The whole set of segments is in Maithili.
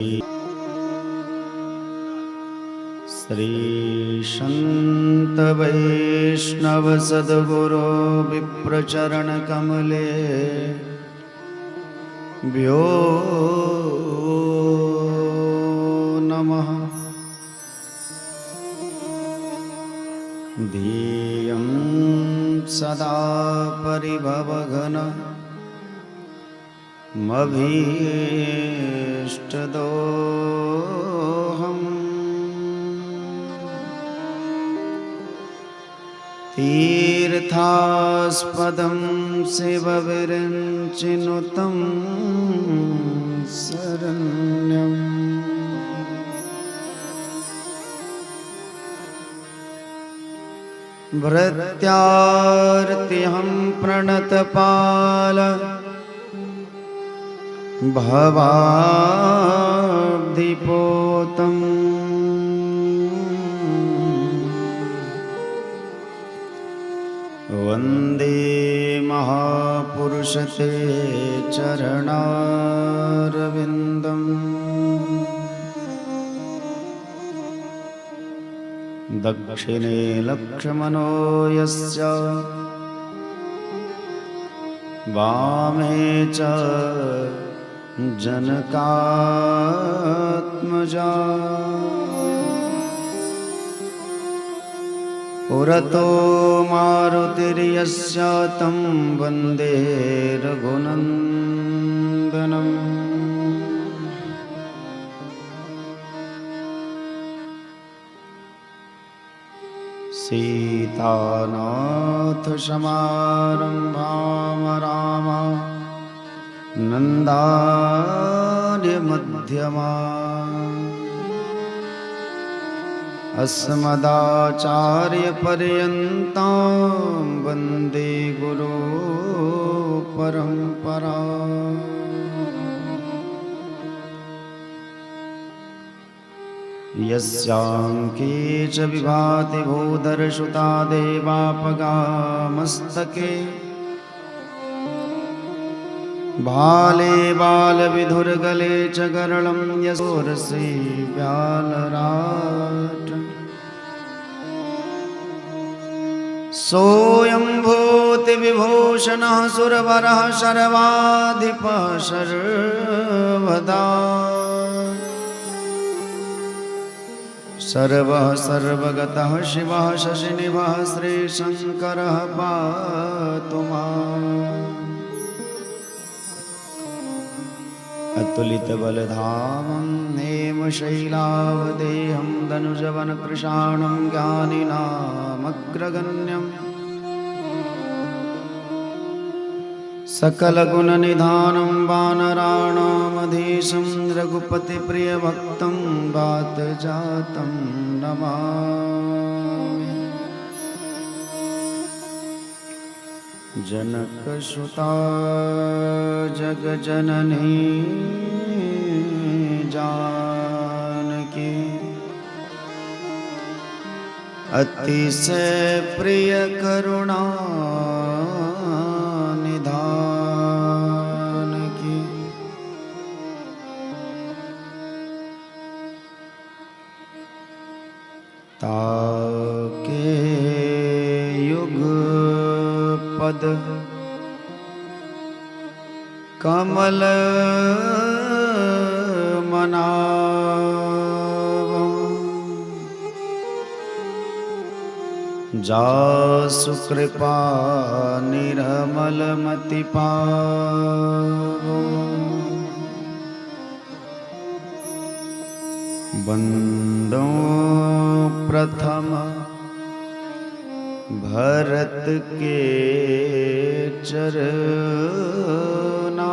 श्री संत वैष्णव सद्गुरु विप्रचरण कमले भ्यो नमः। ध्येयं सदा परिभवघन मभीष्टदोहम्। तीर्थास्पदं शिवविरञ्चिनुतं शरण्यम्। भृत्यार्तिहं प्रणतपाल भवाब्धिपोतम्। वन्दे महापुरुषते चरणारविन्दम्। दक्षिणे लक्ष्मणो यस्य वामे च जनकात्मजा। पुरतो मारुतिर्यस्य तं वन्दे रघुनन्दनम्। सीतानाथ समारम्भां राम नन्दार्यमध्यमा। अस्मदाचार्यपर्यन्तां वन्दे गुरु परम्परा। यस्याङ्के च विभाति भूधरसुता देवापगामस्तके। भाले बालविधुर्गले च गरलं यशोरसि व्यालराट। सोऽयं भूतिविभूषणः सुरवरः सर्वाधिपः सर्वदा। सर्वः सर्वगतः शिवः शशिनिभः श्रीशङ्करः पातु माम्। अतुलितबलधामं हेमशैलावदेहं धनुजवनकृशाणं ज्ञानिनामग्रगण्यम्। सकलगुणनिधानं वानराणामधीशं रघुपतिप्रियभक्तं वातजातं नमामि। जनकसुता जगजननी जानकी अतिशय प्रिय करुणा निधान की। ताके युग पद कमल मनावो। जासु कृपा निर्मल मति पावो। बंदो प्रथम भरत के चरना।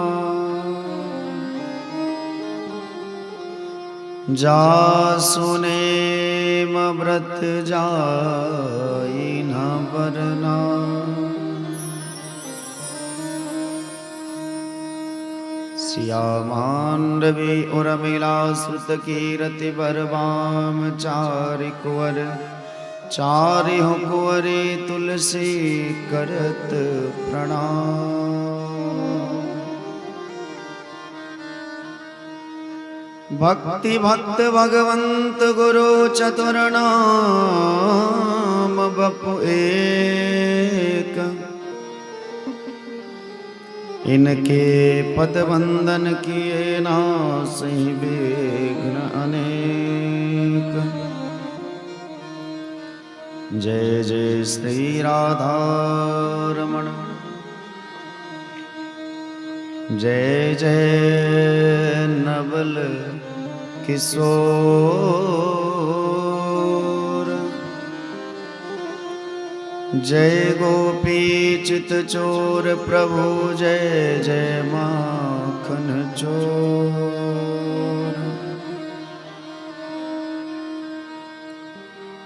जासु नेम व्रत जाई न बरना। सिया मांडवी उर्मिला सुत कीरति बरवाम चारि कुंवर चारिहु कुंवरी तुलसी करत प्रणाम। भक्ति भक्त भगवंत गुरु चतुर नाम बपु एक। इनके पद वंदन किए नासहि विघ्न अनेक। जय जय श्री राधा रमण, जय जय नवल किशोर। जय गोपी चित चोर प्रभु, जय जय माखन चोर।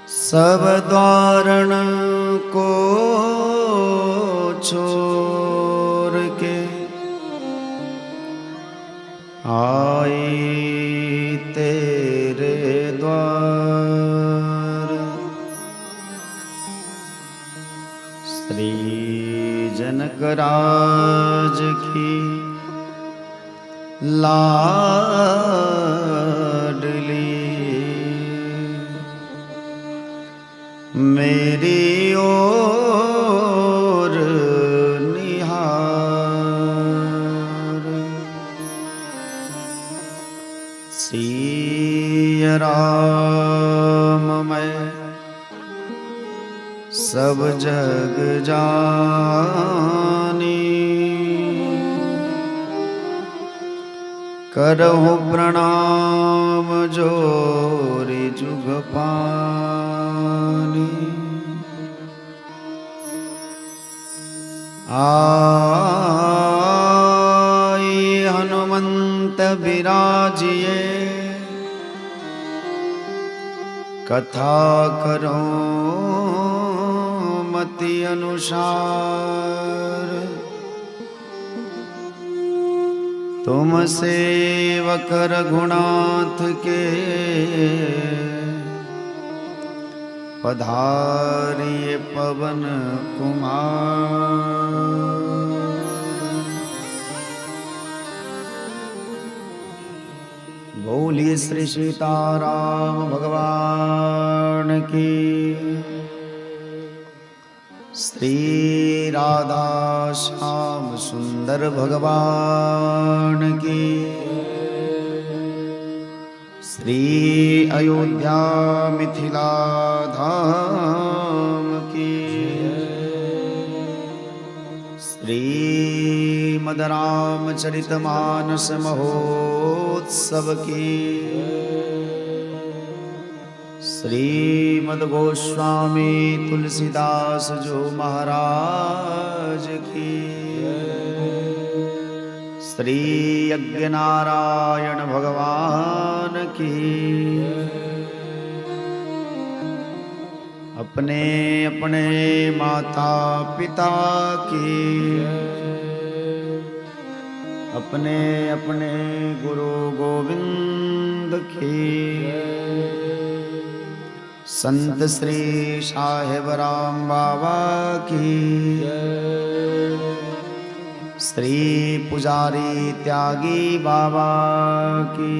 सब द्वारण को छोड़ के आई तेरे द्वार। श्री जनक राज की लाडली, मेरी ओर निहार। सिय राम मैं सब जग जानी, करहु प्रणाम जोरि जुग पानी। आई हनुमंत विराजिए, कथा करो मति अनुसार। तुम सेवक रघुनाथ के, पधारिए पवन कुमार। बोलिए श्री सीताराम भगवान की। श्री राधा श्याम सुंदर भगवान की। श्री अयोध्या मिथिला धाम की। श्री रामचरितमानस महोत्सव की। श्रीमद् गोस्वामी तुलसीदास जो महाराज की। श्री यज्ञ नारायण भगवान की। अपने अपने माता पिता की, अपने अपने गुरु गोविंद की। संत श्री साहेब राम बाबा की। श्री पुजारी त्यागी बाबा की।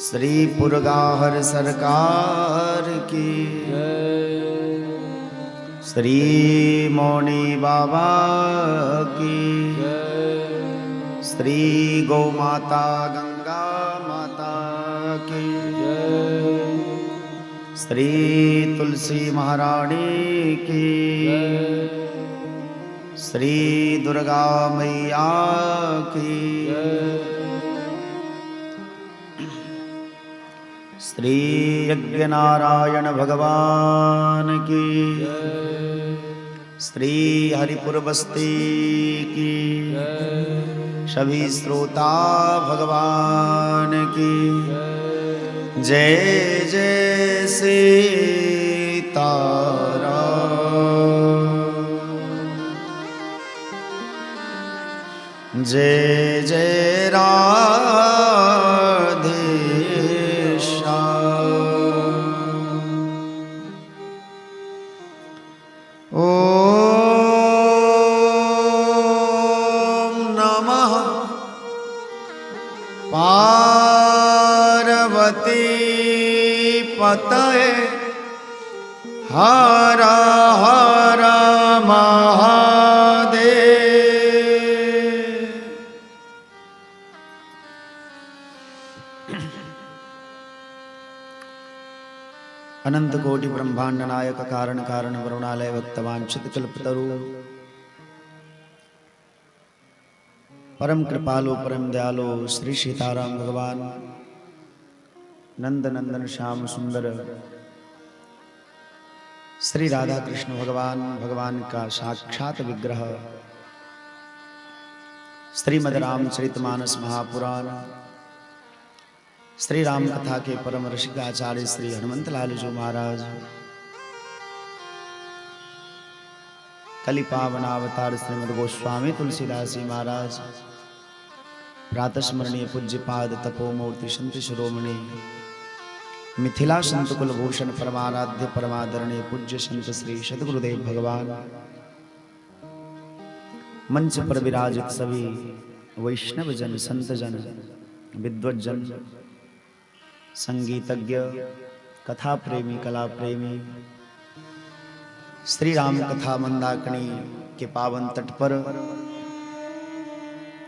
श्री पुरगाहर सरकार की। श्री मौनी बाबा की। श्री गौ माता गंगा माता की। श्री तुलसी महारानी की। श्री दुर्गा मैया की। श्री यज्ञ नारायण भगवान की। श्री हरिपुर बस्ती की। सभी श्रोता भगवान की। जय जय सीताराम। जय जय राधे श्याम। ओम नमः पार्वती पार्वती पतये हर हर महादेव। अनंत कोटि ब्रह्मांड नायक कारण कारण वरुणालय भक्तवांछित कल्पतरु परम कृपालु परम दयालु श्री सीताराम भगवान नंद नंदन श्याम सुंदर श्री राधा कृष्ण भगवान, भगवान का साक्षात विग्रह श्रीमद् रामचरितमानस महापुराण श्री राम कथा के परम ऋषिकाचार्य श्री हनुमंत लाल जी महाराज, कलिपावनावतार श्रीमद् गोस्वामी तुलसीदास जी महाराज, प्रातस्मरणीय पूज्यपाद तपोमूर्ति संत शिरोमणि मिथिला संत कुलभूषण परमाराध्य परमादरणीय पूज्य संत श्री सदगुरुदेव भगवान, मंच पर विराजित सभी वैष्णव जन, संत जन, विद्वत जन, संगीतज्ञ, कथा प्रेमी, कला प्रेमी, श्री राम कथा मंदाकिनी के पावन तट पर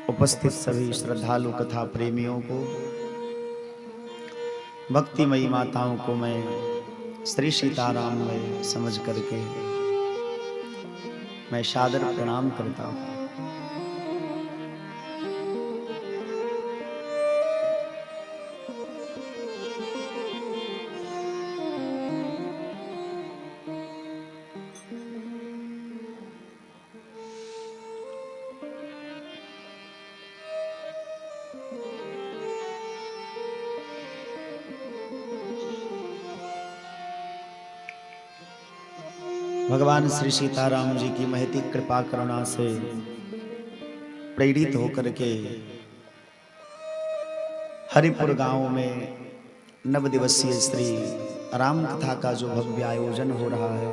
उपस्थित सभी श्रद्धालु कथा प्रेमियों को, भक्तिमयी माताओं को मैं श्री सीताराम में समझ करके मैं सादर प्रणाम करता हूँ। भगवान श्री सीताराम जी की महती कृपा करुणा से प्रेरित होकर के हरिपुर गांव में 9 दिवसीय श्री राम कथा का जो भव्य आयोजन हो रहा है,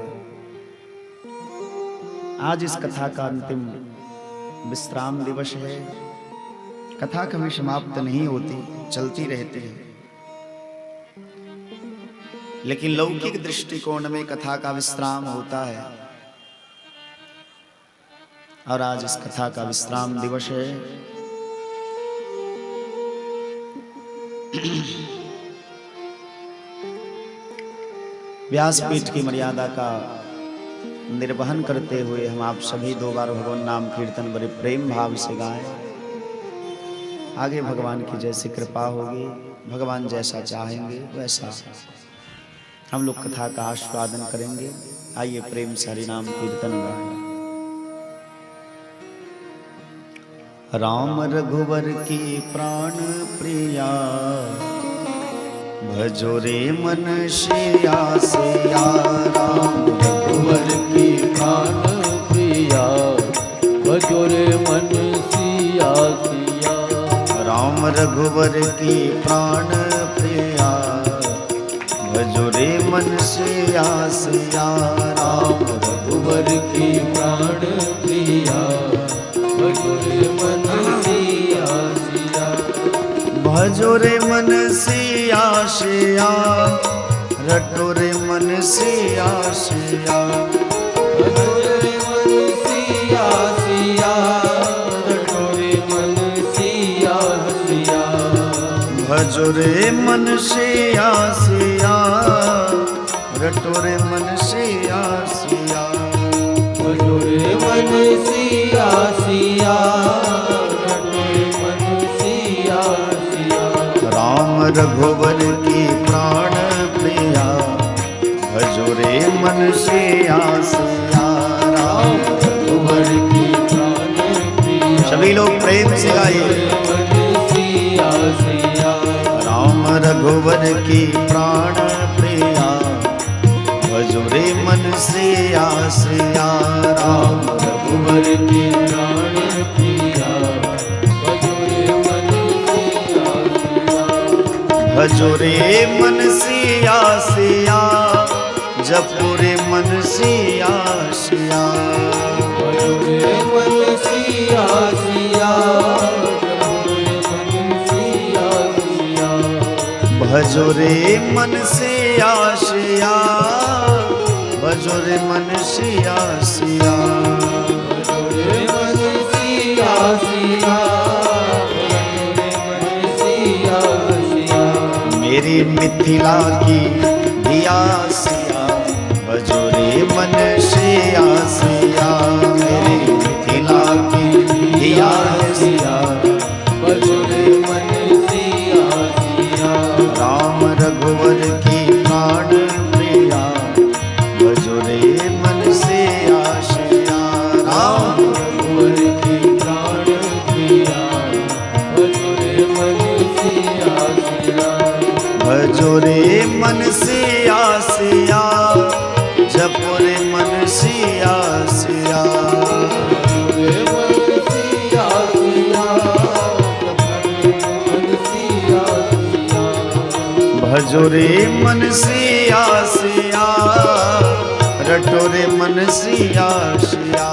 आज इस कथा का अंतिम विश्राम दिवस है। कथा कभी समाप्त नहीं होती, चलती रहती है, लेकिन लौकिक दृष्टिकोण में कथा का विश्राम होता है और आज इस कथा का विश्राम दिवस है। व्यासपीठ की मर्यादा का निर्वहन करते हुए हम आप सभी 2 बार भगवान नाम कीर्तन बड़े प्रेम भाव से गाएं। आगे भगवान की जैसी कृपा होगी, भगवान जैसा चाहेंगे वैसा हम लोग कथा का आस्वादन करेंगे। आइए प्रेम से हरि नाम कीर्तन गाएं। राम रघुवर की प्राण प्रिया, भजो रे मन सिया सिया। राम रघुवर की प्राण प्रिया, भजो रे मन सिया सिया। राम रघुवर की प्राण प्रिया, भजो रे मन सिया सिया। राम रघुवर की प्राण प्रिया, भजो रे मन सिया सिया। भजो रे मन सिया सिया, रटो रे मन सिया सिया। भजो रे मन सिया सिया, रटो रे मन सिया सिया। भजो रे मन सिया सिया, रटो रे मन सिया सिया। भजो रे मन सिया सिया, रटो रे मन सिया सिया। राम रघुवर की प्राण प्रिया, भजो रे मन सिया सिया। राम रघुवर की प्राण प्रिया, सभी लोग प्रेम से गाइए। मन सिया सिया। राम रघुवर की प्राण प्रिया, भजो रे मन सिया सिया। राम रघुवर की प्राण प्रिया, भजो रे मन सिया सिया। भजो रे मन सिया सिया, जपो रे मन सिया सिया। भजो रे मन सिया सिया, जपो रे मन सिया सिया। भजो रे मन सिया सिया, भजो रे मन सिया सिया, भजो रे मन सिया सिया, भजो रे मन सिया सिया। मेरी मिथिला की दिया सिया, भजो रे मन सिया सिया, मेरी मिथिला की दिया सिया, भजो रे मन सिया सिया। राम रघुवर की प्राण प्रिया, भजो रे मन सिया सिया, राम रघुवर की प्राण प्रिया, भजो रे मन सिया सिया। भजो रे मन सिया सिया, जपो रे मन सिया सिया, भजो रे मन सिया सिया, जपो रे मन सिया सिया। भजो रे मन सिया सिया, रटो रे मन सिया सिया,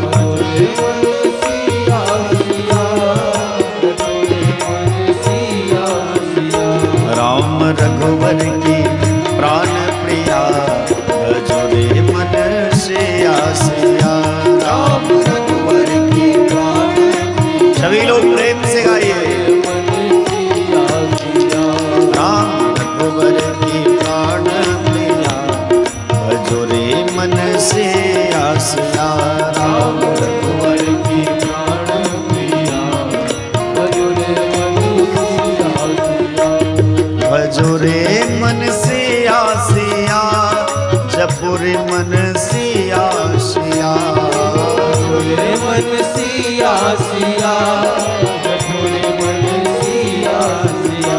भजो रे मन सिया सिया, रटो रे मन सिया सिया। राम रघुवर की प्राण प्रिया, भजो रे मन सिया सिया, राम रघुवर की प्राण प्रिया, सभी लोग प्रेम से गाइए। मन सिया सिया। राम रघुवर की प्राण प्रिया, भजो रे मन सिया सिया, राम राम रघुवर की प्राण प्रिया, भजो रे मन सिया सिया। भजो रे मन सिया सिया, जपो रे मन सिया सिया, भजो रे मन सिया सिया, भजो रे मन सिया सिया।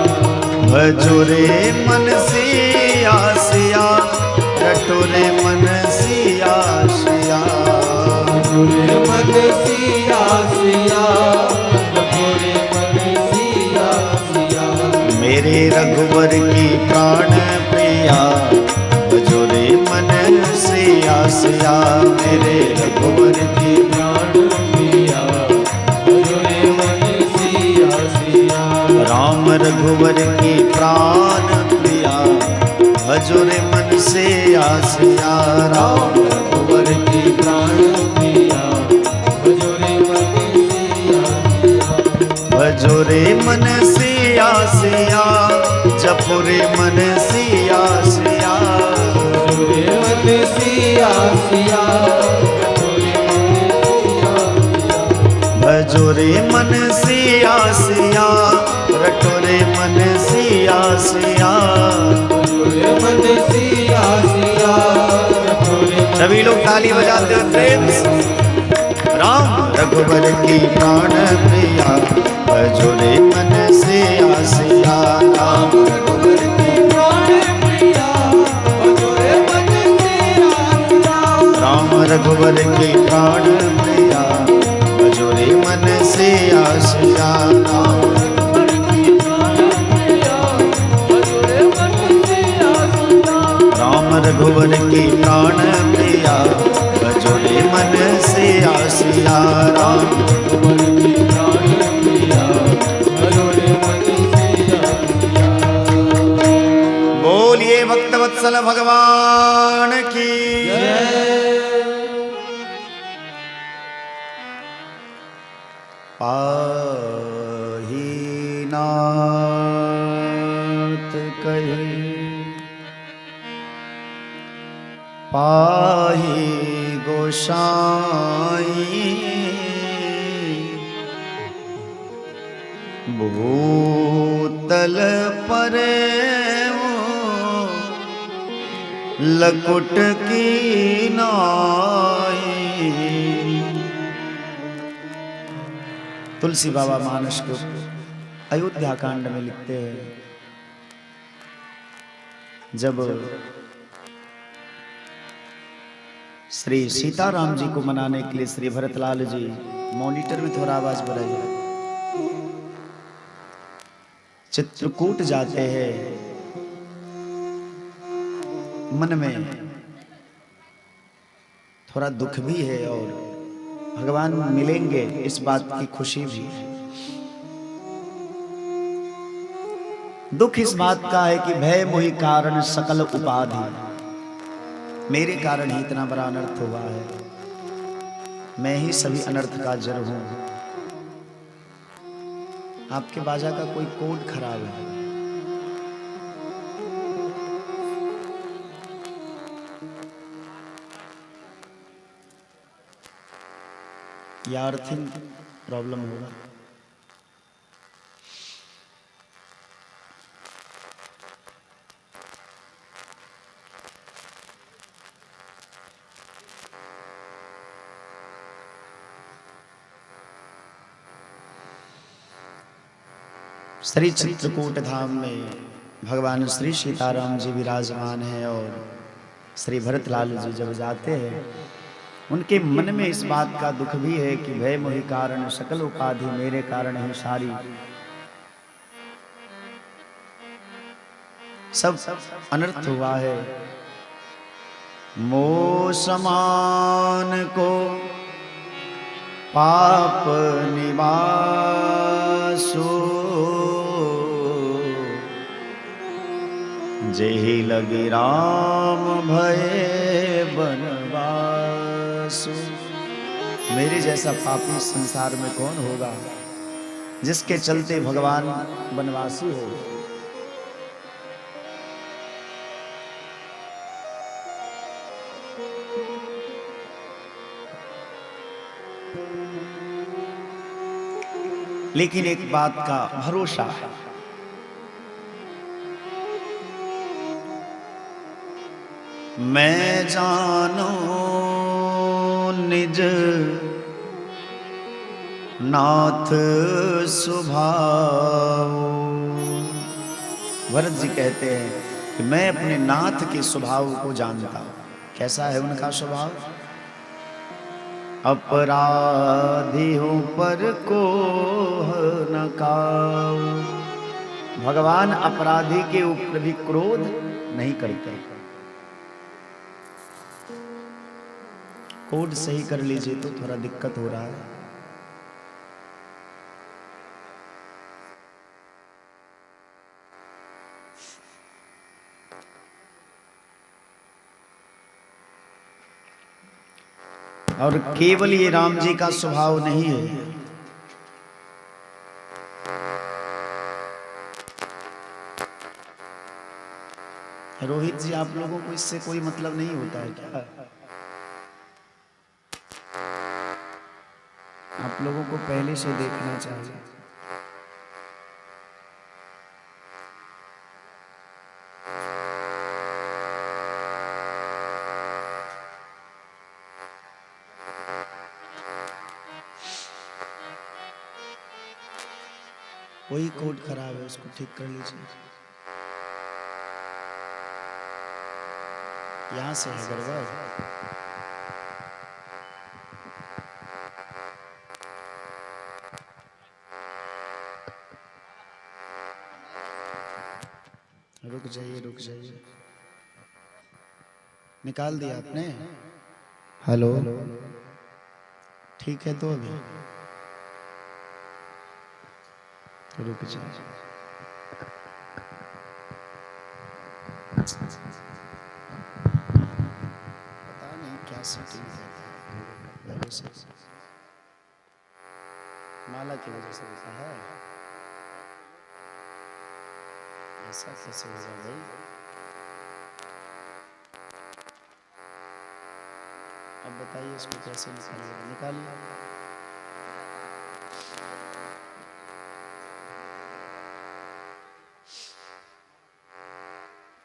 भजो रे मन सिया सिया, रटो रे मन सिया सिया, भजो रे मन सिया सिया, भजो रे मन सिया सिया। मेरे रघुवर की प्राण प्रिया, भजो रे मन सिया सिया, मेरे रघुवर की प्राण प्रिया, भजो रे मन सिया सिया। राम रघुवर की प्राण प्रिया, भजो रे मन सिया सिया, राम रघुवर की प्राण प्रिया, भजो रे मन सिया सिया। भजो रे मन सिया सिया, जपो रे मन सिया सिया, भजो रे मन सिया सिया, भजो रे मन सिया सिया। भजो रे मन सिया सिया, रटो रे मन सिया सिया, भजो रे मन सिया सिया, रटो रे मन सभी लोग ताली बजाते हो प्रेम से। राम रघुवर की प्राण प्रिया, भजो रे मन सिया सिया, राम रघुवर की प्राण प्रिया, भजो रे मन सिया सिया। राम रघुवर की प्राण प्रिया, भजो रे मन सिया सिया, राम रघुवर की प्राण प्रिया, भजो रे मन सिया सिया। राम रघुवर की प्राण प्रिया, भजो रे मन सिया सिया, राम रघुवर की प्राण प्रिया, भजो रे मन सिया सिया। बोलिए भक्तवत्सल भगवान की। पाही नाथ कहे पाही गोसाई, भूतल पर लकुट की नाई। तुलसी बाबा मानस को अयोध्या कांड में लिखते हैं, जब श्री सीताराम जी को मनाने के लिए श्री भरतलाल जी, मॉनिटर में थोड़ा आवाज बढ़ाइए, चित्रकूट जाते हैं, मन में थोड़ा दुख भी है और भगवान मिलेंगे इस बात की खुशी भी है। दुख इस बात का है कि भय मोहि कारण सकल उपाधि, मेरे कारण ही इतना बड़ा अनर्थ हुआ है, मैं ही सभी अनर्थ का जड़ हूं। आपके बाजा का कोई कोड खराब है। या अर्थिंग प्रॉब्लम होगा। श्री चित्रकूट धाम में भगवान श्री सीताराम जी विराजमान हैं और श्री भरतलाल जी जब जाते हैं उनके मन में इस बात का दुख भी है कि भय मोहि कारण सकल उपाधि, मेरे कारण ही सारी सब अनर्थ हुआ है। मोह समान को पाप निवासो, जेहि लगे राम भये बनवासु। मेरे जैसा पापी संसार में कौन होगा जिसके चलते भगवान बनवासी हो। लेकिन एक बात का भरोसा है, मैं जानूं निज नाथ स्वभाव। भरत जी कहते हैं कि मैं अपने नाथ के स्वभाव को जानता हूं। कैसा है उनका स्वभाव? अपराधी हूं पर को न काऊ। भगवान अपराधी के ऊपर भी क्रोध नहीं करते। कोड सही कर लीजिए तो थोड़ा दिक्कत हो रहा है। और केवल ये राम जी का स्वभाव नहीं है, रोहित जी आप लोगों को इससे कोई मतलब नहीं होता है क्या? आप लोगों को पहले से देखना चाहिए। वही कोड खराब है, उसको ठीक कर लीजिए। यहां से है गड़बड़। रुक जाइए, रुक जाइए। निकाल दिया आपने? हेलो, ठीक है तो अभी रुक जाइए। पता नहीं क्या सेटिंग है, माला की वजह से होता है ऐसा। कैसे हो जाए भाई? अब बताइए इसको कैसे निकालिएगा? निकालिए।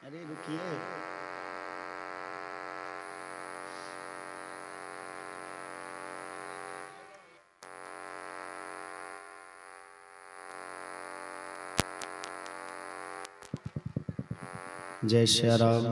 अरे रुकिए, जय श्री राम।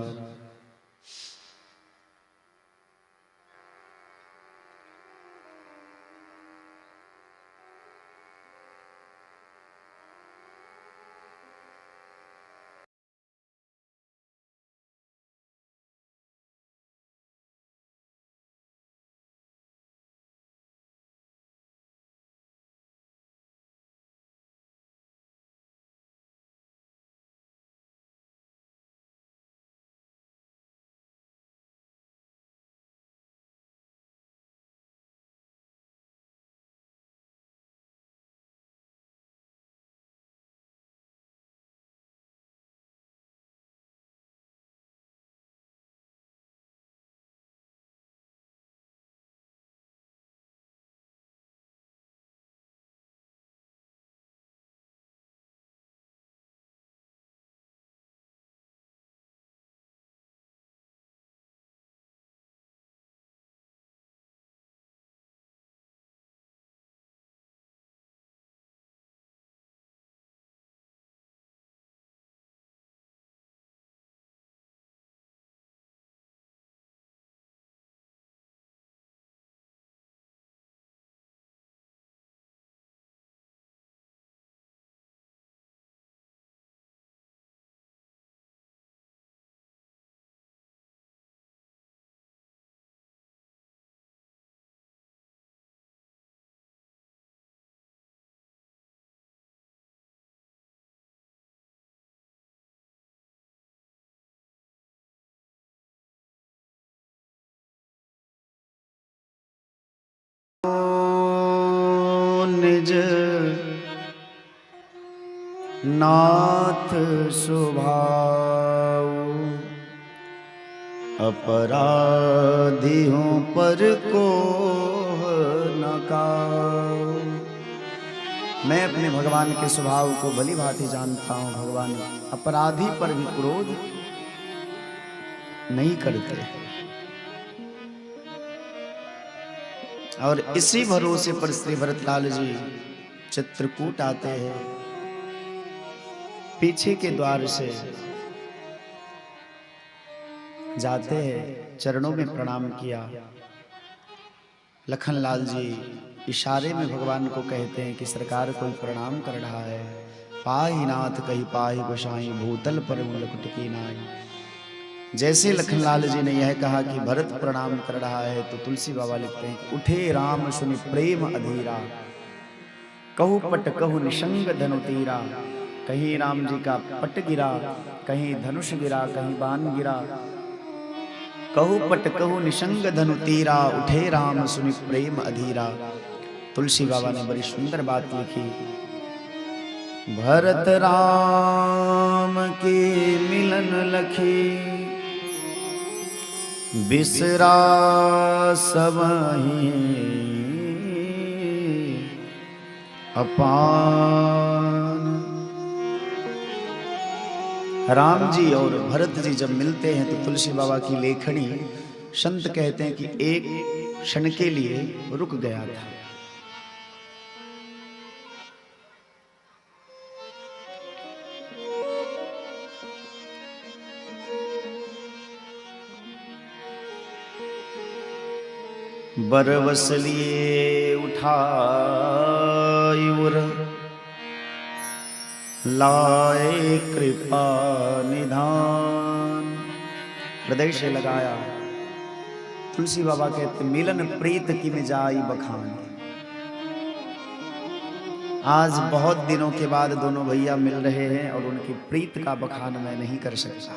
निज नाथ सुभाऊ, अपराधी हूँ पर को न काऊ। मैं अपने भगवान के स्वभाव को भली भांति जानता हूं। भगवान अपराधी पर भी क्रोध नहीं करते। और इसी भरोसे पर श्री भरतलाल जी चित्रकूट आते हैं। पीछे के द्वार से जाते हैं, चरणों में प्रणाम किया। लखनलाल जी इशारे में भगवान को कहते हैं कि सरकार कोई प्रणाम कर रहा है। पाही नाथ कही पाही गोसाई, भूतल पर मुलकुट की नाई। जैसे लखनलाल जी ने यह कहा कि भरत प्रणाम कर रहा है, तो तुलसी बाबा लिखते हैं, उठे राम सुनि प्रेम अधीरा, कहु पट कहु निशंग धनु तीरा। कहीं राम जी का पट गिरा, कहीं धनुष गिरा, कहीं बाण गिरा। कहु पट कहु निशंग धनु तीरा, उठे राम सुनि प्रेम अधीरा। तुलसी बाबा ने बड़ी सुंदर बात लिखी, भरत राम के मिलन लखी, बिसरा सबही अपान। राम जी और भरत जी जब मिलते हैं तो तुलसी बाबा की लेखनी, संत कहते हैं कि एक क्षण के लिए रुक गया था। बरवस लिए उठाई उर, लाए कृपा निधान। हृदय से लगाया। तुलसी बाबा कहते मिलन प्रीत की में जाई बखान। आज बहुत दिनों के बाद दोनों भैया मिल रहे हैं और उनकी प्रीत का बखान मैं नहीं कर सकता।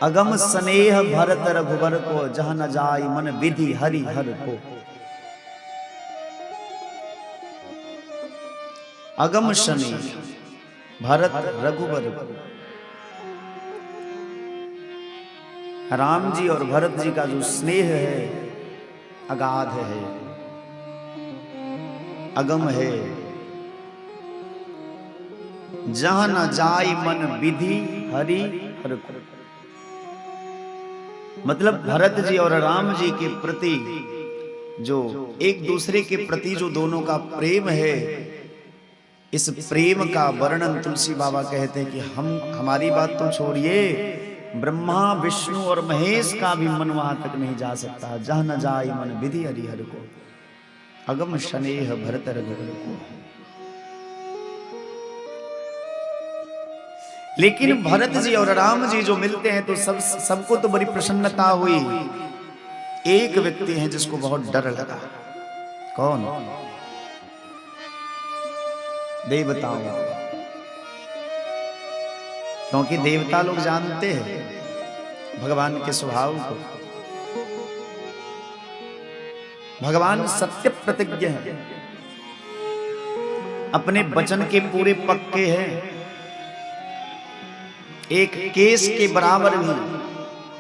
अगम स्नेह भरत रघुबर को, जह न जाई मन विधि हरि हर को। अगम स्नेह भरत रघुबर को। राम जी और भरत जी का जो स्नेह है अगाध है, अगम है। जहां न जाई मन विधि हरि हर को। मतलब भरत जी और राम जी के प्रति जो एक दूसरे के प्रति जो दोनों का प्रेम है, इस प्रेम का वर्णन तुलसी बाबा कहते हैं कि हम हमारी बात तो छोड़िए, ब्रह्मा विष्णु और महेश का भी मन वहां तक नहीं जा सकता। जहां न जाई मन विधि हरिहर को, अगम स्नेह भरत रघुबर को। लेकिन भरत जी और राम जी जो मिलते हैं तो सब सबको तो बड़ी प्रसन्नता हुई। एक व्यक्ति है जिसको बहुत डर लगा। कौन? देवताओं। क्योंकि देवता लोग जानते हैं भगवान के स्वभाव को। भगवान सत्य प्रतिज्ञ है, अपने वचन के पूरे पक्के हैं। एक केस के बराबर भी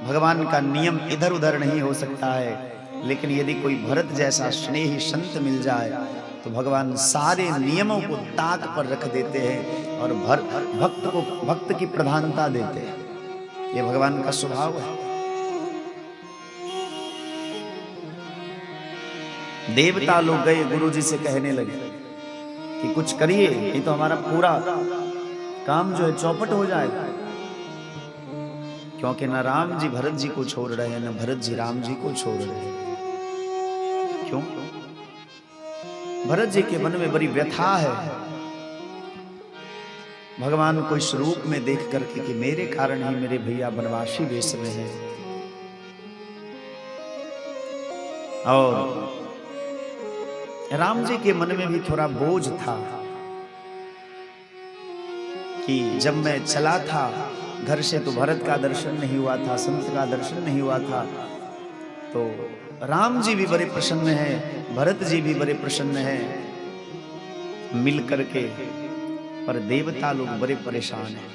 भगवान का नियम इधर उधर नहीं हो सकता है। लेकिन यदि कोई भरत जैसा स्नेही संत मिल जाए तो भगवान सारे नियमों को ताक पर रख देते हैं और भक्त को भक्त की प्रधानता देते हैं। ये भगवान का स्वभाव है। देवता लोग गए गुरु जी से कहने लगे कि कुछ करिए, नहीं तो हमारा पूरा काम जो है चौपट हो जाएगा। क्योंकि न राम जी भरत जी को छोड़ रहे हैं, न भरत जी राम जी को छोड़ रहे हैं। क्यों? भरत जी के मन में बड़ी व्यथा है भगवान को इस रूप में देख करके कि मेरे कारण ही मेरे भैया वनवासी वेश में हैं। और राम जी के मन में भी थोड़ा बोझ था कि जब मैं चला था घर से तो भरत का दर्शन नहीं हुआ था, संत का दर्शन नहीं हुआ था, तो राम जी भी बड़े प्रसन्न हैं, भरत जी भी बड़े प्रसन्न हैं मिल करके, पर देवता लोग बड़े परेशान हैं।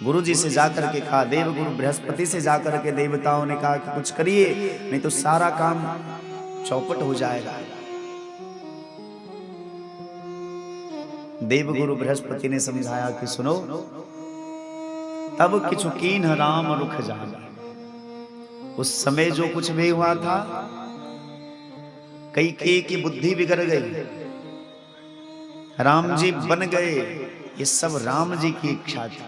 गुरु जी से जाकर के कहा, देव गुरु बृहस्पति से जाकर के देवताओं ने कहा कि कुछ करिए, नहीं तो सारा काम चौपट हो जाएगा। देवगुरु बृहस्पति ने समझाया कि सुनो, तब किछु कीन्ह राम रुख जाना। उस समय जो कुछ भी हुआ था, कैकेयी की बुद्धि बिगड़ गई, राम जी बन गए, ये सब राम जी की इच्छा थी,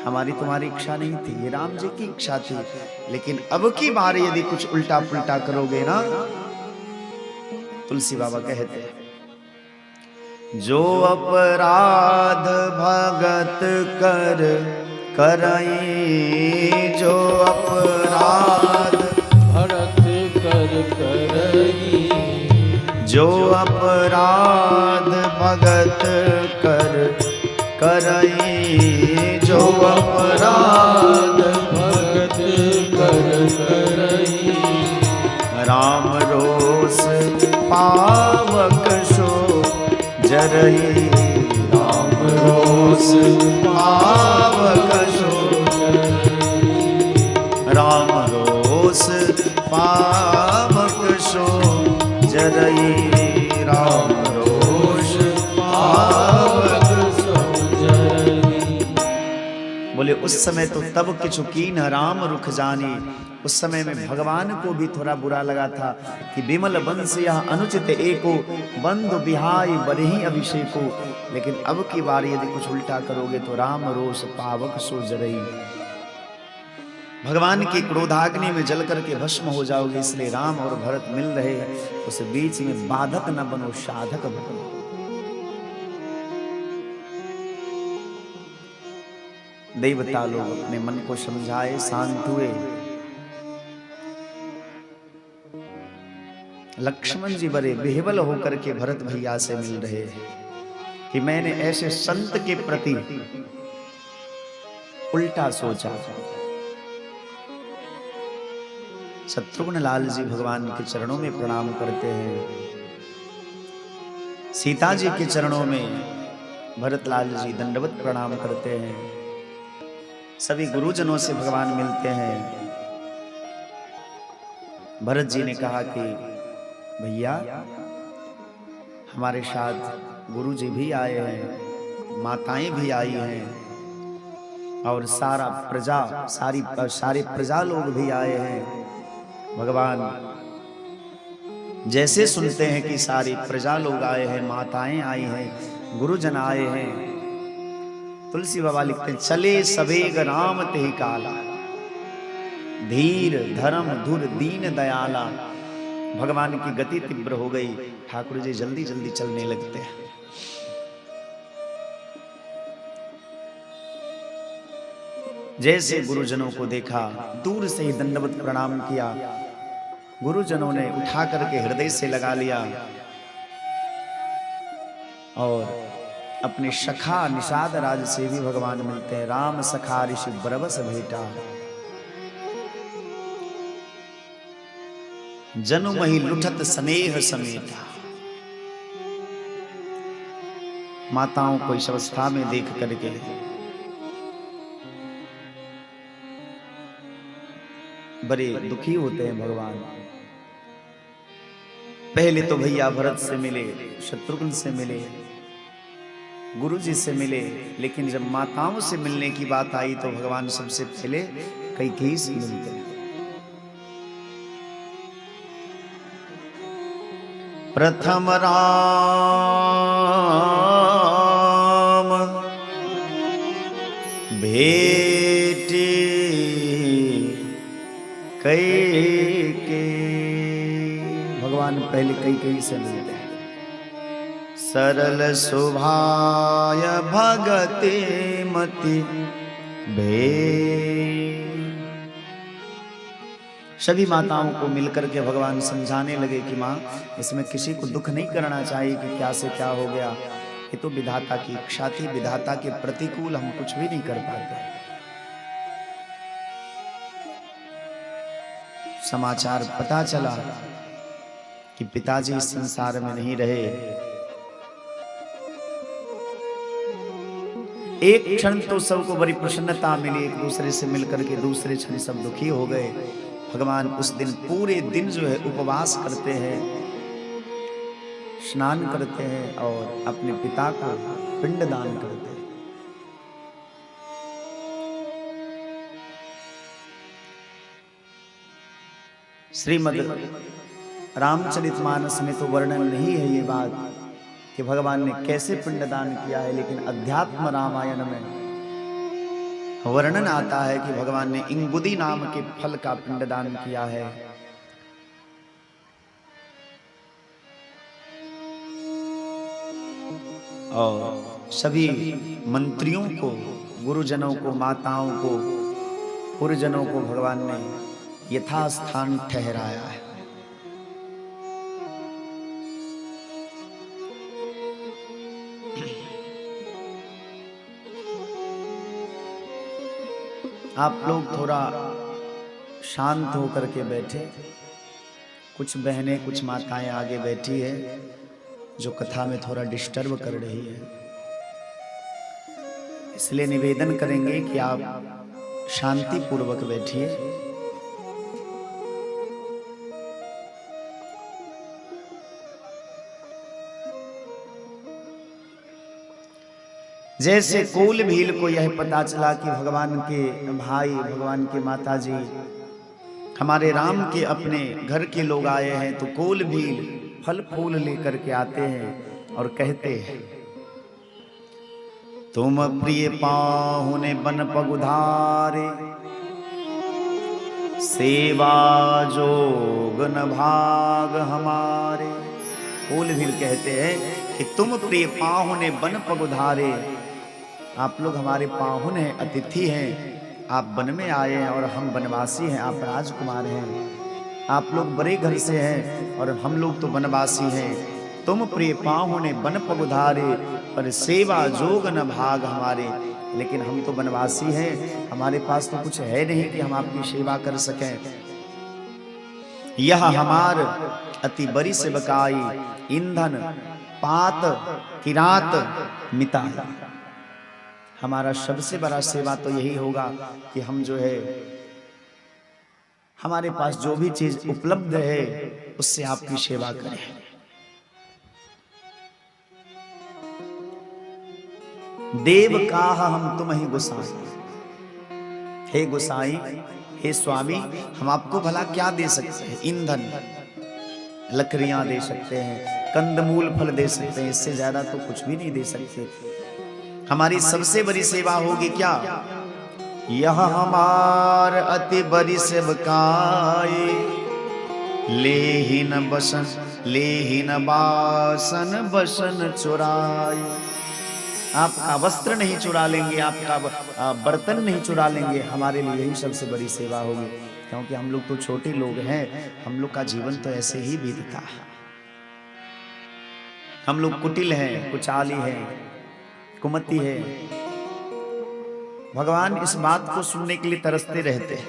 हमारी तुम्हारी इच्छा नहीं थी, ये राम जी की इच्छा थी। लेकिन अब की बार यदि कुछ उल्टा पुल्टा करोगे ना, तुलसी बाबा कहते हैं, जो अपराध भगत कर करई, जो अपराध भरत कर करई, जो अपराध भगत कर करई, जो अपराध भगत कर करई, राम रोष पावक सो जरई, राम रोष पावक सो, राम रोष पावक सो जरई, राम रोष पावक सो जरई। बोले उस समय तो तब किछु कीन्ह राम रुख जानी। उस समय में भगवान को भी थोड़ा बुरा लगा था कि विमल वंश यह अनुचित एको, बंधु बिहाई बरही अभिषेको। लेकिन अब की बार यदि कुछ उल्टा करोगे तो राम रोष पावक सो जरई, भगवान की क्रोधाग्नि में जल करके भस्म हो जाओगे। इसलिए राम और भरत मिल रहे हैं, उस बीच में बाधक न बनो, साधक बनो। देवता लोग अपने मन को समझाए, शांत हुए। लक्ष्मण जी बड़े बेहबल होकर के भरत भैया से मिल रहे हैं कि मैंने ऐसे संत के प्रति उल्टा सोचा। शत्रुघ्न लाल जी भगवान के चरणों में प्रणाम करते हैं, सीता जी के चरणों में भरत लाल जी दंडवत प्रणाम करते हैं, सभी गुरुजनों से भगवान मिलते हैं। भरत जी ने कहा कि भैया हमारे साथ गुरु जी भी आए हैं, माताएं भी आई हैं, और सारा प्रजा, सारे प्रजा लोग भी आए हैं। भगवान जैसे सुनते हैं कि सारी प्रजा लोग आए हैं, माताएं आई हैं, गुरुजन आए हैं, तुलसी बाबा लिखते हैं, चले सवेग राम तेहि काला, धीर धर्म धुर दीन दयाला। भगवान की गति तीव्र हो गई, ठाकुर जी जल्दी जल्दी चलने लगते हैं। जैसे गुरुजनों को देखा, दूर से ही दंडवत प्रणाम किया, गुरुजनों ने उठा करके हृदय से लगा लिया और अपने सखा निषाद राज से भी भगवान मिलते हैं। राम सखा ऋषि बरबस भेटा, जनु मही लुठत स्नेह समेटा। माताओं को इस अवस्था में देख करके बड़े दुखी होते हैं भगवान। पहले तो भैया भरत से मिले, शत्रुघ्न से मिले, गुरु जी से मिले, लेकिन जब माताओं से मिलने की बात आई तो भगवान सबसे पहले कैकेयी से मिलते हैं। प्रथम राम भेटी कैकेयी, भगवान पहले कैकेयी से मिलते हैं। सरल सुभाय भगति मति भे। सभी माताओं को मिलकर के भगवान समझाने लगे कि माँ इसमें किसी को दुख नहीं करना चाहिए कि क्या से क्या हो गया, ये तो विधाता की इच्छा थी, विधाता के प्रतिकूल हम कुछ भी नहीं कर पाते। समाचार पता चला कि पिताजी इस संसार में नहीं रहे, एक क्षण तो सबको बड़ी प्रसन्नता मिली, एक दूसरे से मिलकर के, दूसरे क्षण सब दुखी हो गए। भगवान उस दिन पूरे दिन जो है उपवास करते हैं, स्नान करते हैं और अपने पिता को पिंडदान करते हैं। श्रीमद् रामचरितमानस में तो वर्णन नहीं है ये बात कि भगवान ने कैसे पिंडदान किया है, लेकिन अध्यात्म रामायण में वर्णन आता है कि भगवान ने इंगुदी नाम के फल का पिंडदान किया है। और सभी मंत्रियों को, गुरुजनों को, माताओं को, पुरजनों को भगवान ने यथास्थान ठहराया है। आप लोग थोड़ा शांत होकर के बैठे। कुछ बहनें, कुछ माताएं आगे बैठी है जो कथा में थोड़ा डिस्टर्ब कर रही है, इसलिए निवेदन करेंगे कि आप शांति पूर्वक बैठिए। जैसे कोल भील को यह पता चला कि भगवान के भाई, भगवान के माताजी, हमारे राम के अपने घर के लोग आए हैं, तो कोल भील फल फूल लेकर के आते हैं और कहते हैं, तुम प्रिय पाहुने बन पगुधारे, सेवा जोगन भाग हमारे। कोल भील कहते हैं कि तुम प्रिय पाहुने बन पगुधारे, आप लोग हमारे पाहुन हैं, अतिथि हैं, आप वन में आए हैं और हम वनवासी हैं, आप राजकुमार हैं, आप लोग बड़े घर से हैं और हम लोग तो वनवासी हैं। तुम प्रिय पाहुने बन पगुधारे, पर सेवा जोग न भाग हमारे। लेकिन हम तो वनवासी हैं, हमारे पास तो कुछ है नहीं कि हम आपकी सेवा कर सकें। यह हमार अति बड़ी सेवकाई, ईंधन पात किरात मिताई। हमारा सबसे बड़ा सेवा तो यही होगा कि हम जो है, हमारे पास जो भी चीज उपलब्ध है उससे आपकी सेवा करें। देव काह हम तुम ही गोसाई, हे गोसाई, हे स्वामी, हम आपको भला क्या दे सकते हैं? ईंधन, लकड़ियां दे सकते हैं, कंदमूल फल दे सकते हैं, इससे ज्यादा तो कुछ भी नहीं दे सकते। हमारी सबसे बड़ी सेवा होगी क्या? यह हमार अति बड़ी सेवकाई, लेहिन बसन लेहिन बासन बसन चुराई। आपका वस्त्र नहीं चुरा लेंगे, आपका बर्तन नहीं चुरा लेंगे, हमारे लिए यही सबसे बड़ी सेवा होगी। क्योंकि हम लोग तो छोटे लोग हैं, हम लोग का जीवन तो ऐसे ही बीतता है। हम लोग कुटिल हैं, कुचाली हैं, कुमति है। भगवान इस बात को सुनने के लिए तरसते रहते हैं।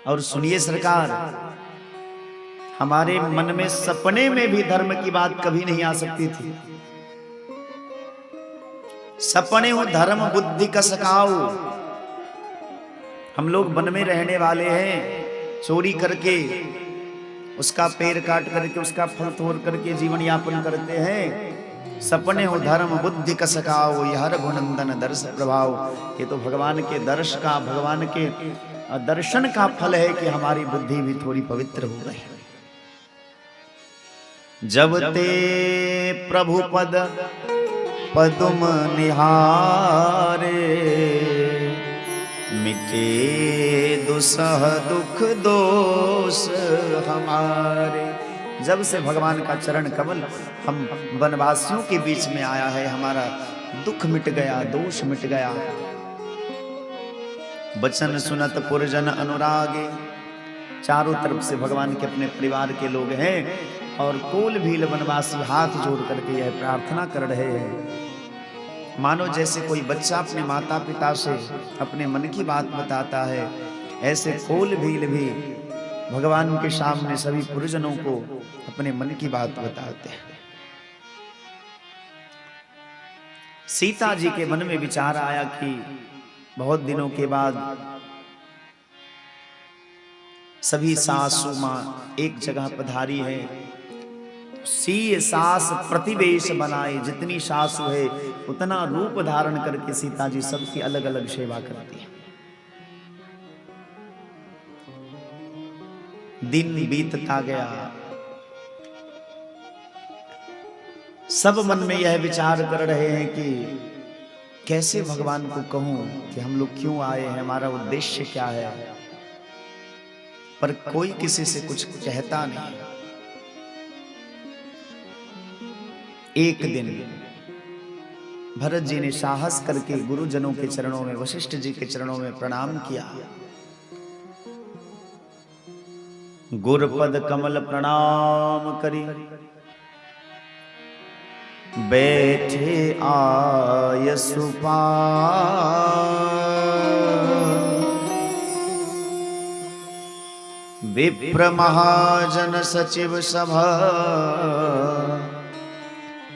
और सुनिए सरकार, हमारे मन में सपने में भी धर्म की बात कभी नहीं आ सकती थी। सपने हो धर्म बुद्धि का सकाओ। हम लोग वन में रहने वाले हैं, चोरी करके, उसका पेड़ काट करके, उसका फल तोड़ करके जीवन यापन करते हैं। सपने हो धर्म बुद्धि का सकाओ, यह रघुनंदन दर्श प्रभाव। ये तो भगवान के दर्श का, भगवान के दर्शन का फल है कि हमारी बुद्धि भी थोड़ी पवित्र हो गई। जब ते प्रभु पद पदुम निहारे, मिटे दुसह दुख दोष हमारे। जब से भगवान का चरण कमल हम वनवासियों के बीच में आया है, हमारा दुख मिट गया, दोष मिट गया। बचन सुनत पुरजन अनुरागे। चारों तरफ से भगवान के अपने परिवार के लोग हैं और कोल भील वनवासी हाथ जोड़ करके यह प्रार्थना कर रहे हैं, मानो जैसे कोई बच्चा अपने माता पिता से अपने मन की बात बताता है, ऐसे कोल भील भी भगवान के सामने सभी पुरजनों को अपने मन की बात बताते हैं। सीता जी के मन में विचार आया कि बहुत दिनों के बाद सभी सासू मां एक जगह पधारी है। सी सास प्रतिवेश बनाए, जितनी सासू है उतना रूप धारण करके सीता जी सबकी अलग अलग सेवा करती है। दिन बीतता गया, सब मन में यह विचार कर रहे हैं कि कैसे भगवान को कहूं कि हम लोग क्यों आए हैं, हमारा उद्देश्य क्या है, पर कोई किसी से कुछ कहता नहीं। एक दिन भरत जी ने साहस करके गुरुजनों के चरणों में, वशिष्ठ जी के चरणों में प्रणाम किया। गुरुपद कमल प्रणाम करी, बैठे आय सुपा। विप्र महाजन सचिव सभा,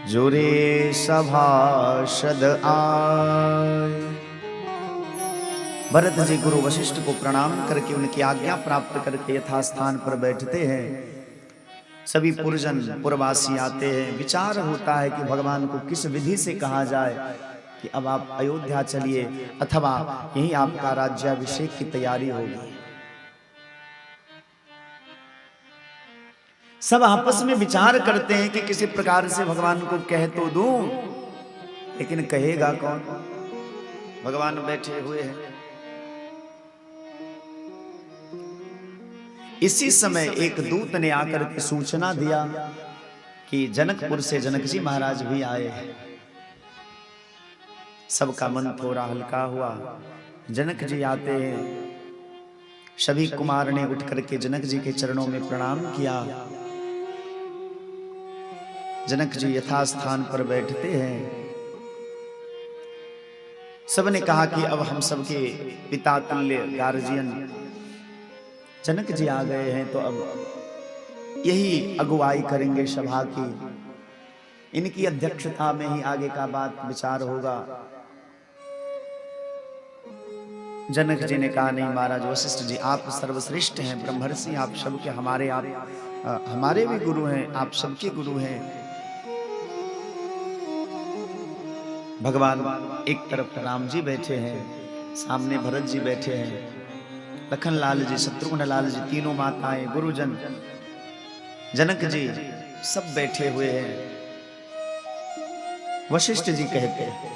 जुरे सभासद आय। भरत जी गुरु वशिष्ठ को प्रणाम करके उनकी आज्ञा प्राप्त करके यथास्थान पर बैठते हैं। सभी पुरजन पुरवासी आते हैं। विचार होता है कि भगवान को किस विधि से कहा जाए कि अब आप अयोध्या चलिए अथवा यहीं आपका राज्याभिषेक की तैयारी होगी। सब आपस में विचार करते हैं कि किसी प्रकार से भगवान को कह तो दूं, लेकिन कहेगा कौन? भगवान बैठे हुए हैं। इसी समय एक दूत ने आकर के सूचना दिया कि जनकपुर से जनक जी महाराज भी आए हैं। सबका मन थोड़ा हल्का हुआ। जनक जी आते हैं, सभी कुमार ने उठ करके जनक जी के चरणों में प्रणाम किया। जनक जी यथास्थान पर बैठते हैं। सबने कहा कि अब हम सबके पिता तुल्य गार्जियन जनक जी आ गए हैं, तो अब यही अगुवाई करेंगे सभा की, इनकी अध्यक्षता में ही आगे का बात विचार होगा। जनक जी ने कहा, नहीं महाराज वशिष्ठ जी, आप सर्वश्रेष्ठ हैं, ब्रह्मर्षि आप सबके, हमारे आप हमारे भी गुरु हैं, आप सबके गुरु हैं। भगवान एक तरफ राम जी बैठे हैं, सामने भरत जी बैठे हैं, लखन लाल जी, शत्रुघ्न लाल जी, तीनों माताएं, गुरुजन, जनक जी सब बैठे हुए हैं। वशिष्ठ जी कहते हैं,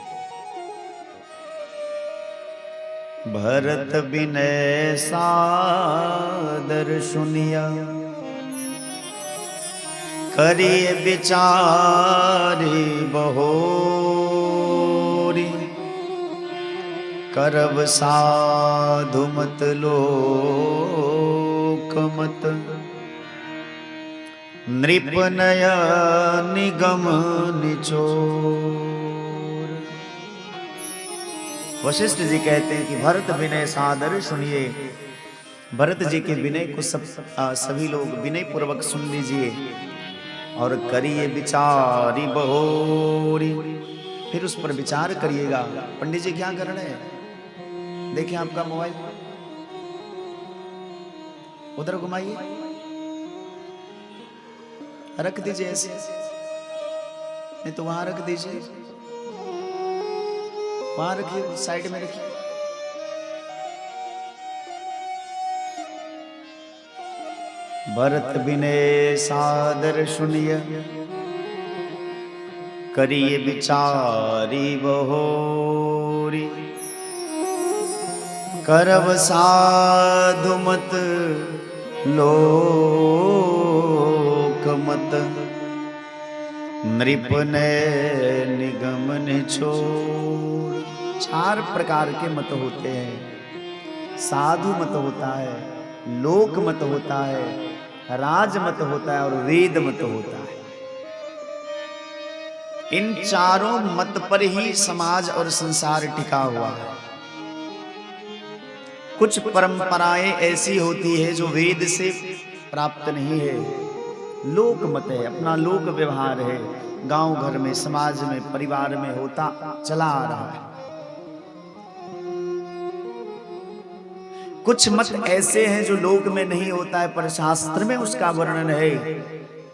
भरत विनय सादर सुनिया, करिए विचारी बहोरी, करब साधु मत लोक मत, नृप नय निगम निचोर। वशिष्ठ जी कहते हैं कि भरत विनय सादर सुनिए, भरत जी के विनय को सब सभी लोग विनय पूर्वक सुन लीजिए और करिए विचारी बहोरी, फिर उस पर विचार करिएगा। पंडित जी क्या कर रहे हैं? देखिए आपका मोबाइल उधर घुमाइए, रख दीजिए ऐसे, नहीं तो वहां रख दीजिए, वहां रखिए, साइड में रखिए। भरत विनय सादर सुनिय, करिए विचारी बहोरी, करब साधु मत लोक मत, नृप ने निगम निछोड़। चार प्रकार के मत होते हैं। साधु मत होता है, लोक मत होता है, राज मत होता है और वेद मत होता है। इन चारों मत पर ही समाज और संसार टिका हुआ है। कुछ परंपराएं ऐसी होती है जो वेद से प्राप्त नहीं है, लोक मत है, अपना लोक व्यवहार है, गांव घर में, समाज में, परिवार में होता चला आ रहा है। कुछ मत ऐसे हैं जो लोक में नहीं होता है पर शास्त्र में उसका वर्णन है।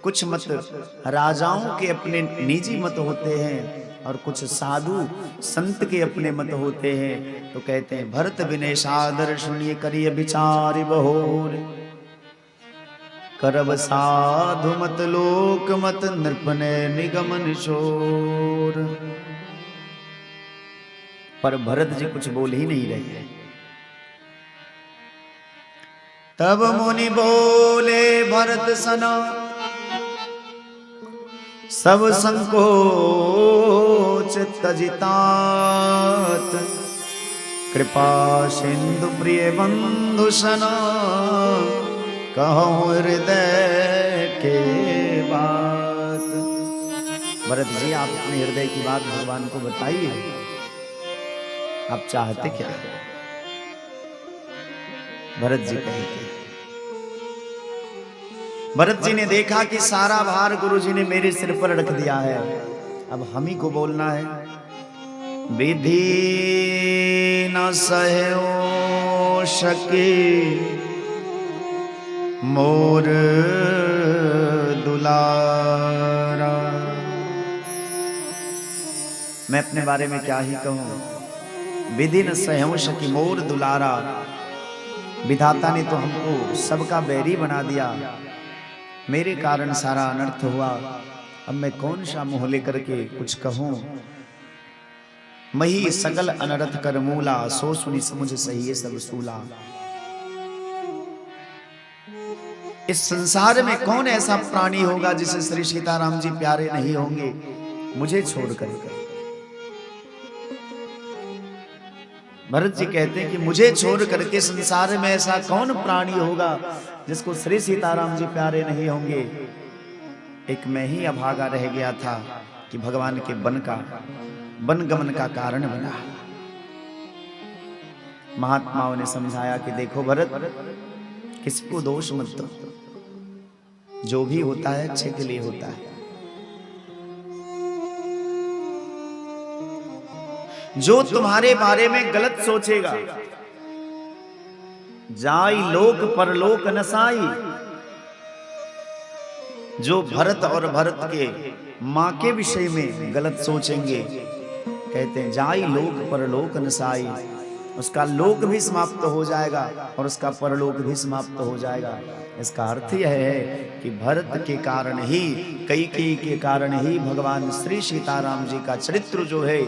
कुछ मत राजाओं के अपने निजी मत होते हैं और कुछ साधु संत के अपने मत होते हैं। तो कहते हैं भरत विनय सादर सुनिए करिए विचार बहोर, करब साधु मत लोक मत नृपने निगम निशोर। पर भरत जी कुछ बोल ही नहीं रहे। तब मुनि बोले भरत सना, सब संकोच तजितात, कृपा सिंधु प्रिय बंधु सना, कहो हृदय के बात। भरत जी आप अपने हृदय की बात भगवान को बताइए, आप चाहते क्या है? भरत जी कहते, भरत जी ने देखा कि सारा भार गुरु जी ने मेरे सिर पर रख दिया है, अब हम ही को बोलना है। विधि न सहो सके मोर दुलारा। मैं अपने बारे में क्या ही कहूं, विधि न सहो सकी मोर दुलारा। विधाता ने तो हमको सबका बैरी बना दिया, मेरे कारण सारा अनर्थ हुआ, अब मैं कौन सा मुंह लेकर के कुछ कहूं। मही सकल अनर्थ कर मूला, सो सुनी समुझ सही सब सूला। इस संसार में कौन ऐसा प्राणी होगा जिसे श्री सीताराम जी प्यारे नहीं होंगे, मुझे छोड़कर। भरत जी कहते हैं कि मुझे छोड़ करके संसार में ऐसा कौन प्राणी होगा जिसको श्री सीताराम जी प्यारे नहीं होंगे। एक मैं ही अभागा रह गया था कि भगवान के वन का वनगमन का कारण बना। महात्माओं ने समझाया कि देखो भरत, किसी को दोष मत दो, जो भी होता है अच्छे के लिए होता है। जो तुम्हारे बारे में गलत सोचेगा, जाई लोक परलोक नसाई, जो भरत और भरत के मां के विषय में गलत सोचेंगे, कहते हैं जाई लोक परलोक नसाई, उसका लोक भी समाप्त हो जाएगा और उसका परलोक भी समाप्त हो जाएगा। इसका अर्थ यह है कि भरत के कारण ही, कैकेयी के कारण ही भगवान श्री सीताराम जी का चरित्र जो है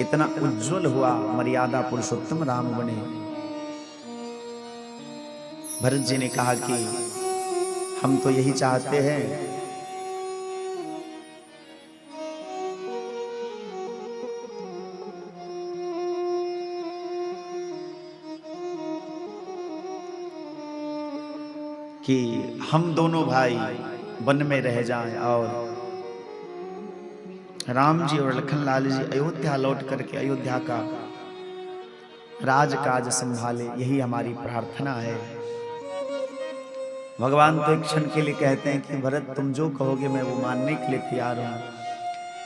इतना उज्जवल हुआ, मर्यादा पुरुषोत्तम राम बने। भरत जी ने कहा कि हम तो यही चाहते हैं कि हम दोनों भाई वन में रह जाएं और राम जी और लखनलाल जी अयोध्या लौट करके अयोध्या का राजकाज संभाले, यही हमारी प्रार्थना है। भगवान तो एक क्षण के लिए कहते हैं कि भरत तुम जो कहोगे मैं वो मानने के लिए तैयार हूं,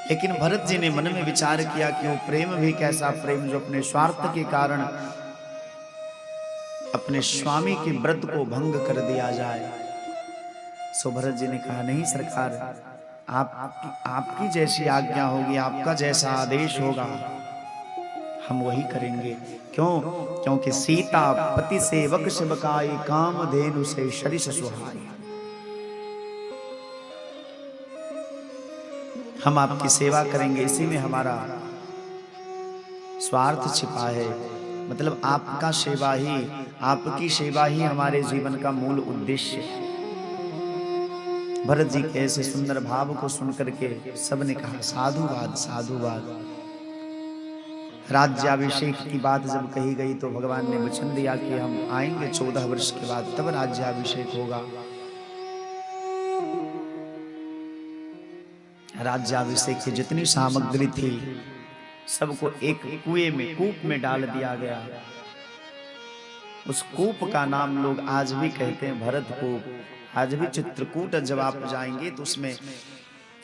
लेकिन भरत जी ने मन में विचार किया कि वो प्रेम भी कैसा प्रेम जो अपने स्वार्थ के कारण अपने स्वामी के व्रत को भंग कर दिया जाए। सो भरत जी ने कहा नहीं सरकार, आपकी जैसी आज्ञा होगी, आपका जैसा आदेश होगा हम वही करेंगे। क्यों? क्योंकि सीता पति सेवक शिवकाई, काम धेनु से शरीष सुहाई। हम आपकी सेवा करेंगे, इसी में हमारा स्वार्थ छिपा है। मतलब आपका सेवा ही, आपकी सेवा ही हमारे जीवन का मूल उद्देश्य है। भरत जी के ऐसे सुंदर भाव को सुनकर के सबने कहा साधुवाद साधुवाद। राज्याभिषेक की बात जब कही गई तो भगवान ने वचन दिया कि हम आएंगे 14 वर्ष के बाद, तब राज्याभिषेक होगा। राज्याभिषेक की जितनी सामग्री थी सबको एक कुएं में, कूप में डाल दिया गया। उस कूप का नाम लोग आज भी कहते हैं भरतकूप। आज भी चित्रकूट जब आप जाएंगे तो उसमें,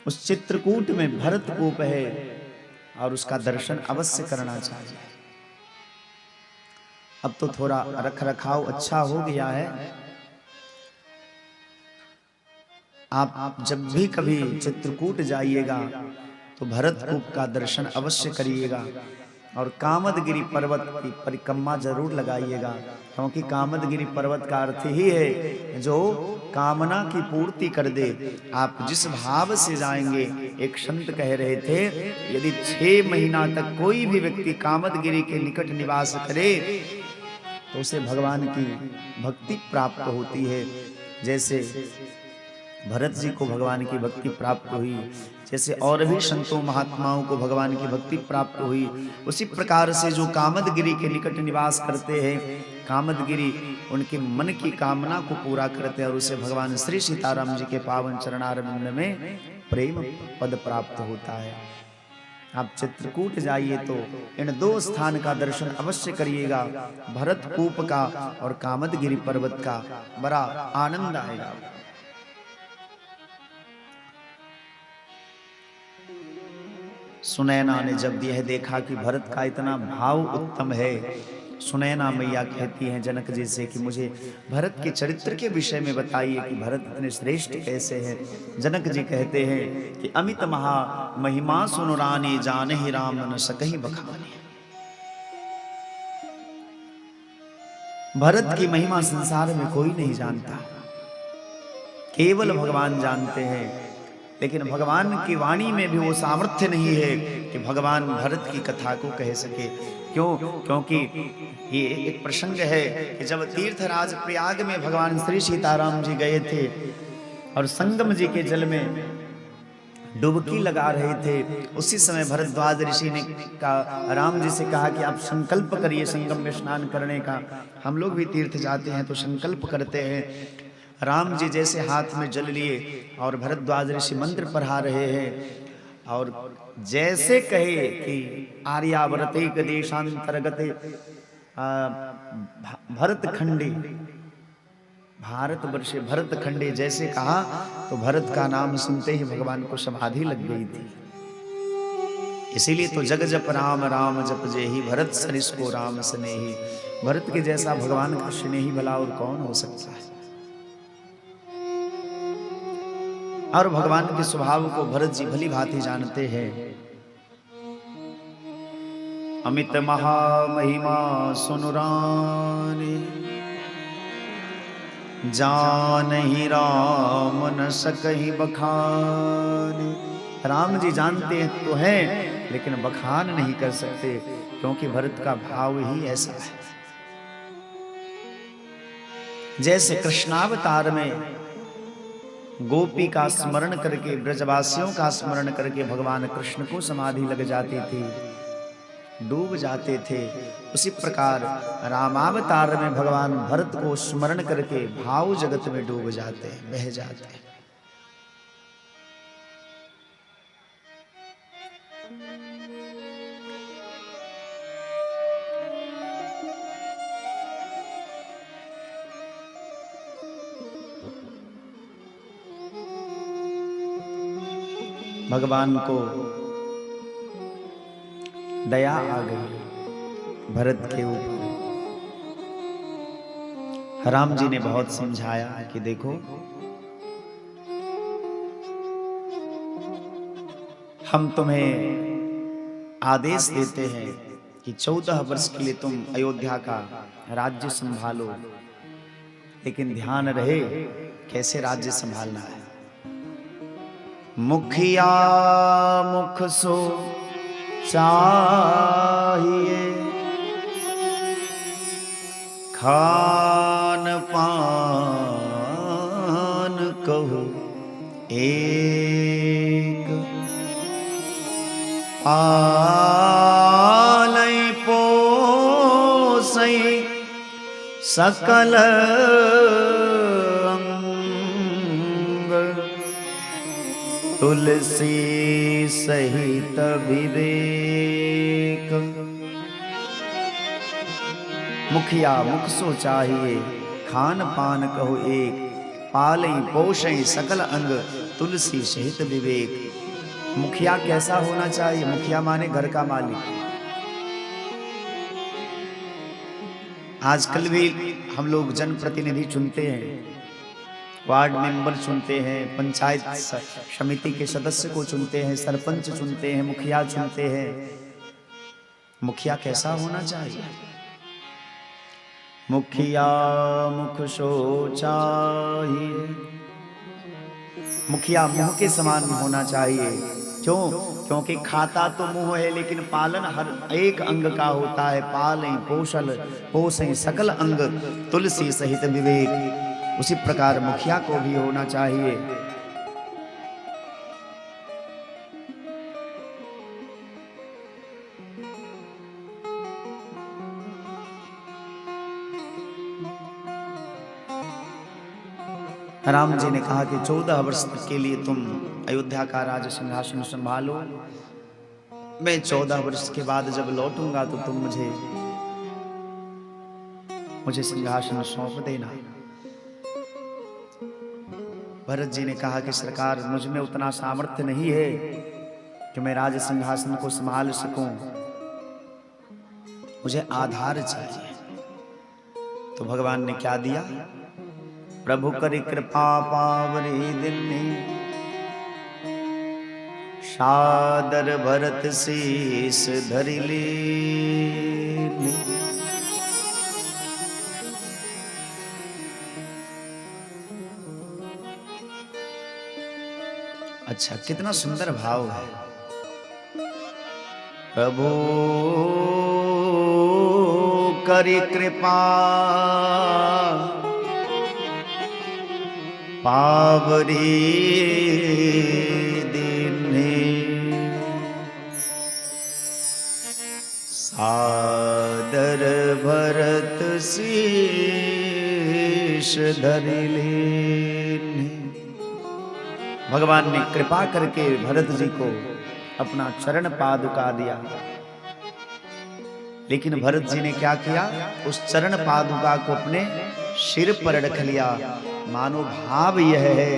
उस चित्रकूट में भरतकूप है और उसका दर्शन अवश्य करना चाहिए। अब तो थोड़ा रख रखाव अच्छा हो गया है। आप जब भी कभी चित्रकूट जाइएगा तो भरतकूप का दर्शन अवश्य करिएगा और कामदगिरि पर्वत की परिक्रमा जरूर लगाइएगा, क्योंकि कामदगिरि पर्वत का अर्थ ही है जो कामना की पूर्ति कर दे। आप जिस भाव से जाएंगे, एक संत कह रहे थे, यदि 6 महीना तक कोई भी व्यक्ति कामदगिरि के निकट निवास करे तो उसे भगवान की भक्ति प्राप्त होती है। जैसे भरत जी को भगवान की भक्ति प्राप्त हुई, जैसे और भी संतों महात्माओं को भगवान की भक्ति प्राप्त हुई, उसी प्रकार से जो कामदगिरि के निकट निवास करते हैं, कामदगिरि उनके मन की कामना को पूरा करते हैं और उसे भगवान श्री सीताराम जी के पावन चरणारविंद में प्रेम पद प्राप्त होता है। आप चित्रकूट जाइए तो इन 2 स्थान का दर्शन अवश्य करिएगा, भरतकूप का और कामदगिरि पर्वत का। बड़ा आनंद आएगा। सुनैना ने जब यह देखा कि भरत का इतना भाव उत्तम है, सुनैना मैया कहती हैं जनक जी से कि मुझे भरत के चरित्र के विषय में बताइए कि भरत इतने श्रेष्ठ कैसे हैं। जनक जी कहते हैं कि अमित महा महिमा सुनो रानी, जान ही राम न सकहि बखानी। भरत की महिमा संसार में कोई नहीं जानता, केवल भगवान जानते हैं। लेकिन भगवान की वाणी में भी वो सामर्थ्य नहीं है कि भगवान भरत की कथा को कह सके। क्यों? क्योंकि ये एक प्रसंग है कि जब तीर्थराज प्रयाग में भगवान श्री सीताराम जी गए थे और संगम जी के जल में डुबकी लगा रहे थे, उसी समय भरद्वाज ऋषि ने का राम जी से कहा कि आप संकल्प करिए संगम में स्नान करने का। हम लोग भी तीर्थ जाते हैं तो संकल्प करते हैं। राम जी जैसे हाथ में जल लिए और भरद्वाज ऋषि मंत्र पढ़ा रहे हैं और जैसे कहे कि आर्यावर्तिक देशांतर्गत भरतखंडे, भारतवर्षे भरतखंडे जैसे कहा तो भरत का नाम सुनते ही भगवान को समाधि लग गई थी। इसीलिए तो जग जप राम राम जप जेहि, भरत सरिस को राम स्नेही। भरत के जैसा भगवान का स्नेही भला और कौन हो सकता है। और भगवान के स्वभाव को भरत जी भली भांति जानते हैं। अमित महामहिमा सुनु रानी, जान ही राम न सकहि बखानी। राम जी जानते हैं तो हैं, लेकिन बखान नहीं कर सकते, क्योंकि भरत का भाव ही ऐसा है। जैसे कृष्णावतार में गोपी का स्मरण करके, ब्रजवासियों का स्मरण करके भगवान कृष्ण को समाधि लग जाती थी, डूब जाते थे, उसी प्रकार रामावतार में भगवान भरत को स्मरण करके भाव जगत में डूब जाते हैं, बह जाते हैं। भगवान को दया आ गई भरत के ऊपर। राम जी ने बहुत समझाया कि देखो, हम तुम्हें आदेश देते हैं कि 14 वर्ष के लिए तुम अयोध्या का राज्य संभालो, लेकिन ध्यान रहे कैसे राज्य संभालना है। मुखिया मुख सो चाहिए, खान पान कहु एक, पालई पोसई सकल अंग, तुलसी सहित विवेक। मुखिया मुख सो चाहिए, खान पान कहो एक, पालई पोषई सकल अंग, तुलसी सहित विवेक। मुखिया कैसा होना चाहिए? मुखिया माने घर का मालिक। आजकल भी हम लोग जनप्रतिनिधि चुनते हैं, वार्ड मेंबर चुनते हैं, पंचायत समिति के सदस्य को चुनते हैं, सरपंच चुनते हैं, मुखिया चुनते हैं। मुखिया कैसा होना चाहिए? मुखिया मुख सो चाहिए, मुखिया मुंह के समान होना चाहिए। क्यों? क्योंकि खाता तो मुंह है लेकिन पालन हर एक अंग का होता है। पालें पोषल पोषें सकल अंग, तुलसी सहित विवेक। उसी प्रकार मुखिया को भी होना चाहिए। राम जी ने कहा कि 14 वर्ष तक के लिए तुम अयोध्या का राज सिंहासन संभालो। मैं 14 वर्ष के बाद जब लौटूंगा तो तुम मुझे मुझे सिंहासन सौंप देना। भरत जी ने कहा कि सरकार, मुझ में उतना सामर्थ्य नहीं है कि मैं राज सिंहासन को संभाल सकूं, मुझे आधार चाहिए। तो भगवान ने क्या दिया? प्रभु करि कृपा पावरी दिन्नी, सादर भरत शीस धरि लीनी। अच्छा, कितना सुंदर भाव है। प्रभु करि कृपा पावरी दीन्ही, सादर भरत शीश धरि लीन्ही। भगवान ने कृपा करके भरत जी को अपना चरण पादुका दिया। लेकिन भरत जी ने क्या किया? उस चरण पादुका को अपने सिर पर रख लिया। मानो भाव यह है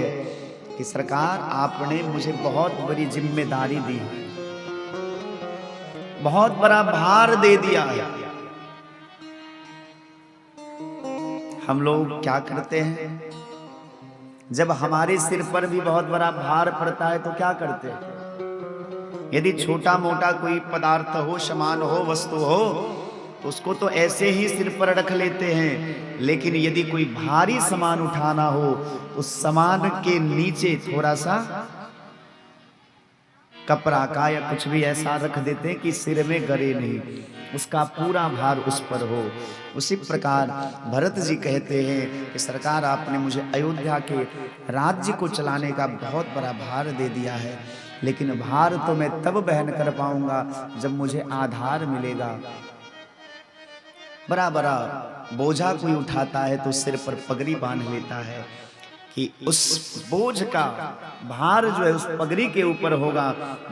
कि सरकार, आपने मुझे बहुत बड़ी जिम्मेदारी दी, बहुत बड़ा भार दे दिया है। हम लोग क्या करते हैं? जब हमारे सिर पर भी बहुत बड़ा भार पड़ता है तो क्या करते हैं? यदि छोटा मोटा कोई पदार्थ हो, सामान हो, वस्तु हो, तो उसको तो ऐसे ही सिर पर रख लेते हैं। लेकिन यदि कोई भारी सामान उठाना हो, उस सामान के नीचे थोड़ा सा कपड़ा का या कुछ भी ऐसा रख देते हैं कि सिर में गरे नहीं, उसका पूरा भार उस पर हो। उसी प्रकार भरत जी कहते हैं कि सरकार, आपने मुझे अयोध्या के राज्य को चलाने का बहुत बड़ा भार दे दिया है, लेकिन भार तो मैं तब वहन कर पाऊंगा जब मुझे आधार मिलेगा। बड़ा बड़ा बोझा कोई उठाता है तो सिर पर पगड़ी बांध लेता है कि उस बोझ का भार जो है उस पगड़ी के ऊपर होगा।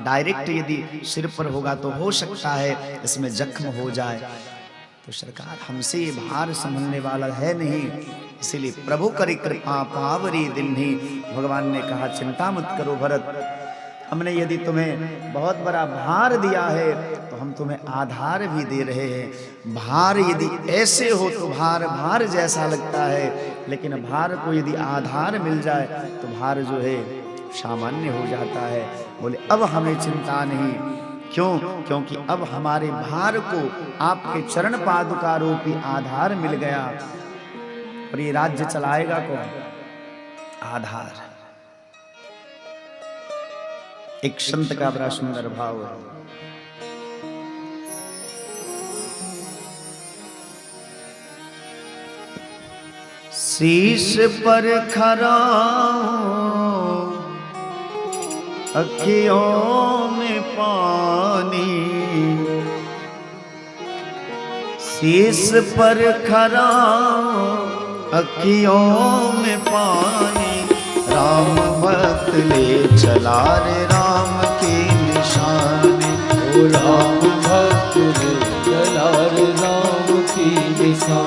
डायरेक्ट यदि सिर पर होगा तो हो सकता है इसमें जख्म हो जाए। तो सरकार, हमसे ये भार संभलने वाला है नहीं, इसीलिए प्रभु करि कृपा पावरी दिन्ही। भगवान ने कहा चिंता मत करो भरत, हमने यदि तुम्हें बहुत बड़ा भार दिया है तो हम तुम्हें आधार भी दे रहे हैं। भार यदि ऐसे हो तो भार भार जैसा लगता है, लेकिन भार को यदि आधार मिल जाए तो भार जो है सामान्य हो जाता है। बोले अब हमें चिंता नहीं। क्यों? क्योंकि अब हमारे भार को आपके चरण पादुका रूपी आधार मिल गया। और ये राज्य चलाएगा कौन? आधार। एक संत का बड़ा सुंदर भाव है। शीश पर खरा अखियों में पानी, शीश पर खरा अखियों में पानी, राम भक्त ले चला रे राम की निशानी। ओ राम भक्त ले चला रे राम की निशानी।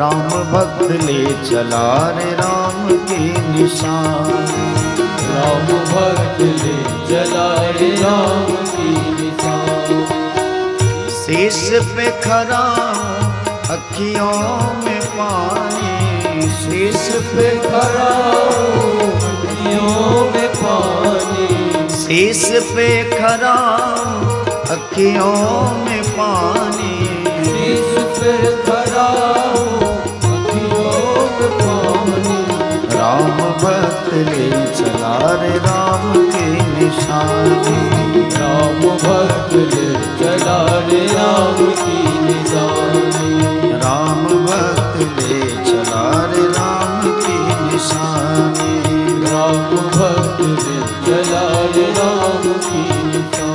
राम भक्त ले चला रे राम की निशान। राम भक्त ले चला रे राम की निशान। शीश पे खरा अखियों में पानी, शीश पे खरा अखियों में पानी, शीश पे खरा अखियों में पानी, शीश पे खरा अखियों में पानी। राम भक्त ले चला रे राम के निशानी। राम भक्त ले चला रे राम की निशानी। राम भक्त ले चला रे राम की निशानी। राम भक्त ले चला रे राम की निशानी।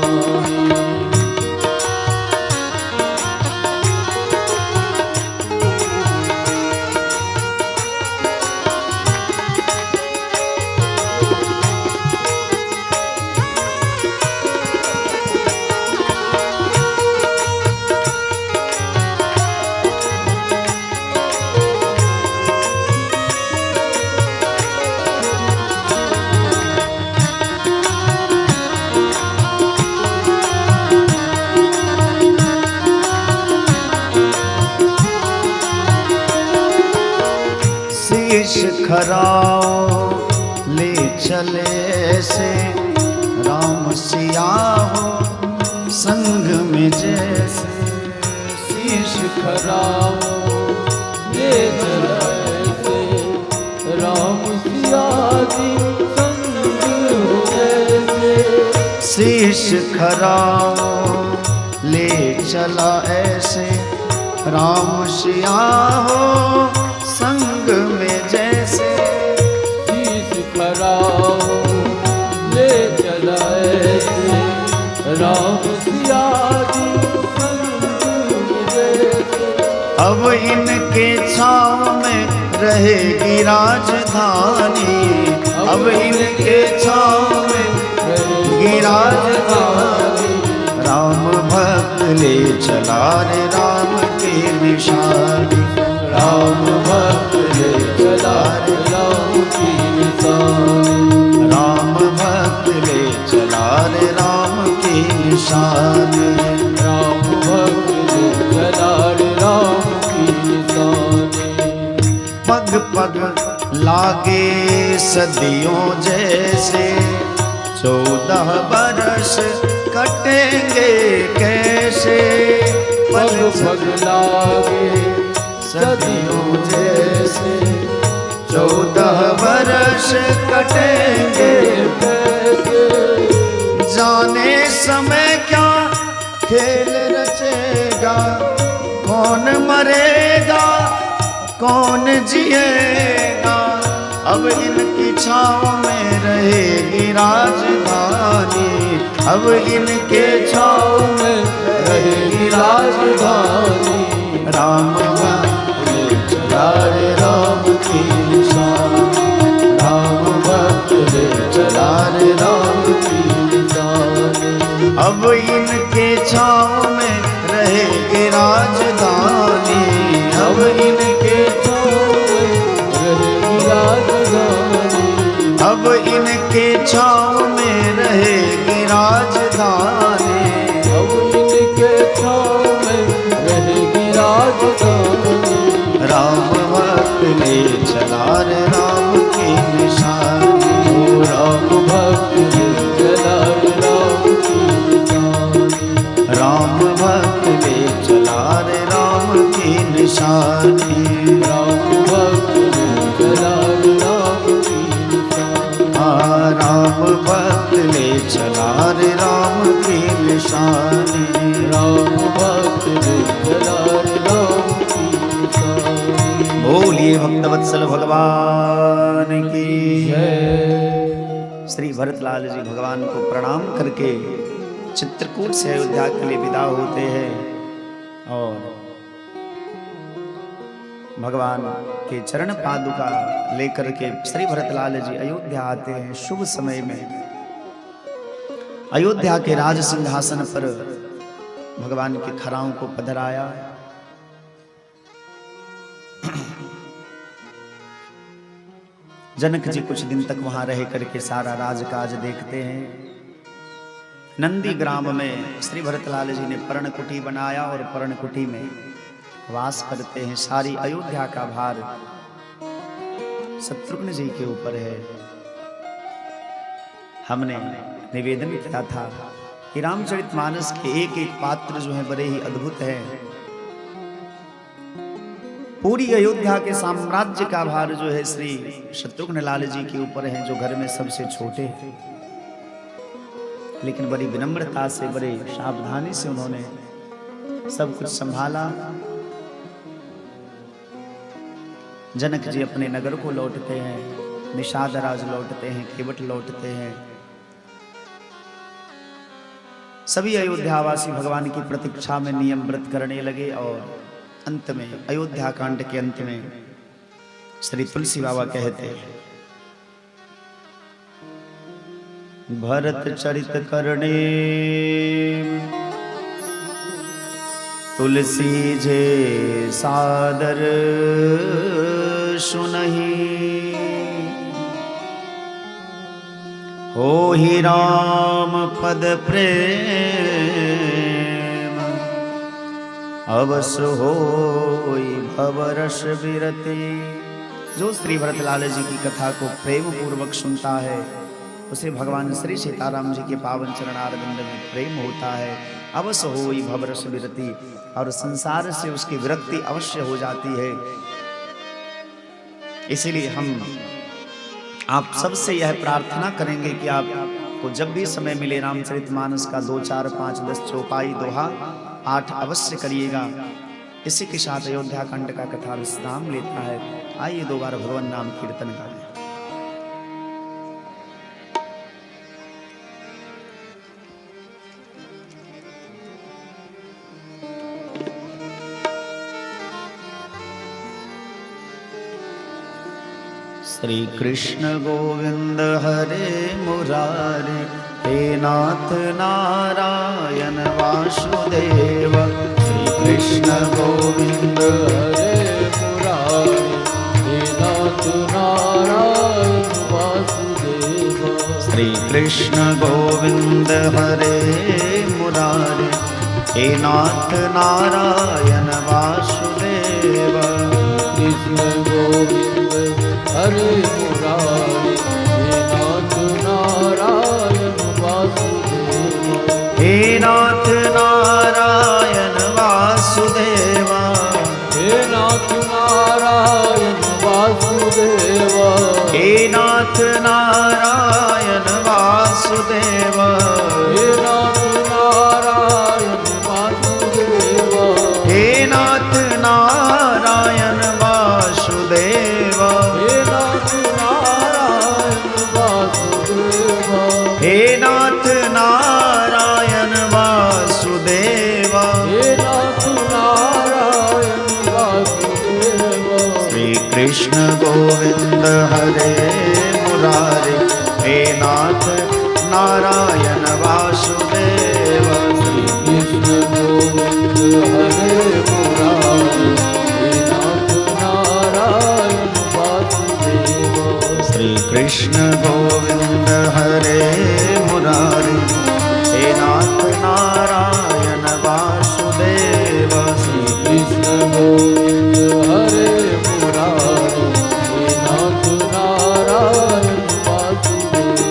शीश खराओ ले चले से राम सिया हो संग में जैसे। शीश खराओ ले चले से राम सिया जी संग हो जैसे। शीश खराओ ले चला ऐसे राम सिया हो संग में जैसे। शीश खराओ ले चला ऐसे राम सिया जी संग में जैसे। अब इनके छाँव में रहेगी राजधानी। अब इनके छाँव में रहेगी राजधानी। राम भक्त ले चला रे राम के निशानी। राम भक्त ले चला रे राम की निशानी। राम भक्त ले चला रे राम के निशानी। राम भक्त ले चला रे राम की निशानी। पग पग लागे सदियों जैसे, 14 बरस कटेंगे कैसे। पग पग लागे सदियों जैसे, 14 बरस कटेंगे कैसे। जाने समय क्या खेल रचेगा, कौन मरेगा कौन जिएगा। अब इनकी छाँव में रहेगी राजधानी। अब इनके छाँव में रहेगी राजधानी। राम भक्त ले चला रे राम की निशान। राम भक्त ले चला रे राम की निशानी। अब इनके छाँव में रहेगी राजधानी। अब इनके छाँव में रहेगी राजधानी। अब इनके छाँव में रहेगी राजधानी। अब इनके छाँव में रहेगी राजधानी। राम भक्त ले चला रे राम की निशानी। राम भक्त ले चला रे राम की निशानी। राम भक्त ले चला रे राम की निशानी। राम भक्त ले चला रे राम की निशानी। राम भक्त ले चला रे राम की निशानी। राम भक्त ले चला रे राम की निशानी। बोलिए भक्तवत्सल भगवान की जय। श्री भरतलाल जी भगवान को प्रणाम करके चित्रकूट से अयोध्या के लिए विदा होते हैं और भगवान के चरण पादुका लेकर के श्री भरतलाल जी अयोध्या आते हैं। शुभ समय में अयोध्या के राज सिंहासन पर भगवान के खराओं को पधराया। जनक जी कुछ दिन तक वहां रह करके सारा राजकाज देखते हैं। नंदीग्राम में श्री भरतलाल जी ने पर्णकुटी बनाया और पर्णकुटी में वास करते हैं। सारी अयोध्या का भार शत्रुघ्न जी के ऊपर है। हमने निवेदन किया था कि रामचरितमानस के एक एक पात्र जो है बड़े ही अद्भुत हैं। पूरी अयोध्या के साम्राज्य का भार जो है श्री शत्रुघ्न लाल जी के ऊपर है, जो घर में सबसे छोटे हैं, लेकिन बड़ी विनम्रता से, बड़े सावधानी से उन्होंने सब कुछ संभाला। जनक जी अपने नगर को लौटते हैं, निषाद राज लौटते हैं, केवट लौटते हैं। सभी अयोध्यावासी भगवान की प्रतीक्षा में नियम व्रत करने लगे और अंत में अयोध्या कांड के अंत में श्री तुलसी बाबा कहते हैं, भरत चरित करने तुलसी जे सादर सुनही, हो ही राम पद प्रेम अवस होई भवरस विरति। जो श्री भरतलाल जी की कथा को प्रेम पूर्वक सुनता है उसे भगवान श्री सीताराम जी के पावन चरणारविंद में प्रेम होता है। अवश्य होई भवरस विरति, और संसार से उसकी विरक्ति अवश्य हो जाती है। इसीलिए हम आप सबसे यह प्रार्थना करेंगे कि आपको जब भी समय मिले रामचरितमानस का 2 4 5 10 चौपाई दोहा पाठ अवश्य करिएगा। इसी के साथ अयोध्या कांड का कथा विश्राम लेता है। आइए 2 बार भगवान नाम कीर्तन गाएं। श्री कृष्ण गोविंद हरे मुरारे, हे नाथ नारायण वासुदेव। श्री कृष्ण गोविंद हरे मुरारे, हे नाथ नारायण वासुदेव। श्री कृष्ण गोविंद हरे मुरारे, हे नाथ नारायण वासुदेव। कृष्ण गोविंद हरे मुरारे, हे नाथ नारायण वासुदेव। हे नाथ नारायण वासुदेव, हे नाथ नारायण वासुदेव। हे नाथ नारायण वासुदेव, हे नाथ नारायण वासुदेव। हे नाथ नारायण वासुदेव, हे नाथ नारायण वासुदेव। हे नाथ नारायण वासुदेव। हे नाथ नारायण वासुदेव। श्री कृष्ण गोविंद हरे मुरारे, हे नाथ नारायण वासुदेव। श्री कृष्ण गोविंद हरे मुरारे, हे नाथ नारायण वासुदेव। श्री कृष्ण गोविंद हरे मुरारे, हे नाथ नारायण वासुदेव। श्री कृष्ण गोविंद हरे मुरारे, हे नाथ नारायण वासुदेव।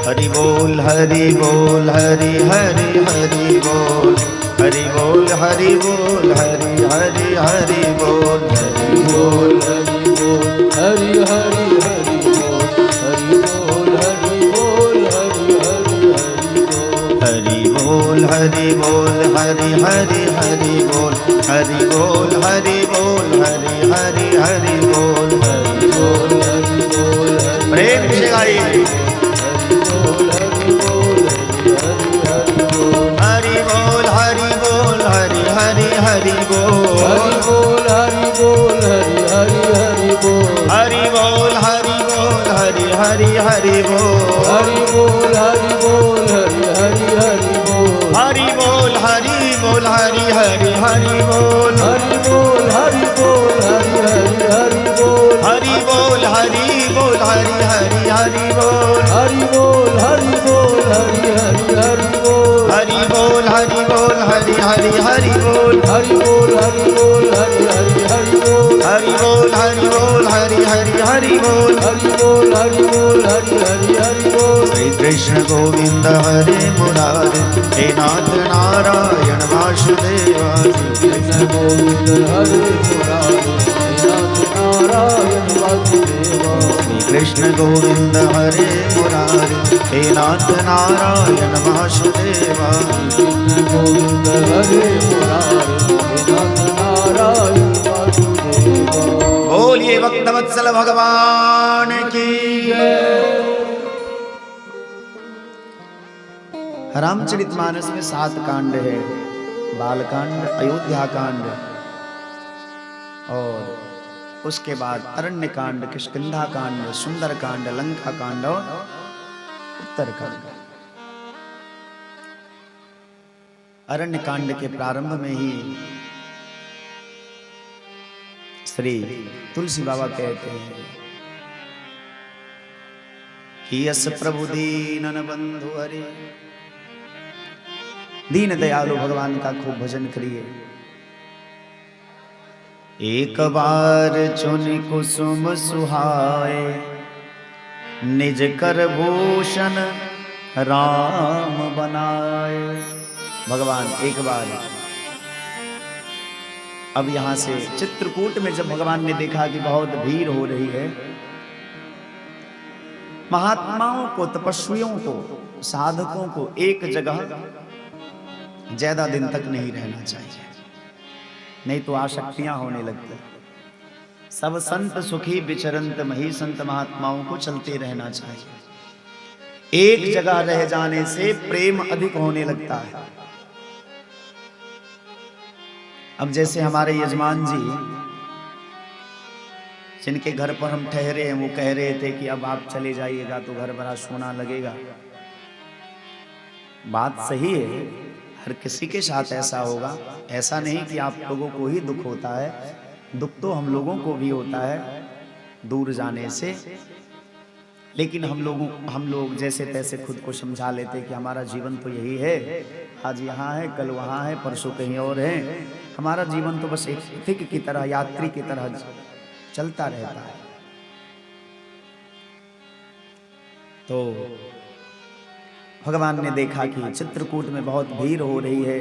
हरि बोल हरि बोल हरि हरि हरि बोल, हरि बोल हरि बोल हरि हरि हरि बोल। हरि बोल हरि बोल हरि हरि हरि बोल, हरि बोल हरि बोल हरि हरि हरि बोल। हरि बोल हरि बोल हरि हरि हरि बोल, हरि बोल हरि बोल हरि हरि हरि बोल। हरि बोल हरि बोल हरि प्रेम से गाइए। हरि बोल हरि बोल हरि हरि हरि बोल। हरि बोल हरि बोल हरि हरि हरि बोल। हरि बोल हरि बोल हरि हरि हरि बोल। हरि बोल हरि बोल हरि हरि हरि बोल। हरि बोल हरि बोल हरि हरि हरि बोल। हरि बोल हरि बोल हरि हरि हरि बोल। हरि बोल हरि बोल हरि हरि हरि बोल। हरि बोल हरि बोल हरि हरि हरि बोल। हरि बोल हरि बोल हरि हरि हरि बोल। हरि बोल हरि बोल हरि हरि हरि बोल। हरि बोल हरि बोल हरि हरि हरि बोल। हरि बोल हरि बोल हरि हरि हरि बोल। हरि बोल हरि बोल हरि हरि हरि बोल। श्री कृष्ण गोविंद हरे मुरारे, हे नाथ नारायण वासुदेवा। कृष्ण गोविंद हरे मुरारे, हे नाथ नारायण वासुदेवा। श्री कृष्ण गोविंद हरे मुरारे, हे नाथ नारायण वासुदेवा। कृष्ण गोविंद हरे मुरारे, हे नाथ नारायण वासुदेवा। बोलिए भक्तवत्सल भगवान की। रामचरितमानस में 7 कांड है। बालकांड, अयोध्या कांड और उसके बाद अरण्य कांड, किष्किंधा कांड, सुंदर कांड, लंका कांड और उत्तर कांड। अरण्य कांड के प्रारंभ में ही श्री तुलसी बाबा कहते हैं कि यस प्रभु दीनन बंधु हरे। दीन दयालु भगवान का खूब भजन करिए। एक बार चुन कुसुम सुहाए, निज कर भूषण राम बनाए। भगवान एक बार अब यहां से चित्रकूट में जब भगवान ने देखा कि बहुत भीड़ हो रही है, महात्माओं को, तपस्वियों को, साधकों को एक जगह ज्यादा दिन तक नहीं रहना चाहिए, नहीं तो आसक्तियां होने लगती। सब संत सुखी विचरंत मही, संत महात्माओं को चलते रहना चाहिए। एक जगह रह जाने से प्रेम अधिक होने लगता है। अब जैसे हमारे यजमान जी जिनके घर पर हम ठहरे हैं, वो कह रहे थे कि अब आप चले जाइएगा तो घर बड़ा सोना लगेगा। बात सही है, हर किसी के साथ ऐसा होगा। ऐसा नहीं कि आप लोगों को ही दुख होता है, दुख तो हम लोगों को भी होता है दूर जाने से। लेकिन हम लोग जैसे तैसे खुद को समझा लेते कि हमारा जीवन तो यही है, आज यहाँ है, कल वहाँ है, परसों कहीं और है। हमारा जीवन तो बस एक पथिक की तरह, यात्री की तरह चलता रहता है। तो भगवान ने देखा कि चित्रकूट में बहुत भीड़ हो रही है,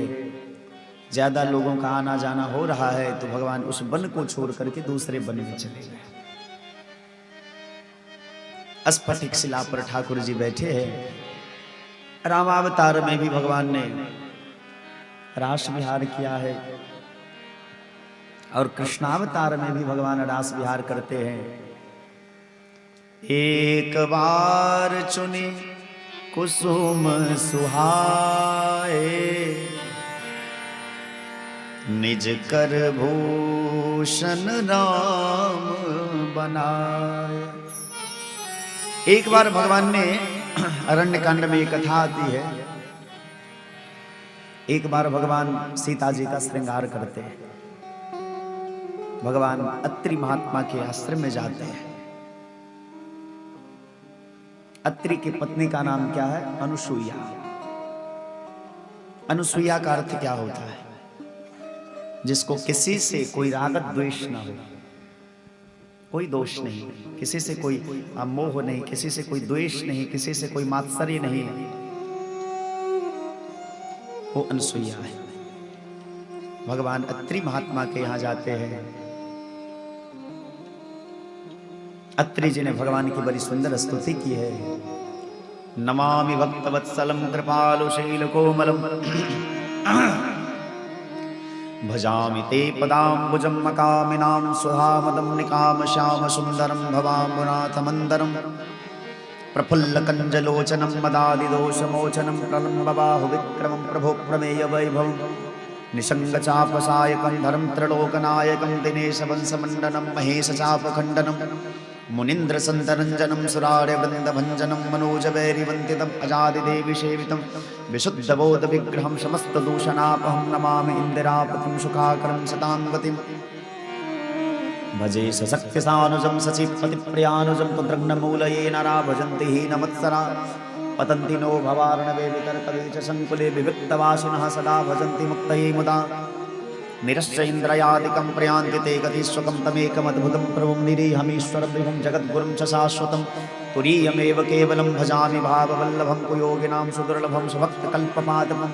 ज्यादा लोगों का आना जाना हो रहा है, तो भगवान उस वन को छोड़ करके दूसरे वन में चले गए। स्फटिक शिला पर ठाकुर जी बैठे हैं। रामावतार में भी भगवान ने रास विहार किया है और कृष्णावतार में भी भगवान रास विहार करते हैं। एक बार चुनी कुसुम सुहाए, निज कर भूषण राम बनाए। एक बार भगवान ने अरण्य कांड में एक कथा आती है। एक बार भगवान सीता जी का श्रृंगार करते हैं। भगवान अत्रि महात्मा के आश्रम में जाते हैं। अत्रि की पत्नी का नाम क्या है? अनुसुईया। अनुसुईया का अर्थ क्या होता है? जिसको किसी से कोई रागत द्वेष ना हो, कोई दोष नहीं, किसी से कोई मोह नहीं, किसी से कोई द्वेष नहीं, किसी से कोई मात्सर्य नहीं, वो अनुसुईया है। भगवान अत्रि महात्मा के यहां जाते हैं। अत्रि जी ने भगवान की बड़ी सुंदर स्तुति की है। नमामि भक्तवत्सलम कृपालुशील कोमलम भजामि ते पदाम्बुजं मकामिनां सुधामदं निकाम श्याम सुंदरं भवाम्बुनाथमन्दरं प्रफुल्लकञ्जलोचनं मदादिदोषमोचनं प्रलम्बबाहुविक्रमं प्रभो प्रमेय वैभवं निषङ्गचापसायकं धरं त्रिलोकनायकं दिनेशवंशमण्डनं महेशचापखण्डनं मुनीन्द्रसन्तरञ्जनं सुरार्यवृन्दभञ्जनं मनोजवैरिवन्दितम् अजादिदेविसेवितं विशुद्धबोधविग्रहं समस्तदूषणापहं नमामि इन्दिरापतिं सुखाकरं सतां गतिम्। भजे सशक्तिसानुजं सचिपतिप्रियानुजं तद्रग्नमूलये नरा भजन्ति हीनमत्सरा। पतन्ति नो भवार्णवे वितर्कवे च सङ्कुले विविक्तवासिनः सदा भजन्ति मुक्तये मुदा। निरस्य इन्द्रयादिकं प्रयान्ति ते गतिस्वकं तमेकमद्भुतं प्रभुं निरीहमीश्वरं विभुं जगद्गुरुं च शाश्वतं। तुरीयमेव केवलं भजामि भाववल्लभं कुयोगिनां सुदुर्लभं सुभक्तकल्पपादपं।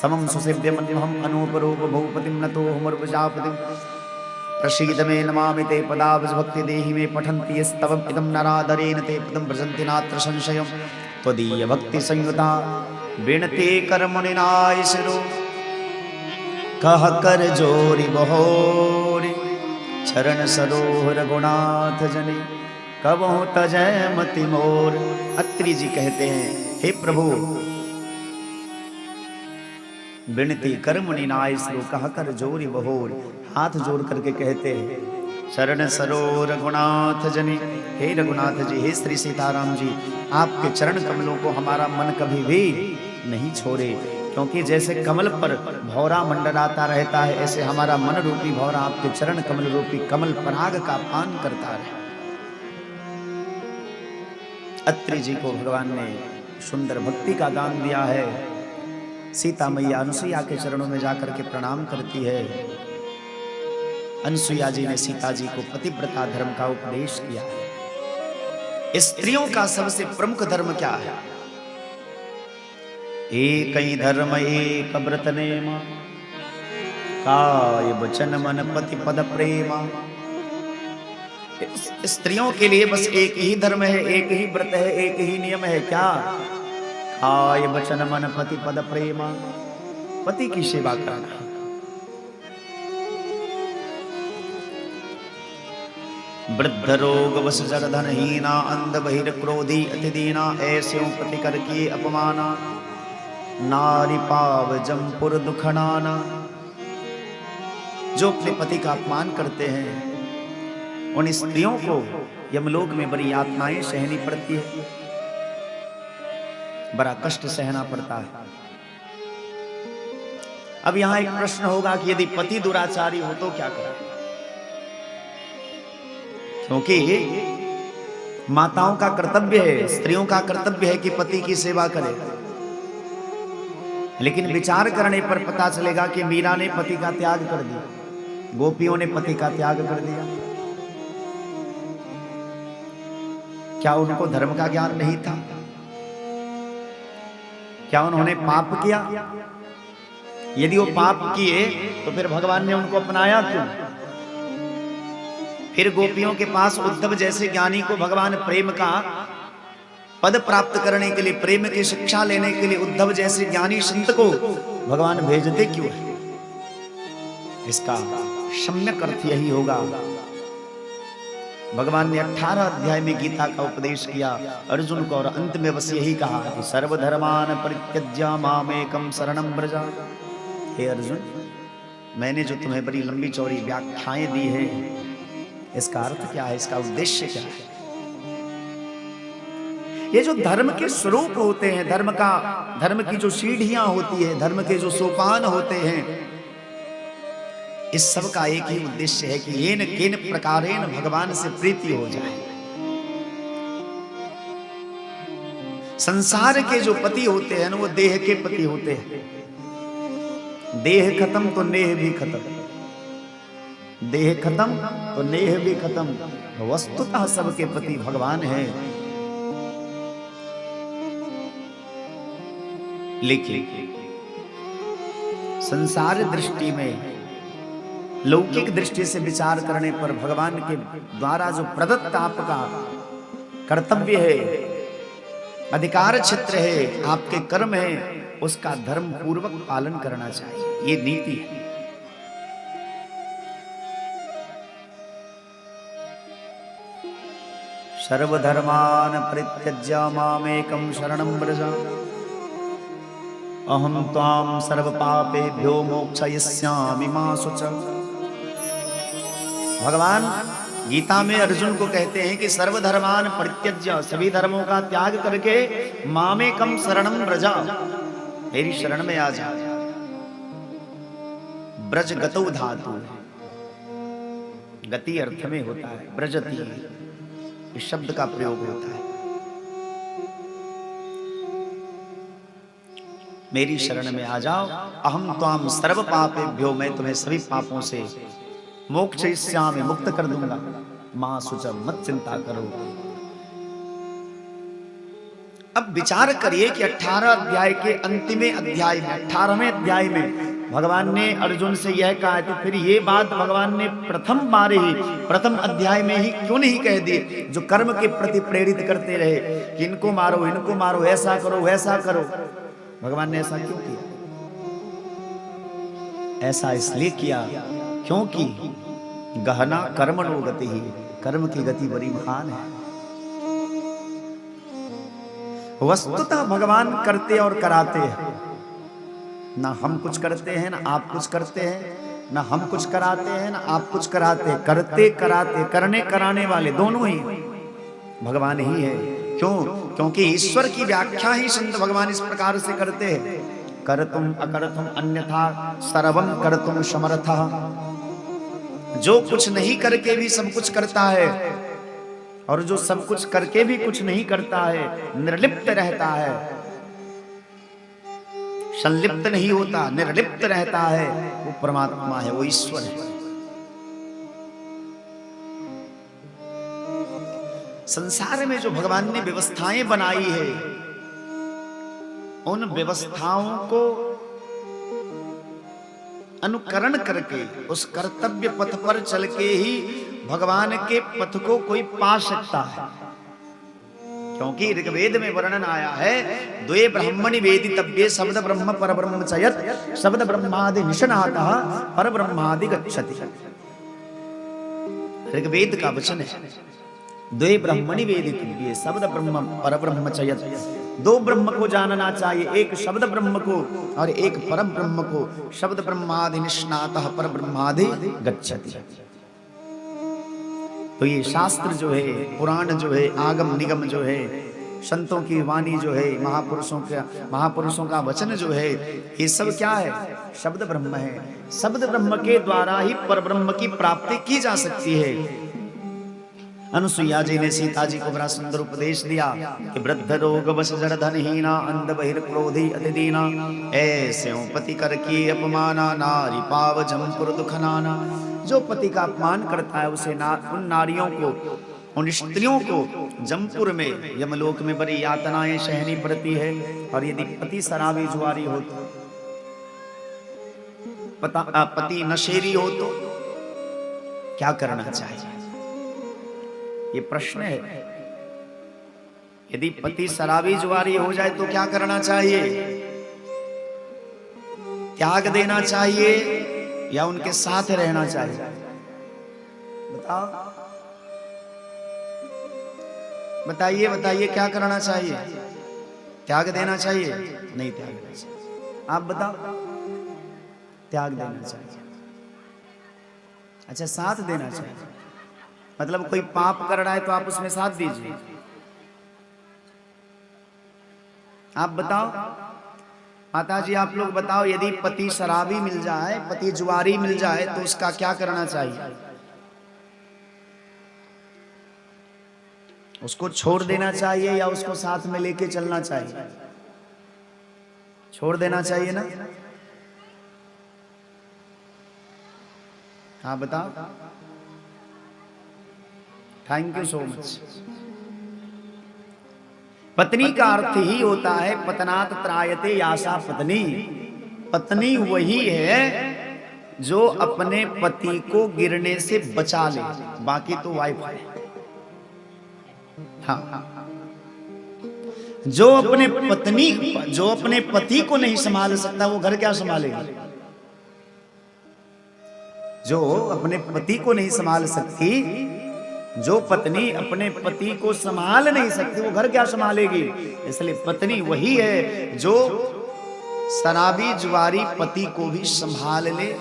समं सुसेव्यमन्महम् अनूपरूपभूपतिं नतोऽहमुर्वजापतिं। प्रसीद मे नमामि ते पदाब्जभक्ति देहि मे पठन्ति यस्तवम् इदं नरादरेण ते पदं व्रजन्ति नात्र संशयं। त्वदीय भक्ति संयुता विणते कर्मणिनाय शिरो कह कर जोरि बहोरि। चरण सरोह रघुनाथ जने कबहु तजय मति मोर। अत्रि जी कहते हैं, हे प्रभु, विनती कर मुनि नाय श्रो कह कर जोरि बहोर। हाथ जोड़ करके कहते हैं, शरण सरो रघुनाथ जनी, हे रघुनाथ जी, हे श्री सीताराम जी, आपके चरण कमलों को हमारा मन कभी भी नहीं छोड़े, क्योंकि जैसे कमल पर भौरा मंडराता रहता है, ऐसे हमारा मन रूपी भौरा आपके चरण कमल रूपी कमल पराग का पान करता रहे। अत्रि जी को भगवान ने सुंदर भक्ति का दान दिया है। सीता मैया अनुसुईया के चरणों में जाकर के प्रणाम करती है। अनुसुईया जी ने सीता जी को पतिव्रता धर्म का उपदेश किया है। स्त्रियों का सबसे प्रमुख धर्म क्या है? एक ही धर्म एक व्रत नेम, काय वचन मन पति पद प्रेम। स्त्रियों के लिए बस एक ही धर्म है, एक ही व्रत है, एक ही नियम है। क्या? काय वचन मन पति पद प्रेम, पति की सेवा करना। वृद्ध रोग वश जर धन हीना, अंध बहिर क्रोधी अति दीना, ऐसे पति कर किए अपमाना, नारी पाव जमपुर दुखनाना। जो अपने पति का अपमान करते हैं उन स्त्रियों को यमलोक में बड़ी यातनाएं सहनी पड़ती है, बड़ा कष्ट सहना पड़ता है। अब यहां एक प्रश्न होगा कि यदि पति दुराचारी हो तो क्या करें? क्योंकि माताओं का कर्तव्य है, स्त्रियों का कर्तव्य है कि पति की सेवा करे। लेकिन विचार करने पर पता चलेगा कि मीरा ने पति का त्याग कर दिया, गोपियों ने पति का त्याग कर दिया। क्या उनको धर्म का ज्ञान नहीं था? क्या उन्होंने पाप किया? यदि वो पाप किए तो फिर भगवान ने उनको अपनाया क्यों? फिर गोपियों के पास उद्धव जैसे ज्ञानी को भगवान प्रेम का पद प्राप्त करने के लिए, प्रेम की शिक्षा लेने के लिए उद्धव जैसे ज्ञानी संत को भगवान भेजते क्यों है? इसका सम्यक अर्थ यही होगा, भगवान ने 18 अध्याय में गीता का उपदेश किया अर्जुन को, और अंत में बस यही कहा कि सर्वधर्मान परित्यज्य मामेकं शरणं व्रज। हे अर्जुन, मैंने जो तुम्हें बड़ी लंबी चौड़ी व्याख्याएं दी है, इसका अर्थ क्या है, इसका उद्देश्य क्या है? ये जो धर्म के स्वरूप होते हैं, धर्म की जो सीढ़ियां होती है, धर्म के जो सोपान होते हैं, इस सब का एक ही उद्देश्य है कि येन केन प्रकारेण भगवान से प्रीति हो जाए। संसार के जो पति होते हैं ना, वो देह के पति होते हैं। देह खत्म तो नेह भी खत्म, देह खत्म तो नेह भी खत्म। वस्तुतः सबके पति भगवान हैं। लेकिन संसार दृष्टि में, लौकिक दृष्टि से विचार करने पर भगवान के द्वारा जो प्रदत्त आपका कर्तव्य है, अधिकार क्षेत्र है, आपके कर्म है, उसका धर्म पूर्वक पालन करना चाहिए। ये नीति है। सर्वधर्मान परित्यज्य मामेकं शरणं व्रज, अहं त्वां सर्वपापेभ्यो मोक्षयिष्यामि मा शुच। भगवान गीता में अर्जुन को कहते हैं कि सर्वधर्मान परित्यज्य, सभी धर्मों का त्याग करके मामेकं शरणं व्रज, मेरी शरण में आ जा। ब्रज गतौ धातु, गति अर्थ में होता है, व्रजति इस शब्द का प्रयोग होता है। मेरी शरण में आ जाओ, अहम त्वाम सर्व पापेभ्यो, मैं तुम्हें सभी पापों से मोक्षयिष्यामि, मुक्त कर दूंगा। मां शुच, मत चिंता करो। अब विचार करिए कि 18 अध्याय के अंतिम अध्याय में, 18वें अध्याय में भगवान ने अर्जुन से यह कहा है, तो फिर ये बात भगवान ने प्रथम बार ही, प्रथम अध्याय में ही क्यों नहीं कह दी? जो कर्म के प्रति प्रेरित करते रहे कि इनको मारो, इनको मारो, ऐसा करो, वैसा करो, भगवान ने ऐसा क्यों किया? ऐसा इसलिए किया क्योंकि गहना कर्मणो गति ही, कर्म की गति बड़ी महान है। वस्तुतः भगवान करते और कराते हैं, ना हम कुछ करते हैं ना आप कुछ करते हैं, ना हम कुछ कराते हैं ना आप कुछ कराते हैं। करते कराते, करने कराने वाले दोनों ही भगवान ही है। क्यों? क्योंकि ईश्वर की व्याख्या ही संत भगवान इस प्रकार से करते हैं, करतुम अकर्तुम अन्यथा सर्वम करतुम समर्थ। जो कुछ नहीं करके भी सब कुछ करता है और जो सब कुछ करके भी कुछ नहीं करता है, निर्लिप्त रहता है, संलिप्त नहीं होता, निर्लिप्त रहता है, वो परमात्मा है, वो ईश्वर है। संसार में जो भगवान ने व्यवस्थाएं बनाई है, उन व्यवस्थाओं को अनुकरण करके उस कर्तव्य पथ पर चल के ही भगवान के पथ को कोई पा सकता है। क्योंकि ऋग्वेद में वर्णन आया है, द्वे ब्राह्मणि वेदितव्ये शब्द ब्रह्म परब्रह्म चयत शब्द ब्रह्मादि निष्णातः परब्रह्मादि गच्छति। ऋग्वेद का वचन है, द्वे ब्राह्मणि वेदितव्ये शब्द ब्रह्म परब्रह्म चयत। दो ब्रह्म को जानना चाहिए, एक शब्द ब्रह्म को और एक परम ब्रह्म को। शब्द ब्रह्मादि निष्णातः परब्रह्मादि गच्छति। तो ये शास्त्र जो है, पुराण जो है, आगम निगम जो है, संतों की वाणी जो है, महापुरुषों का वचन जो है, ये सब क्या है? शब्द ब्रह्म है। शब्द ब्रह्म के द्वारा ही परब्रह्म की प्राप्ति की जा सकती है। अनुसुईया जी ने सीता जी को बड़ा सुंदर उपदेश दिया कि वृद्ध रोग वश जड़ धनहीना अंध बहिर क्रोधी अति दीना, ऐसे पति कर की अपमाना नारी पाव जमपुर दुख नाना। जो पति का अपमान करता है उसे उन नारियों को, उन स्त्रियों को जमपुर में, यमलोक में बड़ी यातनाएं सहनी पड़ती है। और यदि पति शराबी जुआरी हो तो, पति नशेरी हो तो क्या करना चाहिए? ये प्रश्न है। यदि पति शराबी जुआरी हो जाए तो क्या करना चाहिए? त्याग देना चाहिए या उनके साथ रहना चाहिए? बताओ, बताइए, बताइए, क्या करना चाहिए? त्याग देना चाहिए? नहीं त्यागना चाहिए। आप बताओ। त्याग देना चाहिए। अच्छा, साथ देना चाहिए, मतलब कोई पाप कर रहा है तो आप उसमें साथ दीजिए। आप बताओ माता जी, आप लोग बताओ, यदि पति शराबी मिल जाए, पति जुआरी मिल जाए तो उसका क्या करना चाहिए? उसको छोड़ देना चाहिए या उसको साथ में लेके चलना चाहिए? छोड़ देना चाहिए ना? हाँ बताओ। Thank you so much. पत्नी का अर्थ ही होता है पतनात् त्रायते यासा पत्नी। पत्नी वही है जो अपने पति को गिरने से बचा ले, बाकी तो वाइफ है। हाँ, जो अपने पत्नी, जो अपने पति को नहीं संभाल सकता वो घर क्या संभालेगा? जो अपने पति को नहीं संभाल सकती, जो पत्नी अपने पति को संभाल नहीं सकती वो घर क्या संभालेगी? इसलिए पत्नी वही है जो शराबी जुआरी पति को भी संभाल ले,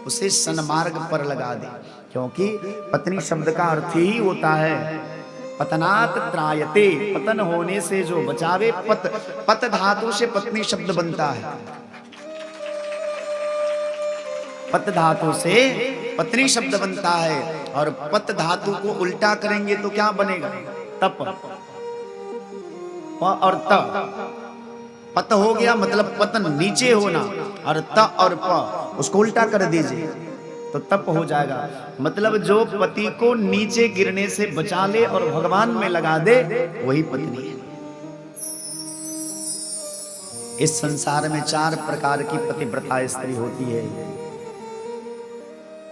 उसे सन्मार्ग पर लगा दे। क्योंकि पत्नी शब्द का अर्थ ही होता है पतनात् त्रायते, पतन होने से जो बचावे। पत, पत धातु से पत्नी शब्द बनता है। पत धातु से पत्नी शब्द बनता है। और पत धातु को उल्टा करेंगे तो क्या बनेगा? तप। प और त, पत हो गया मतलब पतन, नीचे होना, और त और प उसको उल्टा कर दीजिए तो तप हो जाएगा। मतलब जो पति को नीचे गिरने से बचा ले और भगवान में लगा दे वही पत्नी है। इस संसार में 4 प्रकार की पतिव्रता स्त्री होती है।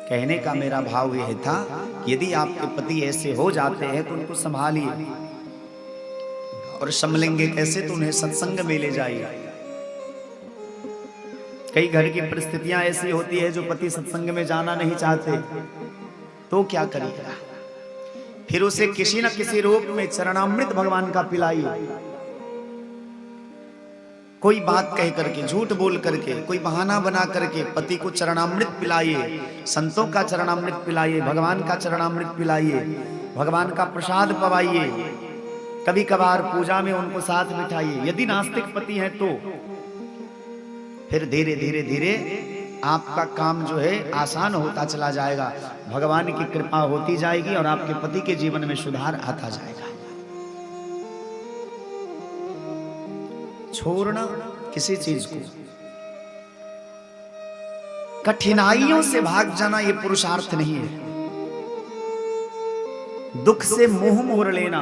कहने का मेरा भाव यह था कि यदि आपके पति ऐसे हो जाते हैं तो उनको संभालिए, और संभलेंगे कैसे? तो उन्हें सत्संग में ले जाइए। कई घर की परिस्थितियां ऐसी होती है जो पति सत्संग में जाना नहीं चाहते, तो क्या करिएगा? फिर उसे किसी न किसी रूप में चरणामृत भगवान का पिलाइए। कोई बात कह करके, झूठ बोल करके, कोई बहाना बना करके पति को चरणामृत पिलाइए, संतों का चरणामृत पिलाइए, भगवान का चरणामृत पिलाइए, भगवान का प्रसाद पवाइए। कभी कभार पूजा में उनको साथ बिठाइए। यदि नास्तिक पति हैं तो फिर धीरे धीरे धीरे आपका काम जो है आसान होता चला जाएगा, भगवान की कृपा होती जाएगी और आपके पति के जीवन में सुधार आता जाएगा। छोड़ना किसी चीज को, कठिनाइयों से भाग जाना ये पुरुषार्थ नहीं है। दुख से मुंह मोड़ लेना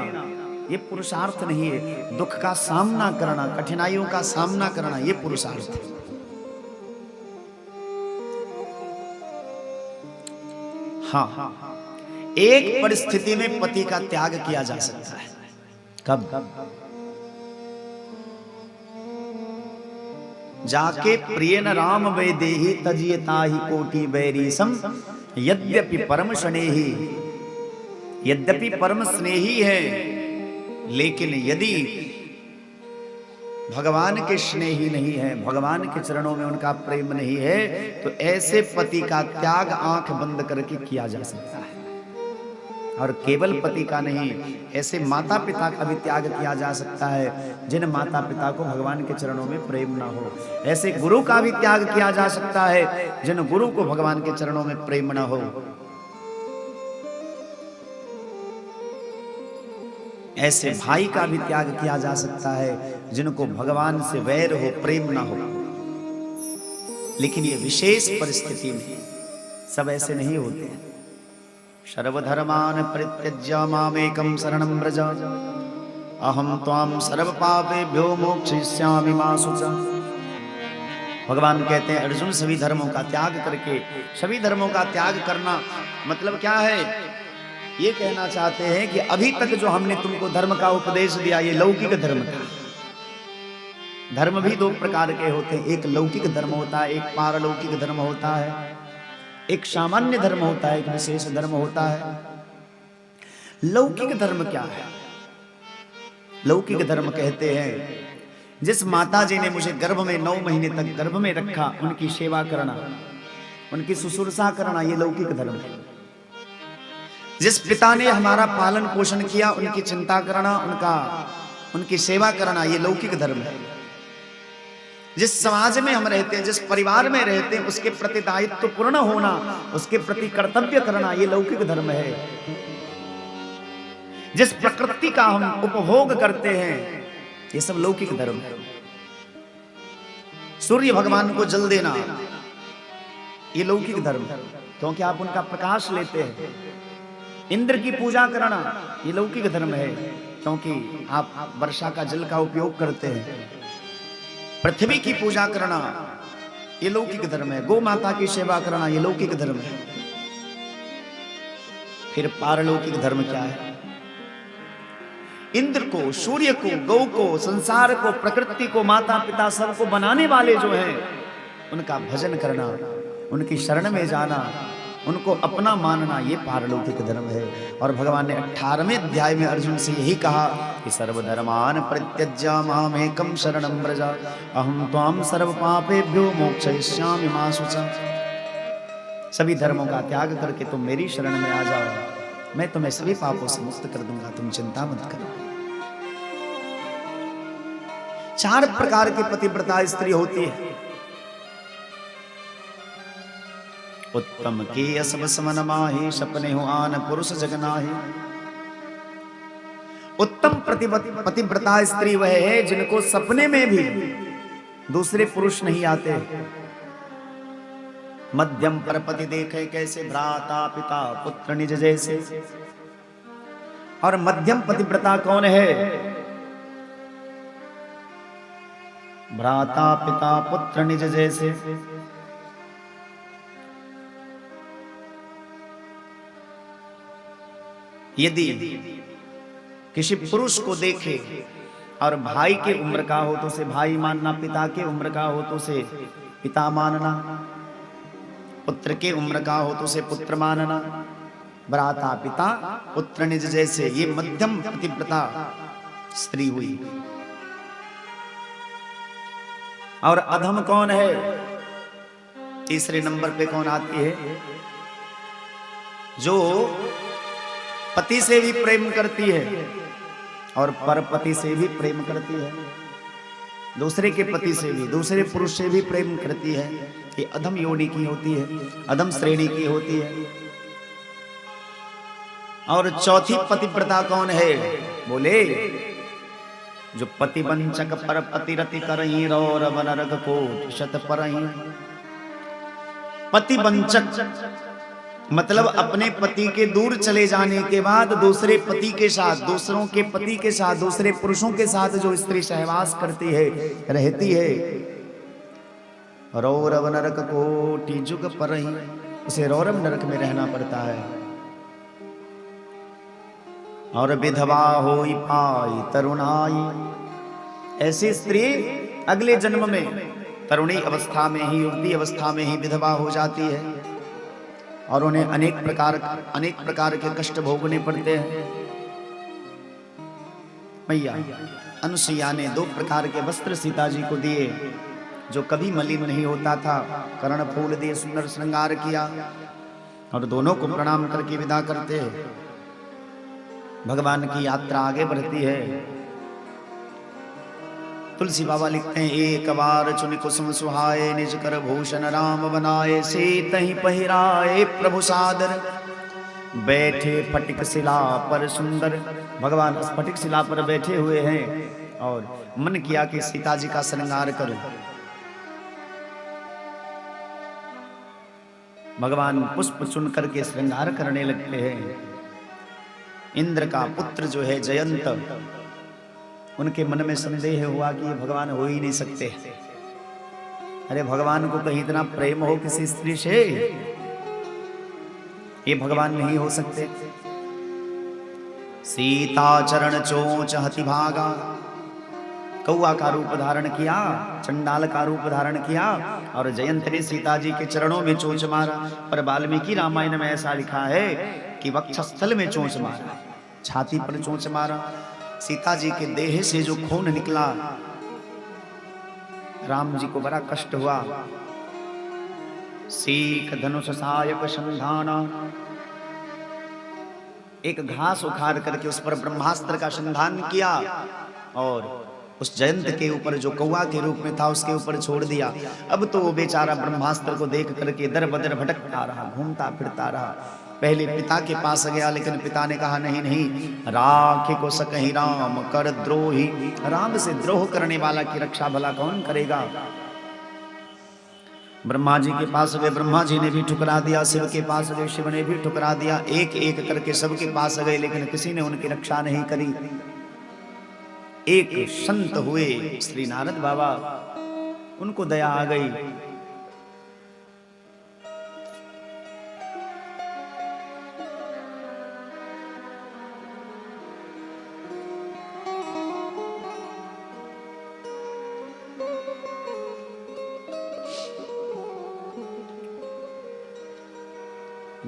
ये पुरुषार्थ नहीं है। दुख का सामना करना, कठिनाइयों का सामना करना ये पुरुषार्थ है। हाँ, एक परिस्थिति में पति का त्याग किया जा सकता है। कब? जाके प्रिय न राम वैदेही तजियता ही कोटि बैरी सम यद्यपि परम स्नेही। यद्यपि परम स्नेही है, लेकिन यदि भगवान के स्नेही नहीं है, भगवान के चरणों में उनका प्रेम नहीं है, तो ऐसे पति का त्याग आंख बंद करके किया जा सकता है। और केवल पति का नहीं, ऐसे माता पिता का भी त्याग किया जा सकता है जिन माता पिता को भगवान के चरणों में प्रेम ना हो। ऐसे गुरु का भी त्याग किया जा सकता है जिन गुरु को भगवान के चरणों में प्रेम ना हो। ऐसे भाई का भी त्याग किया जा सकता है जिनको भगवान से वैर हो, प्रेम ना हो। लेकिन ये विशेष परिस्थिति में सब ऐसे नहीं होते हैं। सर्वधर्मान परित्यज्य मामेकं शरणं व्रज अहं त्वां सर्वपापेभ्यो मोक्षयिष्यामि मा शुच। भगवान कहते हैं अर्जुन, सभी धर्मों का त्याग करके, सभी धर्मों का त्याग करना मतलब क्या है? ये कहना चाहते हैं कि अभी तक जो हमने तुमको धर्म का उपदेश दिया ये लौकिक धर्म था। धर्म भी दो प्रकार के होते हैं, एक लौकिक धर्म होता है, एक पारलौकिक धर्म होता है। एक सामान्य धर्म होता है, एक विशेष धर्म होता है। लौकिक धर्म क्या है? लौकिक धर्म कहते हैं जिस माता जी ने मुझे गर्भ में 9 महीने तक गर्भ में रखा, उनकी सेवा करना, उनकी शुश्रूषा करना, ये लौकिक धर्म है। जिस पिता ने हमारा पालन पोषण किया, उनकी चिंता करना, उनका उनकी सेवा करना, ये लौकिक धर्म है। जिस समाज में हम रहते हैं, जिस परिवार में रहते हैं, उसके प्रति दायित्व पूर्ण होना, उसके प्रति कर्तव्य करना, ये लौकिक धर्म है। जिस प्रकृति का हम उपभोग करते हैं, ये सब लौकिक धर्म है। सूर्य भगवान को जल देना, ये लौकिक धर्म है, क्योंकि आप उनका प्रकाश लेते हैं। इंद्र की पूजा करना, ये लौकिक धर्म है, क्योंकि आप वर्षा का जल का उपयोग करते हैं। पृथ्वी की पूजा करना, ये लौकिक धर्म है। गौ माता की सेवा करना, ये लौकिक धर्म है। फिर पारलौकिक धर्म क्या है? इंद्र को, सूर्य को, गौ को, संसार को, प्रकृति को, माता पिता सबको बनाने वाले जो हैं, उनका भजन करना, उनकी शरण में जाना, उनको अपना मानना, ये पारलौकिक धर्म है। और भगवान ने 18वें अध्याय में अर्जुन से यही कहा कि सर्वधर्मान परित्यज्य मामेकं शरणं व्रज अहं त्वां सर्वपापेभ्यो मोक्षयिष्यामि मा शुचः। सभी धर्मों का त्याग करके तुम मेरी शरण में आ जाओ, मैं तुम्हें सभी पापों से मुक्त कर दूंगा, तुम चिंता मत करो। 4 प्रकार की पतिव्रता स्त्री होती है। उत्तम के असब समन माही, सपने हो आन पुरुष जगनाही। उत्तम पतिव्रता स्त्री वह है जिनको सपने में भी दूसरे पुरुष नहीं आते। मध्यम परपति देखे कैसे, भ्राता पिता पुत्र निज जैसे। और मध्यम पतिव्रता कौन है? भ्राता पिता पुत्र निज जैसे। यदि किसी पुरुष को देखे और भाई के उम्र का हो तो उसे भाई मानना, पिता के उम्र का हो तो उसे पिता मानना, पुत्र के उम्र का हो तो उसे पुत्र मानना। भ्राता पिता पुत्र निज जैसे, ये मध्यम पतिव्रता स्त्री हुई। और अधम कौन है? तीसरे नंबर पे कौन आती है? जो पति से भी प्रेम करती है और परपति से भी प्रेम करती है, दूसरे के पति से भी, दूसरे पुरुष से भी प्रेम करती है। ये अधम योनि की होती है, अधम श्रेणी की होती है। और चौथी पतिव्रता कौन है? बोले जो पति वंचक पर पति रति करही, रौरव नरक कोटि शत परही। पति वंचक मतलब अपने पति के दूर चले जाने के बाद दूसरे पति के साथ, दूसरों के पति के साथ, दूसरे पुरुषों के साथ जो स्त्री सहवास करती है, रहती है, रौरव नरक कोटि जुग परही, उसे रौरव नरक में रहना पड़ता है। और विधवा होई पाई तरुणाई, ऐसी स्त्री अगले जन्म में तरुणी अवस्था में ही, युवती अवस्था में ही विधवा हो जाती है और उन्हें अनेक प्रकार के कष्ट भोगने पड़ते हैं। मैया अनुसुईया ने दो प्रकार के वस्त्र सीता जी को दिए जो कभी मलिन नहीं होता था। कर्ण फूल दिए, सुंदर श्रृंगार किया और दोनों को प्रणाम करके विदा करते हैं। भगवान की यात्रा आगे बढ़ती है। तुलसी बाबा लिखते हैं, एक बार चुन कुसुम सुहाए, निज कर भूषण राम बनाए, सीत ही पहिराए प्रभु सादर, बैठे फटिक शिला पर सुंदर। भगवान स्फटिक शिला पर बैठे हुए हैं और मन किया कि सीता जी का श्रृंगार करूं। भगवान पुष्प चुन करके श्रृंगार करने लगते हैं। इंद्र का पुत्र जो है जयंत, उनके मन में संदेह हुआ कि ये भगवान हो ही नहीं सकते। अरे भगवान को कहीं इतना प्रेम हो किसी स्त्री से, ये भगवान नहीं हो सकते। सीता चरण चोंच हति भागा, कौआ का रूप धारण किया, चंडाल का रूप धारण किया और जयंत ने सीता जी के चरणों में चोंच मारा। पर वाल्मीकि रामायण में ऐसा लिखा है कि वक्षस्थल में चोंच मारा, छाती पर चोंच मारा। सीता जी के देह से जो खून निकला, राम जी को बड़ा कष्ट हुआ। सीख धनुष सायक संधाना, एक घास उखाड़ करके उस पर ब्रह्मास्त्र का संधान किया और उस जयंत के ऊपर जो कौआ के रूप में था उसके ऊपर छोड़ दिया। अब तो वो बेचारा ब्रह्मास्त्र को देख करके दर बदर भटकता रहा, घूमता फिरता रहा। पहले पिता के पास गया, लेकिन पिता ने कहा नहीं नहीं, राखे को सकहि राम कर द्रोही, राम से द्रोह करने वाला की रक्षा भला कौन करेगा। ब्रह्मा जी के पास गए, ब्रह्मा जी ने भी ठुकरा दिया। शिव के पास गए, शिव ने भी ठुकरा दिया। एक एक करके सबके पास गए, लेकिन किसी ने उनकी रक्षा नहीं करी। एक संत हुए श्री नारद बाबा, उनको दया आ गई।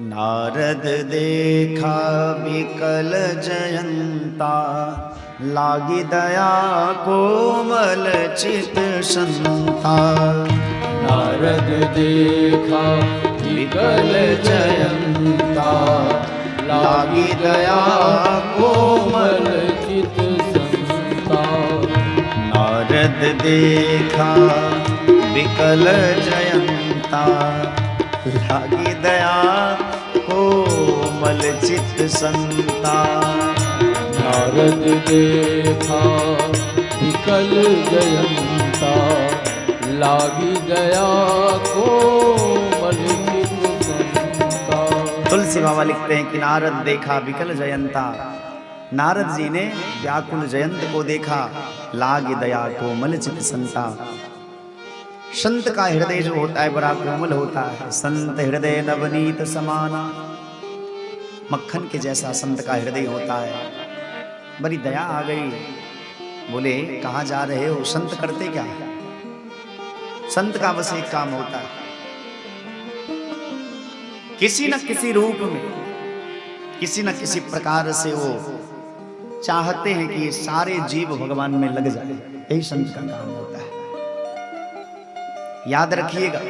नारद देखा विकल जयंता, लागी दया कोमल चित संता। नारद देखा विकल जयंता, लागी दया कोमल चित संता। नारद देखा विकल जयंता, लागी दया कोमल चित्त संता। नारद देखा विकल जयंता, लागी दया कोमल चित्त संता। तुलसी बाबा लिखते हैं कि नारद देखा विकल जयंता, नारद जी ने व्याकुल जयंत को देखा, लागी दया कोमल चित्त संता। संत का हृदय जो होता है बड़ा कोमल होता है। संत हृदय नवनीत समाना, मक्खन के जैसा संत का हृदय होता है। बड़ी दया आ गई, बोले कहाँ जा रहे हो? संत करते क्या है? संत का बस एक काम होता है, किसी न किसी रूप में, किसी न किसी प्रकार से वो चाहते हैं कि ये सारे जीव भगवान में लग जाए। यही संत का काम होता है। याद रखिएगा,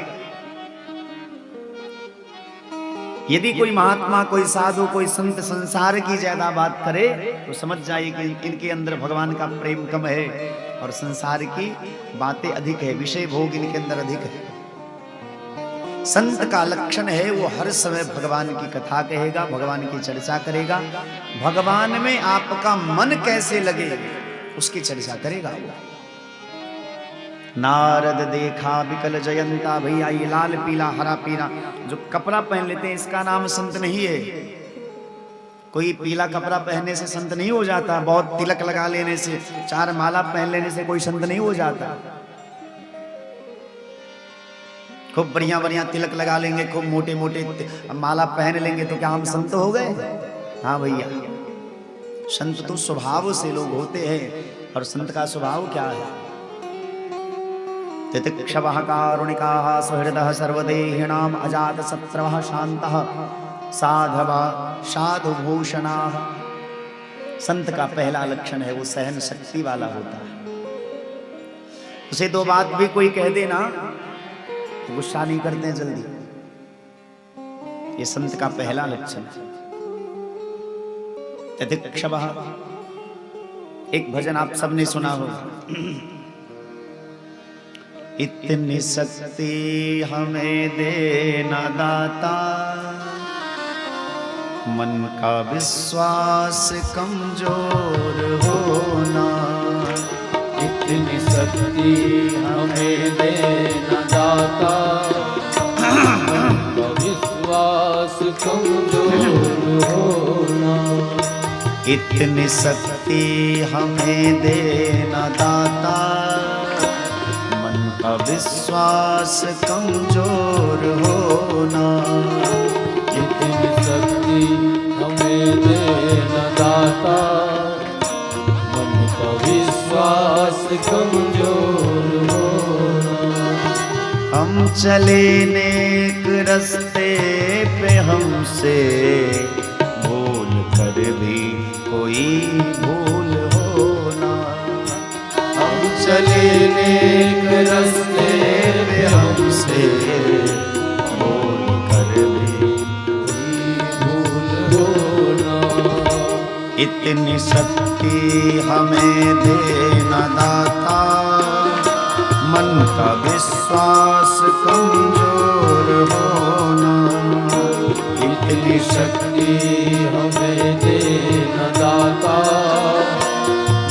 यदि कोई महात्मा, कोई साधु, कोई संत संसार की ज्यादा बात करे तो समझ जाइए कि इनके अंदर भगवान का प्रेम कम है और संसार की बातें अधिक है, विषय भोग इनके अंदर अधिक है। संत का लक्षण है वो हर समय भगवान की कथा कहेगा, भगवान की चर्चा करेगा, भगवान में आपका मन कैसे लगे उसकी चर्चा करेगा। नारद देखा विकल जयंता, भैया ये लाल पीला हरा पीला जो कपड़ा पहन लेते हैं इसका नाम संत नहीं है। कोई पीला कपड़ा पहनने से संत नहीं हो जाता, बहुत तिलक लगा लेने से, चार माला पहन लेने से कोई संत नहीं हो जाता। खूब बढ़िया बढ़िया तिलक लगा लेंगे, खूब मोटे मोटे माला पहन लेंगे तो क्या हम संत हो गए? हाँ भैया, संत तो स्वभाव से लोग होते हैं। और संत का स्वभाव क्या है? तितिक्षवः कारुणिकाः सुहृदः सर्वदेहिनाम् अजातशत्रवः शान्तः साधवः साधुभूषणाः। संत का पहला लक्षण है वो सहन शक्ति वाला होता है। उसे दो बात भी कोई कह देना तो गुस्सा नहीं करते हैं जल्दी। ये संत का पहला लक्षण है। तितिक्षवः। एक भजन आप सबने सुना होगा, इतनी शक्ति हमें देना दाता, मन का विश्वास कमजोर होना। इतनी शक्ति हमें देना दाता, मन का विश्वास कमजोर होना। इतनी शक्ति हमें देना दाता, मन का विश्वास कमजोर होना। इतनी शक्ति हमें देना दाता, मन का विश्वास कमजोर होना। हम चले नेक रास्ते पे, हमसे भूल कर भी कोई भूल होना। हम चले नेक रास्ते पे, हमसे भूल कर भी भूल होना। इतनी शक्ति हमें देना दाता, मन का विश्वास कमजोर होना। इतनी शक्ति हमें देना दाता,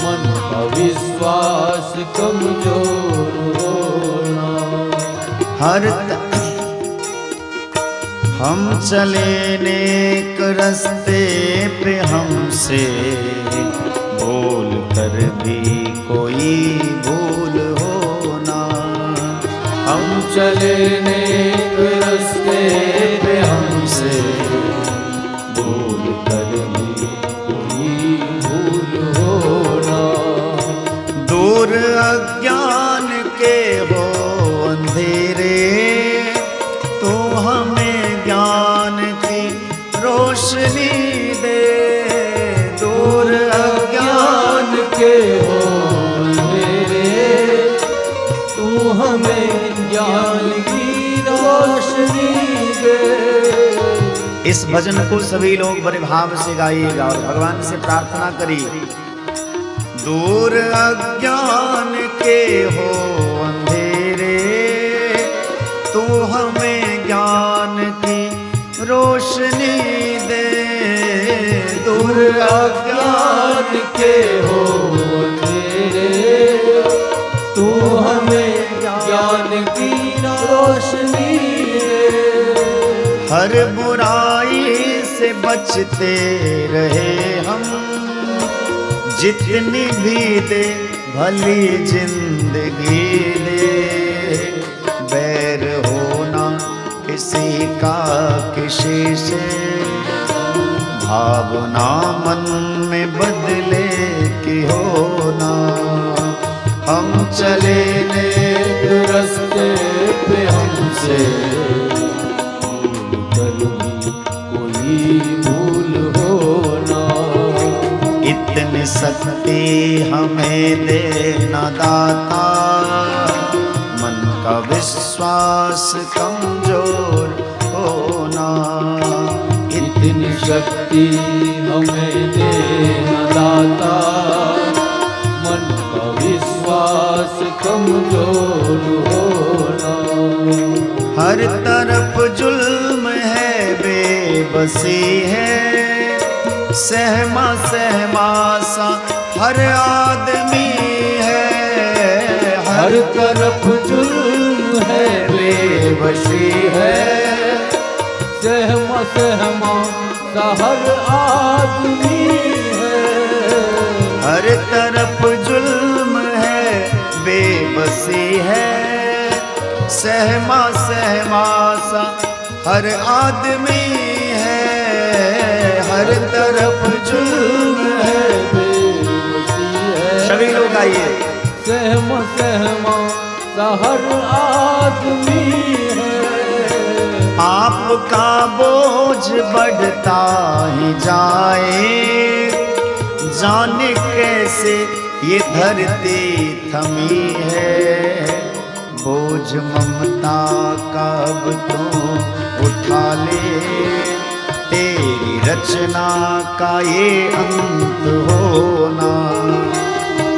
मन का विश्वास कमजोर होना। हर हम चले नेक रास्ते पे, हमसे भूल कर भी कोई भूल होना। हम चले नेक रास्ते पे, हमसे भूल कर भी कोई भूल होना। दूर अज्ञान के हो अंधेरे, तो हमें ज्ञान की रोशनी दे। दूर अज्ञान ज्ञान के हो अंधेरे, तू हमें ज्ञान की रोशनी दे। इस भजन को सभी लोग बड़े भाव से गाइएगा और भगवान से प्रार्थना करिए। दूर अज्ञान के हो अंधेरे, तू हमें ज्ञान अज्ञान के हो अंधेरे, तू हमें ज्ञान की रोशनी दे। हर बुराई से बचते रहे हम, जितनी भी दे भली जिंदगी दे। बैर होना किसी का किसी से, भावना मन में बदले की होना। हम चले नेक रास्ते पे हमसे भूल कर भी कोई भूल होना। इतनी शक्ति हमें देना दाता, मन का विश्वास कमजोर होना। इतनी शक्ति हमें देना दाता, मन का विश्वास कमजोर होना। हर तरफ जुल्म है बेबसी है, सहमा सहमा सा हर आदमी है। हर तरफ जुल्म है बेबसी है, सहमा सहमा सा हर आदमी है। हर तरफ जुल्म है बेबसी है, सहमा सहमा सा हर आदमी है। हर तरफ जुल्म है बेबसी है, सभी लोग आइए। सहमा सहमा सा हर आदमी है। आपका बोझ बढ़ता ही जाए, जाने कैसे ये धरती थमी है। बोझ ममता का अब तू उठा ले, तेरी रचना का ये अंत होना।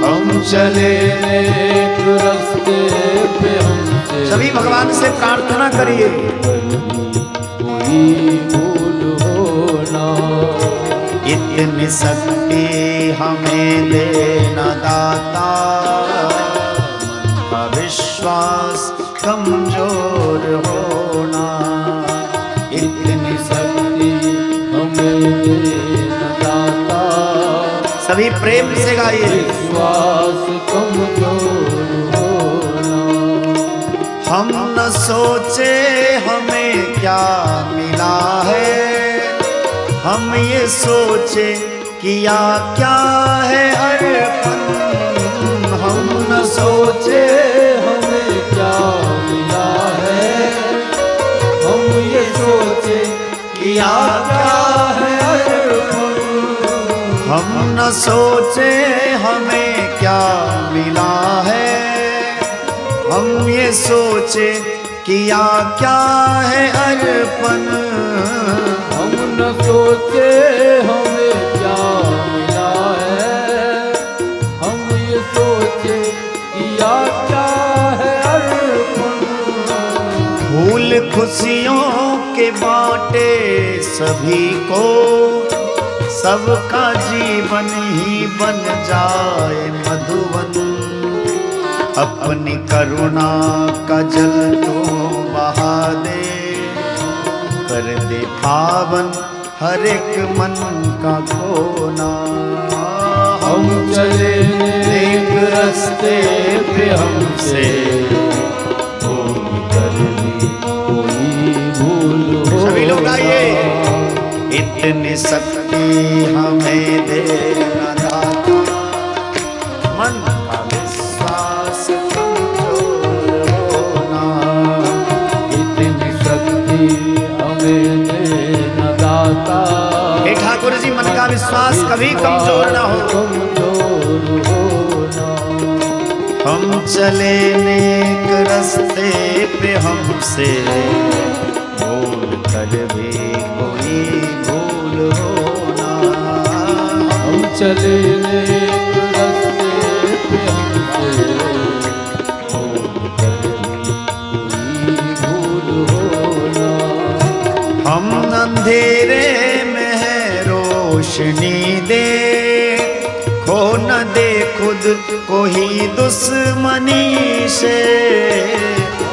हम चले नेक रास्ते पे हमसे सभी भगवान से प्रार्थना करिए। कोई भूल होना। इतनी शक्ति हमें देना दाता, मन का विश्वास कमजोर होना। इतनी शक्ति हमें देना दाता, सभी प्रेम से गाइए। विश्वास कमजोर होना। हम न सोचे हमें क्या मिला है, हम ये सोचे किया क्या है अर्पण। हम न सोचे हमें क्या मिला है, हम ये सोचे किया क्या है अर्पण। हम न सोचे हमें क्या मिला है, हम ये सोचे किया क्या है अर्पण। हम न सोचे हमें क्या मिला है, हम ये सोचे किया क्या है अर्पण। फूल खुशियों के बांटे सभी को, सबका जीवन ही बन जाए मधुबन। अपनी करुणा का जल तो बहा दे, कर दे पावन हर एक मन का कोना। हम चले नेक रास्ते पे हमसे भूल कर भी कोई भूल हो। सभी लोग आइए। इतनी शक्ति हमें देना दाता, मन का विश्वास कमजोर होना। इतनी शक्ति हमें देना दाता, हे ठाकुर जी, मन का विश्वास कभी कमजोर ना हो। कमजोर होना। हम चले नेक रास्ते पे हमसे भूल कर भी कोई भूल होना। हम चले नेक रास्ते पे हमसे भूल कर भी कोई भूल होना। हम अंधेरे में है रोशनी दे, खुद को ही दुश्मनी से,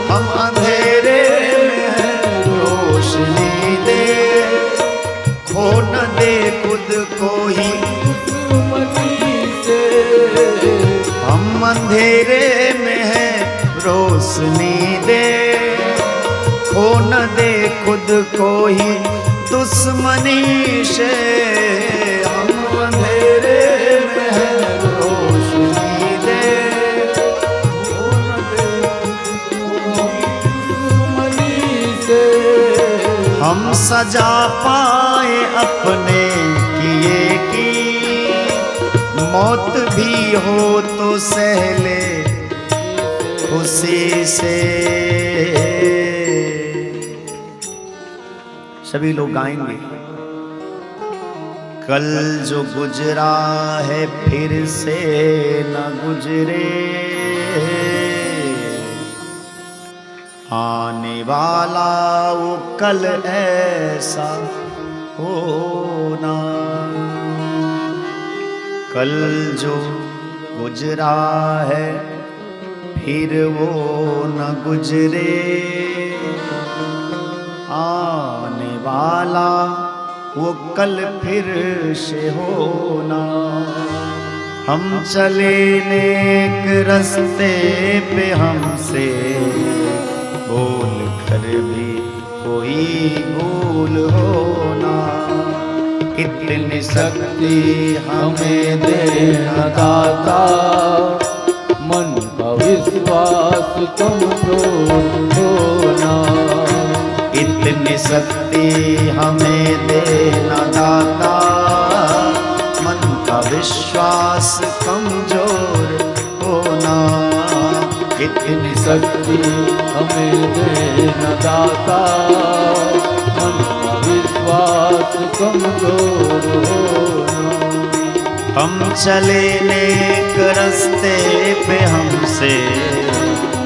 हम अंधेरे में हैं रोशनी दे। खो न दे खुद को ही दुश्मनी से, हम अंधेरे में हैं रोशनी दे। खो न दे खुद को ही दुश्मनी से, हम अंधेरे में हैं रोशनी दे। दुश्मनी से, हम सजा पाए अपने किए की, मौत भी हो तो सहले खुशी से। सभी लोग गाएंगे। कल जो गुजरा है फिर से न गुजरे, आने वाला वो कल ऐसा होना। कल जो गुजरा है फिर वो न गुजरे, आने वाला वो कल फिर से होना। हम चले नेक रास्ते पे, हमसे बोल कर भी कोई भूल होना। इतनी शक्ति हमें देना दाता, मन का विश्वास कमजोर होना। इतनी शक्ति हमें देना दाता, मन का विश्वास कमजोर होना। इतनी शक्ति हमें देना दाता, मन का विश्वास कमजोर होना। हम चले नेक रास्ते पे, हमसे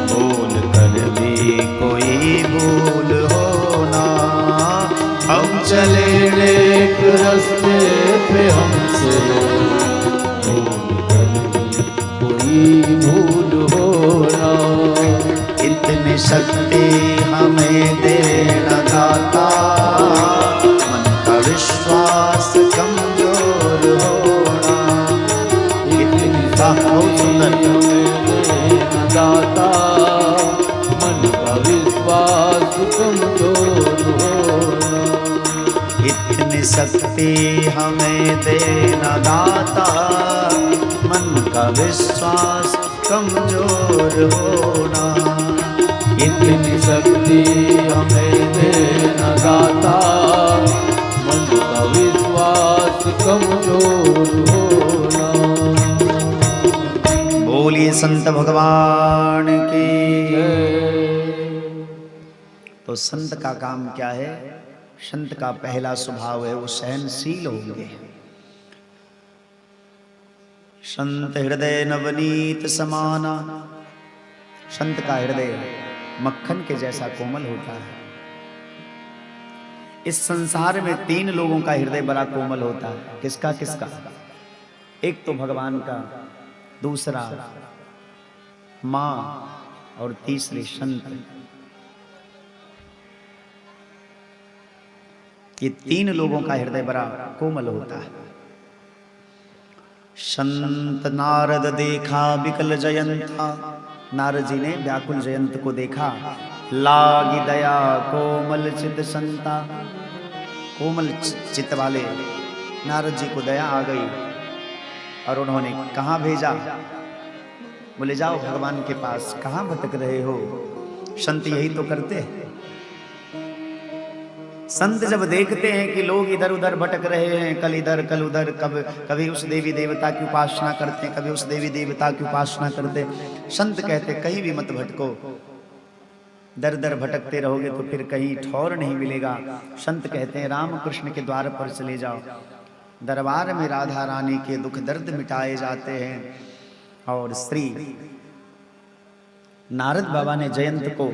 भूल कर भी कोई भूल होना। हम चले नेक रास्ते पे, हमसे भूल कर भी कोई भूल होना। इतनी शक्ति हमें देना दाता, मन का विश्वास कमजोर होना। इतनी बहुत सुंदर। हमें देना दाता, मन का विश्वास कमजोर होना। इतनी शक्ति हमें देना दाता, मन का विश्वास कमजोर होना। इतनी शक्ति हमें देना दाता, मन का विश्वास कमजोर होना। बोलिए संत भगवान की। तो संत का काम क्या है? संत का पहला स्वभाव है वो सहनशील होंगे। संत हृदय नवनीत समाना। संत का हृदय मक्खन के जैसा कोमल होता है। इस संसार में तीन लोगों का हृदय बड़ा कोमल होता है। किसका किसका? एक तो भगवान का, दूसरा माँ, और तीसरे संत। ये तीन लोगों का हृदय बड़ा कोमल होता है। संत नारद देखा विकल जयंता। नारद जी ने व्याकुल जयंत को देखा। लागी दया कोमल चित संता। कोमल चित्त वाले नारद जी को दया आ गई और उन्होंने कहाँ भेजा? बोले जाओ भगवान के पास, कहाँ भटक रहे हो? संत यही तो करते हैं। संत जब देखते हैं कि लोग इधर उधर भटक रहे हैं, कल इधर कल उधर, कभी उस देवी देवता की उपासना करते हैं, कभी उस देवी देवता की उपासना करते हैं, संत कहते कहीं भी मत भटको। दर दर भटकते रहोगे तो फिर कहीं ठौर नहीं मिलेगा। संत कहते हैं राम कृष्ण के द्वार पर चले जाओ। दरबार में राधा रानी के दुख दर्द मिटाए जाते हैं। और श्री नारद बाबा ने जयंत को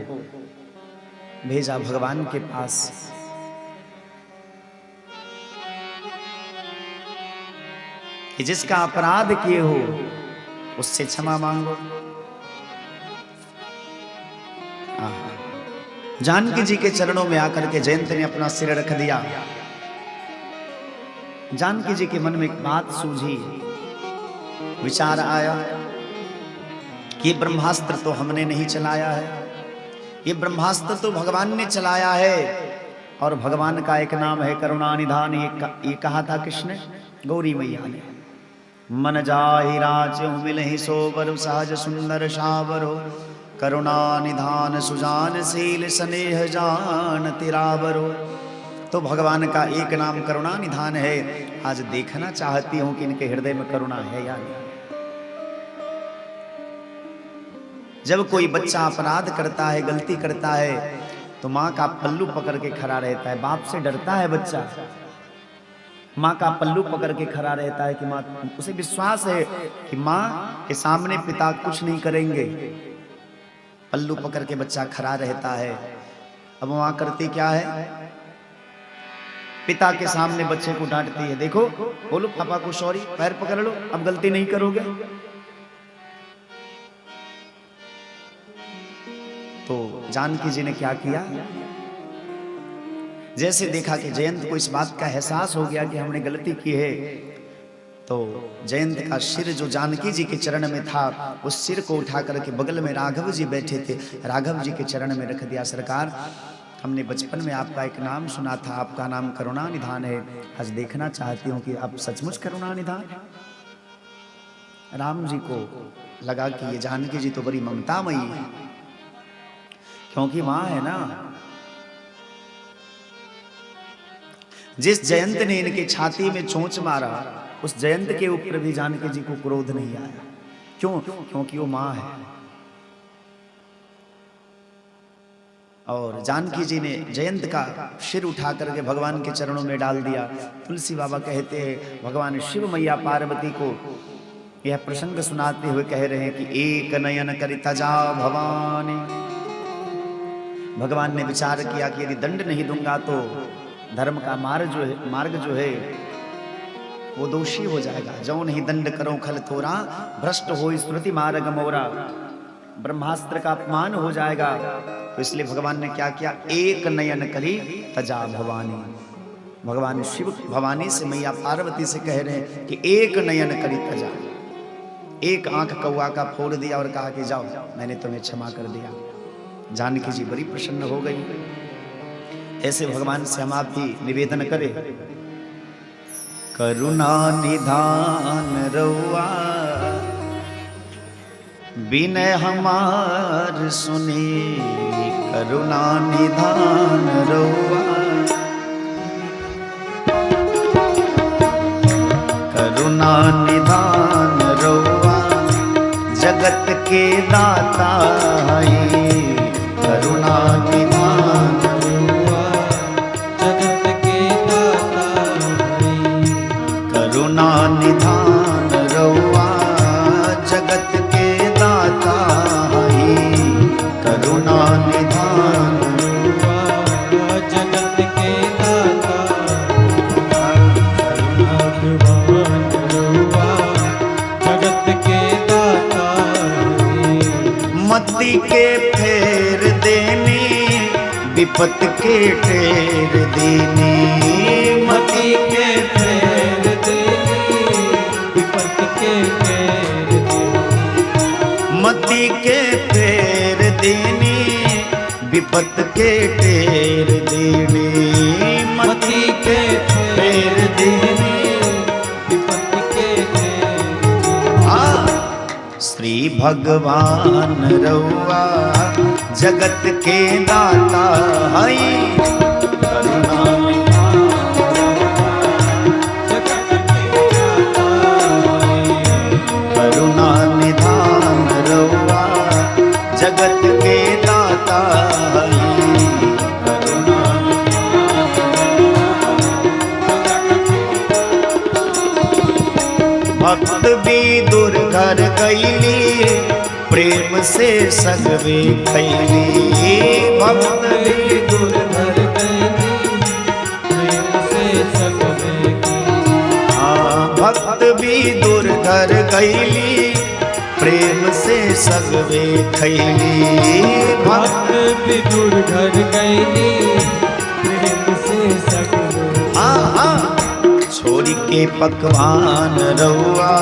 भेजा भगवान के पास। कि जिसका अपराध किए हो उससे क्षमा मांगो। जानकी जी के चरणों में आकर के जयंत ने अपना सिर रख दिया। जानकी जी के मन में एक बात सूझी, विचार आया कि ब्रह्मास्त्र तो हमने नहीं चलाया है, ये ब्रह्मास्त्र तो भगवान ने चलाया है, और भगवान का एक नाम है करुणा निधान। ये कहा था कृष्ण गौरी मैया ने, मन जाहि राज मिलहि सोबर सहज सुंदर सावरो, करुणा निधान सुजान शील स्नेह जान तिरावरो। तो भगवान का एक नाम करुणा निधान है। आज देखना चाहती हूं कि इनके हृदय में करुणा है या नहीं। जब कोई बच्चा अपराध करता है, गलती करता है, तो माँ का पल्लू पकड़ के खड़ा रहता है। बाप से डरता है बच्चा, माँ का पल्लू पकड़ के खड़ा रहता है कि माँ, उसे विश्वास है कि माँ के सामने पिता कुछ नहीं करेंगे। पल्लू पकड़ के बच्चा खड़ा रहता है। अब माँ करती क्या है, पिता के सामने बच्चे को डांटती है, देखो बोलो पापा को सॉरी, पैर पकड़ लो, अब गलती नहीं करोगे। तो जानकी जी ने क्या किया, जैसे देखा कि जयंत को इस बात का एहसास हो गया कि हमने गलती की है, तो जयंत का सिर जो जानकी जी के चरण में था, उस सिर को उठा करके बगल में राघव जी बैठे थे, राघव जी के चरण में रख दिया। सरकार, हमने बचपन में आपका एक नाम सुना था, आपका नाम करुणा निधान है, आज देखना चाहती हूँ कि आप सचमुच करुणा निधान है। राम जी को लगा कि ये जानकी जी तो बड़ी ममतामयी है, क्योंकि माँ है ना। जिस जयंत ने इनके छाती में चोंच मारा, उस जयंत के ऊपर भी जानकी जी को क्रोध नहीं आया। क्यों? क्योंकि वो माँ है। और जानकी जी ने जयंत का सिर उठा करके भगवान के चरणों में डाल दिया। तुलसी बाबा कहते हैं, भगवान शिव मैया पार्वती को यह प्रसंग सुनाते हुए कह रहे हैं कि एक नयन करिता जा भवानी। भगवान ने विचार किया कि यदि दंड नहीं दूंगा तो धर्म का मार्ग जो है वो दोषी हो जाएगा। जो नहीं दंड करो खल थोरा, भ्रष्ट हो श्रुति मार्ग मोरा, ब्रह्मास्त्र का अपमान हो जाएगा। तो इसलिए भगवान ने क्या किया, एक नयन करी तजा भवानी। भगवान शिव भवानी से मैया पार्वती से कह रहे हैं कि एक नयन करी तजा, एक आंख कौआ का फोड़ दिया और कहा कि जाओ, मैंने तुम्हें क्षमा कर दिया। जानकी जी बड़ी प्रसन्न हो गई। ऐसे भगवान से हम आप भी निवेदन करें, करुणा निधान रउआ विनय हमार सुनी, करुणा निधान रउआ, करुणा निधान रउआ जगत के दाता है, करुणा निधान रउआ जगत के दाता है, करुणा निधान रउआ जगत के दाता है, करुणा निधान रउआ जगत के दाता, करुणा निधान रउआ जगत के दाता है। मति के फेर देनी, विपत के टेर देनी, मति के फेर देनी, विपत के टेर देनी, मति के फेर देनी, विपत के टेर देनी, मति के फेर देनी, विपत के टेर देनी। श्री भगवान रउआ जगत के दाता है, करुणा जगत के दाता है, करुणा निधान रउआ जगत के दाता है, करुणा भक्त भी दुर्घर गईली, प्रेम से सगवे खैली, भक्त भक्त दुर्धर गईली, प्रेम से सगवे खैली। हाँ, भक्त भी दुर्घर गईली, प्रेम से सगवे खैली। भक्त विदुर घर गईली प्रेम से सगवे। हाँ हाँ, छोरी के पकवान रउआ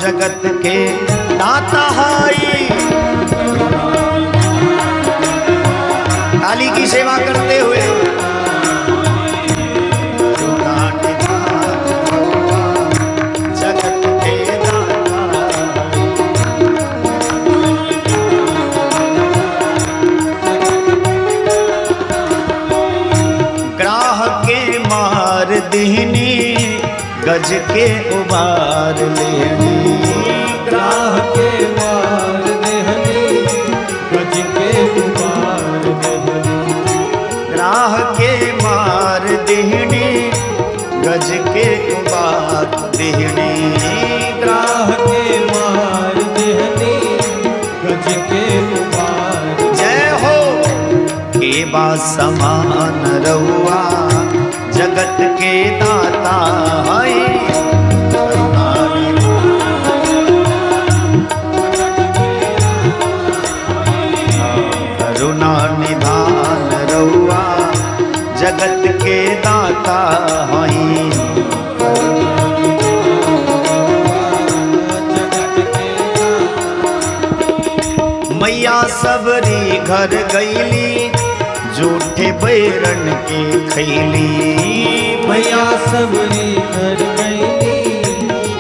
जगत के दाता हाई। थाली की सेवा करते हुए जगत के दाता। ग्राह के मार दीनी गज के उबार लेनी। ग्राह के मार देहनी गज के उबार देहनी। ग्राह के मार देहनी गज के उबार देहनी। ग्राह के मार देहनी गज के उबार। जय हो के बा समान रउआ जगत के दाता है। करुणा निधान रउआ जगत के दाता हैं। मैया सबरी घर गईली झूठे बैरन के खैली। मैया सबरी घर गईली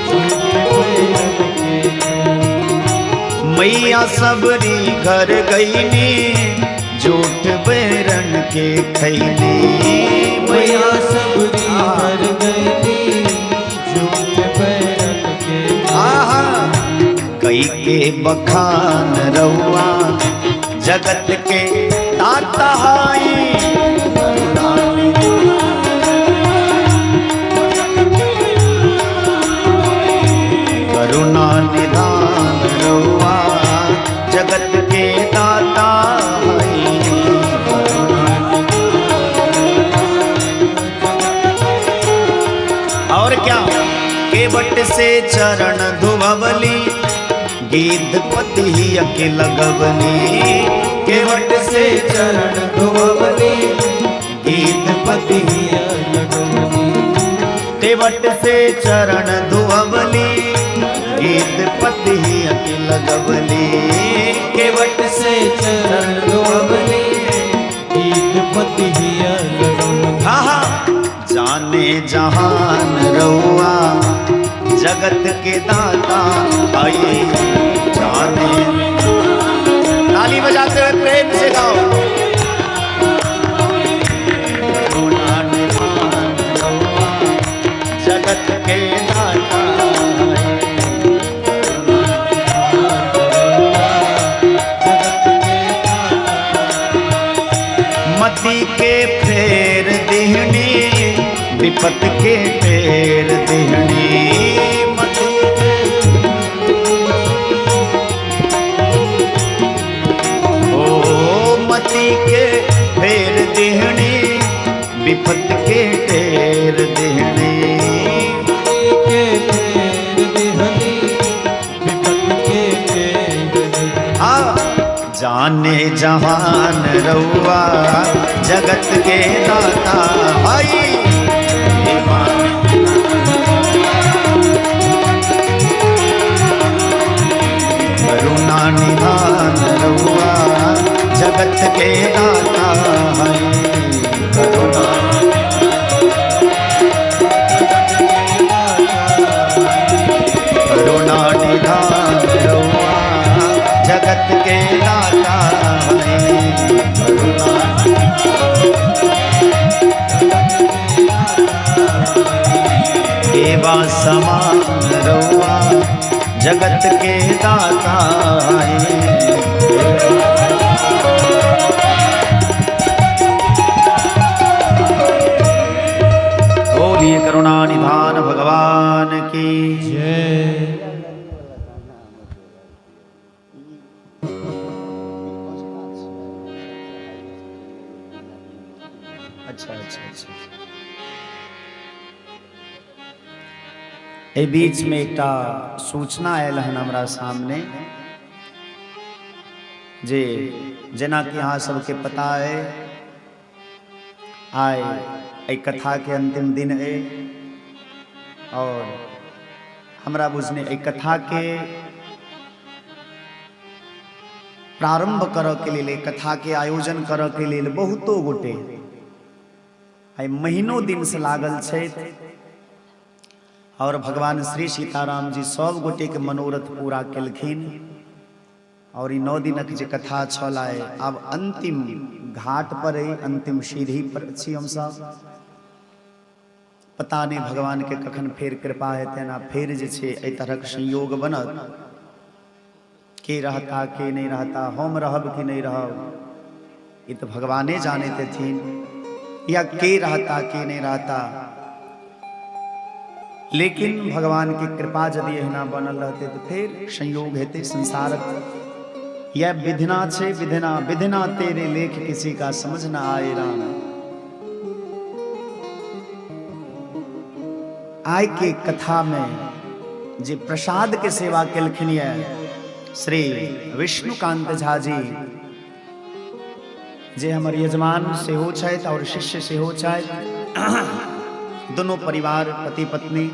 झूठे बैरन के खैली। मैया सबरी घर गईली झूठ बैरन के खैली। मैया सबरी घर गईली झूठे बैरन के। आहा, कई के बखान रउआ जगत के दाता हाई। करुणा निधान रउआ जगत के दाता हाई। और क्या केवट से चरण धुवली गीत पति के लगवली। केवट से चरण धोवली गीत पति लगवली। केवट से चरण धुवली गीत पति के लगवली। केवट से चरण धोवली गीत पति लगवली। हाँ, जाने जहान रउआ जगत के दाता आई। जाने ताली बजाते हुए प्रेम से गाओ। करुणा निधान रउआ जगत के दाता आई। मति के फेर देहनी विपत के फेर देहनी। मति के ओ मति के फेर देहनी विपत के ढेर देहनी। के फेर देहनी विपत के फेर देहनी। हाँ, जाने जहान रउआ जगत के दाता आई। करुणा निधान रउआ जगत के दाता है। करुणा करुणा निधान रउआ जगत के दाता है। करुणा केवा समान रउआ जगत के दाता है। बोलिए करुणा निधान भगवान की जय। अच्छा अच्छा अच्छा। एहि बीचमे एकटा सूचना आयल हन हमरा सामने जे जेनाकि अहाँ सबके पता अइ, आइ एहि कथाके अंतिम दिन अइ और हमरा बुझने एहि कथाके प्रारंभ करऽ के लेल, एहि कथाके आयोजन करऽ के लेल बहुतो गोटे आइ महीनो दिनसँ लागल छथि और भगवान श्री सीताराम जी सब गोटे के मनोरथ पूरा केलखिन और ई 9 दिनक जे कथा छल आइ आब अंतिम घाट पर अइ, अंतिम सीढ़ी पर छी हमसब। पता नहि भगवान के कखन फेर कृपा हेतनि आ फेर जे छै एहि तरहक संयोग बनत। के रहता के नहि रहता, हम रहब कि नहि रहब ई तऽ भगवाने जानैत हेथिन, या के रहता के नहि रहता। लेकिन भगवान के कृपा यदि एहिना बनल रहतै तऽ फेर संयोग हेतै। संसारक यह विधना छै, विधना विधना तेरे लेख किसी का समझ न आए राम। आइ के कथा में जे प्रसाद के सेवा केलखिन ये श्री विष्णुकांत झा जी, जे हमर यजमान सेहो छथि और शिष्य सेहो छथि, दोनों परिवार पति पत्नी,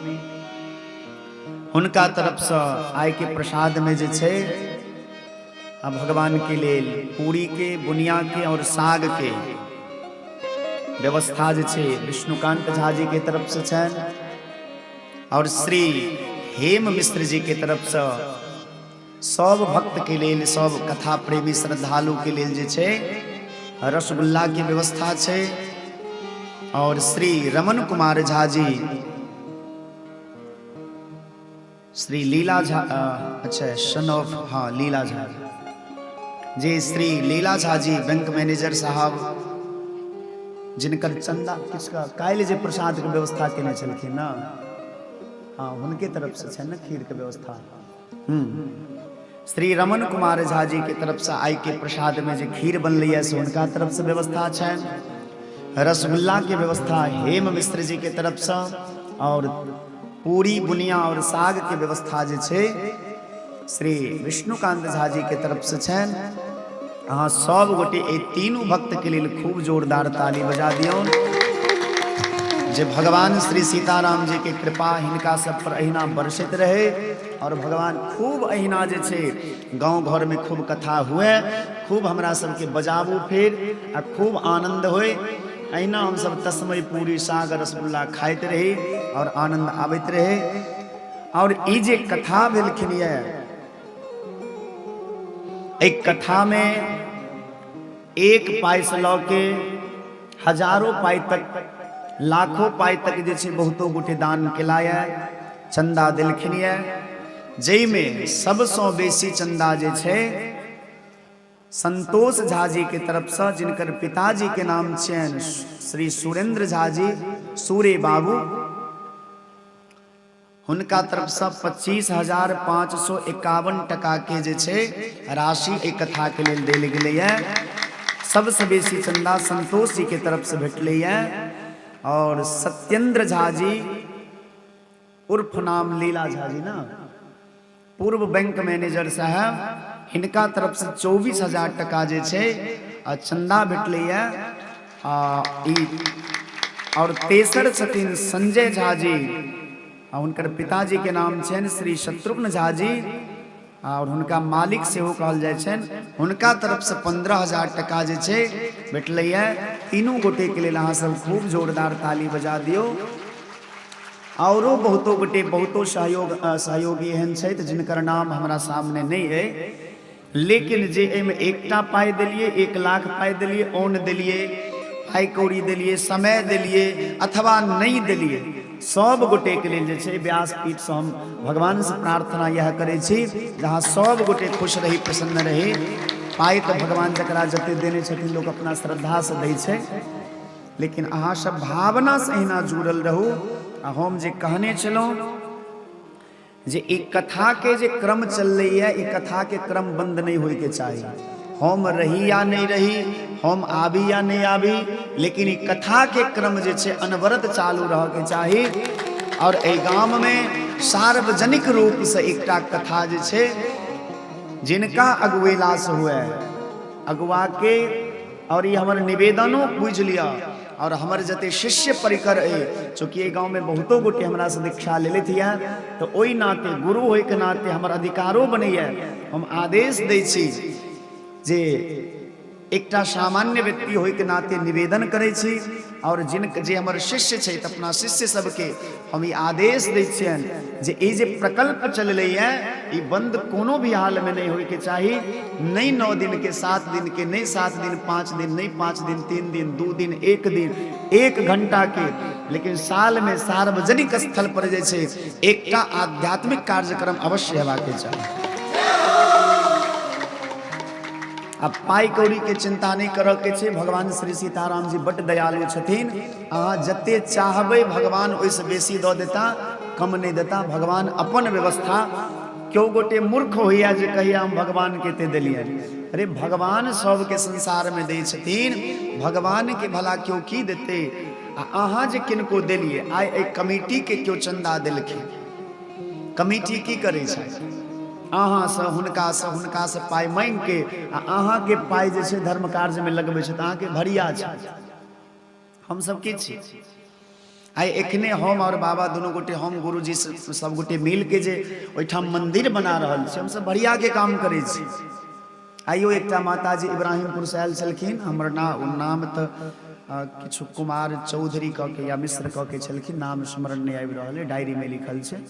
हुनका तरफ से आइ के प्रसाद में जे छै आ भगवान के लेल पूरी के, बुनिया के और साग के व्यवस्था जे छै विष्णुकांत झा जी के तरफ से छनि और श्री हेम मिश्र जी के तरफ से सब भक्त के लेल, सब कथा प्रेमी श्रद्धालु के लेल जे छै रसगुल्ला के व्यवस्था छै। और श्री रमन कुमार झा जी, श्री लीला झा, अच्छा सन ऑफ, हाँ लीला झा जे, श्री लीला झा जी बैंक मैनेजर साहब, जिनकर चंदा किसका काल्हि जे प्रसाद के व्यवस्था केने छलखिन ना, हाँ हुनके तरफ से छै ने खीर के व्यवस्था। श्री रमन कुमार झा जी के तरफ से आइ के प्रसाद में जे खीर बनलैए से हुनका तरफ से व्यवस्था छनि, रसगुल्ला के व्यवस्था हेम मिश्र जी के तरफ से और पूरी बुनिया और साग के व्यवस्था जे छै श्री विष्णुकांत झा जी के तरफ से छनि। अहाँ सब गोटे एहि तीनू भक्त के लेल खूब जोरदार ताली बजा दियौन जे भगवान श्री सीताराम जी के कृपा हिनका सब पर अहिना बरसैत रहे और भगवान खूब अहिना जे छै गाँव घर में खूब कथा हुए, खूब हमरा सबके बजाबू फेर आ खूब आनंद होए। अहिना हमसब तस्मय पूरी साग रसगुल्ला खाइत रही और आनंद आबैत रहे। और ई जे कथा भेलखिन ये, एक कथा में एक पाइ से लऽ के हजारों पाइ तक, लाखों पाइ तक जे छै बहुतो गोटे दान केला ये, चंदा देलखिन ये, जाहिमे सबसँ बेसी चंदा जे छै संतोष झा जी के तरफसँ, जिनकर पिताजी के नाम छियनि श्री सुरेंद्र झा जी, सूर्य बाबू, हुनका तरफसँ 25,551 टका के जे छै राशि एहि कथाके लेल देल गेलैए। सबसँ बेसी चंदा संतोष जी के तरफसँ भेटलैए। और सत्येंद्र झा जी उर्फ नाम लीला झा जी ना, पूर्व बैंक मैनेजर साहब, हिनका तरफसँ 24,000 टका जे छै आ चंदा भेटलैए। आ ई और तेसर छथिन संजय झा जी, आ हुनकर पिताजी के नाम छनि श्री शत्रुघ्न झा जी और हुनका मालिक सेहो कहल जाइ छनि, हुनका तरफसँ 15,000 टका जे छै भेटलैए। तीनू गोटेके लेल अहाँ सब खूब जोरदार ताली बजा दियौ। औरो बहुतो गोटे बहुतो सहयोगी एहन छथि जिनकर नाम हमरा सामने नहि अइ, लेकिन जे एहिमे एकटा पाइ देलियै, 1 लाख पाइ देलियै, औन देलियै, पाइ कौड़ी देलियै, समय देलियै अथवा नहि देलियै, सब गोटेके लेल जे छै व्यासपीठसँ हम भगवानसँ प्रार्थना इएह करै छी जे अहाँ सब गोटे खुश रही, प्रसन्न रही। पाइ तऽ भगवान जकरा जते देने छथिन लोक अपना श्रद्धासँ दै छै, लेकिन अहाँ सब भावनासँ एहिना जुड़ल रहू। आ हम जे कहने छलहुँ जे ई कथाके जे क्रम चललैए, ई कथाके क्रम बंद नहि होइके चाही। हम रही या नहि रही, हम आबी या नहि आबी, लेकिन ई कथाके क्रम जे छै अनवरत चालू रहऽके चाही। और एहि गाममे सार्वजनिक रूपसँ एकटा कथा जे छै जिनका अगुएलासँ हुए अगुआके, और ई हमर निवेदनो बुझि लिअ, और हमर जते शिष्य परिकर अइ, चूँकि एहि गाँवमे बहुतो गोटे हमरासँ दीक्षा लेलथि यऽ, तऽ ओहि नाते गुरु होइके नाते हमर अधिकारो बनैए, हम आदेश दै छी जे एकटा सामान्य व्यक्ति होइके नाते निवेदन करै छी, और जिन जे हमर शिष्य छै तऽ अपना शिष्य सबके हम ई आदेश दै छियनि जे ई जे प्रकल्प चललैए ई बंद कोनो भी हालमे नहि होइके चाही। नहि 9 दिनके 7 दिनके, नहि 7 दिन 5 दिन, नहि 5 दिन 3 दिन, 2 दिन, 1 दिन, 1 घंटाके, लेकिन सालमे सार्वजनिक स्थल पर जे छै एकटा आध्यात्मिक कार्यक्रम अवश्य हेबाके चाही। आ पाइ कौड़ी के चिंता नहि करऽ के छै, भगवान श्री सीताराम जी बड्ड दयालु छथिन, अहाँ जते चाहबै भगवान ओहिसँ बेसी दऽ देता, कम नहि देता। भगवान अपन व्यवस्था, केओ गोटे मूर्ख होइया जे कहिया हम भगवान के एते देलियनि, अरे भगवान सबके संसार में दै छथिन, भगवान के भला केओ की देतै? आ अहाँ जे किनको देलियै, आइ एहि कमिटी के केओ चंदा देलखिन, कमिटी की करै छै? अहाँसँ हुनकासँ हुनकासँ पाइ मांगि के आ अहाँके पाइ जे छै धर्म कार्यमे लगबै छै, तऽ अहाँके भरिया छै। हमसब की छी? आइ एखने हम और बाबा दुनू गोटे, हम गुरुजी सब गोटे मिल के जे ओहिठाम मंदिर बना रहल छी, हमसब भरियाके काम करै छी। आइयो एकटा माताजी इब्राहिमपुरसँ आयल छलखिन, हमर नाम तऽ किछु कुमार चौधरी कऽ के या मिश्र कऽ के छलखिन, नाम स्मरण नहि आबि रहल अइ, डायरीमे लिखल छै।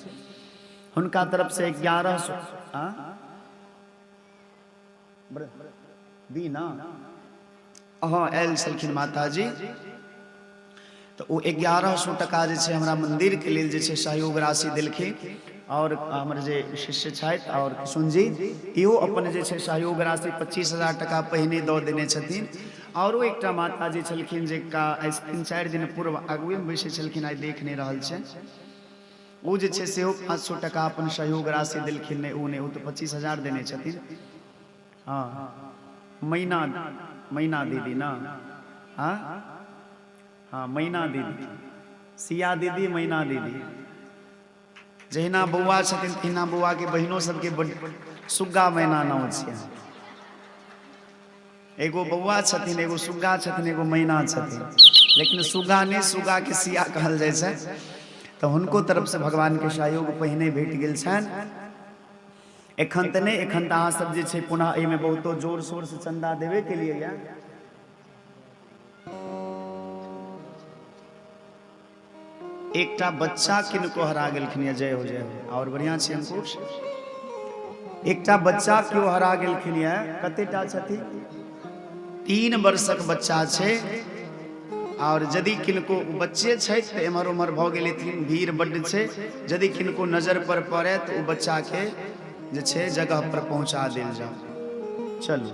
हुनका तरफसँ 1100 बीना हँ आयल छलखिन माताजी, तऽ ओ 1100 टका जे छै हमरा मन्दिरके लेल जे छै सहयोग राशि देलखिन। आओर हमर जे शिष्य छथि आओर किशुन जी, इहो अपन जे छै सहयोग राशि 25,000 टका पहिने दऽ देने छथिन। आओरो एकटा माताजी छलखिन जे का आइ 3-4 दिन पूर्व आगुएमे बैसै छलखिन, आइ देख नहि रहल छै, ओ जे छै सेहो 500 टका अपन सहयोग राशि देलखिन। नहि ओ नहि, ओ तऽ 25,000 देने छथिन। हँ मैना, मैना दीदी ना, हाँ हाँ मैना दीदी, सिया दीदी, मैना दीदी, जहिना बौआ छथिन तहिना बौआके बहिनो सबके बड सुग्गा मैना नाम छियै। एगो बौआ छथिन, एगो सुग्गा छथिन, एगो मैना छथिन, लेकिन सुग्गा नहि, सुग्गाके सिया कहल जाइ छै। तऽ हुनको तरफसँ भगवानके सहयोग पहिने भेट गेल छनि। एखन तऽ नहि, एखन तऽ अहाँ सब जे छै पुनः एहिमे बहुतो जोर शोरसँ चन्दा देबे केलियै यऽ। एकटा बच्चा किनको हरा गेलखिन यऽ, जय हो जय हो, और बढ़िया छी अंकुश। एकटा बच्चा केओ हरा गेलखिन यऽ, कतेटा छथिन? 3 वर्षक बच्चा छै, और यदि किनको बच्चे छै तऽ एम्हर ओम्हर भऽ गेलथिन, भीड़ बड्ड छै, यदि किनको नजर पर पड़े तऽ ओ बच्चा के जे छै जगह पर पहुंचा देल जाओ। चलू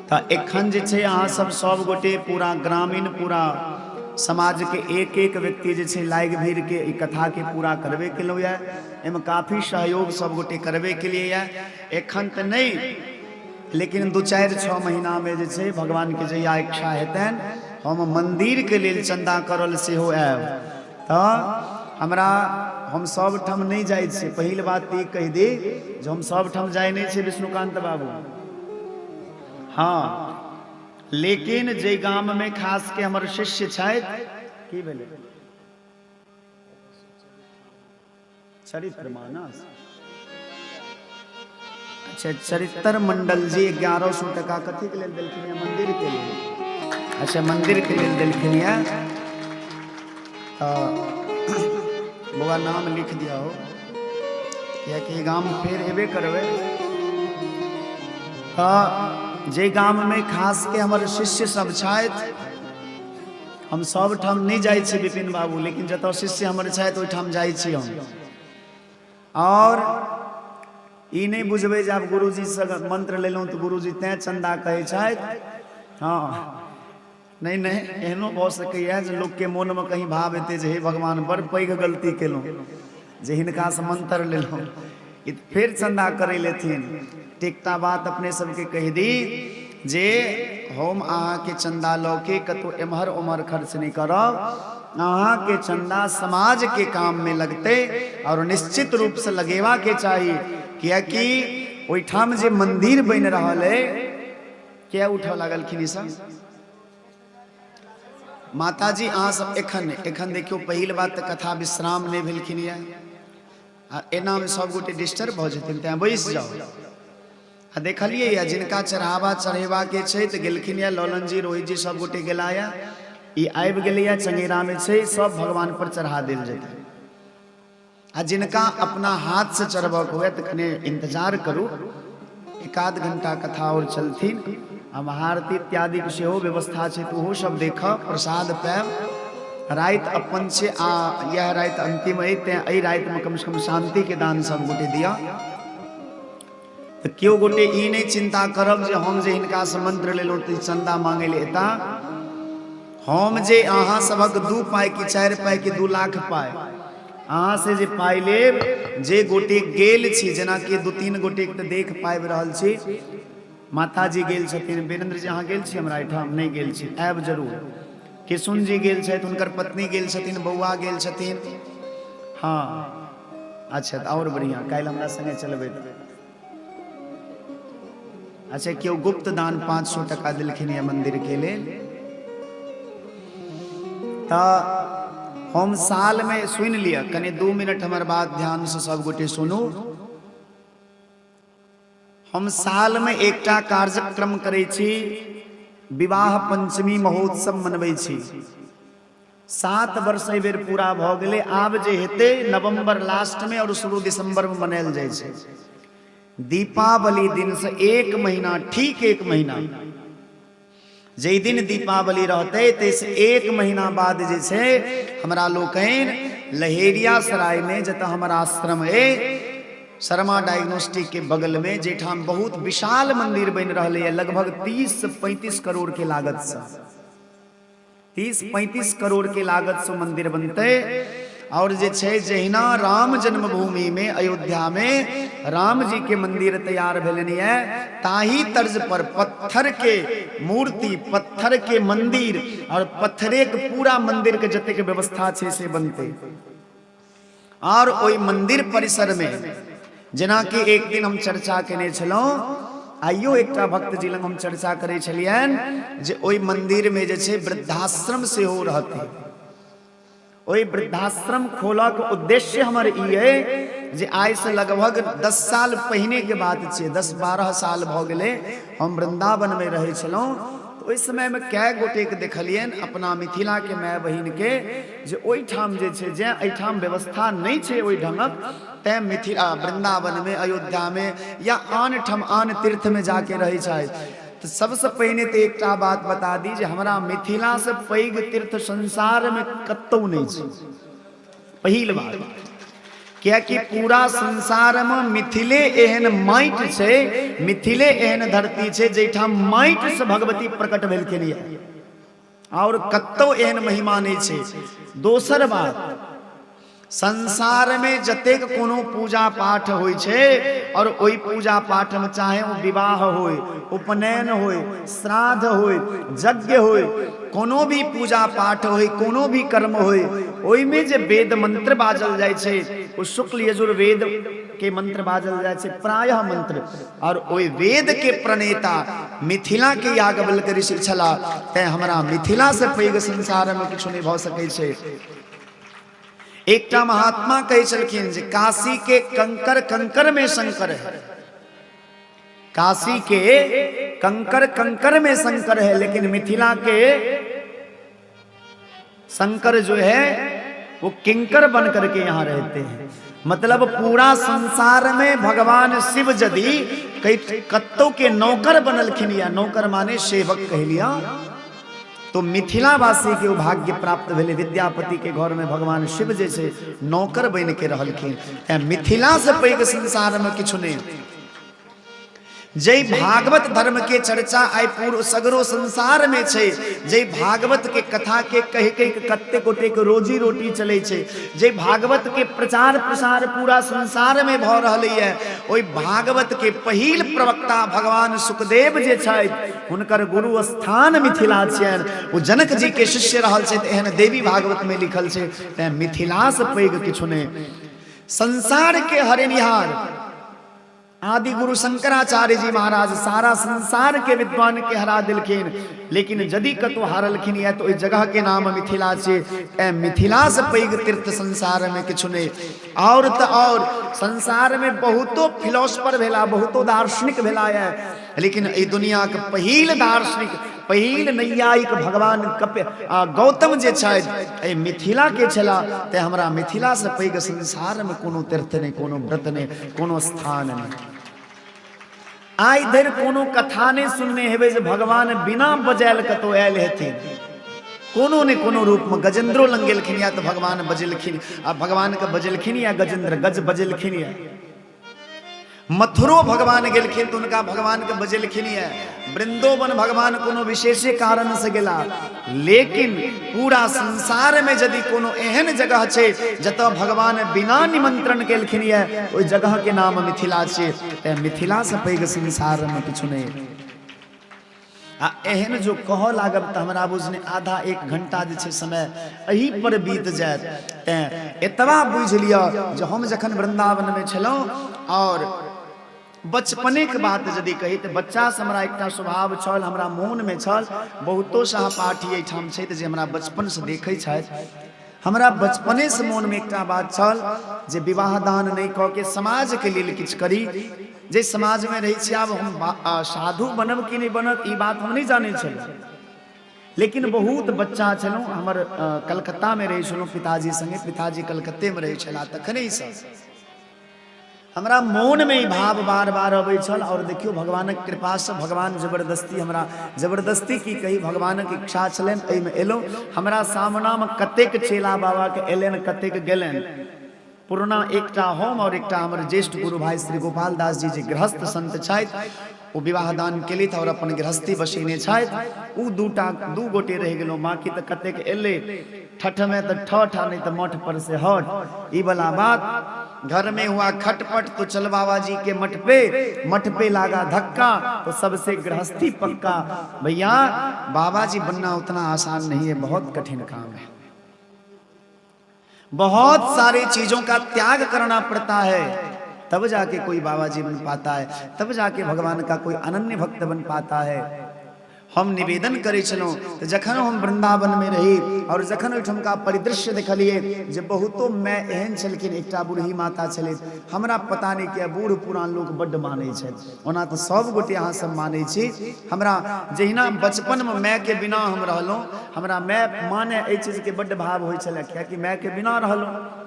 तऽ एखन जे छै अहाँ सब सब गोटे पूरा ग्रामीण पूरा समाज के एक एक व्यक्ति जे छै लागि भीड़ के ई कथा के पूरा करबे केलहुँ यऽ, एहिमे काफी सहयोग सब गोटे करबे केलिए यऽ। एखन तऽ नहि, लेकिन 2-4-6 महीना में जे छै भगवान के जहिया इच्छा हेतनि हम मंदिर के लेल चंदा करल सेहो आयब। तऽ हमरा हम सब ठाम नहि जाइ छियै, पहिल बात तऽ ई कहि दी जे हम सब ठाम जाइ नहि छियै विष्णुकांत बाबू, हँ, लेकिन जे गाम में खास के हमर शिष्य छथि, की भेलै चरित्र मानस, अच्छा चरित्र मंडल जी 1100 टका कथी के लेल देलखिन या मंदिर के लेल? अच्छा मंदिर के लेल देलखिन या। तऽ बौआ नाम लिख दिया हो, कियाकि गाम फेर एबे करबै। तऽ जे गाम में खास के हमर शिष्य सब छथि, हम सब ठाम नहि जाइ छी विपिन बाबू, लेकिन जतऽ शिष्य हमर छथि ओहिठाम जाइ छी हम। और ई नहि बुझबै जे आब गुरुजीसँ मंत्र लेलहुँ तऽ गुरुजी तैं चन्दा कहै छथि, हँ नहि नहि, एहनो भऽ सकैए जे लोकके मोनमे कहीं भाव एतै जे हे भगवान बड़ पैघ गलती केलहुँ जे हिनकासँ मंत्र लेलहुँ, ई फेर चन्दा करै लेथिन। एकटा बात अपने सबके कहि दी जे हम अहाँके चन्दा लऽ के कतहु एम्हर ओम्हर खर्च नहि करब। अहाँके चंदा समाज के काम में लगतै और निश्चित रूप से लगेबा के चाही, कियाकि ओहिठाम जे मंदिर बनि रहल है। किया उठऽ लागलखिन ई सब माताजी? अहाँ सब एखन एखन देखियौ, पहिल बात तऽ कथा विश्राम नहि भेलखिन यऽ आ एनामे सब गोटे डिस्टर्ब भऽ जेथिन, तैँ बैस जाउ। आ देखलियै यऽ जिनका चढ़ावा चढ़ेबाके छै तऽ गेलखिन यऽ, ललन जी, रोहित जी सब गोटे गेला यऽ, ई आबि गेलैया, चंगेरामे छै, सब भगवान पर चढ़ा देल जेतै। आ जिनका अपना हाथ से चढ़बक हुए तऽ कने इंतजार करू, एकाध घंटा कथा और चलथिन आ महाआरती इत्यादि के सेहो व्यवस्था छै, तऽ ओहो सब देखब, प्रसाद पायब। राति अपन छै आ यह राति अंतिम अइ, तें एहि रातिमे कमसँ कम शान्तिके दान सब गोटे दिअ। तऽ केओ गोटे ई नहि चिन्ता करब जे हम जे हिनकासँ मंत्र लेलहुँ तऽ चन्दा मांगै लए एता। हम जे अहाँ सभक 2 पाइ कि 4 पाइ कि 2 लाख पाइ अहाँ से जे पाइ लेब, जे गोटे गेल छी, जेनाकि 2-3 गोटेके तऽ देख पाबि रहल छी, माताजी गेल छथिन, वीरेंद्र जी अहाँ गेल छी हमरा एहिठाम? नहि गेल छी, आयब जरूर। किशुन जी गेल छथि, हुनकर पत्नी गेल छथिन, बौआ गेल छथिन। हँ अच्छा, तऽ आओर बढ़िआँ, काल्हि हमरा संगे चलबै। अच्छा, केओ गुप्त दान 500 टका देलखिन यऽ मंदिर के लेल। तऽ हम साल में सुनि लिअ, कनि 2 मिनट हमर बात ध्यान से सब गोटे सुनू। हम साल में एकटा कार्यक्रम करै छी, विवाह पंचमी महोत्सव मनबै छी। 7 वर्ष एहि बेर पूरा भऽ गेलै, आब जे हेतै नवंबर लास्ट में और शुरू दिसंबर में मनायल जाइ छै। दीपावली दिन से 1 महीना, ठीक 1 महीना, जाहि दिन दीपावली रहतै ताहिसँ 1 महीना बाद जे छै हमरा लोकनि लहेरिया सराय में, जतऽ हमर आश्रम अइ, शर्मा डायग्नोस्टिक के बगल में, जाहिठाम बहुत विशाल मंदिर बनि रहलैए, लगभग 30 से 35 करोड़ के लागत से, 30-35 करोड़ के लागत से मंदिर बनतै। और जे छै जहिना राम जन्मभूमि में अयोध्या में राम जी के मंदिर तैयार भेलनि ये, ताही तर्ज पर पत्थर के मूर्ति, पत्थर के मंदिर और पत्थरे के पूरा मंदिर के जतेक व्यवस्था छै से बनतै। और ओहि मंदिर परिसर में जेनाकि एक दिन हम चर्चा केने छलहुँ, आइयो एकटा भक्त जी लग हम चर्चा करै छलियनि जे ओहि मंदिर में जे छै वृद्धाश्रम सेहो रहतै। ओहि वृद्धाश्रम खोलऽ के उद्देश्य हमर ई अइ जे आइ से लगभग 10 साल पहिने के बात छै, 10-12 साल भऽ गेलै, हम वृंदावन में रहै छलहुँ। तऽ ओहि समयमे कए गोटेके देखलियनि अपना मिथिलाके माय बहिनके जे ओहिठाम जे छै, जेँ एहिठाम व्यवस्था नहि छै ओहि ढङ्गक, तैँ मिथिला वृन्दावनमे, अयोध्यामे या आन ठाम आन तीर्थमे जाके रहै छथि। तऽ सबसँ पहिने तऽ एकटा बात बता दी जे हमरा मिथिलासँ पैघ तीर्थ संसारमे कतहु नहि छै, पहिल बात। कियाकि पूरा संसारमे मिथिले एहन माटि छै, मिथिले एहन धरती छै जाहिठाम माटिसँ भगवती प्रकट भेलखिन यऽ, आओर कतौ एहन महिमा नहि छै। दोसर बात, संसारमे जतेक कोनो पूजा पाठ होइ छै और ओहि पूजा पाठमे चाहे ओ विवाह होय, उपनयन होय, श्राद्ध होय, यज्ञ होय, कोनो भी पूजा पाठ होय, कोनो भी कर्म होय, ओहिमे जे वेद मंत्र बाजल जाइ छै ओ शुक्ल यजुर्वेद के मंत्र बाजल जाइ छै, प्रायः मंत्र। और ओहि वेद के प्रणेता मिथिला के याज्ञवल्क्य ऋषि छलाह, तैं हमरा मिथिला से पैघ संसार में किछु नहि भऽ सकै छै। एकटा महात्मा कहै छलखिन जे काशी के कंकर कंकर में शंकर है, काशी के कंकर कंकर में शंकर है, लेकिन मिथिला के शंकर जो है वो किंकर बन करके यहाँ रहते हैं। मतलब पूरा संसार में भगवान शिव यदि कई कत्तो के नौकर बनलखिन या नौकर माने सेवक कह लिया, तो मिथिलावासी के भाग्य प्राप्त भेलै विद्यापति के घर में भगवान शिव जैसे नौकर बन के रहलखिन। तैं मिथिला से पैघ संसार में किछु नहीं। जै भागवत धर्म के चर्चा आइ पूरा सगरो संसार में छै, जै भागवत के कथा के कहि कहि के कते गोटे के रोजी रोटी चलै छै, जै भागवत के प्रचार प्रसार पूरा संसार में भऽ रहल ये, ओहि भागवत के पहिल प्रवक्ता भगवान सुखदेव जे छथि, हुनकर गुरु स्थान मिथिला छियनि। ओ जनक जी के शिष्य रहल छथि, एहन देवी भागवत में लिखल छै। तें मिथिला से पैघ किछु नहि। संसार के हरिनिहार आदि गुरु शंकराचार्य जी महाराज सारा संसार के विद्वान के हरा दिलखिन, लेकिन यदि कतौ हारलखिन या तो ओहि जगह के नाम मिथिला छै। ए मिथिला से पैघ तीर्थ संसार में किछु नहि। और तो और संसार में बहुतो फिलोसफर भेला, बहुतो दार्शनिक भेला है, लेकिन एहि दुनिया के पहिल दार्शनिक, पहिल नैयायिक भगवान कपिल गौतम जे छथि, एहि मिथिला के छला। ते हमरा मिथिला से पैघ संसार में कोनो तीर्थ नहि, कोनो व्रत नहि, कोनो स्थान नहि। आइ धरि कोनो कथा नहि सुनने हेबै जे भगवान बिना बजायल कतौ आयल हेथिन। कोनो ने कोनो रूप में गजेंद्रो लंग गेलखिन या तऽ भगवान बजेलखिन, आ भगवान के बजेलखिन या गजेंद्र गज बजेलखिन या मथुरो भगवान गेलखिन तऽ हुनका भगवान के बजेलखिन ये, वृंदोवन भगवान कोनो विशेषे कारण से गेला। लेकिन पूरा संसार में यदि कोनो एहन जगह छै जतऽ भगवान बिना निमंत्रण केलखिन ये, ओहि जगह के नाम मिथिला छै। तें मिथिला से पैघ संसार में किछु नहि। आ एहन जो कहऽ लागब तऽ हमरा बुझने आधा एक घंटा जे छै समय एही पर बीत जायत। तेँ एतबा बुझि लिअ जे हम जखन वृन्दावनमे छलहुँ और बचपनेके बात यदि कही तऽ बच्चासँ हमरा एकटा स्वभाव छल, हमरा मोनमे छल। बहुतो सहपाठी एहिठाम छथि जे हमरा बचपनसँ देखै छथि। हमरा बचपनेसँ मोनमे एकटा बात छल जे विवाह दान नहि कऽ के समाजके लेल किछु करी। जे समाजमे रहै छी, आब हम साधु बनब कि नहि बनब ई बात हम नहि जानै छलहुँ, लेकिन बहुत बच्चा छलहुँ। हमर कलकत्तामे रहै छलहुँ पिताजी सङ्गे, पिताजी कलकत्तेमे रहै छलाह। तखनहिसँ हमरा मोनमे ई भाव बार बार अबै छल। आओर देखियौ, भगवानक कृपासँ भगवान जबरदस्ती, हमरा जबरदस्ती की कही, भगवानक इच्छा छलनि एहिमे एलहुँ। हमरा सामनामे कतेक चेला बाबाके एलनि, कतेक गेलनि। पुरना एकटा हम और एकटा हमर ज्येष्ठ गुरु भाई श्री गोपाल दास जी, जे गृहस्थ संत छथि, ओ विवाह दान केलथि और अपन गृहस्थी बसेने छथि। ओ दूटा दू गोटे रहि गेलहुँ, बाकी तऽ कतेक एलै। ठठ में तऽ ठठ आ नहीं तऽ मठ पर से हट, ई वाला बात। घर में हुआ खटपट तो चल बाबा जी के मठ पे, मठ पे लागा धक्का तो सबसे गृहस्थी पक्का। भैया, बाबा जी बनना उतना आसान नहीं है, बहुत कठिन काम है, बहुत सारी चीजों का त्याग करना पड़ता है, तब जाके कोई बाबा जी बन पाता है, तब जाके भगवान का कोई अनन्य भक्त बन पाता है। हम निवेदन करै छलहुँ तऽ जखन हम वृंदावनमे रही और जखन ओहिठमका परिदृश्य देखलियै जे बहुतो माय एहन छलखिन। एकटा बूढ़ी माता छलै, हमरा पता नहि किया बूढ़ पुरान लोक बड्ड मानै छथि। ओना तऽ सब गोटे अहाँ सब मानै छी। हमरा जहिना बचपनमे मायके बिना हम रहलहुँ, हमरा माय माने एहि चीजके बड्ड भाव होइ छलै, कियाकि मायके बिना रहलहुँ।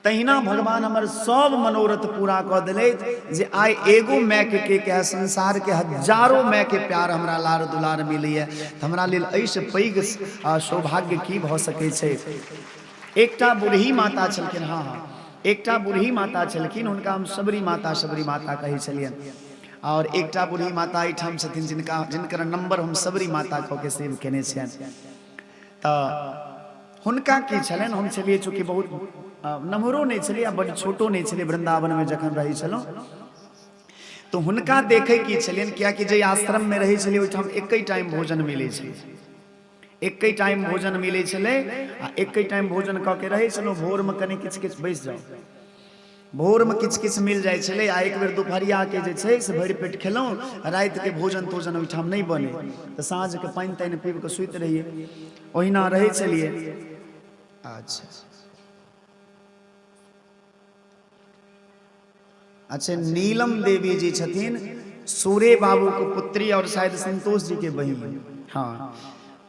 तहिना भगवान हमर सब मनोरथ पूरा कऽ देलथि जे आइ एगो मायके के कहे, संसारके हजारो मायके प्यार हमरा लार दुलार मिलैए, तऽ हमरा लेल एहिसँ पैघ सौभाग्य की भऽ सकै छै? एकटा बूढ़ी माता छलखिन, हँ हँ, एकटा बूढ़ी माता छलखिन, हुनका हम सबरी माता सबरी माता कहै छलियनि। आओर एकटा बूढ़ी माता एहिठाम छथिन जिनका जिनकर नंबर हम सबरी माता कऽ के सेव केने छियनि। तऽ हुनका की छलनि, हम छलियै चूँकि बहुत नम्हरो नहि छलियै आ बड्ड छोटो नहि छलियै वृन्दावनमे जखन रहै छलहुँ, तऽ हुनका देखै की छलियनि, कियाकि जाहि आश्रममे रहै छलियै ओहिठाम एके टाइम भोजन मिलै छलै, एके टाइम भोजन मिलै छलै आ एके टाइम भोजन कऽ के रहै छलहुँ। भोरमे कनि किछु किछु बैस जाउ, भोरमे किछु किछु मिल जाइ छलै आ एक बेर दुपहरियाके जे छै से भरि पेट खेलहुँ। रातिके भोजन तोजन ओहिठाम नहि बनै, तऽ साँझके पानि तानि पीब कऽ सुति रहियै, ओहिना रहै छलियै। अच्छा अच्छा, नीलम देवी जी छथिन सूर्य बाबू के पुत्री और शायद संतोष जी के बहिन, हाँ,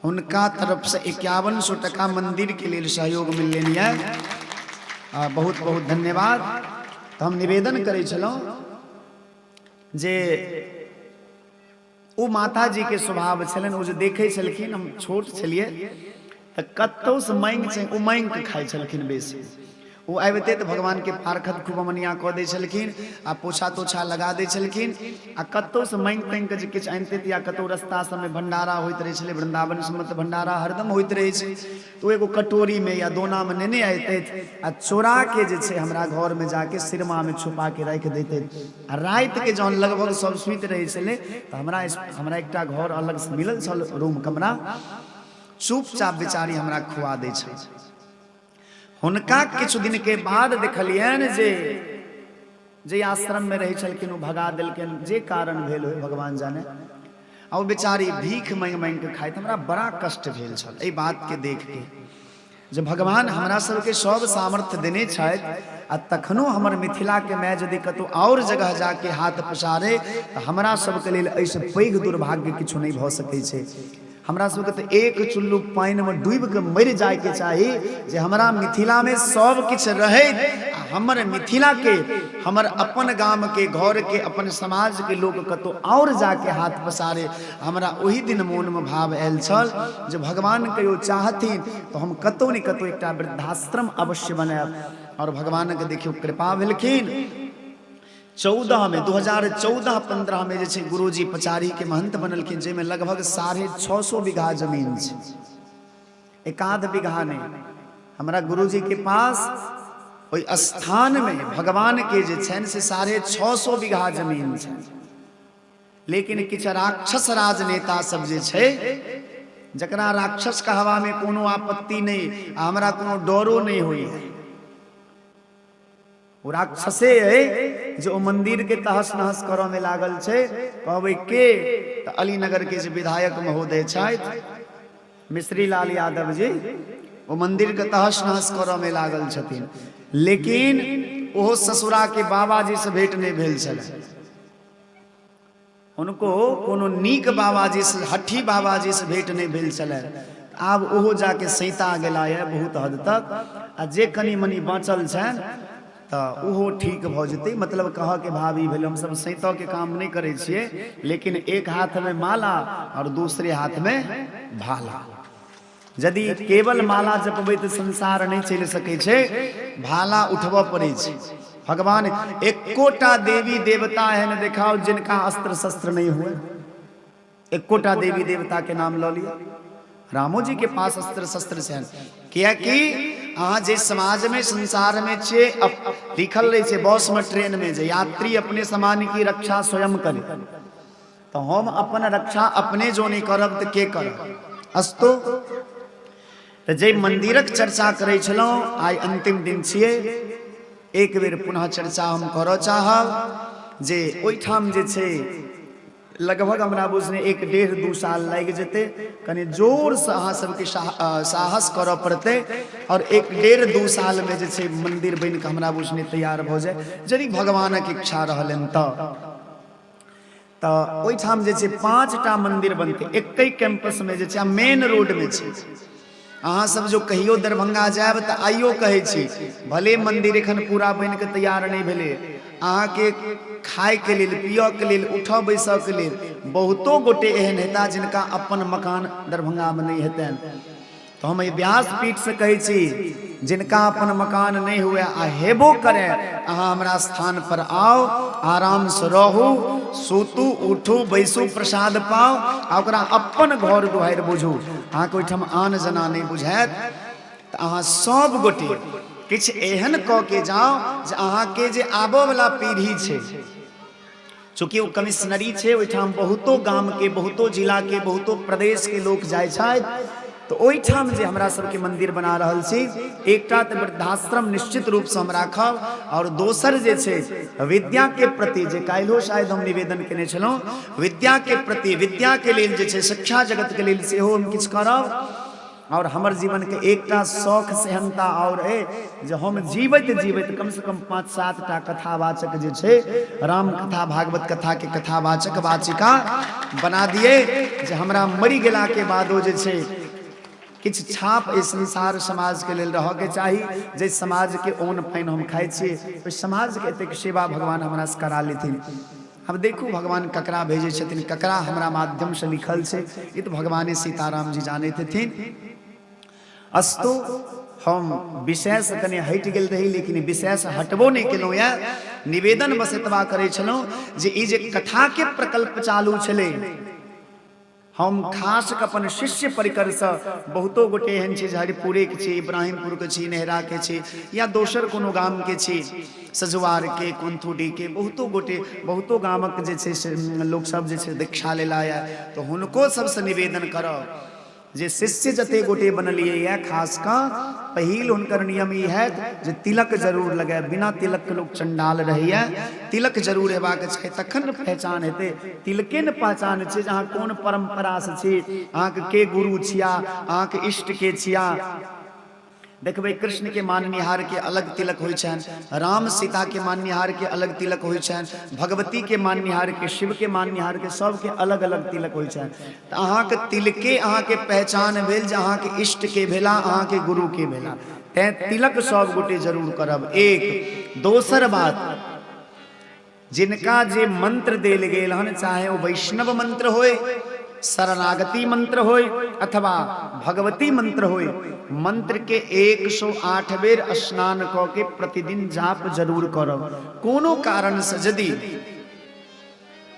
हुनका तरफ से 5100 टका मंदिर के लेल सहयोग मिललनि यऽ, बहुत बहुत धन्यवाद। तऽ हम निवेदन करै छलहुँ जे ओ माताजीके स्वभाव छलनि, ओ जे देखै छलखिन, हम छोट छलियै तऽ कतहुसँ माँगि छै, ओ माँगि कऽ खाइ छलखिन बेसी। ओ आबिते तऽ भगवानके पारखत खूब अमनिया कऽ दै छलखिन आ पोछा तोछा लगा दै छलखिन आ कतहुसँ माँगि ताँगि कऽ जे किछु आनितै या कतहु रस्ता सबमे भण्डारा होइत रहै छलै। वृन्दावन सबमे तऽ भण्डारा हरदम होइत रहै छै, तऽ ओ एगो कटोरीमे या दोनामे नेने अबितथि आ चोराके जे छै हमरा घरमे जाके सिरमामे छुपाके राखि दैतथि। आ रातिके जहन लगभग सब सुति रहै छलै तऽ हमरा हमरा एकटा घर अलगसँ मिलल छल, रूम कमरा, चुपचाप बेचारी हमरा खुआ दै छल। हुनका किछु दिन के बाद देखलियनि जे जे आश्रम में रहै छलखिन ओ भगा देलखिन, जे कारण भेल होय भगवान जाने, आ ओ बेचारी भीख मांगि मांगि के खाइत। हमरा बड़ा कष्ट भेल छल एहि बात के देख के जे भगवान हमरा सबके सब सामर्थ्य देने छथि आ तखनो हमर मिथिला के माय यदि कतौ और जगह जाके हाथ पसारे तऽ हमरा सबके लेल एहिसँ पैघ दुर्भाग्य किछु नहि भऽ सकै छै। हमरा सबके तऽ एक चुल्लू पानिमे डूबि कऽ मरि जायके चाही जे हमरा मिथिलामे सब किछु रहैत आ हमर मिथिलाके, हमर अपन गामके, घरके, अपन समाजके लोक कतौ आओर जाके हाथ पसारे। हमरा ओहि दिन मोनमे भाव आयल छल जे भगवान कहियो चाहथिन तऽ हम कतौ ने कतौ एकटा वृद्धाश्रम अवश्य बनायब। आओर भगवानके देखियौ कृपा भेलखिन, 14 में, 2014-15 में जे छै गुरुजी पचारी के महंत बनलखिन, जाहिमे लगभग 650 बीघा जमीन छै, एकाध बीघा नहि। हमरा गुरुजी के पास ओहि स्थान में भगवान के जे छनि से 650 बीघा जमीन छै। लेकिन किछु राक्षस राजनेता सब जे छै, जकरा राक्षस कहवा में कोनो आपत्ति नहि आ हमरा कोनो डरो नहि होइए, ओ राक्षसे अइ जे ओ मंदिर के तहस नहस करऽ में लागल छै। कहबै के? तऽ अलीनगर के जे विधायक महोदय छथि मिश्री लाल यादव जी, ओ मंदिर के तहस नहस करऽ में लागल छथिन। लेकिन ओहो ससुरा के बाबाजी से भेंट नहि भेल छलै हुनको, कोनो नीक बाबाजीसँ, हठी बाबाजीसँ भेँट नहि भेल छलनि। आब ओहो जाके सैता गेला यऽ बहुत हद तक, आ जे कनि मनि बाँचल छनि तऽ ओहो ठीक भऽ जेतै। मतलब कहऽके भाव ई भेल, हमसभ सैतऽके काम नहि करै छियै, लेकिन एक हाथमे माला आओर दूसरे हाथमे भाला। यदि केवल माला जपबै तऽ संसार नहि चलि सकै छै, भाला उठबऽ पड़ै छै। भगवान एकोटा देवी देवता एहन देखाओ जिनका अस्त्र शस्त्र नहि हुए। एकोटा देवी देवता के नाम लऽ लिअ। रामो जी के पास अस्त्र शस्त्र छनि, कियाकि अहाँ जे समाज में संसार में छियै, लिखल रहै छै बस में, ट्रेन में, जे यात्री अपने सामान की रक्षा स्वयं करे। तऽ हम अपन रक्षा अपने जो नहि करब तऽ के करब? अस्तु, तऽ जाहि मन्दिरक चर्चा करै छलहुँ, आइ अन्तिम दिन छियै, एक बेर पुनः चर्चा हम करऽ चाहब जे ओहिठाम जे छै लगभग हमरा बुझने एक डेढ़ दू साल लागि जेतै। कनि जोरसँ अहाँ सबके साहस करऽ पड़तै आओर एक डेढ़ दू सालमे जे छै मन्दिर बनि कऽ हमरा बुझने तैयार भऽ जाय, यदि भगवानक इच्छा रहलनि तऽ। तऽ ओहिठाम जे छै 5टा मन्दिर बनतै एके कैंपसमे जे छै, आ मेन रोडमे छै। अहाँ सब जो कहियो दरभंगा जायब तऽ आइयो कहै छी, भले मन्दिर एखन पूरा बनि कऽ तैयार नहि भेलै, अहाँके खायके लेल, पियऽके लेल, उठऽ बैसऽके लेल बहुतो गोटे एहन हेता जिनका अपन मकान दरभंगामे नहि हेतनि। तऽ हम एहि व्यासपीठसँ कहै छी, जिनका अपन मकान नहि हुए आ हेबो करे, अहाँ हमरा स्थान पर आउ, आरामसँ रहू, सुतू, उठू, बैसू, प्रसाद पाउ आ ओकरा अपन घर दुआरि बुझू। अहाँके ओहिठाम आन जना नहि बुझायत। तऽ अहाँ सब गोटे किछु एहन कऽ के जाउ जे अहाँके जे आबऽवला पीढ़ी छै, चूँकि ओ कमिश्नरी छै, ओहिठाम बहुतो गामके, बहुतो जिलाके, बहुतो प्रदेशके लोक जाइ छथि। तऽ ओहिठाम जे हमरा सबके मन्दिर बना रहल छी, एकटा तऽ वृद्धाश्रम निश्चित रूपसँ हम राखब आओर दोसर जे छै विद्याके प्रति, जे काल्हिओ शायद हम निवेदन केने छलहुँ, विद्याके प्रति, विद्याके लेल जे छै शिक्षा जगतके लेल सेहो हम किछु करब। आओर हमर जीवनके एकटा शौख सेहनता आओर अइ जे हम जीवैत जीवैत कमसँ कम 5-7 टा कथावाचक जे छै, राम कथा, भागवत कथाके कथावाचक वाचिका बना दिए, जे हमरा मरि गेलाके बादो जे छै किछु छाप एहि संसार समाजके लेल रहऽके चाही। जाहि समाजके अन्न पानि हम खाइ छियै, ओहि समाजके एतेक सेवा भगवान हमरासँ करा लेथिन। आब देखू भगवान ककरा भेजै छथिन, ककरा हमरा माध्यमसँ लिखल छै, ई तऽ भगवाने सीताराम जी जानैत हेथिन। अस्तु। हम विषयसँ कने हटि गेल रही, लेकिन विषयसँ हटबो नहि केलहुँ। यऽ निवेदन बस एतबा करै छलहुँ जे ई जे कथाके प्रकल्प चालू छलै, हम खास कऽ अपन शिष्य परिकरसँ, बहुतो गोटे एहन छै जे हरिपुरेके छी, इब्राहिमपुरके छी, नेहराके छी या दोसर कोनो गामके छी, सजुआरके, कोन्थुडीके, बहुतो गोटे बहुतो गामक जे छै से लोकसभ जे छै दीक्षा लेला यऽ, तऽ हुनको सबसँ निवेदन करब जे शिष्य जते गोटे बनलियै यऽ, खास कऽ पहिल हुनकर नियम ई हैत जे तिलक जरूर लगायब। बिना तिलकके लोक चण्डाल रहैए। तिलक जरूर हेबाक चाही, तखन ने पहचान हेतै। तिलके ने पहचान छै जे अहाँ कोन परम्परासँ छी, अहाँके के गुरु छिया, अहाँके इष्ट के छिया। देखबै कृष्ण के माननिहार के अलग तिलक होइ छनि, राम सीता के माननिहार के अलग तिलक होइ छनि, भगवती के माननिहार के, शिव के माननिहार के, सबके अलग अलग तिलक होइ छनि। तऽ अहाँके तिलके अहाँके पहचान भेल जे अहाँके इष्ट के भेला, अहाँके गुरु के भेला। तैं तिलक सब गोटे जरूर करब। एक दोसर बात, जिनका जे मंत्र देल गेल हन, चाहे ओ वैष्णव मंत्र होय, शरणागति मंत्र होय अथवा भगवती मंत्र होय, मंत्र के 108 बेर स्नान कऽ के प्रतिदिन जाप जरूर करब। कोनो कारण से यदि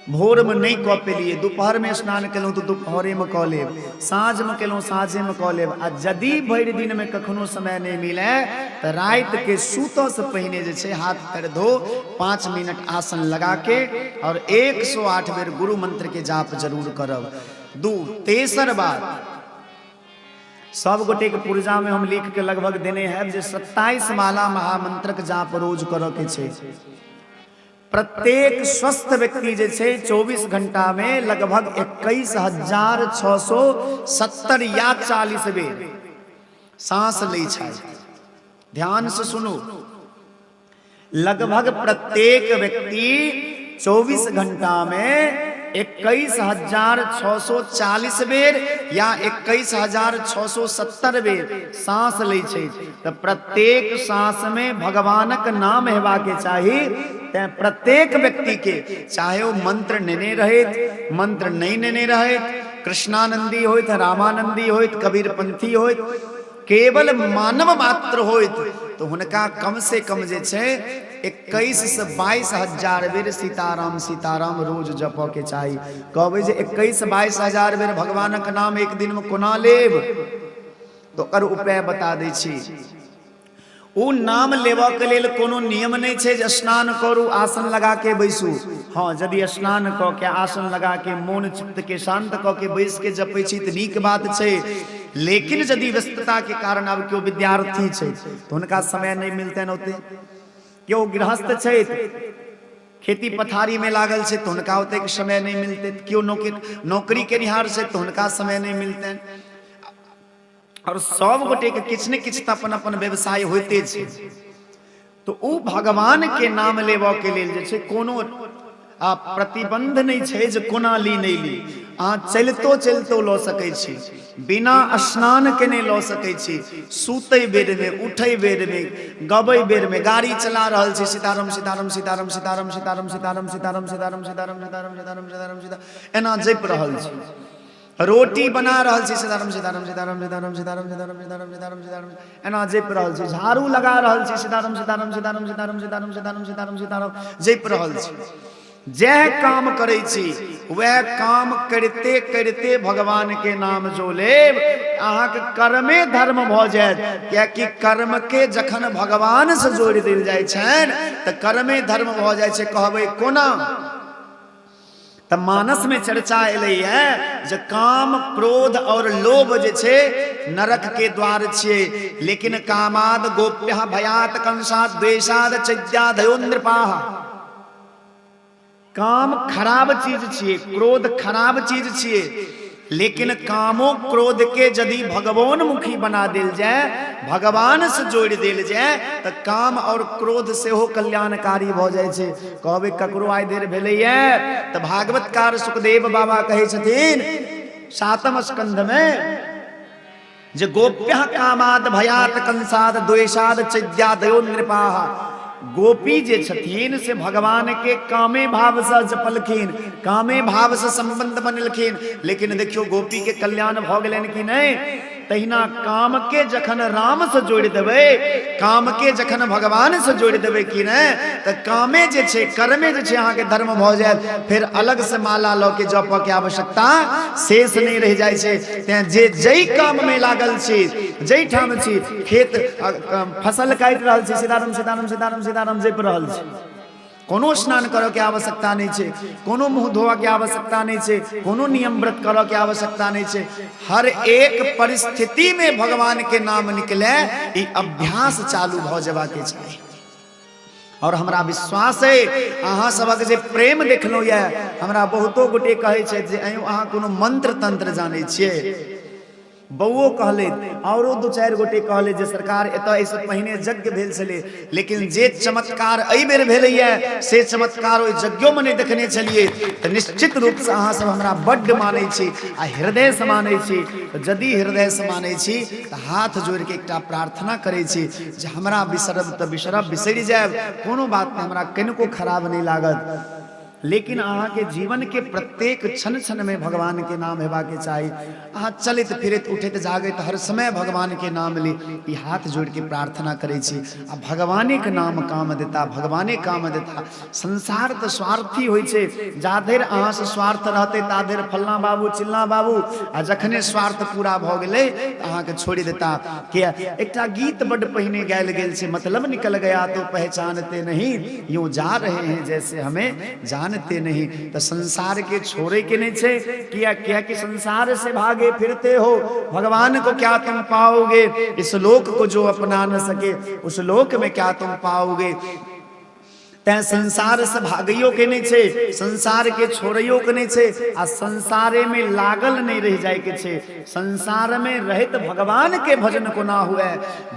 भोरमे नहि कऽ पेलियै, दुपहरमे स्नान केलहुँ तऽ दुपहरेमे कऽ लेब, साँझमे केलहुँ साँझेमे कऽ लेब, आ यदि भरि दिनमे कखनो समय नहि मिले तऽ रातिके सुतऽसँ पहिने जे छै हाथ पैर धो 5 मिनट आसन लगाके आओर 108 बेर गुरु मंत्रके जाप जरूर करब। दू तेसर बात, सब गोटेके पुर्जामे हम लिख के लगभग देने हैब जे 27 माला महामंत्रक जाप रोज करऽ के छै। प्रत्येक स्वस्थ व्यक्ति जे छै 24 घंटा में लगभग 21,670 या 40 बेर सांस लै छै। ध्यान से सुनू, लगभग प्रत्येक व्यक्ति 24 घंटा में 21,640 बेर या 21,670 बेर सांस लै छै। तऽ प्रत्येक सांस में भगवानक नाम हेबाके चाही। तें प्रत्येक व्यक्ति के, चाहे ओ मंत्र नेने रहैत, मंत्र नहीं नेने रहैत, कृष्णानंदी होइत, रामानंदी होइत, कबीरपंथी होइत, केवल मानव मात्र होइत, तो हुनका कम से कम जे छै 21 से 22 हजार बेर सीताराम सीताराम रोज जपऽ के चाही। कहबै जे 21-22 हजार बेर भगवानक नाम एक दिन में कोना लेब, तो ओकर उपाय बता दै छी। ओ नाम लेबऽ के लेल कोनो नियम नहि छै जे स्नान करू आसन लगा के बैसू। हँ, यदि स्नान कऽ के आसन लगा के मोन चित्त के शांत कऽ के बैस के जपै छी तऽ नीक बात छै। लेकिन यदि व्यस्तता के कारण आब केओ विद्यार्थी छै तऽ हुनका समय नहि मिलतनि ओते, केओ गृहस्थ छथि खेती पथारी में लागल छै तऽ हुनका ओतेक समय नहि मिलतै, केओ नौकरी नौकरी केनिहार छै तऽ हुनका समय नहि मिलतनि, और सब गोटे के किछु ने किछु तऽ अपन अपन व्यवसाय होइते छै। तऽ ओ भगवान के नाम लेबऽ के लेल जे छै कोनो आ प्रतिबंध नहि छै जे कोना ली नहि ली। अहाँ चलितो चलितो लऽ सकै छी, बिना स्नान केने लऽ सकै छी, सुतै बेरमे, उठै बेरमे, गबै बेरमे, गाड़ी चला रहल छी, सीताराम सीताराम सीताराम सीताराम सीताराम सीताराम सीताराम सीताराम सीताराम सीताराम सीताराम सीताराम सीता एना जपि रहल छी, रोटी बना रहल छी, सीताराम सीताराम सीताराम सीताराम सीताराम सीताराम सीताराम सीताराम सीताराम एना जपि रहल छी, झाड़ू लगा रहल छी, सीताराम सीताराम सीताराम सीताराम सीताराम सीताराम सीताराम सीताराम जपि रहल छी। जएह काम करै छी वएह काम करिते करिते भगवान के नाम जो लेब, अहाँके कर्मे धर्म भऽ जायत। कियाकि कर्म के जखन भगवान से जोड़ि देल जाइ छनि तऽ कर्मे धर्म भऽ जाइ छै। कहबै कोना? तऽ मानस में चर्चा एलैए जे काम क्रोध और लोभ जे छै नरक के द्वार छियै, लेकिन कामाद गोप्य भयात कंसाद द्वेषाद चैद्याधयो नृपाह। काम खराब चीज छियै, क्रोध खराब चीज छियै, लेकिन कामो क्रोध के यदि भगवान मुखी बना देल जाय, भगवान से जोड़ि देल जाय, तऽ काम और क्रोध सेहो कल्याणकारी भऽ जाइ छै। कहबै ककरो आइ देर भेलैए तऽ भागवतकार सुखदेव बाबा कहै छथिन सातम स्कंध में जे गोप्य कामाद भयात कंसाद द्वेषाद चैद्यादयो नृपाह। गोपी जे छथिन से भगवान के कामे भाव से जपलखिन, कामे भाव से संबंध बनेलखिन, लेकिन देखियो गोपी के कल्याण भऽ गेलनि कि नहि? तहिना काम के जखन राम से जोड़ि देबै, काम के जखन भगवान से जोड़ि देबै कि ने, तऽ कामे जे छै, कर्मे जे छै अहाँके धर्म भऽ जायत। फेर अलग से माला लऽ के जपऽ के आवश्यकता शेष नहि रहि जाइ छै। तें जे जै काम में लागल छी, जै ठाम छी, खेत फसल काटि रहल छी, सीताराम सीताराम सीताराम सीताराम जपि रहल छी, कोनो स्नान करऽ के आवश्यकता नहि छै, कोनो मुँह धोअ के आवश्यकता नहि छै, कोनो नियम व्रत करऽ के आवश्यकता नहि छै। हर एक परिस्थिति में भगवान के नाम निकले, ई अभ्यास चालू भऽ जेबाक चाही। और हमरा विश्वास है अहाँ सबक जे प्रेम देखलहुँ यऽ, हमरा बहुतो गोटे कहै छथि जे अयो अहाँ कोनो मंत्र तंत्र जानै छियै। बौओ कहलथि, आओरो दू चारि गोटे कहलथि जे सरकार एतऽ एहिसँ पहिने यज्ञ भेल छलै, लेकिन जे चमत्कार एहि बेर भेलैए से चमत्कार ओहि यज्ञोमे नहि देखने छलियै। तऽ निश्चित रूपसँ अहाँ सब हमरा बड्ड मानै छी आ हृदयसँ मानै छी। यदि हृदयसँ मानै छी तऽ हाथ जोड़िके एकटा प्रार्थना करै छी जे हमरा बिसरब तऽ बिसरब, बिसरि जायब, कोनो बात नहि, हमरा कनिको खराब नहि लागत, लेकिन अहाँके जीवन के प्रत्येक क्षण क्षण में भगवान के नाम हेबा के चाही। अहाँ चलैत फिरैत उठैत जागैत हर समय भगवान के नाम ली, ई हाथ जोड़ के प्रार्थना करै छी। आ भगवाने के नाम काम देता, भगवाने काम देता। संसार तऽ स्वार्थी होइ छै, जाधरि अहाँ से स्वार्थ रहतै ताधरि फल्लाँ बाबू चिल्लाँ बाबू, आ जखने स्वार्थ पूरा भऽ गेलै तऽ अहाँके छोड़ि देता। किया एकटा गीत बड्ड पहिने गायल गेल छै, मतलब निकल गया तो पहचानते नहीं, यूं जा रहे हैं जैसे हमें जानते नहीं। तो संसार के छोड़े के नहीं छे, किया किया कि संसार से भागे फिरते हो, भगवान को क्या तुम पाओगे, इस लोक को जो अपना न सके उस लोक में क्या तुम पाओगे। तैं संसार से भागैयो के नहीं छे, संसार के छोड़ैयो के नहीं छे, आ संसारे में लागल नहीं रह जाए के छे। संसार में रहत भगवान के भजन कोना हुए,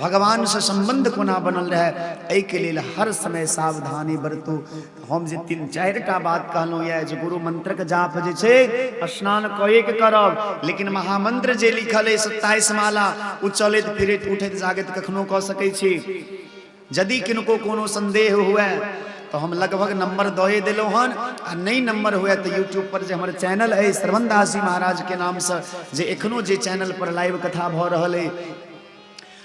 भगवान से संबंध कोना बनल रहे, एहिके लेल हर समय सावधानी बरतू। हम जे तीन चारि टा बात कहलहुँ यऽ जे गुरु मंत्रक जाप जे छै स्नान कए के करब, लेकिन महामंत्र जे लिखल अइ 27 माला, ओ चलैत फिरैत उठैत जागैत कखनो कऽ सकै छी। यदि किनको कोनो संदेह हुए तऽ हम लगभग नंबर दए देलहुँ हन, आ नहि नंबर हुए तऽ यूट्यूब पर जे हमर चैनल अइ श्रवण दास जी महाराज के नामसँ, जे एखनो जे चैनल पर लाइव कथा भऽ रहल अइ,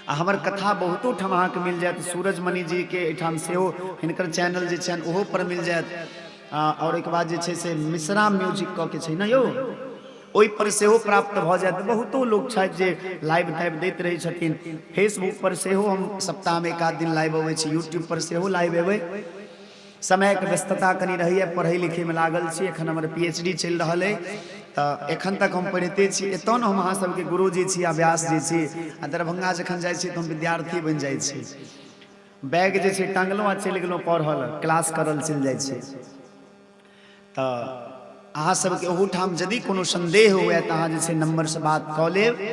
आ हमर कथा बहुतो ठाम अहाँके मिल जायत, सूरजमणि जी के एहिठाम सेहो हिनकर चैनल जे छनि ओहो पर मिल जायत, आओर ओहिके बाद जे छै से मिश्रा म्यूजिक कऽ के छै ने यौ, ओहि पर सेहो प्राप्त भऽ जायत। बहुतो लोक छथि जे लाइव ताइव दैत रहै छथिन। फेसबुक पर सेहो हम सप्ताहमे एक आध दिन लाइव अबै छी, यूट्यूब पर सेहो लाइव एबै। समयके व्यस्तता कनि रहैए, पढ़ै लिखैमे लागल छी, एखन हमर पी एच डी चलि रहल अइ, तऽ एखन तक हम पढ़िते छी। एतऽ ने हम अहाँ सबके गुरुजी छी आ व्यास जी छी, आ दरभंगा जखन जाइ छी तऽ हम विद्यार्थी बनि जाइ छी, बैग जे छै टांगलहुँ आ चलि गेलहुँ पढ़ऽ लए, क्लास करऽ लए चलि जाइ छी। तऽ अहाँ सबके ओहूठाम यदि कोनो सन्देह हुए तऽ अहाँ जे छै नम्बरसँ बात कऽ लेब।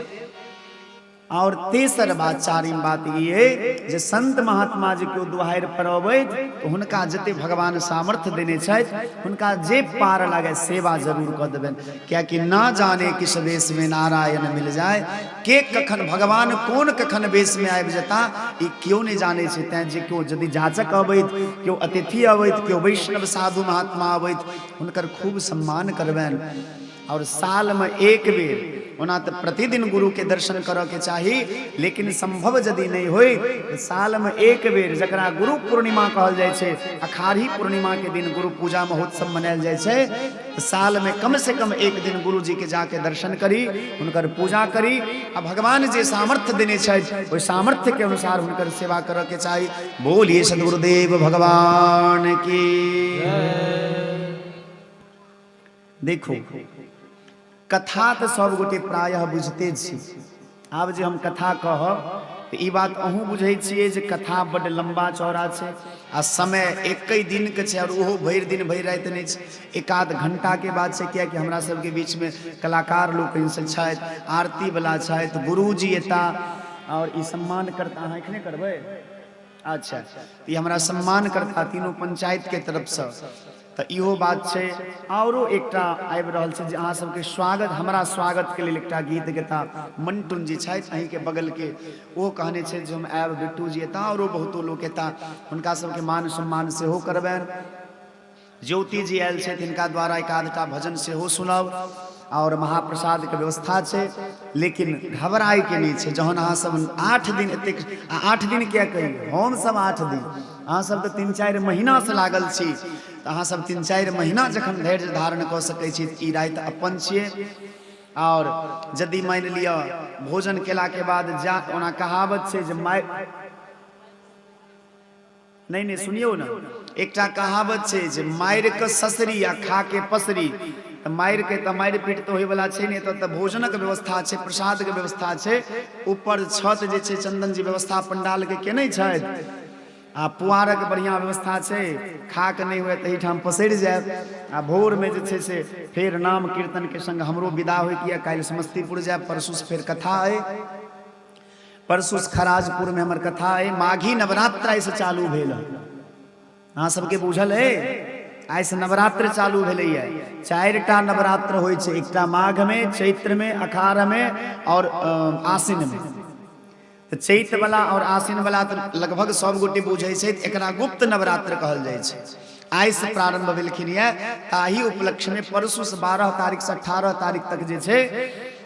और तेसर बात, चारिम बात ई अइ जे संत महात्मा जे केओ दुहारि पर अबैत तऽ हुनका जते भगवान सामर्थ्य देने छथि हुनका जे पार लागे सेवा जरूर कऽ देबनि, कियाकि ना जाने किस वेश में नारायण मिल जाए, के कखन भगवान कोन कखन वेश में आबि जेता ई केओ नहि जानै छै। तैं जे केओ यदि जाचक अबैत, केओ अतिथि अबैत, केओ वैष्णव साधु महात्मा अबैत, हुनकर खूब सम्मान करबनि। और साल में एक बेर, ओना तऽ प्रतिदिन गुरु के दर्शन करऽ के चाही, लेकिन संभव यदि नहि होय तऽ साल में एक बेर, जकरा गुरु पूर्णिमा कहल जाइ छै, अखाढ़ी पूर्णिमा के दिन गुरु पूजा महोत्सव मनायल जाइ छै, तऽ साल में कम से कम एक दिन गुरु जी के जाके दर्शन करी, हुनकर पूजा करी, आ भगवान जे सामर्थ्य देने छथि ओहि सामर्थ्य के अनुसार हुनकर सेवा करऽ के चाही। बोलिए सदगुरुदेव भगवान की। देखू, कथा तऽ सब गोटे प्रायः बुझिते छी। आब जे हम कथा कहब तऽ ई बात अहूँ बुझै छियै जे कथा बड्ड लम्बा चौड़ा छै आ समय एकै दिनके छै, आओर ओहो भरि दिन भरि राति नहि छै, एक आध घंटाके बात छै। किएकि हमरा सबके बीचमे कलाकार लोकनि से छथि, आरतीवला छथि, गुरुजी एता, आओर ई सम्मान करता। अहाँ एखने करबै? अच्छा, ई हमरा सम्मान करता तीनू पंचायतके तरफसँ, तऽ इहो बात छै। आओरो एकटा आबि रहल छै जे अहाँ सबके स्वागत, हमरा स्वागतके लेल एकटा गीत गेता मंटुन जी छथि अहीँके बगलके, ओ कहने छथि जे हम आयब, बिट्टू जी एता, आओरो बहुतो लोक एता, हुनका सबके मान सम्मान सेहो करबनि। ज्योति जी आयल छथि, हिनका द्वारा एक आधटा भजन सेहो सुनब। आओर महाप्रसाद के व्यवस्था छै। लेकिन घबराय के नहि छै। जहन अहाँ सब 8 दिन एतेक, 8 दिन किया कही, हम सब 8 दिन, अहाँ सब तऽ 3-4 महीना से लागल छी, तऽ अहाँ सब 3-4 महीना जखन धैर्य धारण कऽ सकै छी, ई राति अपन छियै। आओर यदि मानि लिअ भोजन केला के बाद जा, ओना कहावत छै जे माय नहीं नहीं सुनियौ ने, एकटा कहावत छै जे मारि के ससरी आ खा के पसरी। तऽ मारि के तऽ मारि पीट तऽ होइवला छै नहि, तऽ भोजनक व्यवस्था छै, प्रसाद के व्यवस्था छै। ऊपर छत जे छै चंदन जी व्यवस्था पंडाल के केने छथि, आ पुआरक बढ़िआँ व्यवस्था छै। खा के नहि हुए तऽ एहिठाम पसरि जायब। आ भोरमे जे छै से फेर नाम कीर्तन के संग हमरो विदा होइके यऽ। काल्हि समस्तीपुर जायब, परसूसँ फेर कथा अइ, परसू खराजपुर में हमर कथा है। माघी नवरात्र आइ से चालू भेल। अहाँ सबके बुझल है आइ से नवरात्र चालू भेलैया। 4टा नवरात्र होइ छै, एकटा माघ में, चैत्र में, अखाड़ में और आश्विन में। तऽ चैत वाला और आश्विन वाला तऽ लगभग सब गोटे बुझै छै, एकरा गुप्त नवरात्र कहल जाइ छै। आइ से प्रारंभ भेलखिन यऽ, ताही उपलक्ष्य में परसू से 12 तारीख से 18 तारीख तक जे छै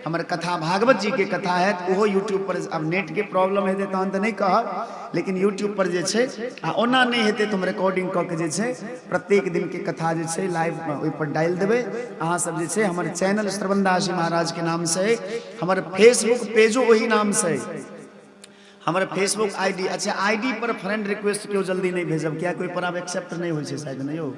हमर कथा भागवत जी के कथा है। ओहो यूट्यूब पर, अब नेट के प्रॉब्लम हेतै तहन तऽ नहि कहब, लेकिन यूट्यूब पर जे छै, आ ओना नहि हेतै तऽ हम रिकॉर्डिंग कऽ के जे छै प्रत्येक दिन के कथा जे छै लाइव ओहि पर डालि देबै। अहाँ सब जे छै हमर चैनल श्रवण दास जी महाराज के नाम से, हमर फेसबुक पेजो ओही नाम से, हमर फेसबुक आईडी, अच्छा आईडी पर फ्रेंड रिक्वेस्ट केओ जल्दी नहि भेजब, किएकि ओहि पर आब एक्सेप्ट नहि होइ छै शायद, नहि यौ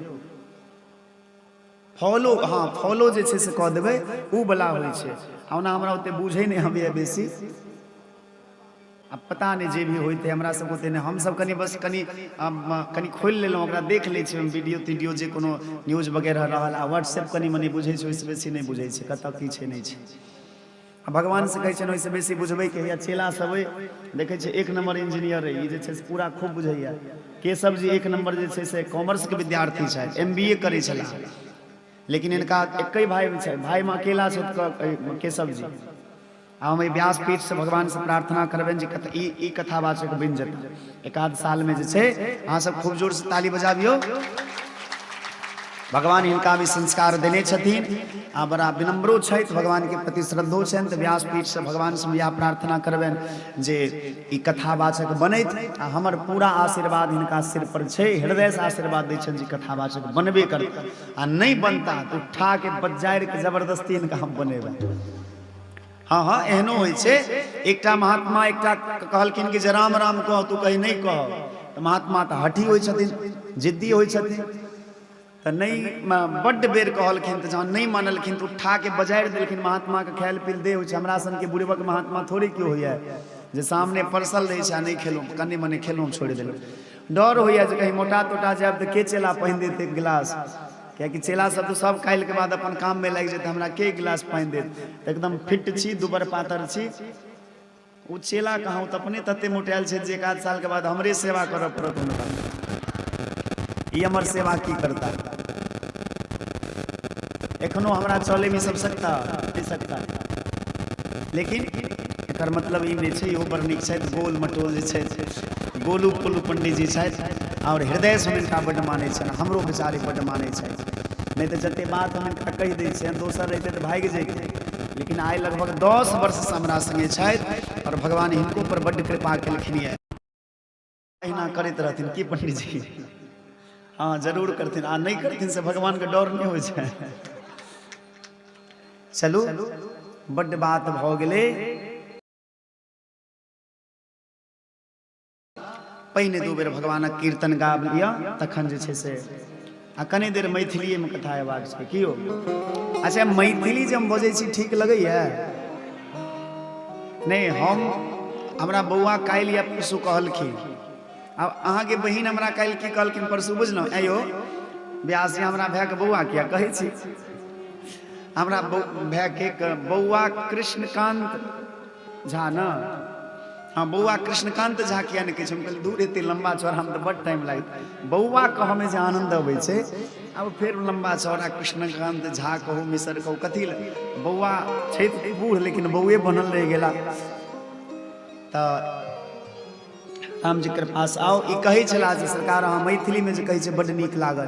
फॉलो, हाँ फॉलो जे छै से कऽ देबै, ओ वला होइ छै। आ ओना हमरा ओते बुझै नहि अबैए बेसी, आब पता नहि जे भी होइत है, हमरा सबके ओते नहि, हमसब कनि बस कनि कनि खोलि लेलहुँ, ओकरा देख लै छी वीडियो तीडियो जे कोनो न्यूज वगैरह रहल, आ व्हाट्सएप कनि मनि बुझै छी, ओहिसँ बेसी नहि बुझै छी कतऽ की छै नहि छै। आ भगवानसँ कहै छियनि ओहिसँ बेसी बुझबैके होइए। चेला सब अइ देखै छियै 1 नम्बर इंजीनियर अइ, ई जे छै से पूरा खूब बुझैए। केशव जी 1 नम्बर जे छै से कॉमर्सके विद्यार्थी छथि, MBA करै छलाह, लेकिन हिनका एकै भाई छै, भाईमे अकेला छथि केशव जी। आ हम एहि व्यासपीठसँ भगवानसँ प्रार्थना करबनि जे ई कथावाचक बनि जेता 1-आध सालमे जे छै। अहाँ सब खूब जोरसँ ताली बजाबियौ। भगवान हिनका भी संस्कार देने छथिन आ बड़ा विनम्रो छथि, भगवान के प्रति श्रद्धो छनि। तऽ व्यासपीठसँ भगवानसँ हम इएह प्रार्थना करबनि जे ई कथावाचक बनैत, आ हमर पूरा आशीर्वाद हिनका सिर पर छै, हृदयसँ आशीर्वाद दै छनि जे कथावाचक बनबे करता, आ नहि बनता तऽ उठा के बजारि के जबरदस्ती हिनका हम बनेबै। हाँ हाँ एहनो होइ छै। एकटा महात्मा एकटा कहलखिन कि जे राम राम कह, तू कही नहि कह, तऽ महात्मा तऽ हठी होइ छथिन, जिद्दी होइ छथिन, तऽ नहि बड्ड बेर कहलखिन, तऽ जहन नहि मानलखिन तऽ उठा के बजारि देलखिन। महात्माके खायल पील देह होइ छै, हमरा सनके बुढ़बक महात्मा थोड़े केओ होइए जे सामने परसल रहै छै आ नहि खेलहुँ, कनि मनि खेलहुँ छोड़ि देलहुँ। डर होइए जे कहीं मोटा तोटा जायब तऽ के चेला पानि देत एक गिलास, कियाकि चेला सब तऽ सब काल्हिके बाद अपन काममे लागि जेतै, हमरा के गिलास पानि देत। तऽ एकदम फिट छी, दुबर पातर छी, ओ चेला कहाँ, ओ तऽ अपने तते मोटायल छै जे 1-आध सालके बाद हमरे सेवा करऽ पड़त हुनका, ई हमर सेवा की करता। एखनो हमरा चलैमे सब सकता नहि सकता, लेकिन एकर मतलब ई नहि छै। इहो बड़ नीक छथि, गोल मटोल जे छथि, गोलू पोलू पंडीजी छथि, आओर हृदयसँ हम हिनका बड्ड मानै छियनि, हमरो बेचारे बड्ड मानै छथि, नहि तऽ जतेक बात हम हिनका कहि दै छियनि दोसर रहितै तऽ भागि जैतै, लेकिन आइ लगभग 10 वर्षसँ हमरा सङ्गे छथि आओर भगवान हिनको पर बड्ड कृपा केलखिन यऽ। अहिना करैत रहथिन की पंडीजी? हाँ जरूर करथिन, आ नहि करथिन से भगवानके डर नहि होइ छै। चलू बड्ड बात भऽ गेलै। पहिने 2 बेर भगवानक कीर्तन गाबि लिअ, तखन जे छै से आ कनि देर मैथिलीएमे कथा हेबाक छै। की यौ? अच्छा मैथिली जे हम बजै छी ठीक लगैए? नहि, हम हमरा बौआ काल्हि या परसू कहलखिन, आब अहाँके बहिन हमरा काल्हि की कहलखिन परसू बुझलहुँ, आँय यौ व्यास जी हमरा भायके बौआ किया कहै छी? हमरा भायके बौआ कृष्णकांत झा ने, हाँ बौआ कृष्णकांत झा किया नहि कहै छै? हम कहलियै दूर एते लम्बा चौड़ा मे तऽ बड टाइम लागत, बौआ कहऽमे जे आनन्द अबै छै, आब फेर लम्बा चौड़ा कृष्णकांत झा कहू मिसर कहू कथी लए, बौआ छै तऽ बूढ़ लेकिन बौए बनल रहि गेला। तऽ रामजी कृपासँ आओ ई कहै छलाह जे सरकार अहाँ मैथिलीमे जे कहै छै बड्ड नीक लागल,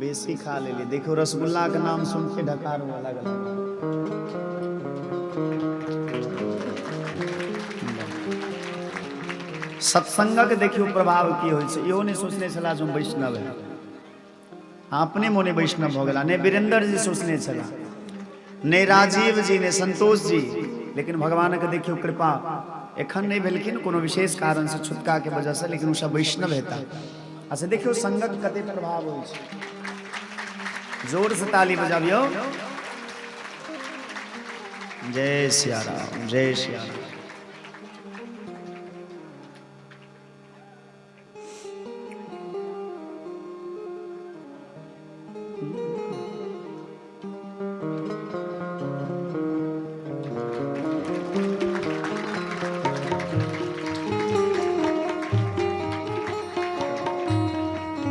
बेसी खा लेली। देखियो रसगुल्ला के नाम सुन के ढकार हुआ लगल। सत्संगक देखियो प्रभाव की होइ छै। इहो नहि सोचने छला जे हम वैष्णव है, अपने मोने वैष्णव भऽ गेला। नहि वीरेंद्र जी सोचने छला, नहि राजीव जी, नहि संतोष जी, लेकिन भगवान के देखियो कृपा एखन नहीं भेलखिन कोनो विशेष कारण से, छुटका के वजह से, लेकिन ओ सब वैष्णव हेता। अच्छा देखियो संगक कते प्रभाव होइ छै। जोर से ताली बजाबियो। जय सिया राम, जय सिया राम।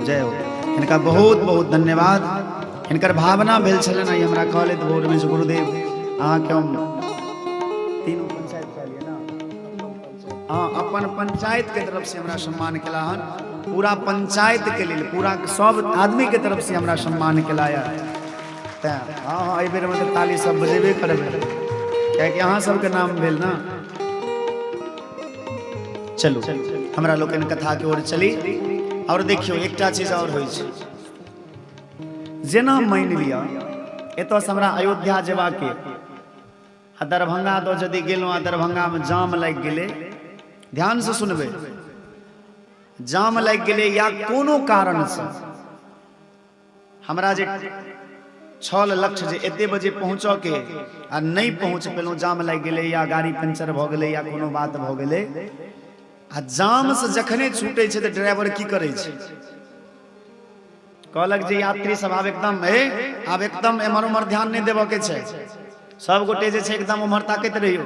जय हो। हिनका बहुत बहुत धन्यवाद। हिनकर भावना भेल छलनि आइ हमरा कहलथि भोर में जे गुरुदेव अहाँके हम तीनू पंचायत कहलियै ना, हाँ अपन पंचायत के तरफ से हमरा सम्मान केला हन। पूरा पंचायत के लेल, पूरा सब आदमी के तरफ से हमरा सम्मान केला यऽ। तैं हाँ हाँ एहि बेर मे तऽ ताली सब बजेबे करबै, कियाकि अहाँ सबके नाम भेल ना। चलू हमरा लोकनि कथा के ओर चली। और देखियो एकटा चीज और होइ छै, जेना मानि लिअ एतऽ से हमरा अयोध्या जेबाके आ दरभंगा दऽ यदि गेलहुँ आ दरभंगा में जाम लागि गेलै, ध्यान से सुनबै, जाम लागि गेलै या कोनो कारण से हमरा जे छल लक्ष्य जे एते बजे पहुँचऽ के आ नहि पहुँच पेलहुँ, जाम लागि गेलै या गाड़ी पंचर भऽ गेलै या कोनो बात भऽ गेलै, आ जाम से जखने छूटै छै तऽ ड्राइवर की करै छै, कहलक जे यात्री सब आब एकदम आब एकदम एम्हर उम्हर ध्यान नहि देबऽ के छै, सब गोटे जे छै एकदम उम्हर ताकैत रहियौ।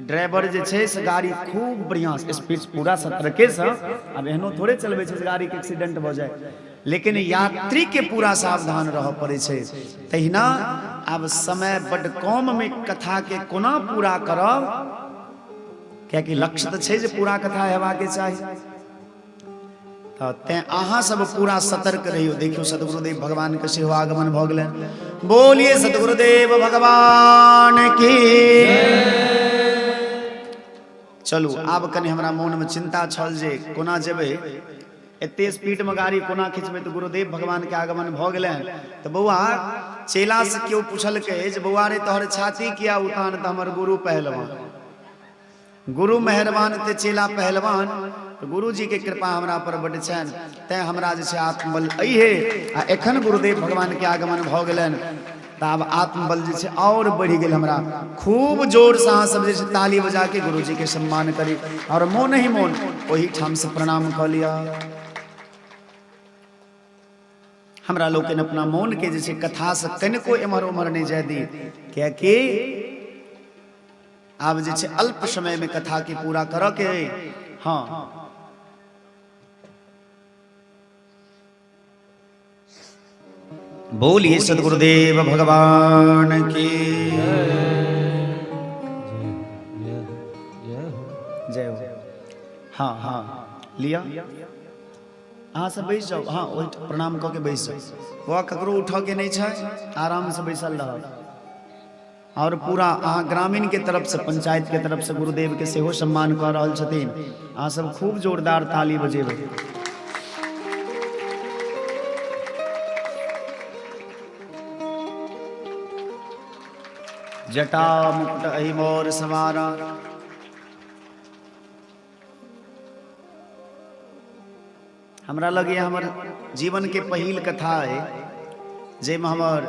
ड्राइवर जे छै से गाड़ी खूब बढ़िया से स्पीड पूरा सतर्के से, आब एहनो थोड़े चलबै छै जे गाड़ी के एक्सीडेंट भऽ जाए, लेकिन यात्री के पूरा सावधान रहऽ पड़ै छै। तहिना आब समय बड कम में कथा के कोना पूरा करब, कियाकि लक्ष्य तऽ छै जे पूरा कथा हेबाके चाही। तऽ तें अहाँ सब पूरा सतर्क रहियौ। देखियौ सदगुरुदेव भगवान के सेहो आगमन भऽ गेलनि। बोलिए सदगुरुदेव भगवान की। चलू आब कनि हमरा मोन में चिंता छल जे कोना जेबै, एते स्पीड में गाड़ी कोना खिंचबै, तऽ गुरुदेव भगवान के आगमन भऽ गेलनि। तऽ बौआ चेला से केओ पुछलकै जे बौआ रे तोहर छाती किया उतान, तऽ हमर गुरु पहलवान, गुरु मेहरबान ते चेला पहलवान। तऽ गुरुजी के कृपा हमरा पर बड्ड छनि, तैं हमरा जे छै आत्मबल अइहे। आ एखन गुरुदेव भगवान के आगमन भऽ गेलनि तऽ आब आत्मबल जे छै और बढ़ि गेल हमरा। खूब जोर से अहाँ सब जे छै ताली बजा के गुरुजी के सम्मान करी और मोन ही मोन ओहिठाम से प्रणाम कऽ लिअ। हमरा लोकनि अपना मोन के जे छै कथा से कनिको एम्हर ओम्हर नहि जाय दी, कियाकि आब जे छै अल्प समय में कथा के पूरा करऽ के। हाँ बोलिए सदगुरुदेव भगवान की जय हो। हाँ हाँ लिया अहाँ सब बैस जाउ। हाँ ओहि प्रणाम कऽ के बैस जाउ। बौआ ककरो उठऽ के नहि छै, आराम से बैसल रहब। और पूरा अहाँ ग्रामीण के तरफ से, पंचायत के तरफ से गुरुदेव के सेहो सम्मान कऽ रहल छथिन। अहाँ सब खूब जोरदार ताली बजेबै। जटा मुकुट अहि मोर सवारा। हमरा लगे हमर जीवन के पहिल कथा है जाहिमे हमर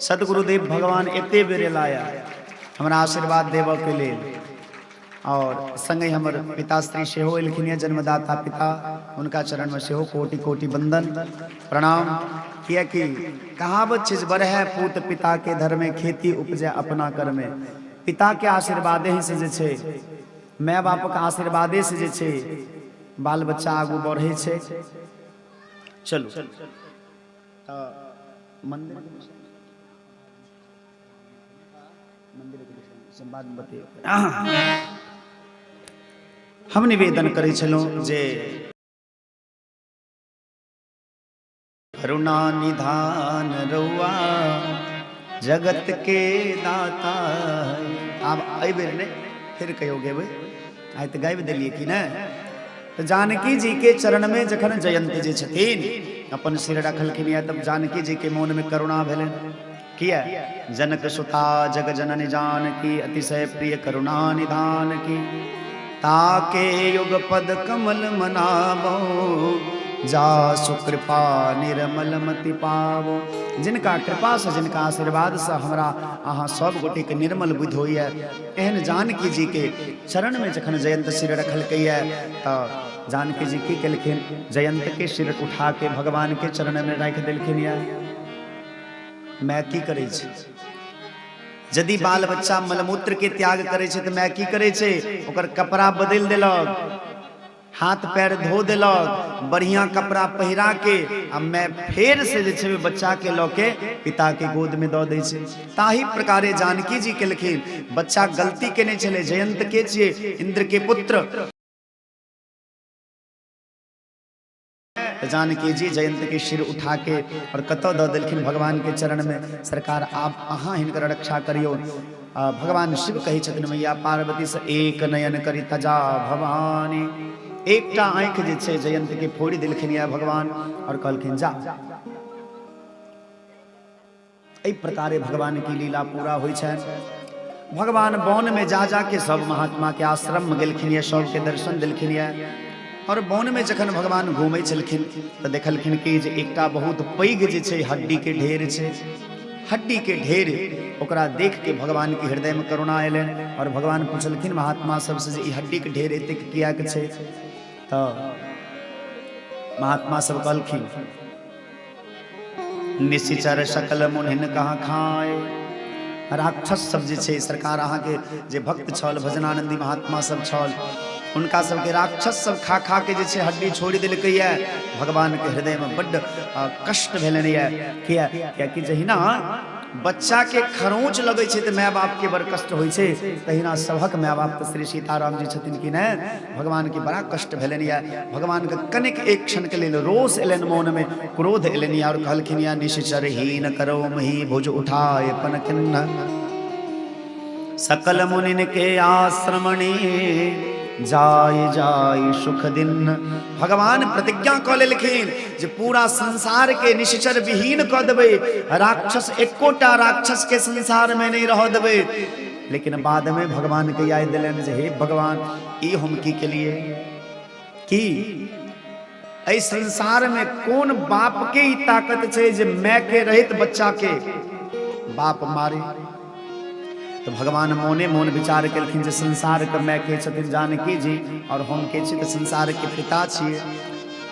सदगुरुदेव भगवान एते बेर एलाया हमरा आशीर्वाद देबऽ के लेल, और संगे हमर पिताश्री सेहो एलखिन हँ, जन्मदाता पिता, हुनका चरण में सेहो कोटि कोटि वंदन प्रणाम। कियाकि कहावत छै जे बढ़े पूत पिता के धर में, खेती उपजे अपना कर में। पिता के आशीर्वादे ही से जे छै, माय बापक आशीर्वादे से जे छै बाल बच्चा आगू बढ़ै छै। चलू तऽ मंदिर मंदिर के बाद में बतेबै। हम निवेदन करै छलहुँ जे करुणा निधान रउआ जगत के दाता। आब एहि बेर नहि, फेर कहियो गेबै, आइ तऽ गाबि देलियै कि नहि। तऽ जानकी जी के चरण में जखन जयंत जी छथिन अपन सिर रखलखिन या, तब जानकी जी के मोन में करुणा भेलनि। किया? जनक सुता जग जननी जानकी अतिशय प्रिय करुणा निधान की, ताके युग पद कमल मनाबो, जा सुकृपा निर्मल मति पावो। जिनका कृपा से, जिनका आशीर्वाद से हमरा अहाँ सब गोटे के निर्मल बुद्धि होइए, एहन जानकी जी के चरण में जखन जयंत सिर रखलकैए तऽ जानकी जी की केलखिन? जयंत के सिर उठा के भगवान के चरण में राखि देलखिन। यऽ माय की करै छै? यदि बाल बच्चा मलमूत्र के त्याग करै छै तऽ माय की करै छै? ओकर कपड़ा बदलि देलक, हाथ पैर धो देलक, बढ़िया कपड़ा पहिरा के आ माय फेर से जे छै बच्चा के लऽ के पिता के गोद में दऽ दै छै। ताही प्रकारे जानकी जी केलखिन। बच्चा गलती केने छलै, जयंत के छियै, इंद्र के पुत्र। जानकी जी जयंत के सिर उठा के और कतऽ दऽ देलखिन? भगवान के चरण में। सरकार, आब अहाँ हिनकर रक्षा करियौ। भगवान शिव कहै छथिन मैया पार्वती से, एक नयन करी तजा भवानी। एकटा आँखि जे छै जयंत के फोड़ि देलखिन या भगवान और कहलखिन जा। एहि प्रकारे भगवान की लीला पूरा होइ छनि। भगवान वन में जा जा के सब महात्मा के आश्रम में गेलखिन ये, सबके दर्शन देलखिन ये। और वन में जखन भगवान घूमै छलखिन तऽ देखलखिन कि जे एकटा बहुत पैघ जे छै हड्डी के ढेर छै। हड्डी के ढेर ओकरा देख के भगवान के हृदय में करुणा एलनि और भगवान पुछलखिन महात्मा सबसे जे ई हड्डी के ढेर एतेक कियाक छै? तऽ महात्मा सब कहलखिन, निशिचर सकल मुनिन कहाँ खाए। राक्षस सब जे छै सरकार, अहाँके जे भक्त छल, भजनानंदी महात्मा सब छल, हुनका सबके राक्षस सब खा खा के जे छै हड्डी छोड़ि देलकैए। भगवानके हृदयमे बड्ड कष्ट भेलनि यऽ। किया? कियाकि जहिना बच्चा के खरोंच लगै छै तऽ माय बाप के बड़ कष्ट होइ छै, तहिना सभक माय बाप तऽ श्री सीताराम जी छथिन कि नहि। भगवान के बड़ा कष्ट भेलनि यऽ। भगवान के कनिक एक क्षण के लेल रोष एलनि, मोन में क्रोध एलनि और कहलखिन या, निश्चरहीन करो मही भुज उठाए पन खिन्न, सकल मुनिन के आश्रमणी जाय जाय सुख दिन। भगवान प्रतिज्ञा कऽ लेलखिन जे पूरा संसार के निश्चर विहीन कऽ देबै, राक्षस एकोटा राक्षस के संसार में नहीं रह देबै। लेकिन बाद में भगवान के याद दिलनि जे हे भगवान, ई हम की केलिए? की एहि संसार में कोन बाप के ई ताकत छै जे माय के रहित बच्चा के बाप मारे? तो भगवान मोने मोन विचार केलखिन जे संसार के माय के छथिन जानकी जी और हम के छी? तऽ संसार के पिता छियै।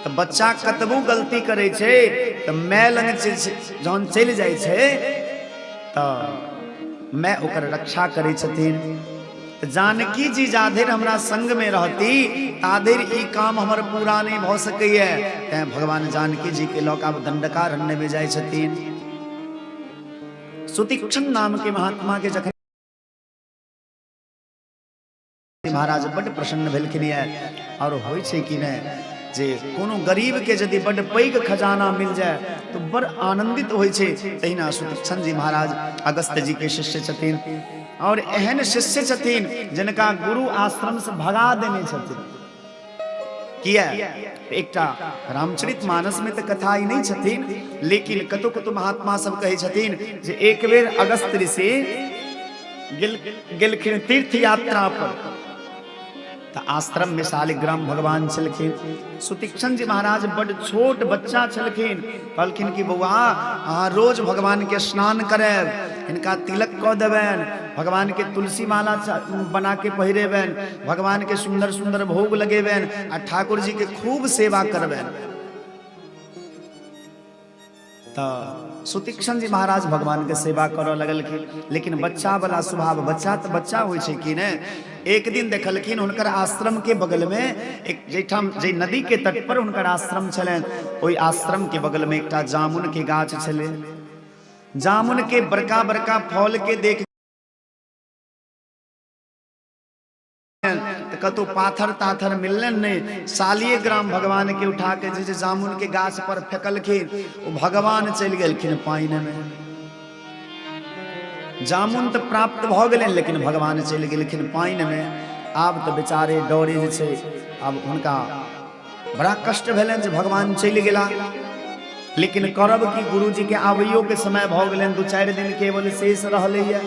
तऽ बच्चा कतबो गलती करै छै तऽ माय लग जहन चलि जाइ छै तऽ माय ओकर रक्षा करै छथिन। जानकी जी जाधरि हमरा संग में रहती ताधरि ई काम हमर पूरा नहि भऽ सकैए। तैं भगवान जानकी जी के लऽ कऽ आब दंडकारण्य में जाइ छथिन। सुतीक्षण नाम के महात्मा के जखन महाराज बड्ड प्रसन्न भेलखिन यऽ। और होइ छै कि नहि जे कोनो गरीब के यदि बड्ड पैघ खजाना मिल जाए तो बड़ आनंदित होइ छै, तहिना सुतीक्षण जी महाराज अगस्त जी के शिष्य छथिन और एहन शिष्य छथिन जिनका गुरु आश्रम से भगा देने छथिन। किया? एकटा रामचरित मानस में तऽ कथा ई नहि छथिन, लेकिन कतौ कतौ महात्मा सब कहै छथिन जे एक बेर अगस्त ऋषि गेलखिन तीर्थ यात्रा पर, तऽ आश्रम में शालिग्राम भगवान छलखिन। सुतीक्षण जी महाराज बड छोट बच्चा छलखिन। कहलखिन कि बौआ, अहाँ रोज भगवान के स्नान करायब, हिनका तिलक कऽ देबनि, भगवान के तुलसी माला बना के पहिरेबनि, भगवान के सुंदर सुंदर भोग लगेबनि आ ठाकुर जी के खूब सेवा करबनि। तऽ सुतीक्षण जी महाराज भगवान के सेवा करऽ लगलखिन, लेकिन बच्चा वाला स्वभाव, बच्चा तऽ बच्चा होइ छै कि नहि। एक दिन देखलखिन हुनकर आश्रम के बगल में एक जाहिठाम जाहि नदी के तट पर हुनकर आश्रम छलनि, ओहि आश्रम के बगल में एकटा जामुन के गाछ छलै। जामुन के बड़का बड़का फल के देख कतहु पाथर ताथर मिललनि नहि। सालियग्राम भगवान के उठा के जे जामुन के गाछ पर फेकलखिन, ओ भगवान चलि गेलखिन पानि में। जामुन तऽ प्राप्त भऽ गेलनि, लेकिन भगवान चलि गेलखिन पानि में। आब तऽ बेचारे डरे जे छै, आब हुनका बड़ा कष्ट भेलनि जे भगवान चलि गेला। लेकिन करब की, गुरुजी के आबैयो के समय भऽ गेलनि, 2-4 दिन केवल शेष रहलैया।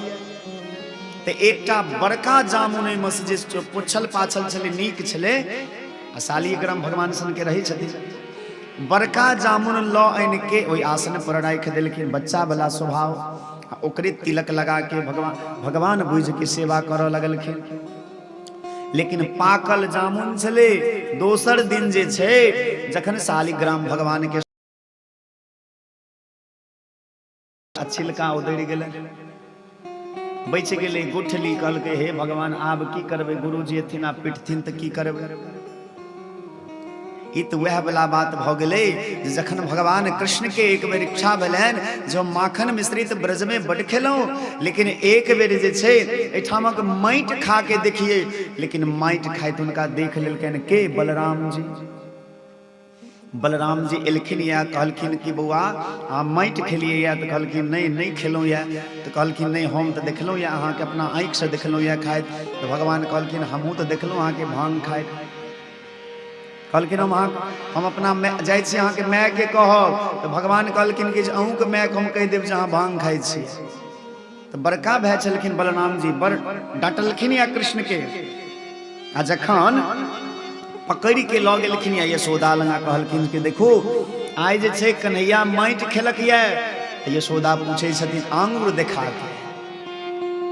तऽ एकटा बड़का जामुन ओहिमे से जे पोछल पाछल छलै, नीक छलै, आ शालिग्राम भगवान सनके रहै छथिन, बड़का जामुन लऽ आनि के ओहि आसन पर राखि देलखिन। बच्चा वाला स्वभाव, आ ओकरे तिलक लगा के भगवान भगवान बुझि के सेवा करऽ लगलखिन। लेकिन पाकल जामुन छलै। दोसर दिन जे छै, जखन शालिग्राम भगवान के छिलका उदड़ि गेलै, बचि गेलै गुठली। कहलकै, हे भगवान, आब की करबै? गुरुजी एथिन आ पिटथिन तऽ की करबै? ई तऽ वएह वाला बात भऽ गेलै जे जखन भगवान कृष्ण के एक बेर इच्छा भेलनि जे हम माखन मिश्रित ब्रज में बड खेलहुँ, लेकिन एक बेर जे छै एहिठामक माटि खा के देखिए। लेकिन माटि खाइत हुनका देख लेलकनि के? बलराम जी। बलराम जी एलखिन या कहलखिन कि बौआ, अहाँ माटि खेलियै या? तऽ कहलखिन, नहि, नहि खेलहुँ या। तऽ कहलखिन, नहि, हम तऽ देखलहुँ या, अहाँके अपना आँखिसँ देखलहुँ या खाइत। तऽ भगवान कहलखिन, हमहूँ तऽ देखलहुँ अहाँके भांग खाइत। कहलखिन, हम अहाँ हम अपना माय जाइ छी, अहाँके मायके कहब। तऽ भगवान कहलखिन कि जे अहूँके मायके हम कहि देब जे अहाँ भांग खाइ छी। तऽ बड़का भाय छलखिन बलराम जी, बड़ डाँटलखिन या कृष्णके। आ जखन पकड़ि के लऽ गेलखिन या यशोदा लगा, कहलखिन कि देखू, आइ जे छै कन्हैया माटि खेलक यऽ। तऽ यशोदा पूछै छथिन आंगुर देखा के।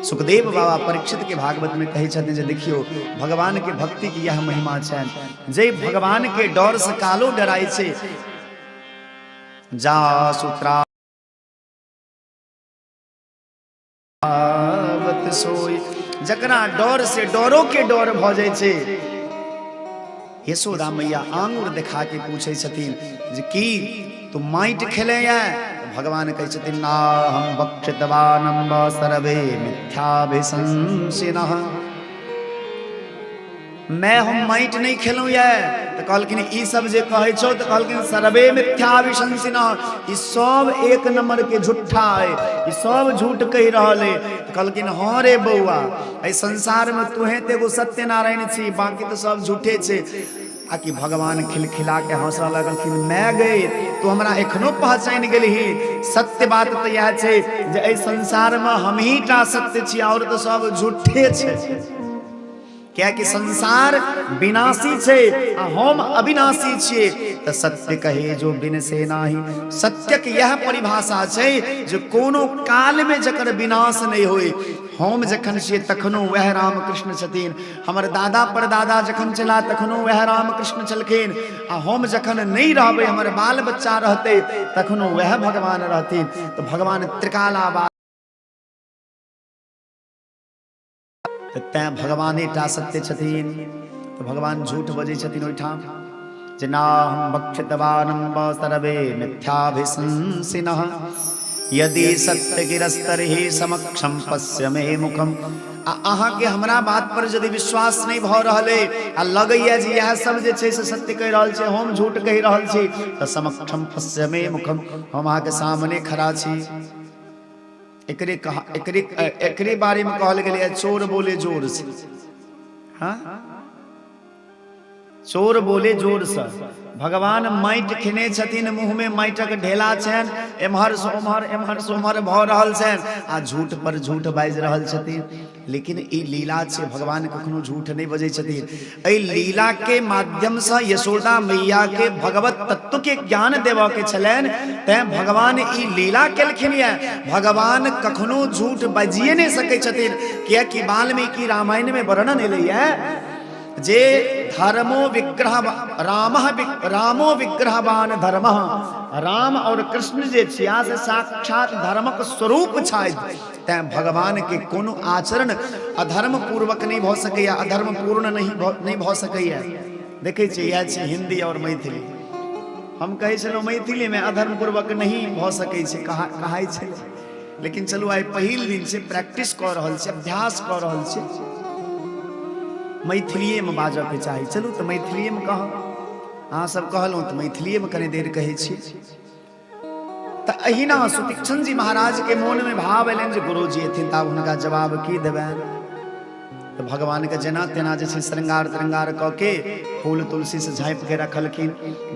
सुखदेव बाबा परीक्षित के भागवत में कहै छथिन जे देखियौ, भगवान के भक्ति के यह महिमा छनि जे भगवान के डर से कालो डराइ छै। जा सुत्रा सोई, जकरा डर से डरो के डर भऽ जाइ छै। यशोदा मैया आंगुर देखा के पूछै छथिन जे की तू माटि खेले या? भगवान कहै छथिन, ना हम बक्षितवानम सर्वे मिथ्याभिशंसिनः, मैं हम माटि नहीं खेलहुँ ये। तऽ कहलखिन, ई सब जे कहै छौ? तऽ कहलखिन, सर्वे मिथ्याभिशंसिनः, ई सब एक नंबर के झूठा है, ई सब झूठ कहि रहल है। तऽ कहलखिन, हाँ रे बौआ, एहि संसार में तुहे तऽ एगो सत्यनारायण छी, बाकी तऽ सब झूठे छै। आ कि भगवान खिलखिला के हंसऽ लगलखिन, मैं गई, तू हमरा एखनो पहचानि गेलही? सत्य बात तऽ इएह छै जे एहि संसार में हमही टा सत्य छी, और तऽ सब झूठे छै, कियाकि संसार विनाशी छै आ हम अविनाशी छियै। तऽ सत्य कहे जो बिन से नाही, सत्यक यह परिभाषा छै जे कोनो काल में जकर विनाश नहि होय। हम जखन छियै तखनो वएह राम कृष्ण छथिन, हमर दादा परदादा जखन छला तखनो वएह राम कृष्ण छलखिन, आ हम जखन नहि रहबै, हमर बाल बच्चा रहतै, तखनो वएह भगवान रहथिन। तऽ भगवान त्रिकालाबाद, तऽ तैँ भगवाने टा सत्य छथिन। तऽ भगवान झूठ बजै छथिन ओहिठाम जे ना हम भक्षितवानम्ब सर्वे मिथ्याभिशंसिनः, यदि सत्य गिरस्तरहि समक्षम पश्य मे मुखम। आ अहाँके हमरा बात पर यदि विश्वास नहि भऽ रहल अइ आ लगैया जे इएह सब जे छै से सत्य कहि रहल छै, हम झूठ कहि रहल छी, तऽ समक्षम पश्य मे मुखम, हम अहाँके सामने खड़ा छी। एकरे कहा एकरे एकरे बारे में कहल गेलै, चोर बोले जोर से। हाँ, चोर बोले जोर से। भगवान माटि खेने छथिन, मुंह में माटिक ढेला छनि, एम्हर से ओम्हर एम्हर से ओम्हर भऽ रहल छनि आ झूठ पर झूठ बाजि रहल छथिन। लेकिन ई लीला छै, भगवान कखनो झूठ नहि बजै छथिन। एहि लीला के माध्यम से यशोदा मैया के भगवत तत्व के ज्ञान देबऽ के छलनि, तैं भगवान ई लीला केलखिन। यऽ भगवान कखनो झूठ बाजिए नहि सकै छथिन, कियाकि वाल्मीकि रामायण में वर्णन एलैया जे धर्मो विग्रह राम, रामो विग्रहवान धर्म, राम और कृष्ण जे छिया से साक्षात धर्मक स्वरूप छथि। तैं भगवान के कोनो आचरण अधर्म पूर्वक नहीं भऽ सकैया, अधर्म पूर्ण नहीं भऽ सकैया। देखै छियै, इएह छै हिंदी और मैथिली। हम कहै छलहुँ मैथिलीमे अधर्म पूर्वक नहीं भऽ सकै छै कहाइ छै, लेकिन चलू, आइ पहिल दिन छै, प्रैक्टिस कऽ रहल छी, अभ्यास कऽ रहल छी। मैथिलीएमे बाजऽके चाही। चलू तऽ मैथिलीएमे कहब, अहाँ सब कहलहुँ तऽ मैथिलीएमे कने देर कहै छी। तऽ एहिना सुतीक्ष्ण जी महाराज के मोन में भाव एलनि जे गुरुजी एथिन तऽ आब हुनका जवाब की देबनि। तऽ भगवान के जेना तेना जे छै श्रृंगार त्रिंगार कऽ के फूल तुलसी से झाँपि के रखलखिन।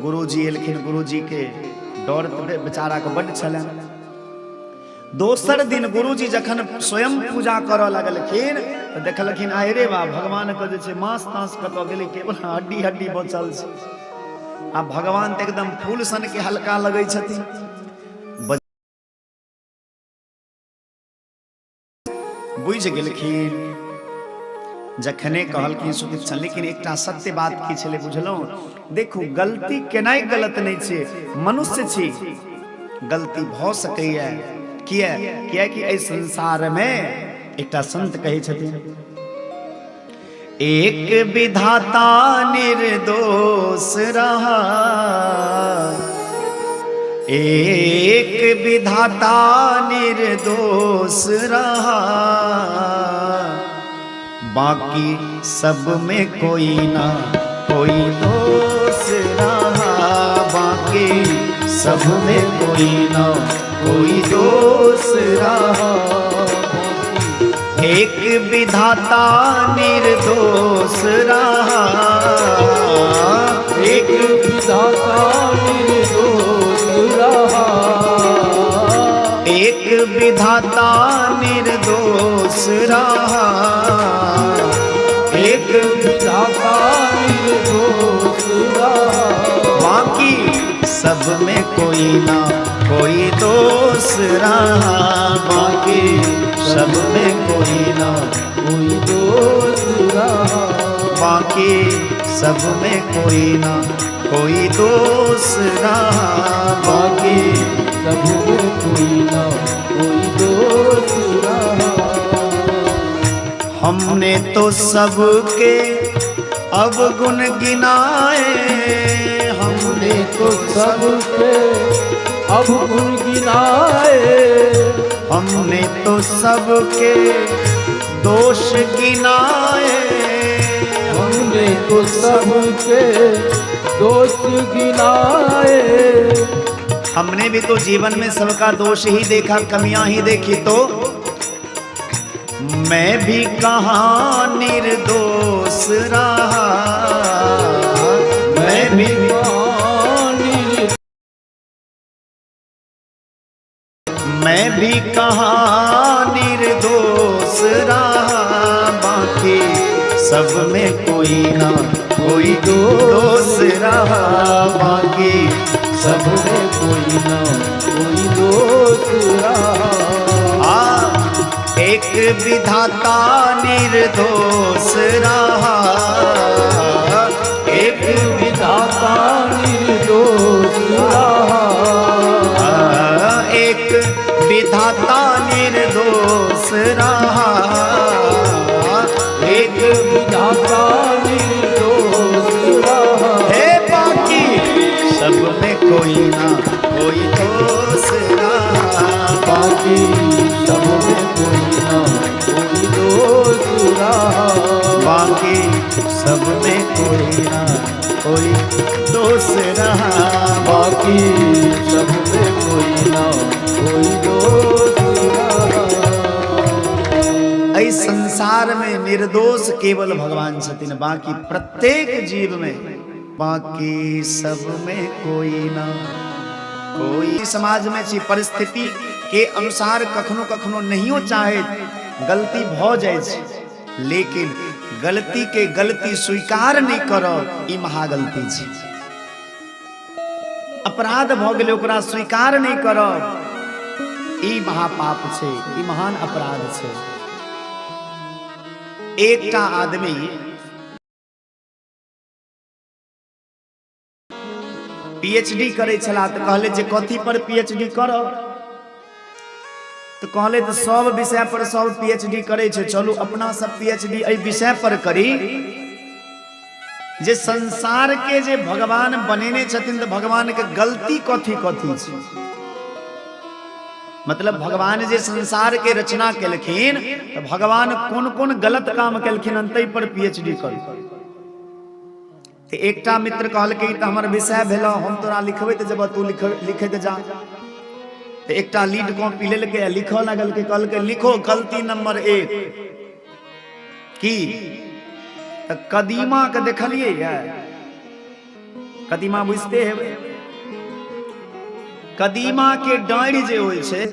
गुरुजी एलखिन, गुरुजी के डर तऽ बेचारा के बड्ड छलनि। दोसर दिन गुरुजी जखन स्वयं पूजा करऽ लगलखिन तऽ देखलखिन आहि रे बा, भगवान के जे छै मांस तांस कतऽ गेलै, केवल हड्डी हड्डी बचल छै। आ भगवान तऽ एकदम फूल सन के हल्का लगै छथिन। बुझि गेलखिन जखने कहलखिन सुतीक्ष्ण। लेकिन एकटा सत्य बात की छलै बुझलहुँ? देखू, गलती केनाइ गलत नहि छै, मनुष्य छी, गलती भऽ सकैए। किया? कियाकि एहि संसारमे एकटा संत कहै छथिन, एक विधाता निर्दोष रहा, एक विधाता निर्दोष रहा, बाकी सब में कोई ना कोई दोष रहा, बाकी सब में कोई ना कोई दोष रहा, एक विधाता निर्दोष रहा, एक विधाता निर्दोष रहा, एक विधाता निर्दोष रहा, एक विधाता निर्दोष रहा, बाकी सब में कोई ना कोई दोष रहा, बाकी सब में कोई ना कोई दोष रहा, बाकी सब में कोई ना कोई दोष रहा, बाकी सब में कोई ना कोई दोष रहा। हमने तो सबके अवगुण गिनाए, हमने तो सबके अवगुण गिनाए, हमने तो सबके दोष गिनाए, हमने तो सबके दोष गिनाए। हमने भी तो जीवन में सबका दोष ही देखा, कमियां ही देखी, तो मैं भी कहाँ निर्दोष रहा, मैं भी मैं भी कहाँ निर्दोष रहा, बाकी सब में कोई ना कोई दोष रहा, बाकी सब में कोई ना कोई दोष रहा। आ एक विधाता निर्दोष रहा, एक विधाता निर्दोष रहा, एक विधाता निर्दोष रहा, एक विधाता निर्दोष रहा, हे बाकी सब में कोई ना कोई दोष रहा, बाकी सब में कोई ना कोई दोष रहा, बाकी सब में कोई ना कोई दोष रहा, बाकी सब में कोई ना कोई दोष रहा। एहि संसार में निर्दोष केवल भगवान छथिन, बाकी प्रत्येक जीव में, बाकी सब में कोई ना कोई। समाज में छी, परिस्थिति के अनुसार कखनो कखनो नहियो चाहे गलती भऽ जाइ छै, लेकिन गलती के गलती स्वीकार नहि करब ई महागलती छै। अपराध भऽ गेलै ओकरा स्वीकार नहि करब ई महापाप छै, ई महान अपराध छै। एकटा आदमी पीएचडी करै छला तऽ कहले जे कथी पर पीएचडी करब, तऽ कहले तऽ सब विषय पर सब पीएचडी करै छै, चलू अपना सब पीएचडी एहि विषय पर करी जे संसार के जे भगवान बनेने छथिन तऽ भगवान के गलती कथी कथी छै। मतलब भगवान जे संसार के रचना केलखिन तऽ भगवान कोन कोन गलत काम केलखिन हन ताहि पर पीएचडी करू। तऽ एकटा मित्र कहलकै तऽ हमर विषय भेल, हम तोरा लिखबै तऽ जब तू लिखैत जा। तऽ एकटा लीड कॉपी लेलकै आ लिखऽ लगलकै, कहलकै लिखो गलती नंबर 1 की। तऽ कदीमा के देखलियै ये, कदीमा बुझते हेबै, कदीमा के डाँड़ि जे होइ छै,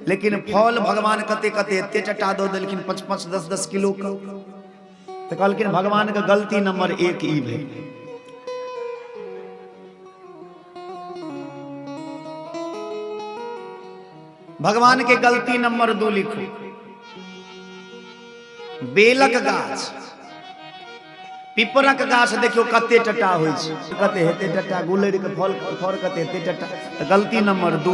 लेकिन फल भगवान कते कते एते टटा दऽ देलखिन, 5 5 10 10 किलो के। तऽ कहलखिन भगवान के गलती नंबर 1 ई भेल। भगवान के गलती नंबर 2 लिखो, बेलक गाछ, पिपरक गाछ देखियो कते टटा होइ छै, कते हेते टटा, गुलरि के फल फर कते हेते टटा। तऽ गलती नंबर 2।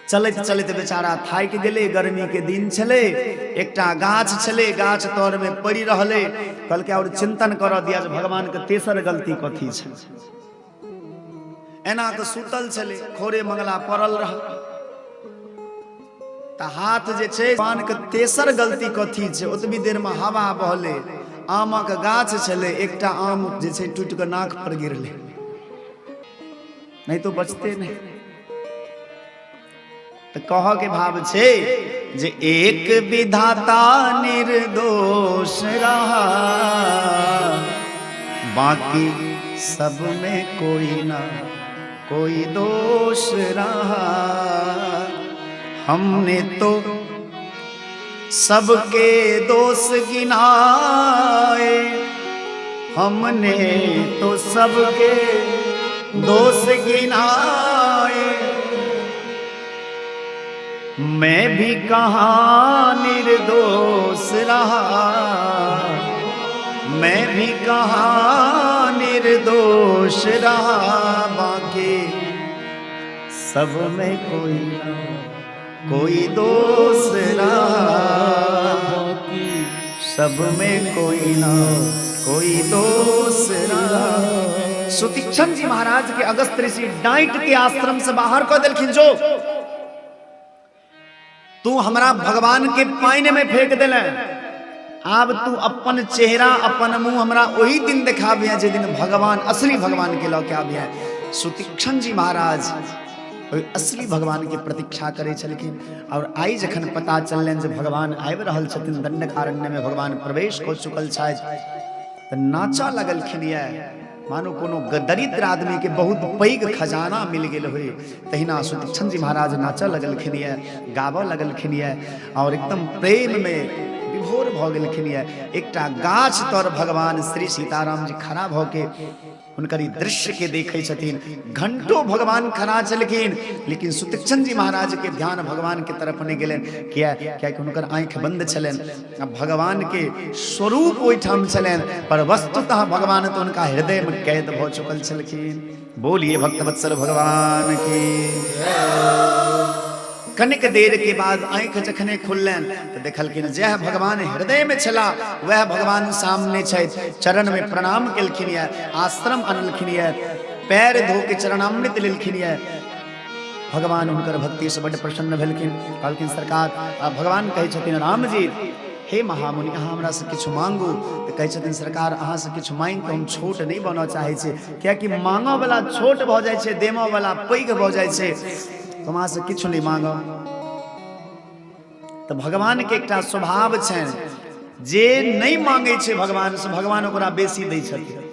चलैत चलैत बेचारा थाकि गेलै, गर्मी के दिन छलै, एकटा गाछ छलै, गाछ तर में पड़ि रहलै। कहलकै और चिंतन करऽ दिया जे भगवान के तेसर गलती कथी छै। एना तऽ सुतल छलै, खोरे मंगला पड़ल रह, तऽ हाथ जे छै, भगवान के तेसर गलती कथी छै। ओतबी देर में हवा बहलै, आमक गाछ छलै, एकटा आम जे छै टूटि कऽ नाक पर गिरलै, नहीं तो बचते नहीं। तो कह के भाव छे जे एक विधाता निर्दोष रहा, बाकी सब में कोई ना कोई दोष रहा। हमने तो सबके दोष गिनाए, हमने तो सबके दोष गिनाए, मैं भी कहाँ निर्दोष रहा, मैं भी कहाँ निर्दोष रहा, बाकी सब में कोई ना कोई दोष रहा, सब में कोई ना कोई दोष रहा। सुतीक्षण जी महाराज के अगस्त ऋषि डांट के आश्रम से बाहर कऽ देलखिन, जो तू हमरा भगवान के पानि में फेंक देले, आब तू अपन चेहरा अपन मुंह हमरा ओही दिन देखाबिहे जे दिन भगवान असली भगवान के लऽ के आबिहे। सुतीक्षण जी महाराज ओहि असली भगवान के प्रतीक्षा करै छलखिन और आइ जखन पता चललनि जे भगवान आबि रहल छथिन, दंडकारण्य में भगवान प्रवेश कऽ चुकल छथि, तऽ नाचऽ लगलखिन ये मानो कोनो दरिद्र आदमी के बहुत पैघ खजाना मिल गेल होय, तहिना सुतीक्षण जी महाराज नाचऽ लगलखिन ये, गाबऽ लगलखिन ये और एकदम प्रेम में विभोर भऽ गेलखिन ये। एकटा गाछ तर भगवान श्री सीताराम जी खड़ा भऽ के हुनकर ई दृश्य के देखै छथिन। घंटों भगवान खड़ा छलखिन, लेकिन सुतीक्षण जी महाराज के ध्यान भगवान के तरफ नहीं गेलनि। किया? कियाकि हुनकर आँखि बंद छलनि आ भगवान के स्वरूप ओहिठाम छलनि, पर वस्तुतः भगवान तो हुनका हृदय में कैद भऽ चुकल छलखिन। बोलिए भक्तवत्सल भगवान की। कनिक देर के बाद आँखि जखने खुललनि तऽ देखलखिन जएह भगवान हृदय में छला वएह भगवान सामने छथि। चरण में प्रणाम केलखिन ये, आश्रम अनलखिन ये, पैर धो के चरणामृत लेलखिन ये। भगवान हुनकर भक्ति से बड्ड प्रसन्न भेलखिन। कहलखिन सरकार, आ भगवान कहै छथिन राम जी, हे महामुनि, अहाँ हमरा से किछु मांगू। तऽ कहै छथिन सरकार, अहाँ से किछु मांगि कऽ हम छोट नहि बनऽ चाहै छी, कियाकि मांगऽ वाला छोट भऽ जाइ छै, देमऽ वाला पैघ भऽ जाइ छै, तऽ हम अहाँ से किछु नहि मांगब। तऽ भगवान के एकटा स्वभाव छनि, जे नहि मांगै छै भगवान से, भगवान ओकरा बेसी दै छथिन।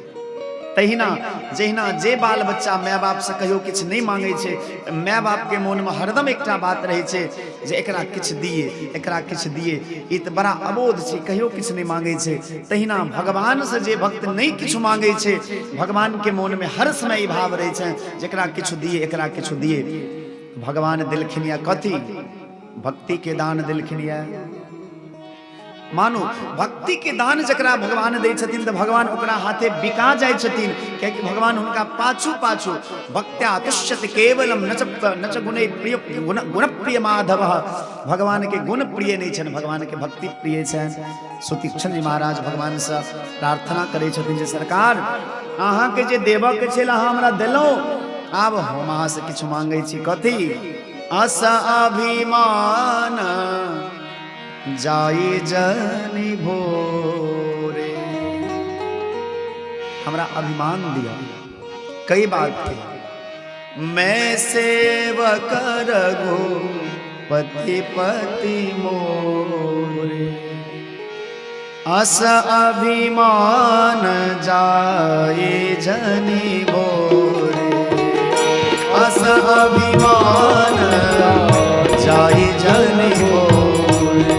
तहिना जहिना जे बाल बच्चा माय बाप से कहियो किछु नहि मांगै छै, माय बाप के मोन में हरदम एकटा बात रहै छै जे एकरा किछु दिए, एकरा किछु दिए, ई तऽ बड़ा अबोध छै, कहियो किछु नहि मांगै छै। तहिना भगवान से जे भक्त नहि किछु मांगै छै, भगवान के मोन में हर समय ई भाव रहै छै जेकरा किछु दिए, एकरा किछु दिए। भगवान देलखिन या कथी? भक्ति के दान देलखिन या। मानू भक्ति के दान जकरा भगवान दै छथिन तऽ भगवान ओकरा हाथे बिका जाइ छथिन, कियाकि भगवान हुनका पाछू पाछू भक्त्या तुष्यति केवलम नच नच गुणे प्रिय गुण गुणप्रिय माधव। भगवान के गुण प्रिय नहीं छनि, भगवान के भक्ति प्रिय छनि। सुतीक्षण जी महाराज भगवान से प्रार्थना करै छथिन जे सरकार, अहाँके जे देबऽ के छल अहाँ हमरा देलहुँ, आब हम अहाँ से किछु मांगै छी। कथी? अस अभिमान जाई जनि भोरे। हमरा अभिमान दिया कई बात के। मैं सेवक रघु पति पति मोरे। अस अभिमान जाए जनि भोरे। अस अभिमान जाए जनि भोरे।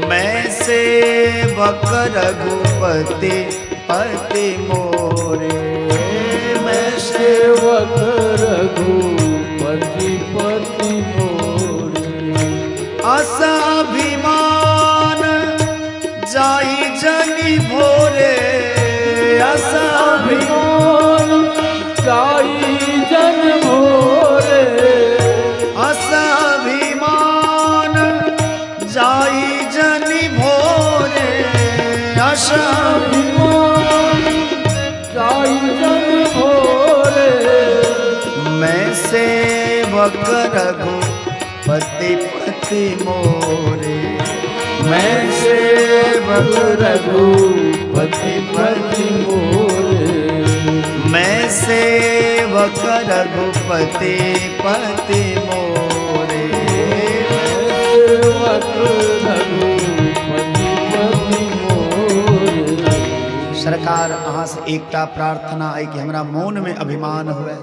मैं सेवक रघुपति पति मोरे। मैं सेवक रघुपति पति मोरे। अस अभिमान जाई जनि भोरे। अस अभिमान जाई जन भोरे। अस अभिमान जाई जनि भोरे। अस अभिमान जाई जन भोरे। मैं सेवक रघुपति पति मोरे। मैं सेवक रघुपति पति मोरे। मैं सेवक रघुपति पति मोरे। सेवक रघुपति पति मोरे। सरकार, अहाँ से एकटा प्रार्थना अइ कि हमरा मोन में अभिमान हुए।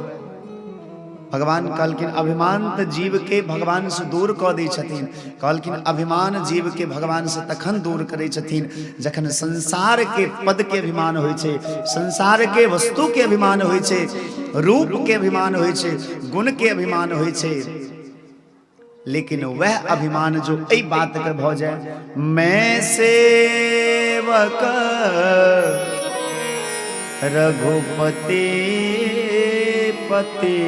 भगवान कहलखिन अभिमान तऽ जीव के भगवान से दूर कऽ दै छथिन। कहलखिन अभिमान जीव के भगवान से तखन दूर करै छथिन जखन संसार के पद के अभिमान होइ छै, संसार के वस्तु के अभिमान होइ छै, रूप के अभिमान होइ छै, गुण के अभिमान होइ छै। लेकिन वह अभिमान जो एहि बात के भऽ जाय, मैं सेवक रघुपति पति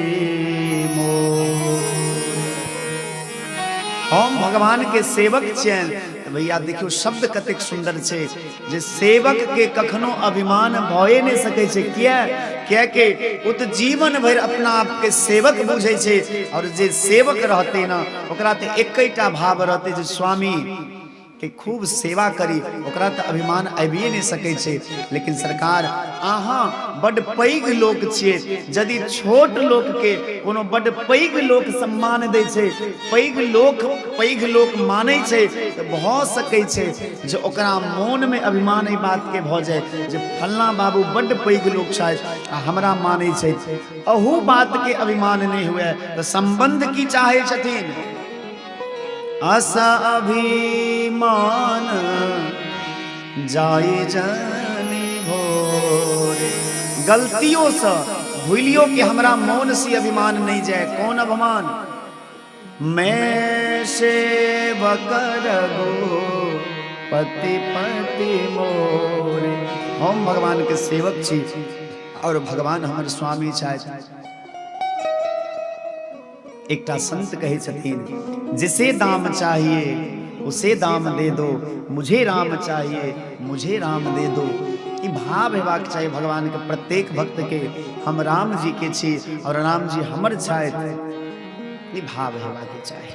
मोर। हम भगवान के सेवक छियनि। तऽ भैया देखियौ शब्द कतेक सुन्दर छै जे सेवक के कखनो अभिमान भए नहि सकै छै। किया? कियाकि ओ तऽ जीवन भरि अपना आपके सेवक बुझै छै। और जे सेवक रहतै ने, ओकरा तऽ एकेटा भाव रहतै जे स्वामी के खूब सेवा करी। ओकरा तऽ अभिमान आबिए नहि सकै छै। लेकिन सरकार, अहाँ बड्ड पैघ लोक छियै। यदि छोट लोकके कोनो बड्ड पैघ लोक सम्मान दै छै, पैघ लोक पैघ लोक मानै छै, तऽ भऽ सकै छै जे ओकरा मोनमे अभिमान एहि बातके भऽ जाय जे फल्लाँ बाबू बड्ड पैघ लोक छथि आ हमरा मानै छथि। अहू बातके अभिमान नहि हुए तऽ सम्बन्ध की चाहै छथिन? अस अभिमान जाई जनि भोरे। गलतियों से भूलियो कि हमरा मोन से अभिमान नहीं जाए। कौन अभिमान? मैं सेवक रघु पति पति मोरे। हम भगवान के सेवक छी और भगवान हमर स्वामी छथि। एकटा संत कहै छथिन, जिसे दाम चाहिए उसे दाम दे दो, मुझे राम चाहिए, मुझे राम दे दो। ई भाव हेबाक चाही भगवान के प्रत्येक भक्त के। हम राम जी के छी और राम जी हमर छथि, ई भाव हेबाक चाही।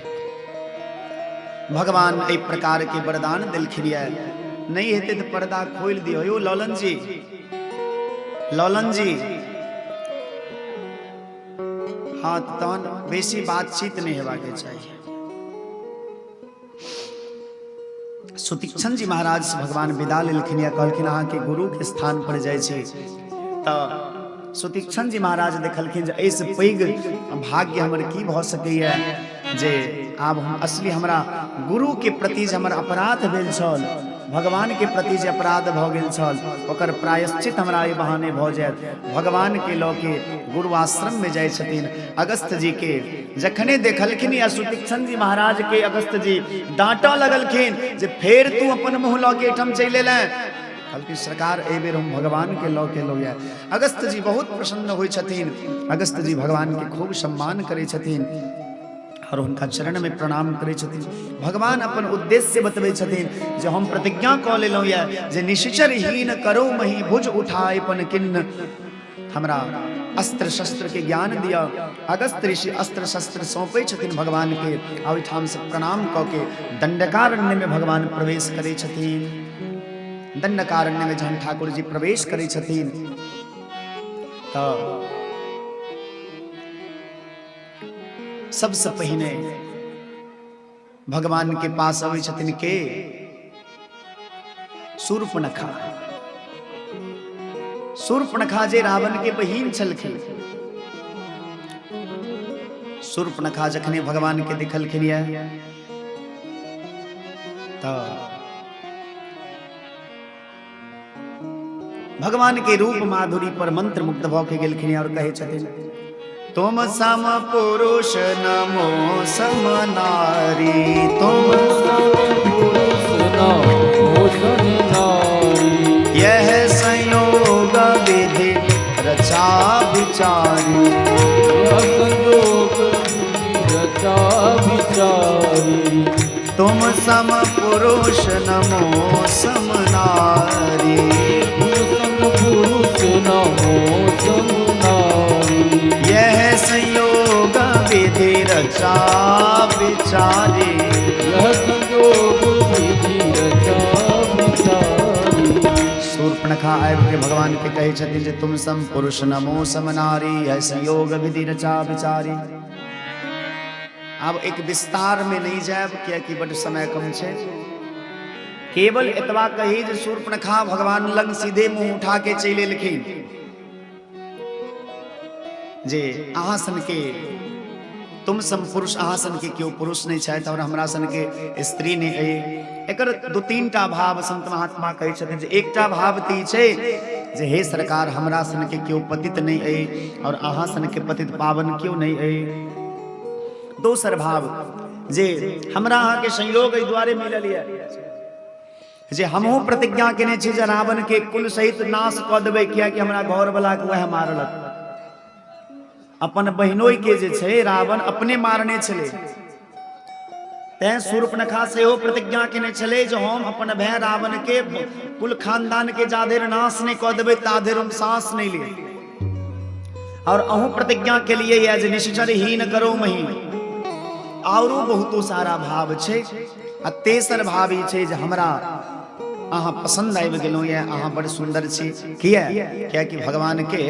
भगवान एहि प्रकार के वरदान देलखिन यऽ। नहि हेतै तऽ पर्दा खोलि दियौ। यौ ललन जी, ललन जी, हाँ, तहन बेसी बातचीत नहि हेबाक चाही। सुतीक्षण जी महाराज से भगवान विदा लेलखिन या कहलखिन अहाँके गुरु के स्थान पर जाइ छी। तऽ सुतीक्षण जी महाराज देखलखिन जे एहिसँ पैघ भाग्य हमर की भऽ सकैए जे आब हम असली हमरा गुरु के प्रति जे हमर अपराध भेल छल, भगवान के प्रति जे अपराध भऽ गेल छल, ओकर प्रायश्चित हमरा एहि बहाने भऽ जायत। भगवान के लऽ के गुरु आश्रम में जाइ छथिन। अगस्त जी के जखने देखलखिन या सुतीक्षण जी महाराज के, अगस्त जी डांटऽ लगलखिन जे फेर तू अपन मुँह लऽ के एहिठाम चलि एलें। कहलखिन सरकार, एहि बेर हम भगवान के लऽ के एलहुँ। अगस्त जी बहुत प्रसन्न होइ छथिन। अगस्त जी भगवान के खूब सम्मान करै छथिन और हुनका चरण में प्रणाम करै छथिन। भगवान अपन उद्देश्य बतबै छथिन जे हम प्रतिज्ञा कऽ लेलहुँ यऽ जे निशिचरहीन करो मही भुज उठाए पन किन्न। हमरा अस्त्र शस्त्र के ज्ञान दिया। अगस्त ऋषि अस्त्र शस्त्र सौंपै छथिन भगवान के आ ओहिठाम से प्रणाम कऽ के दंडकारण्य में भगवान प्रवेश करै छथिन। दंडकारण्य में जहन ठाकुर जी प्रवेश करै छथिन तऽ सबसे पहिने भगवान के पास अबै छथिन के शूर्पणखा। शूर्पणखा जे रावण के बहिन छलखिन, शूर्पणखा जखने भगवान के देखलखिन ये तऽ भगवान के रूप माधुरी पर मंत्र मुग्ध भऽ के गेलखिन और कहै छथिन तुम सम पुरुष नमो सम नारी, तुम सम पुरुष नमो सम नारी, यह संयोग विधि रचा विचारी, यह संयोग विधि रचा विचारी, तुम सम पुरुष नमो सम नारी, तुम सम पुरुष नमो सम नारी, यह संयोग विधि रचा विचारी, यह संयोग विधि रचा विचारी। शूर्पणखा आबि के भगवान के कहै छथिन जे तुम सम पुरुष नमो सम नारी, यह संयोग विधि रचा विचारी। आब एक विस्तार में नहीं जायब कियाकि बड समय कम छै। केवल एतबा कही जे शूर्पणखा भगवान लग सीधे मुंह उठा के चलि एलखिन जे अहाँ सन के तुम सम पुरुष, अहाँ सन के केओ पुरुष नहीं छथि और हमरा सन के स्त्री नहीं अइ। एकर दू तीन टा भाव संत महात्मा कहै छथिन जे एकटा भाव तऽ ई छै जे हे सरकार हमरा सन के केओ पतित नहीं अइ और अहाँ सन के पतित पावन केओ नहीं अइ। दोसर भाव जे हमरा अहाँ के संयोग एहि दुआरे मिलल यऽ जे हमहूँ प्रतिज्ञा केने छी जे रावण के कुल सहित नाश कऽ देबै कियाकि हमरा घरवला के वएह मारलक। अपन बहिनोई के जे छै रावण अपने मारने छलै, तैं शूर्पणखा सेहो प्रतिज्ञा केने छलै जे हम अपन भाय रावण के कुल खानदान के जाधरि नाश नहि कऽ देबै ताधरि हम सांस नहि लेब। और अहूँ प्रतिज्ञा के लिए यह जे निश्चर हीन करो मही। औरो बहुतो सारा भाव छै। आ तेसर भाव ई छै जे हमरा अहाँ पसंद आबि गेलहुँ यऽ, अहाँ बड़ सुंदर छी। किया? कियाकि भगवान के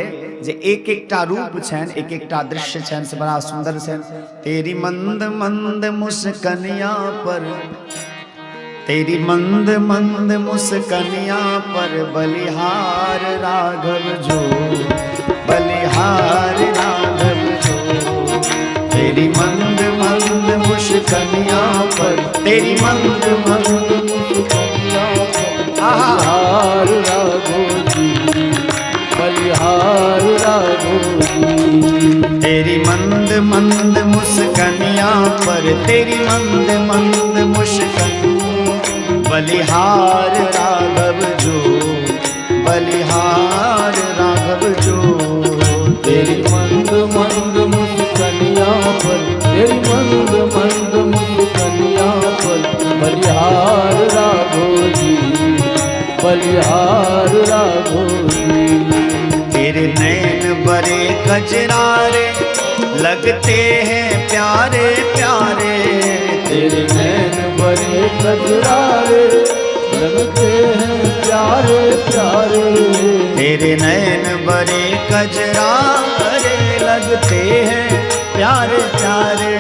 जे एक एकटा रूप छनि, एक एकटा दृश्य छनि से बड़ा सुंदर छनि। तेरी मंद मंद मुस्कनिया पर, तेरी मंद मंद मुस्कनिया पर बलिहार राघव जो, बलिहार राघव जो, तेरी मंद मंद मुस्कनिया पर, तेरी मंद मंद मुस्कनिया पर बलिहार राघव जी, बलिहार राघव जी, तेरी मंद मंद मुस्कनिया पर, तेरी मंद मंद मुस्कन, बलिहार राघव जो, बलिहार राघव जो, तेरी मंद मंद मुस्कनिया पर, तेरी मंद मंद मुस्कनिया पर बलिहार राघव जी, बलिहार राघव जी, तेरे नैन बड़े कजरारे लगते हैं प्यारे प्यारे, तेरे नैन बड़े कजरारे लगते हैं प्यारे प्यारे, तेरे नैन बड़े कजरारे लगते हैं प्यारे प्यारे,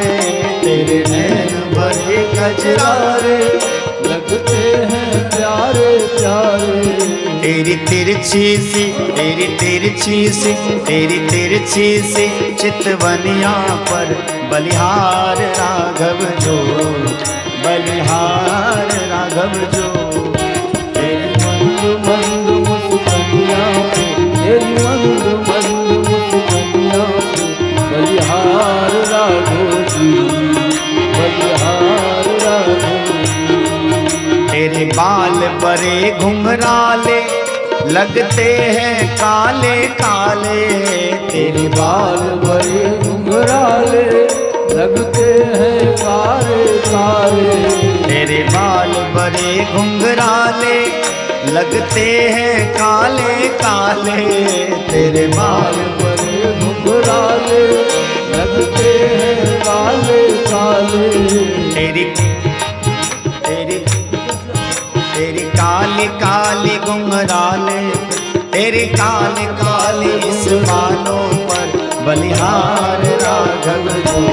तेरे नैन बड़े कजरारे लगते हैं प्यारे प्यारे, तेरी तिरछी सी, तेरी तिरछी सी, तेरी तिरछी सी चितवनिया पर बलिहार राघव जो, बलिहार राघव जो, तेरी मंद मंद मुस्कनिया पे, तेरी मंद मंद मुस्कनिया पे बलिहार राघव जी, बलिहार राघव जी, तेरे बाल बड़े घुंघराले लगते हैं काले काले, तेरे बाल बड़े घुंघराले लगते हैं काले काले, तेरे बाल बड़े घुंघराले लगते हैं काले काले, तेरे बाल बड़े घुंघराले लगते हैं काले काले। तेरी तेरी तेरी काली काली घुंघराले, तेरी काली काली इस बालों पर बलिहार राघव जो,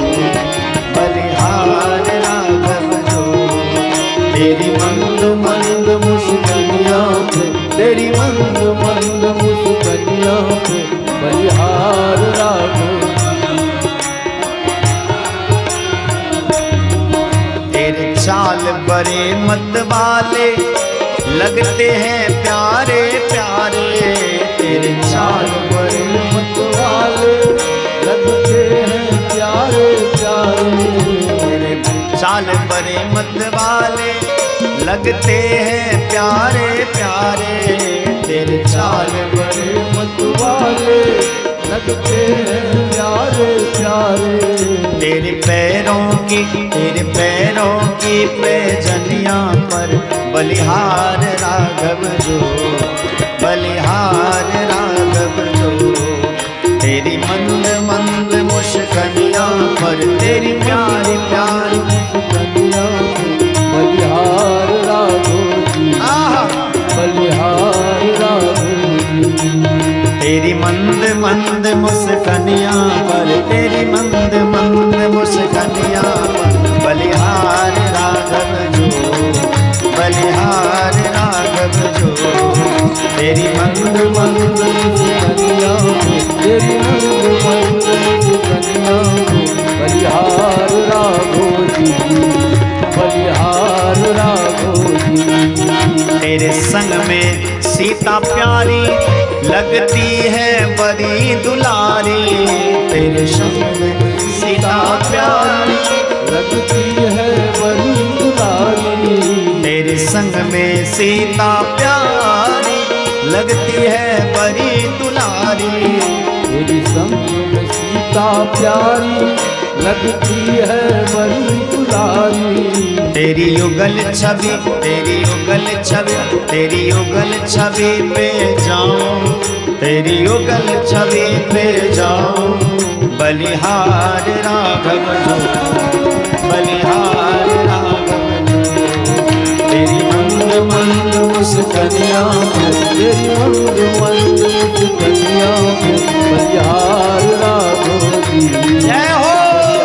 बलिहार राघव जो। तेरी मंद मंद मुस्कनिया पे, तेरी मंद मंद मुस्कनिया पे बलिहार राघव। तेरे चाल बड़े मत वाले लगते हैं प्यारे प्यारे। तेरे चाल चाल बड़े मत वाले लगते हैं प्यारे प्यारे। तेरे चाल बड़े मत वाले लगते हैं प्यारे प्यारे। तेरे चाल चाल बड़े मत वाले लगते हैं प्यारे प्यारे। तेरे पैरों की, तेरे पैरों की पैजनिया पर बलिहार राघव जो, बलिहार राघव जो। तेरी मंद मंद मुस्कनिया पर, तेरी प्यारी प्यारी मुस्कनिया पे बलिहार राघव जी, आहा। बलिहार राघव जी। तेरी मंद मंद मुस्कनिया पर, तेरी मंद मंद मुस्कनिया पर बलिहार राघव जो, बलिहार राघव जो। तेरी मंद मंद मुस्कनिया पे, तेरी मंद मंद मुस्कनिया पे बलिहार राघव जी, बलिहार राघव जी। तेरे संग में सीता प्यारी लगती है बड़ी दुलारी। तेरे संग में सीता प्यारी लगती है बड़ी दुलारी। तेरे संग में सीता प्यारी लगती है बड़ी दुलारी। तेरी संग में सीता प्यारी लगती है बड़ी दुलारी। तेरी युगल छवि, तेरी युगल छवि, तेरी युगल छवि पे जाऊं, तेरी युगल छवि पे जाऊं बलिहार राघव जो, बलिहार राघव जो। तेरी मंद मंद मुस्कनिया पे, तेरी मंद मंद मुस्कनिया पे बलिहार राघव जी, जय हो।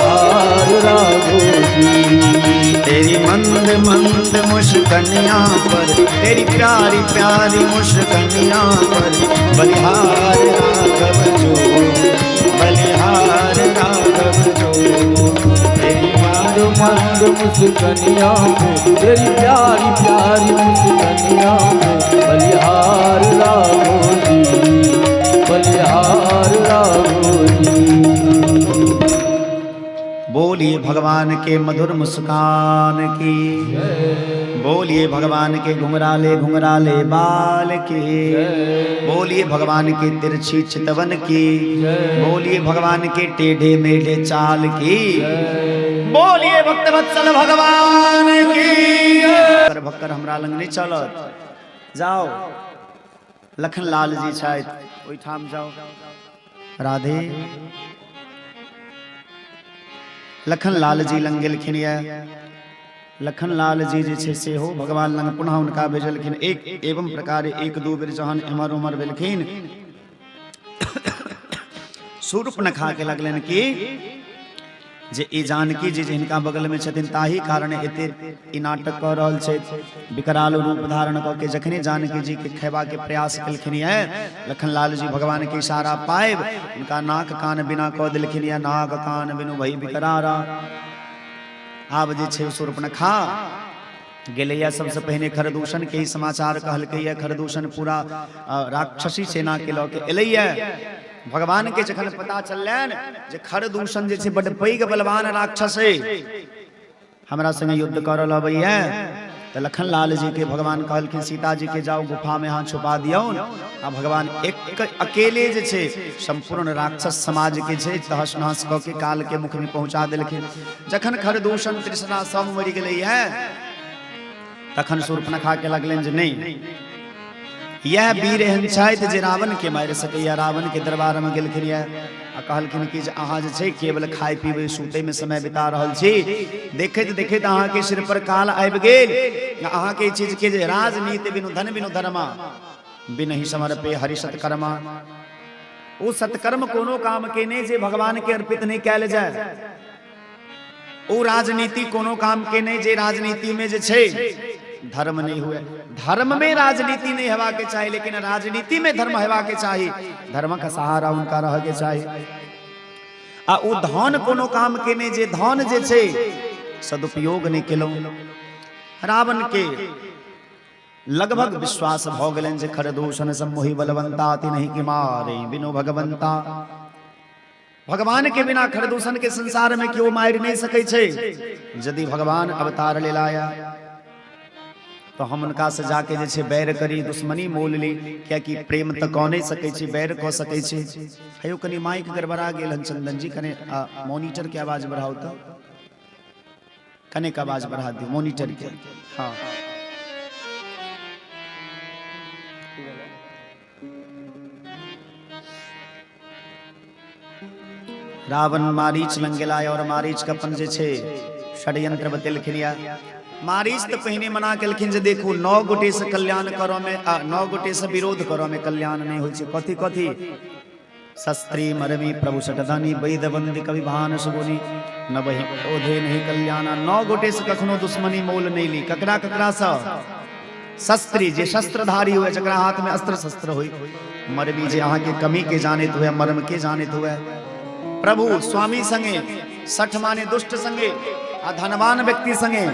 बलिहार राघव जी। तेरी मंद मंद मुस्कनिया पर, तेरी प्यारी प्यारी मुस्कनिया पर बलिहार राघव जो, बलिहार राघव जो। तेरी मंद मंद मुस्कनिया पे, तेरी प्यारी प्यारी मुस्कनिया पे बलिहार राघव जी, बलिहार राघव जी। बोलिए भगवान के मधुर मुस्कान की, बोलिए भगवान के घुंघराले घुंघराले बाल की, बोलिए भगवान के तिरछी चितवन की, बोलिए भगवान के टेढ़े मेढ़े चाल की, बोलिए भक्त वत्सल भगवान की। भक्कर हमरा लंग नहीं चलत, जाओ लखनलाल जी छथि ओहिठाम जाओ। राधे लखनलाल जी लंग गेलखिन ये। लखनलाल जी जे छै सेहो भगवान लंग पुनः हुनका भेजलखिन। एक एवं प्रकार एक दू बेर जहन एम्हर ओम्हर भेलखिन, शूर्पणखा के लगलनि कि जे ई जानकी जी जे हिनका बगल में छथिन ताही कारण एते ई नाटक कऽ रहल छथि। विकराल रूप धारण कऽ के जखने जानकी जी के खेबा के प्रयास केलखिन ये, लखनलाल जी भगवान के इशारा पाबि हुनका नाक कान बिना कऽ देलखिन ये। नाक कान बिनु भई विकरारा। आब जे छै शूर्पणखा गेलैया सबसे पहिने खरदूषण के ही समाचार कहलकैया। खरदूषण पूरा राक्षसी सेना के लऽ के एलैया। भगवान के जखन पता चललनि जे खरदूषण जे छै बड पैघ बलवान राक्षस है, हमरा संगे युद्ध करल अबैया, तऽ लखनलाल जी के भगवान कहलखिन सीता जी के जाओ गुफा में अहाँ छुपा दियौ। आ भगवान एक अकेले जे छै संपूर्ण राक्षस समाज के छै तहस नहस कऽ के काल के मुख में पहुंचा देलखिन। जखन खरदूषण तृष्णा सब मरि गेलैया तखन शूर्पणखा के लगलनि जे नहीं, इएह वीर एहन छथि जे रावण के मारि सकैया। रावण के दरबार में गेलखिन यऽ आ कहलखिन कि जे अहाँ जे छै केवल खाय पीबै सुतै में समय बिता रहल छी, देखैत देखैत अहाँके सिर पर काल आबि गेल। अहाँके ई चीज के जे राजनीति बिनु धन बिनु धर्मा बिनहि समर्पे हरि सत्कर्मा, ओ सत्कर्म कोनो काम के नहि जे भगवान के अर्पित नहि कयल जाय। ओ राजनीति कोनो काम के नहि जे राजनीति में जे छै धर्म नहीं हुए। धर्म में राजनीति नहीं हेबा के चाही, लेकिन राजनीति में धर्म हेबा के चाही, धर्म का सहारा उनका रह के चाही। आ ओ धन कोनो काम के नहि जे धन जे छै सदुपयोग नहीं केलहुँ। रावण के लगभग विश्वास भ गेलनि जे खरदूषण सम्मोहि बलवंता अति नहीं कि मारे बिनु भगवंता। भगवान के बिना खरदूषण के संसार में केओ मारि नहीं सकै छै। यदि भगवान अवतार ले लाया तो हम उनका से जाके जे छै बैर करी, दुश्मनी मोल ली, कियाकि प्रेम तऽ कऽ नहि सकै छी, बैर कऽ सकै छी। हेयौ कनि माइक गड़बड़ा गेल हन चंदन जी, कनि मॉनिटर के आवाज बढ़ाउ तऽ, कनेक आवाज बढ़ा दियौ मॉनिटर के। हाँ रावण मारीच लंग गेला और मारीच के अपन जे छै षड्यंत्र बतेलखिन या। मारीच तऽ पहिने मना केलखिन जे देखू 9 गोटे से कल्याण करऽ में आ 9 गोटे से विरोध करऽ में कल्याण नहि होइ छै। कथी कथी? शस्त्री मरमी प्रभु सटधनी वैद बंदी कवि भान सुगुनी नवहि क्रोधे नहीं कल्याण। 9 गोटे से कखनो दुश्मनी मोल नहीं ली। ककरा ककरा से? शस्त्री जे शस्त्रधारी हुए, जकरा हाथ में अस्त्र शस्त्र हुई, मरमी जे अहाँ के कमी के जानैत हुए, मर्म के जानैत हुए, प्रभु स्वामी संगे, सठ माने दुष्ट संगे, आ धनवान व्यक्ति संगे,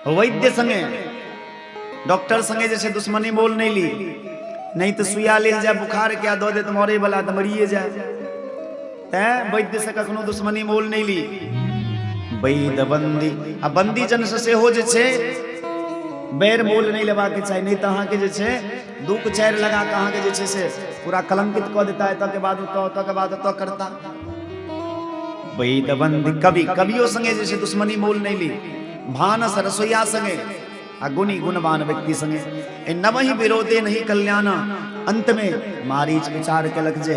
वैद्य संगे, डॉक्टर संगे जे छै दुश्मनी मोल नहीं ली, नहीं तो सुइया लेल जाए बुखार के दऽ देत मरे वाला तऽ मरिए जाए। तैं वैद्य से कखनो दुश्मनी मोल नहीं ली। वैद बंदी आ बंदी जन से सेहो जे छै बैर मोल नहीं लेबाक चाही, नहीं तऽ अहाँके जे छै 2 4 लगा कऽ अहाँके जे छै से पूरा कलंकित कऽ देता, एतऽ के बाद ओतऽ, ओतऽ के बाद ओतऽ करता। वैद बंदी कवि, कवियो संगे जे छै दुश्मनी मोल नहीं ली, भानस रसोईया संगे आ गुणी गुणवान व्यक्ति संगे ए नवही विरोधे नहीं कल्याण। अंत में मारीच विचार केलक जे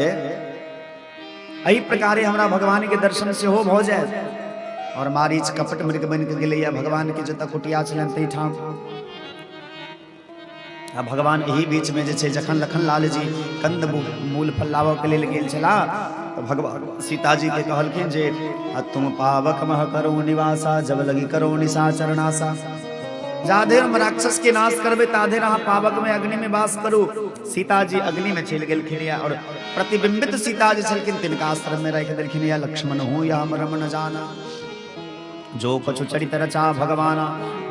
एहि प्रकारे हमरा भगवान के दर्शन सेहो भऽ जायत। और मारीच कपट मृग बनि के गेलैया भगवान के जतऽ कुटिया छलनि ताहिठाम। आ भगवान एहि बीच में जे छै जखन लखन लाल जी कंद मूल फल लाबऽ के लेल गेल छलाह तऽ भगवान सीताजी के कहलखिन जे आ तुम पावक मह करो निवासा जब लगी करो निशा चरणासा। जाधेर हम राक्षस के नाश करबे ताधेर अहाँ पावक में अग्नि में वास करू। सीताजी अग्नि में चलि गेलखिन या और प्रतिबिंबित सीताजी छलखिन तिनका आश्रम में राखि देलखिन या। लक्ष्मण हो या हम रमण जाना जो कछु चरित रचा भगवान।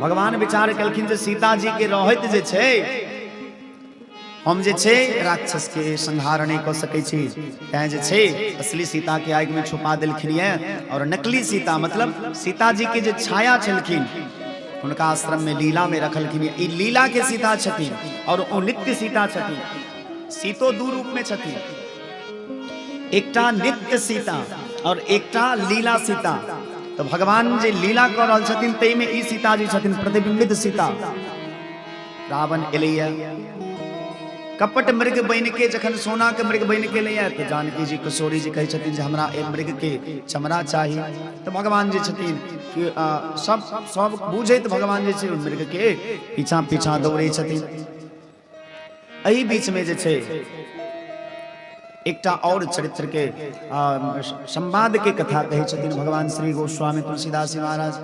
भगवान विचार केलखिन जे सीताजी के रहैत जे छै हम जे छै राक्षस के संहार नहि कऽ सकै छी, तैं जे छै असली सीता के आगि में छुपा देलखिन ये और नकली सीता मतलब सीताजी के जे छाया छलखिन हुनका आश्रम में लीला में रखलखिन ये। ई लीला के सीता छथिन और ओ नित्य सीता छथिन। सीतो दू रूप में छथिन, एकटा नित्य सीता और एकटा लीला सीता। तो भगवान जे लीला कऽ रहल छथिन ताहिमे ई सीता जी छथिन प्रतिबिंबित सीता। रावण एलैया कपट मृग बनि के, जखन सोना के मृग बनि के एलैया तऽ जानकी जी किशोरी जी कहै छथिन जे हमरा एहि मृग के चमड़ा चाही। तऽ भगवान जे छथिन कि सब सब बुझैत भगवान जे छै मृग के पीछा पीछा दौड़ै छथिन। एहि बीच में जे छै एकटा और चरित्र के संवाद के कथा कहै छथिन भगवान श्री गोस्वामी तुलसीदास जी महाराज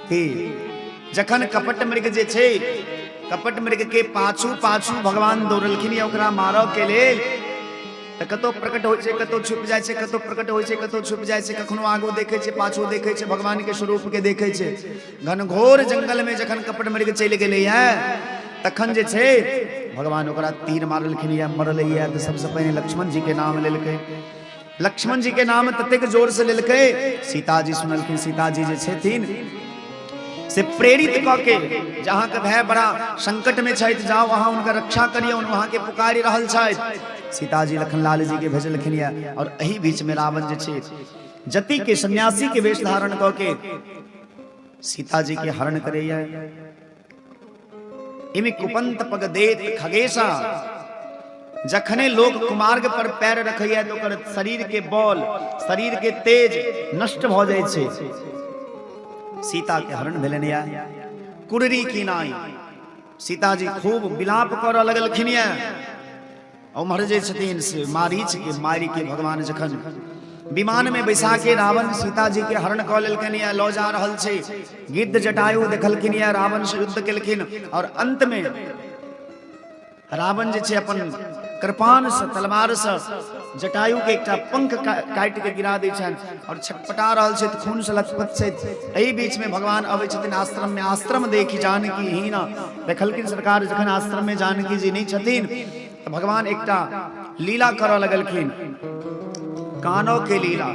कि जखन कपट मृग जे छै कपट मृग के पाछू पाछू भगवान दौड़लखिन या ओकरा मारऽ के लेल, तऽ कतौ प्रकट होइ छै कतौ छुपि जाइ छै, कतौ प्रकट होइ छै कतौ छुपि जाइ छै, कखनो आगू देखै छै पाछू देखै छै, भगवान के स्वरूप के देखै छै। घनघोर जंगल में जखन कपट मृग चलि गेलैया तखन जे छै भगवान ओकरा तीर मारलखिन या मरलैया। तऽ सबसँ पहिने लक्ष्मण जी के नाम लेलकै, लक्ष्मण जी के नाम ततेक जोर से लेलकै सीताजी सुनलखिन। सीताजी जे छथिन से प्रेरित कऽ के जे अहाँके भाय बड़ा संकट में छथि, जाओ अहाँ हुनकर रक्षा करियौ, अहाँके पुकारि रहल छथि। सीताजी लखनलाल जी के भेजलखिन या और एहि बीच में रावण जे छै जति के सन्यासी के वेश धारण कऽ के सीताजी के हरण करैया। इमि कुपंत पग देत खगेशा। जखने लोक कुमार्ग पर पैर रखैया तऽ ओकर शरीर के बल, शरीर के तेज नष्ट भऽ जाइ छै। सीता के हरण भेलनि या कुररी की नाई, सीताजी खूब विलाप करऽ लगलखिन या। उम्हर जे छथिन से मारीच के मारि के भगवान जखन विमान में बैसा के रावण सीता जी के हरण कऽ लेलकनि या लऽ जा रहल छै, गिद्ध जटायु देखलखिन या रावण से युद्ध केलखिन और अंत में रावण जे छै अपन कृपान से तलवार से जटायु के एकटा पंख काटि के गिरा दै छनि और छटपटा रहल छथि, खून से लथपथ छथि। एहि बीच में भगवान अबै छथिन आश्रम में। आश्रम देखि जानकी हीना देखलखिन सरकार जखन आश्रम में जानकी जी नहि छथिन तऽ भगवान एकटा लीला करऽ लगलखिन, कानो के लीला।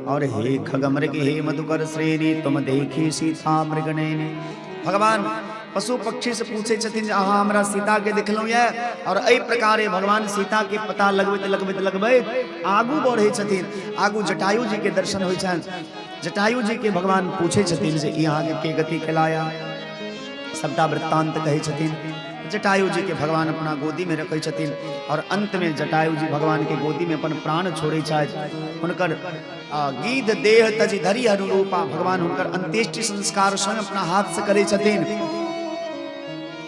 और हे खगमृग हे मधुकर श्रेणी तुम देखी सीता मृगनयनी। भगवान पशु पक्षी से पूछे छथिन जे अहाँ हमरा सीता के देखलहुँ ये, और एहि प्रकारे भगवान सीता के पता लगबैत लगबैत लगबैत आगू बढ़े छथिन। आगू जटायु जी के दर्शन होइ छनि। जटायु जी के भगवान पूछे छथिन जे ई अहाँके के गति केलाया, सबटा वृत्तांत कहै छथिन। जटायु जी के भगवान अपना गोदी में रखै छथिन और अंत में जटायु जी भगवान के गोदी में अपन प्राण छोड़ै छथि। हुनकर गीध देह तजि धरि अनुरूपा, भगवान हुनकर अंत्येष्टि संस्कार स्वयं अपना हाथ से करै छथिन।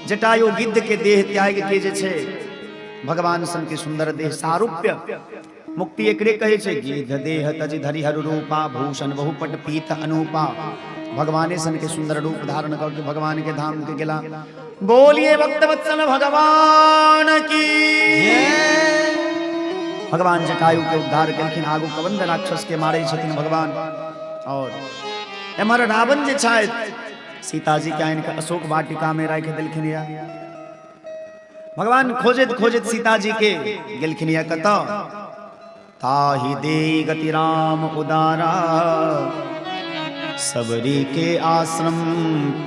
जटायु गिद्ध के देह त्याग के जे छै भगवान सन के सुंदर देह सारूप्य मुक्ति एकरे कहै छै। गिद्ध देह तजि धरि हर रूपा, भूषण बहुपट पीत अनूपा। भगवाने सन के सुंदर रूप धारण करके भगवान के धाम के गेला। बोलिए भक्त वत्सल भगवान की। भगवान जटायु के उद्धार केलखिन। आगू कबंध राक्षस के मारे छथिन भगवान। और एम्हर रावण जे छथि सीताजी के आनि के अशोक वाटिका में राखि देलखिन या। भगवान खोजैत खोजैत सीताजी के गेलखिन या कतऽ, ताहि दे गति राम उदारा, सबरी के आश्रम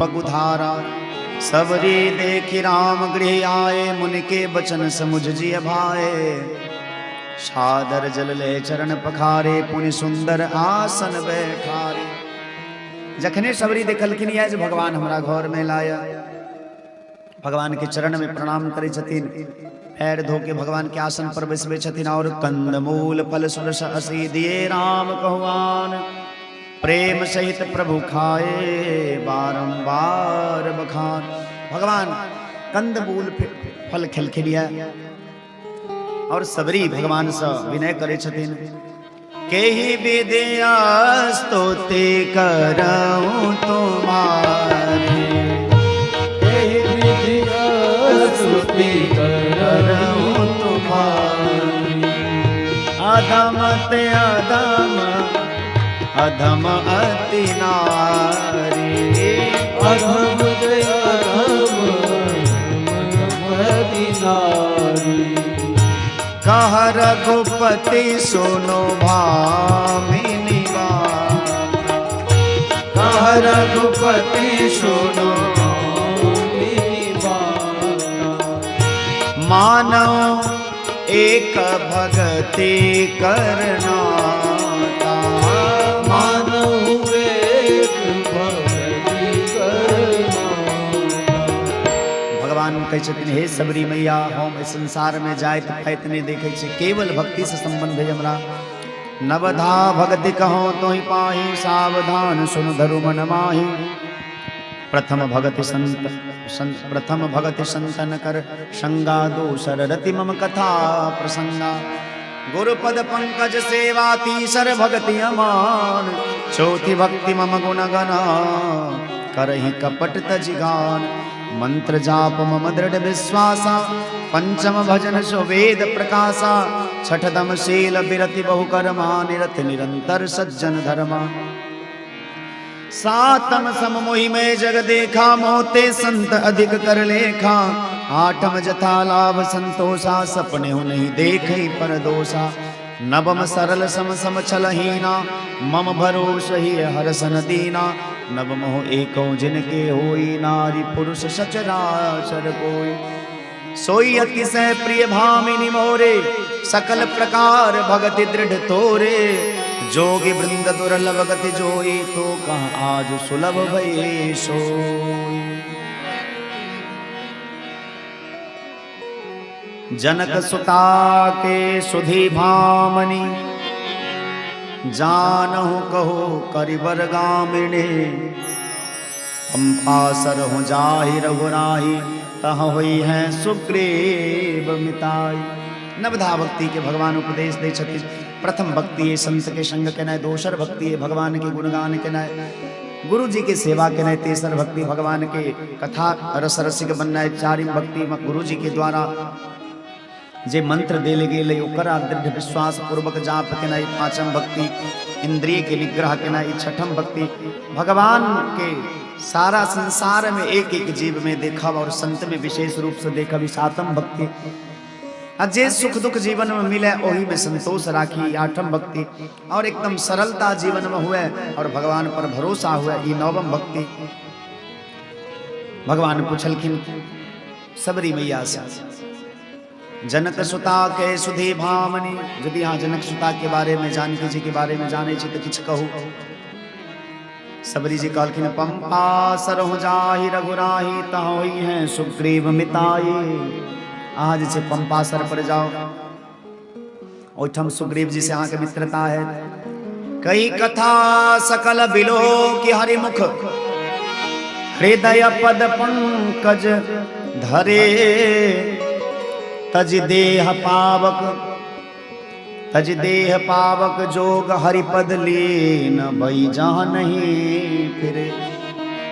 पगुधारा। सबरी देखि राम गृह आए, मुनि के बचन समुझ जिय भाए। सादर जल ले चरण पखारे, पुनि सुंदर आसन बैठारे। जखने सबरी देखलखिन या जे भगवान हमरा घर में लाया, भगवान के चरण में प्रणाम करै छथिन, पैर धो के भगवान के आसन पर बैसबै छथिन और कंदमूल फल सुरस असी दिए राम कहुआन, प्रेम सहित प्रभु खाए बारंबार बखान। भगवान कंदमूल फल खेलखिन या और सबरी भगवान से विनय करै छथिन। केहि विद्या स्तुति करऊं तुम्हारी, केहि विद्या स्तुति करऊं तुम्हारी। अधम ते अधम अधम अति नारी, अधम ते अधम अति नारी। कह रघुपति सुनो भामिनी बात, कह रघुपति सुनो भामिनी बात। मानव एक भगति करना, मानव एक भगति करना। भगवान कहै छथिन हे सबरी मैया, हम एहि संसार में जाइत फाइत नहि देखै छी, केवल भक्ति से संबंध है हमरा। नवधा भगति कहो तोहि पाही, सावधान सुन धरु मन माही। प्रथम भगति संत प्रथम भगति संतन कर संगा, दोसर रति मम कथा प्रसंगा। गुरुपद पंकज सेवा तीसर भगति अमान, चौथी भक्ति मम गुण गना करहि कपट तजिगान। मंत्र जाप मम दृढ़ विश्वासा, पंचम भजन सो वेद प्रकाशा। छठदम शील बिरति बहु कर्मा, निरत निरंतर सज्जन धर्मा। सातम सम मोहि में जग देखा, मोते संत अधिक कर लेखा। आठम जथा लाभ संतोषा, सपने हो नहीं देखे पर दोषा। नवम सरल सम सम छलहीना, मम भरोस ही हर सन दीना। नवम हो एको जिनके होई, नारी पुरुष सचराचर कोई। सोई अतिशय प्रिय भामिनी मोरे, सकल प्रकार भगति दृढ़ तोरे। जोगी वृंद दुर्लभ गति जोई, तो कहाँ आज सुलभ भई सोई। जनक सुता के सुधि भामनी, जानहु कहो करिबर गामिनी। पंपासर हो जाहि रघुराही, तह होई है सुग्रीव मिताई। नवधा भक्ति के भगवान उपदेश दै छथिन। प्रथम भक्ति है संत के संग केनाइ, दोसर भक्ति है भगवान के गुणगान केनाइ, गुरु जी के सेवा केनाइ, तेसर भक्ति भगवान के कथा रस रसिक बननाइ, चारिम भक्ति गुरु जी के द्वारा जे मंत्र देल गेल ओकरा दृढ़ विश्वास पूर्वक जाप केनाइ, पांचम भक्ति इंद्रिय के निग्रह केनाइ, छठम भक्ति भगवान के सारा संसार में एक एक जीव में देखब और संत में विशेष रूप से देखब, ई सातम भक्ति। आ जे सुख दुख जीवन में मिले ओही में संतोष राखी, आठम भक्ति। और एकदम सरलता जीवन में हुए और भगवान पर भरोसा हुए, ई नवम भक्ति। भगवान पुछलखिन सबरी मैया से, जनक सुता के सुधी भामनी, यदि अहाँ जनक सुता के बारे में जानकी जी के बारे में जाने छी तो किछु कहू। सबरी जी कहलखिन पंपा सरहु जाहि रघुराही, तह होई है सुग्रीव मिताई। अहाँ जे छै पंपा सर पर जाओ, ओहिठाम सुग्रीव जी से अहाँके मित्रता है। कई कथा सकल बिलो की हरिमुख, हृदय पद पंकज धरे। तज देह पावक, तज देह पावक जोग हरिपद लीन भई जहाँ नहीं फिरे।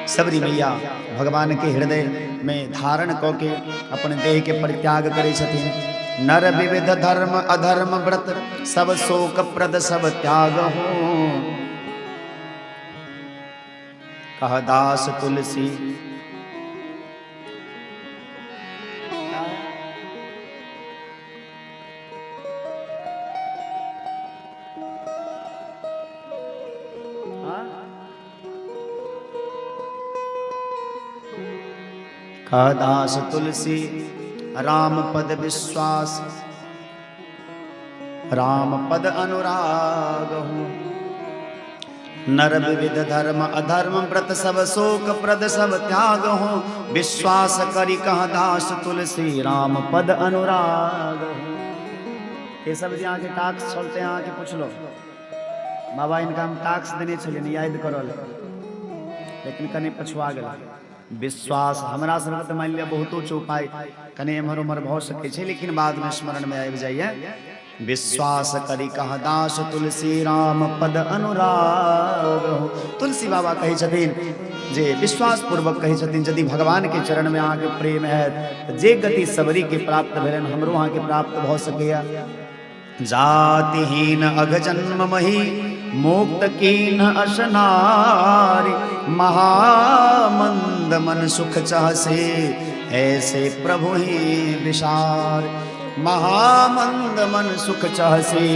सबरी मैया भगवान के हृदय में धारण क के अपन देह के परित्याग करे छथिन। नर विविध धर्म अधर्म व्रत सब शोक प्रद सब त्याग हो। कह दास तुलसी कह दास तुलसी राम पद विश्वास, राम पद अनुराग हूँ। नर विविध धर्म अधर्म व्रत सब शोक प्रद सब त्याग हो। विश्वास करी कह दास तुलसी राम पद अनुराग हो। ये सब जे अहाँके टास्क छल ते अहाँके पुछलो बाबा, इनका हम टास्क देने छलियनि याद करल, लेकिन कनि पछुआ गेल। विश्वास हमरा सबके तऽ मानि लिअ बहुतो चौपाइ कनि एम्हर ओम्हर भऽ सकै छै, लेकिन बादमे स्मरणमे आबि जाइए। विश्वास करी कह दास तुलसी राम पद अनुराग हो। तुलसी बाबा कहै छथिन जे विश्वास पूर्वक कहै छथिन, यदि भगवान के चरण में अहाँके प्रेम है तऽ जे गति सबरी के प्राप्त भेलनि हमरो अहाँके प्राप्त भऽ सकैए। जातिहीन अघ जन्म मही मुक्त कीन असनारी, महामंद मन सुख चाहसे ऐसे प्रभु ही विशार। महामंद मन सुख चाहसे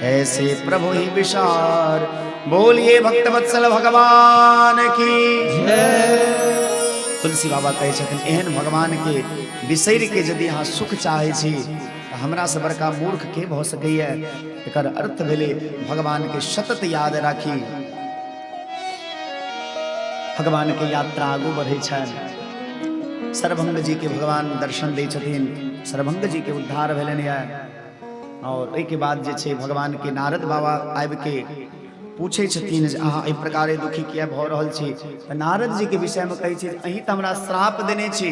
ऐसे प्रभु ही विशार। बोलिए भक्त वत्सल भगवान की जय। तुलसी बाबा कहै छथिन एहन भगवान के बिसरि के यदि अहाँ सुख चाहै छी तऽ हमरासँ बड़का मूर्ख के भऽ सकैए। एकर अर्थ भेलै भगवान के सतत याद राखी। भगवान के यात्रा आगू बढ़ै छनि। सरभंग जी के भगवान दर्शन दै छथिन, सरभंग जी के उद्धार भेलनि यऽ। और ओहिके बाद जे छै भगवान के नारद बाबा आबि के पूछै छथिन जे अहाँ एहि प्रकारे दुखी किया भऽ रहल छी। तऽ नारद जी के विषयमे कहै छै अहीं तऽ हमरा श्राप देने छी।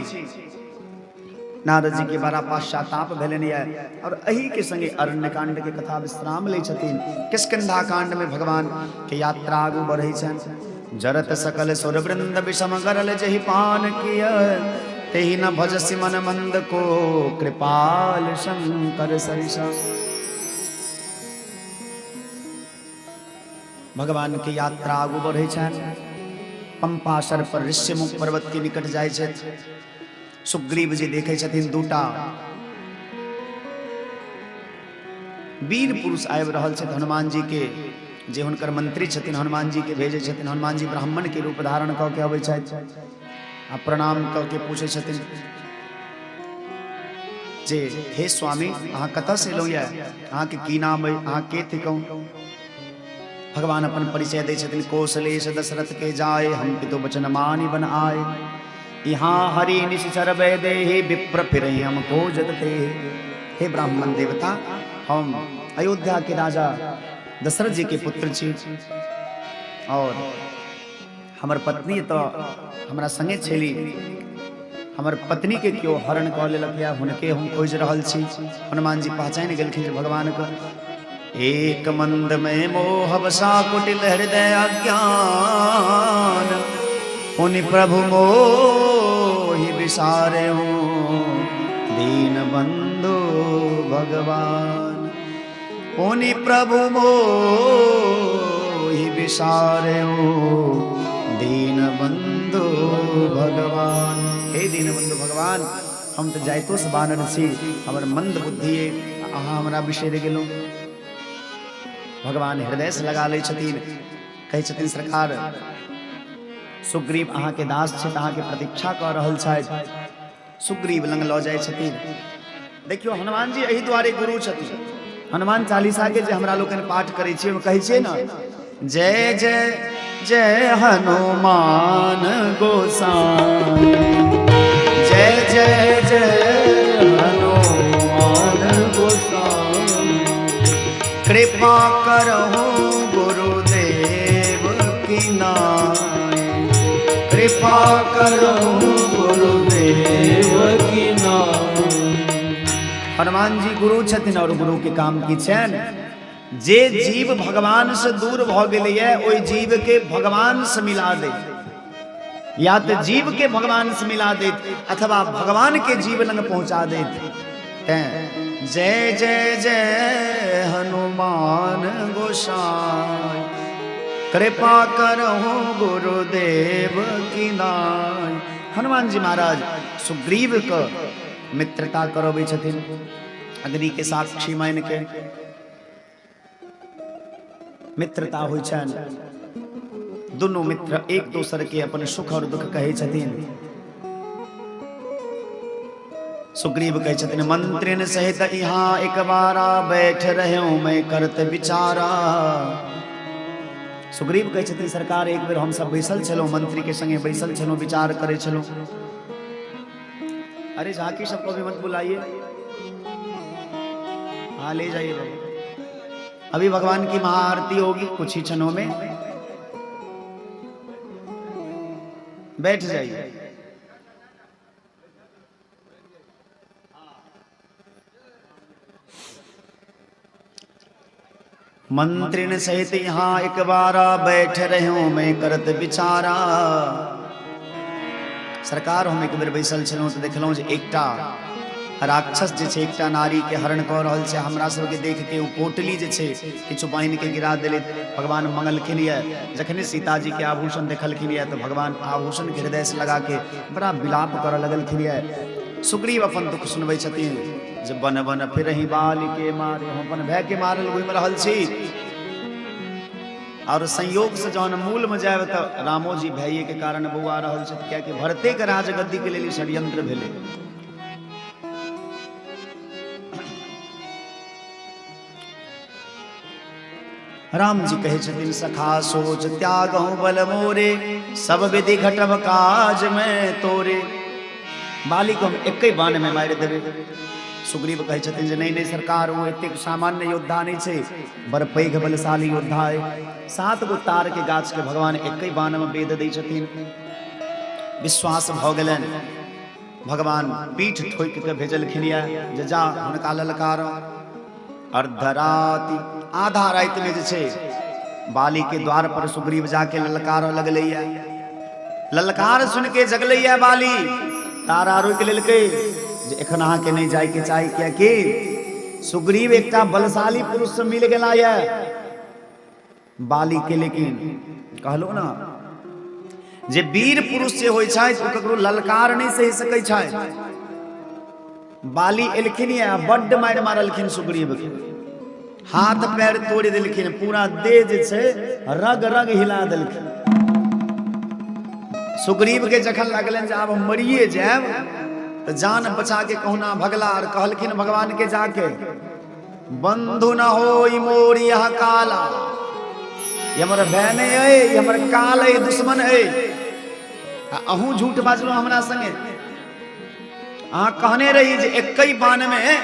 नारद जी के बड़ा पश्चाताप भेलनि यऽ और एही के संगे अरण्य कांड के कथा विश्राम लै छथिन। किष्किंधा कांड में भगवान के यात्रा आगू बढ़ै छनि। जरत सकल सुर वृंद विषम गरल जहि पान किय, तेहि न भजसि मन मंद को कृपाल शंकर सरिसा। भगवान के यात्रा आगू बढ़ै छनि। पंपासर पर ऋष्यमुख पर्वत के निकट जाइ छथि। सुग्रीव जी देखै छथिन दूटा वीर पुरुष आबि रहल छथि। हनुमान जी के जे हुनकर मंत्री छथिन हनुमान जी के भेजै छथिन। हनुमान जी ब्राह्मण के रूप धारण कऽ के अबै छथि आ प्रणाम कऽ के पूछै छथिन जे हे स्वामी अहाँ कतऽ से एलहुँ यऽ, अहाँके की नाम अइ, अहाँ के थिकहुँ। भगवान अपन परिचय दै छथिन, कौशलेश दशरथ के जाय, हम पितु बचन मानि बन आए। यहाँ हरि निशिचर देहि, विप्र फिर हम को जगते। हे ब्राह्मण देवता, हम अयोध्या के राजा दशरथ जी के पुत्र छी और हमर पत्नी तो हमरा संगे छली। हमर पत्नी के केओ हरण कऽ लेलक या हुनके हम खोजि रहल छी। हनुमान जी पहचानि गेलखिन जे भगवान के एक मंद में मोह बसा कुटिल हृदय अज्ञान, पुनि प्रभु मोहि बिसारे दीन बंधु भगवान, पुनि प्रभु मोहि बिसारे दीन बंधु भगवान। हे दीन बंधु भगवान, हम तऽ जाइतो से बानर छी, हमर मंद बुद्धि अइ, अहाँ हमरा बिसरि गेलहुँ। भगवान हृदय से लगा लै छथिन, कहै छथिन सरकार सुग्रीव अहाँके दास छथि, अहाँके प्रतीक्षा कऽ रहल छथि। सुग्रीव लंग लऽ जाइ छथिन। देखियौ हनुमान जी एहि दुआरे गुरु छथिन। हनुमान चालीसा के जे हमरा लोकनि पाठ करै छियै, ओहिमे कहै छियै ने, जय जय जय हनुमान गोसाई, जय जय जय हनुमान गोसाई, कृपा करहु गुरुदेव की नाई, कृपा करहु गुरुदेव की नाई। हनुमान जी गुरु छथिन और गुरु के काम की छनि, जे जीव भगवान से दूर भ गेलैए ओहि जीव के भगवान से मिला दे, या तो जीव के भगवान से मिला देत अथवा भगवान के जीव लंग पहुंचा देत। तैं जय जय जय हनुमान गोसाई, कृपा करहु गुरुदेव की नाई। हनुमान जी महाराज सुग्रीव के मित्रता करबै छथिन, अग्नि के साक्षी मान के मित्रता होइ छनि। दुनू मित्र एक दोसर के अपन सुख और दुख कहै छथिन। सुग्रीव कहै छथिन, मंत्रिन सहित यहाँ एक बारा बैठ रहे हूं मैं करत विचारा। सुग्रीव कहै छथिन, सरकार एक बेर हम सब बैसल छलहुँ, मंत्री के संगे बैसल छलहुँ, विचार करै छलहुँ। अरे झांकी सबको भी मत बुलाइए, हाँ ले जाइए भाई। अभी भगवान की महाआरती होगी कुछ ही क्षणों में, बैठ जाइए। मंत्रिन सहित यहाँ एक बारा बैठ रहे हूं मैं करत विचारा। सरकार हम एक बेर बैसल छलहुँ तऽ देखलहुँ जे एकटा राक्षस जे छै एकटा नारी के हरण कऽ रहल छै। हमरा सबके देख के ओ पोटली जे छै किछु बान्हि के गिरा देले। भगवान मंगलखिन यऽ, जखने सीताजी के आभूषण देखलखिन यऽ तऽ भगवान आभूषण के हृदय से लगा के बड़ा विलाप करऽ लगलखिन यऽ। सुग्रीव अपन दुख सुनबै छथिन जे बन बन फिरही बाल के मारे, हम अपन भाय के मारल घुमि रहल छी और संयोग से जहन मूल में जायब तऽ रामो जी भाइये के कारण बौआ रहल छथि, कियाकि भरते के राजगद्दी के लेल षड्यंत्र भेलै। राम जी कहै छथिन, सखा सोच त्यागहु बल मोरे, सब विधि घटब काज में तोरे। बाली को हम एके बाण में मारि देबै। सुग्रीव कहै छथिन जे नहीं नहीं सरकार, ओ एतेक सामान्य योद्धा नहीं छै, बड़ पैघ बलशाली योद्धा है। 7 गो तार के गाछ के भगवान एके बाण में बेद दै छथिन। विश्वास भऽ गेलनि। भगवान पीठ ठोकि के भेजलखिन यऽ जे जा हुनका ललकार। अर्धराति आधा राति में जे छै बाली के द्वार पर सुग्रीव जाके ललकार लगलैया। ललकार सुन के जगलैया बाली, तारा रोकि लेलकै जे एखन अहाँके नहि जायके चाही, कियाकि सुग्रीव एकटा बलशाली पुरुष से मिल गेला यऽ बाली के। लेकिन कहलो ना जे वीर पुरुष से होइ छथि ओ ककरो ललकार नहि सहि सकै छथि। बाली एलखिन या बड्ड मारि मारलखिन सुग्रीव के, हाथ पैर तोड़ि देलखिन, पूरा देह जे छै रग रग हिला देलखिन। सुग्रीव के जखन लगलनि जे आब हम मरिए जायब तऽ जान बचा के कहुना भगला और कहलखिन भगवान के जाके, बंधु न होई मोर यह काला, ये हमर भाय नहीं अइ, ये हमर काल अइ, दुश्मन अइ। आ अहूँ झूठ बाजलहुँ हमरा संगे, अहाँ कहने रही जे एकहि बाण में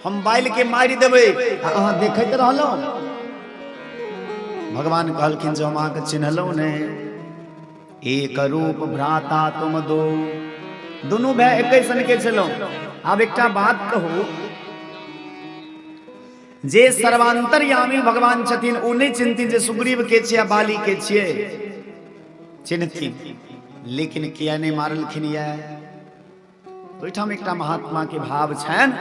हम बालि के मारि देबै आ अहाँ देखैत रहलहुँ। भगवान कहलखिन जे हम अहाँके चिन्हलहुँ नहि। एक रूप भ्राता तुम दो, दुनू भाय एके सन के छलहुँ। आब एकटा बात कहू, जे सर्वांतरयामी भगवान छथिन ओ नहि चिन्हथिन जे सुग्रीव के छियै आ बाली के छियै? चिन्हथिन, लेकिन किया नहि मारलखिन? यऽ ओहिठाम एकटा महात्मा के भाव छनि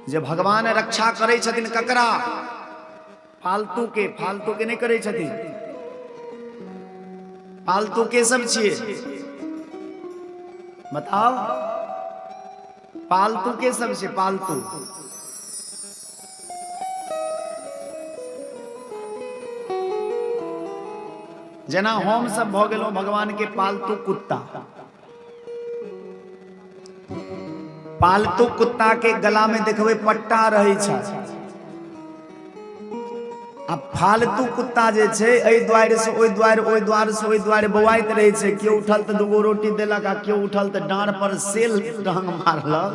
जे भगवान रक्षा करै छथिन ककरा? फालतू के। फालतू के नहि करै छथिन। फालतू के सब छियै? बताओ, पालतू के सब छै? पालतू जेना हम सब भऽ गेलहुँ भगवान के पालतू कुत्ता। पालतू कुत्ता के गला में देखबै पट्टा रहै छै, आ फालतू कुत्ता जे छै एहि द्वारि से ओहि द्वारि, ओहि द्वार से ओहि द्वारि बौआइत रहै छै। केओ उठल तऽ दूगो रोटी देलक, आ केओ उठल तऽ डाँड़ पर सेल डांग मारलक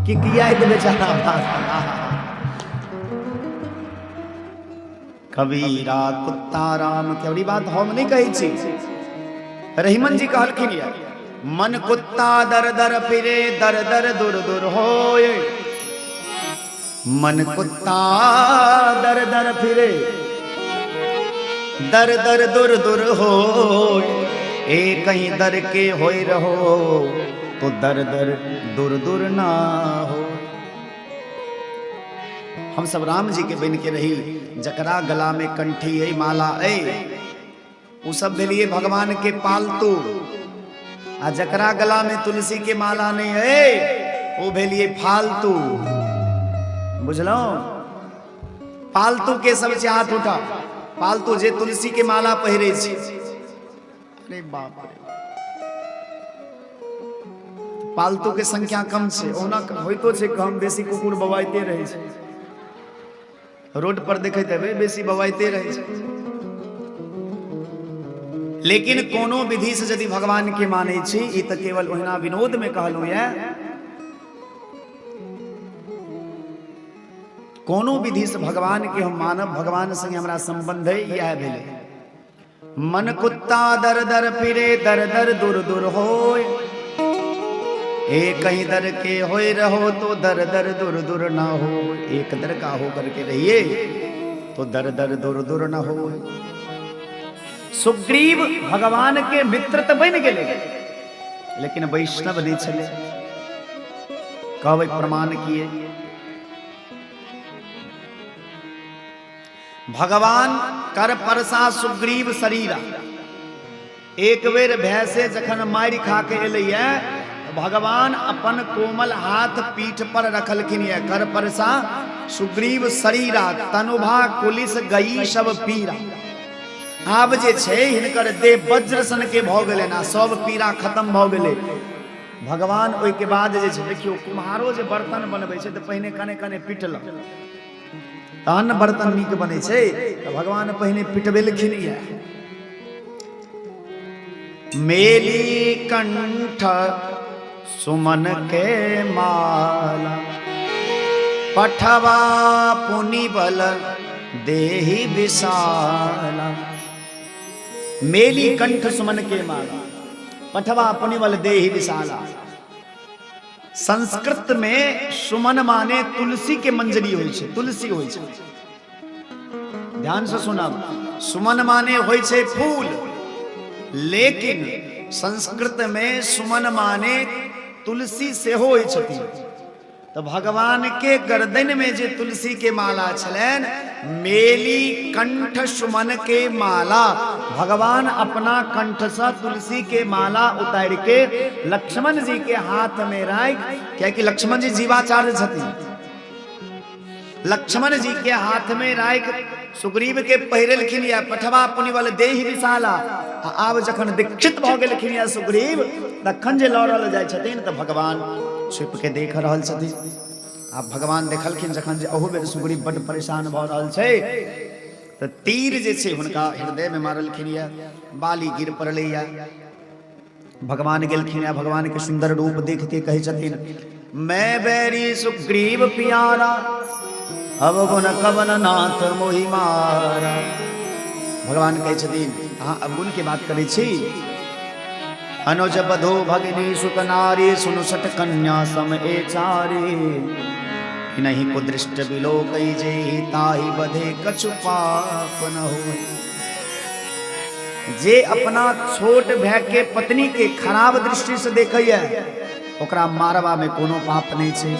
कि किया बेचारा। कबीरा कुत्ता राम के। और ई बात हम नहीं कहै छी, रहीमन जी कहलखिन ये, मन कुत्ता दर दर फिरे दर दर दुर दुर होए, मन कुत्ता दर दर फिरे दर दर दुर दुर होए, ए कहीं दर के होए रहो तो दर दर दुर दुर ना हो। हम सब राम जी के बन के रही। जकरा गला में कंठी अइ, माला अइ, ओ सब भेलिए भगवान के पालतू, आ जकरा गला में तुलसी के माला नहीं है ओ भेलिए फालतू। बुझलहुँ? पालतू के सब छै, हाथ उठा। पालतू जे तुलसी के माला पहिरे छै। अरे बाप रे, पालतू के संख्या कम छै। ओना होइतो छै कम, बेसी कुकुर बवाइते रहै छै रोड पर, देखैत हेबै, बेसी बवाइते रहै छै। लेकिन कोनो विधि से यदि भगवान के मानै छी, ई तऽ केवल ओहिना विनोद में कहलहुँ यऽ, कोनो विधि से भगवान के हम मानब, भगवान संगे हमरा संबंध है, इएह भेलै। मन कुत्ता दर दर फिरे दर दर दुर दुर होए, ए कहीं दर के होए रहो तो दर दर दुर दुर ना हो। एक दर का हो करके रहिए तो दर दर दुर दुर ना हो। सुग्रीव भगवान के मित्र तो बन गए, लेकिन वैष्णव नहीं छले। कहबै प्रमाण किए? भगवान कर परसा सुग्रीव शरीरा। एक बेर भैंसे जखन मारि खा के एलैया, भगवान अपन कोमल हाथ पीठ पर रखलखिन ये। कर परसा सुग्रीव शरीरा, तनुभा कुलिस गई सब पीरा। आब जे छै हिनकर देह वज्र सन के भऽ गेलै ना, सब पीड़ा खत्म भऽ गेलै। भगवान ओहिके बाद जे छै, देखियौ, कुम्हारो जे बर्तन बनबै छै तऽ पहिने कने कने पिटलक तहन बर्तन नीक बनै छै। तऽ भगवान पहिने पिटबेलखिन यऽ। मेली कंठ सुमन के माला, पठवा पुनि बल देहि विशाला। मेली कंठ सुमन के माला, पठवा पुनि बल देहि विशाला। संस्कृत में सुमन माने तुलसी के मंजरी होइ छै, तुलसी होइ छै। ध्यान से सुनब, सुमन माने होइ छै फूल, लेकिन संस्कृत में सुमन माने तुलसी सेहो होइ छथिन। तऽ भगवान के गर्दन में जे तुलसी के माला छलनि, मेली कंठ सुमन के माला, भगवान अपना कंठ से तुलसी के माला उतार के लक्ष्मण जी के हाथ में राखि, कियाकि लक्ष्मण जी जीवाचार्य छथिन, लक्ष्मण जी के हाथ में राखि सुग्रीव के पहिरेलखिन या पठवा पुनि वाले देहि विशाला। आ आब जखन दीक्षित भऽ गेलखिन या सुग्रीव, तखन जे लड़ल जाइ छथिन तऽ भगवान छिप के देख रहल छथिन। आब भगवान देखलखिन जखन जे अहू बेर सुग्रीव बड्ड परेशान भऽ रहल छै, तऽ तीर जे छै हुनका हृदय में मारलखिन या बाली गिर पड़लै या। भगवान गेलखिन या भगवान के सुंदर रूप देख के कहै छथिन, मैं बैरी सुग्रीव पियारा, अवगुण कवन नाथ मोहि मारा। भगवान कहै छथिन अहाँ अवगुण के बात करै छी। अनुज बधो भगिनी सुत नारी, सुनु सट कन्या सम ए चारी। नहीं कुदृष्ट बिलो कई जेहि, ताहि बधे कछु पाप न होई। जे अपना छोट भाई के पत्नी के खराब दृष्टि से देखैया ओकरा मारबा में कोनो पाप नहीं छै।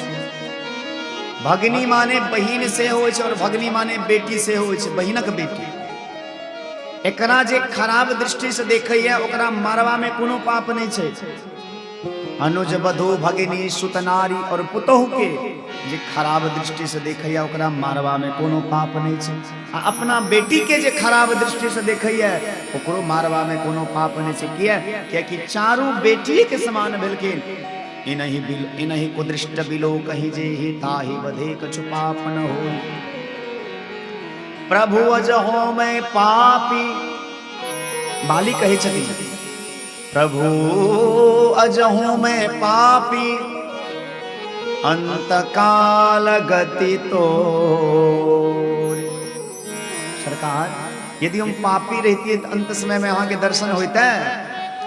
भगिनी माने बहिन से होइ छै और भगिनी माने बेटी से होइ छै, बहिनक बेटी। एकरा जे खराब दृष्टि से देखैया ओकरा मारबा में कोनो पाप नहीं छै। अनुज बधु भगिनी सुत नारी और पुतोहु के जे खराब दृष्टि से देखैया ओकरा मारबा में कोनो पाप नहीं छै। आ अपना बेटी के जे खराब दृष्टि से देखैया ओकरो मारबा में कोनो पाप नहीं छै। किया? कियाकि चारू बेटी के समान भेलखिन। इनही बिल इनही कुदृष्ट बिलो कहीं जेहि, ताहि बधे कछु पाप न हो। प्रभु अजहो मैं पापी, बाली कहै छथिन प्रभु अजहूँ मैं पापी, अंत काल गति तो। सरकार यदि हम पापी रहती तो अंत समय में अहाँ के दर्शन होते।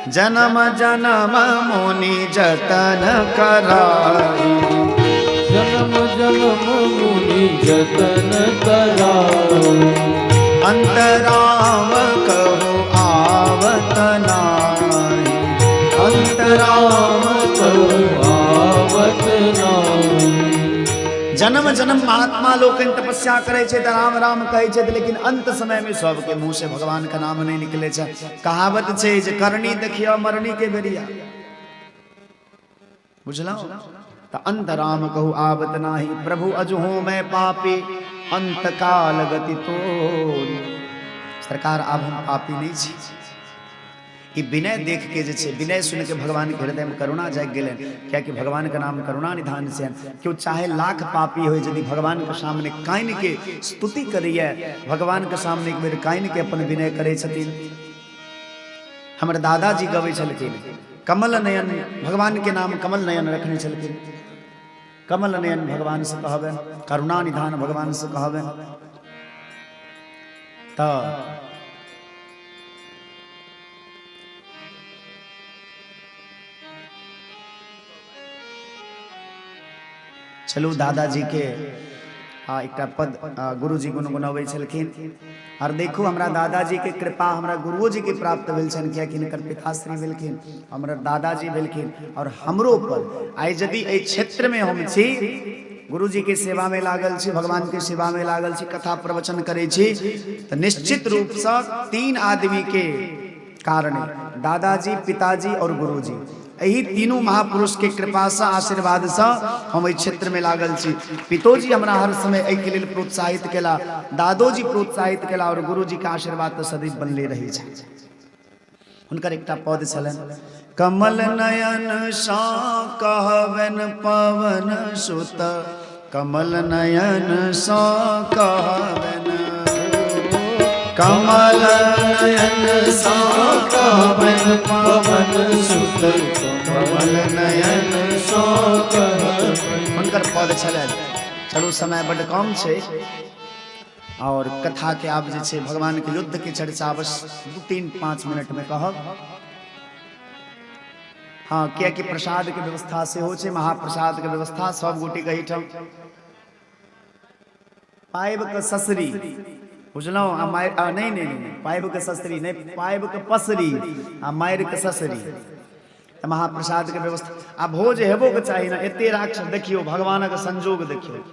जन्म जन्म मुनि जतन कराई, जन्म जन्म मुनि जतन कराई, अंत राम कहो आवत नाहि, अंत राम कहो आवत नाहि। जन्म जन्म महात्मा लोकनि तपस्या करै छै तऽ राम राम कहै छै, लेकिन अंत समय में सबके मुंह से भगवान के नाम नहीं निकले छै। कहावत छै जे करनी देखियो मरनी के बेरिया, बुझलहुँ? तऽ अंत राम कहू आवत नाही, प्रभु अजहूँ मैं पापी, अंत काल गति तोरी। सरकार आब हम पापी नहीं छी। ई विनय देख के जे छै, विनय सुन के भगवान के हृदय में करुणा जागि गेलनि, कियाकि भगवान के नाम करुणा निधान छै। केओ चाहे लाख पापी होय, यदि भगवान के सामने कानि के स्तुति करैया, भगवान के सामने एक बेर कानि के अपन विनय करै छथिन। हमर दादाजी गबै छलखिन कमल नयन, भगवान के नाम कमल नयन रखने छलखिन। कमल नयन भगवान से कहबनि, करुणा निधान भगवान से कहबनि। तऽ चलू दादाजी के आ एकटा पद गुरुजी गुनगुनबै छलखिन। और देखू हमरा दादाजी के कृपा हमरा गुरुओ जी के प्राप्त भेल छनि, कियाकि हिनकर पिताश्री भेलखिन, हमरा दादाजी भेलखिन और हमरो पर आइ यदि एहि क्षेत्र में हम छी, गुरुजी के सेवा में लागल छी, भगवान के सेवा में लागल छी, कथा प्रवचन करै छी, तऽ निश्चित रूप से तीन आदमी के कारण, दादाजी, पिताजी और गुरुजी, एहि तीनू महापुरुष के कृपा से आशीर्वाद से हम एहि क्षेत्र में लागल छी। पितोजी हमरा हर समय एहि के लेल प्रोत्साहित केला, दादोजी प्रोत्साहित केला और गुरुजी के आशीर्वाद तऽ सदैव बनले रहै छै। हुनकर एकटा पद छलनि, कमल नयन सा कहबन पवन सुत, कमल नयन सा कहबन, कमल नयन सा कहबन पवन सुत, कमल नयन सा कहबन। हुनकर पद छलनि। चलू समय बड्ड कम छै और कथा के आब जे छै भगवान के युद्ध के चर्चा बस 2-3-5 मिनट में कहब। हाँ, कियाकि प्रसाद के व्यवस्था सेहो छै, महाप्रसाद के व्यवस्था सब गोटे के एहिठाम पाइब के ससरी, बुझलहुँ? आ मारि आ नहीं नहीं नहीं, पाइब के ससरी नहीं, पाइब के पसरी आ मारि के ससरी। तऽ महाप्रसाद के व्यवस्था आ भोज हेबो के चाही ने। एते राक्षस देखियौ, भगवानक संजोग देखियौ,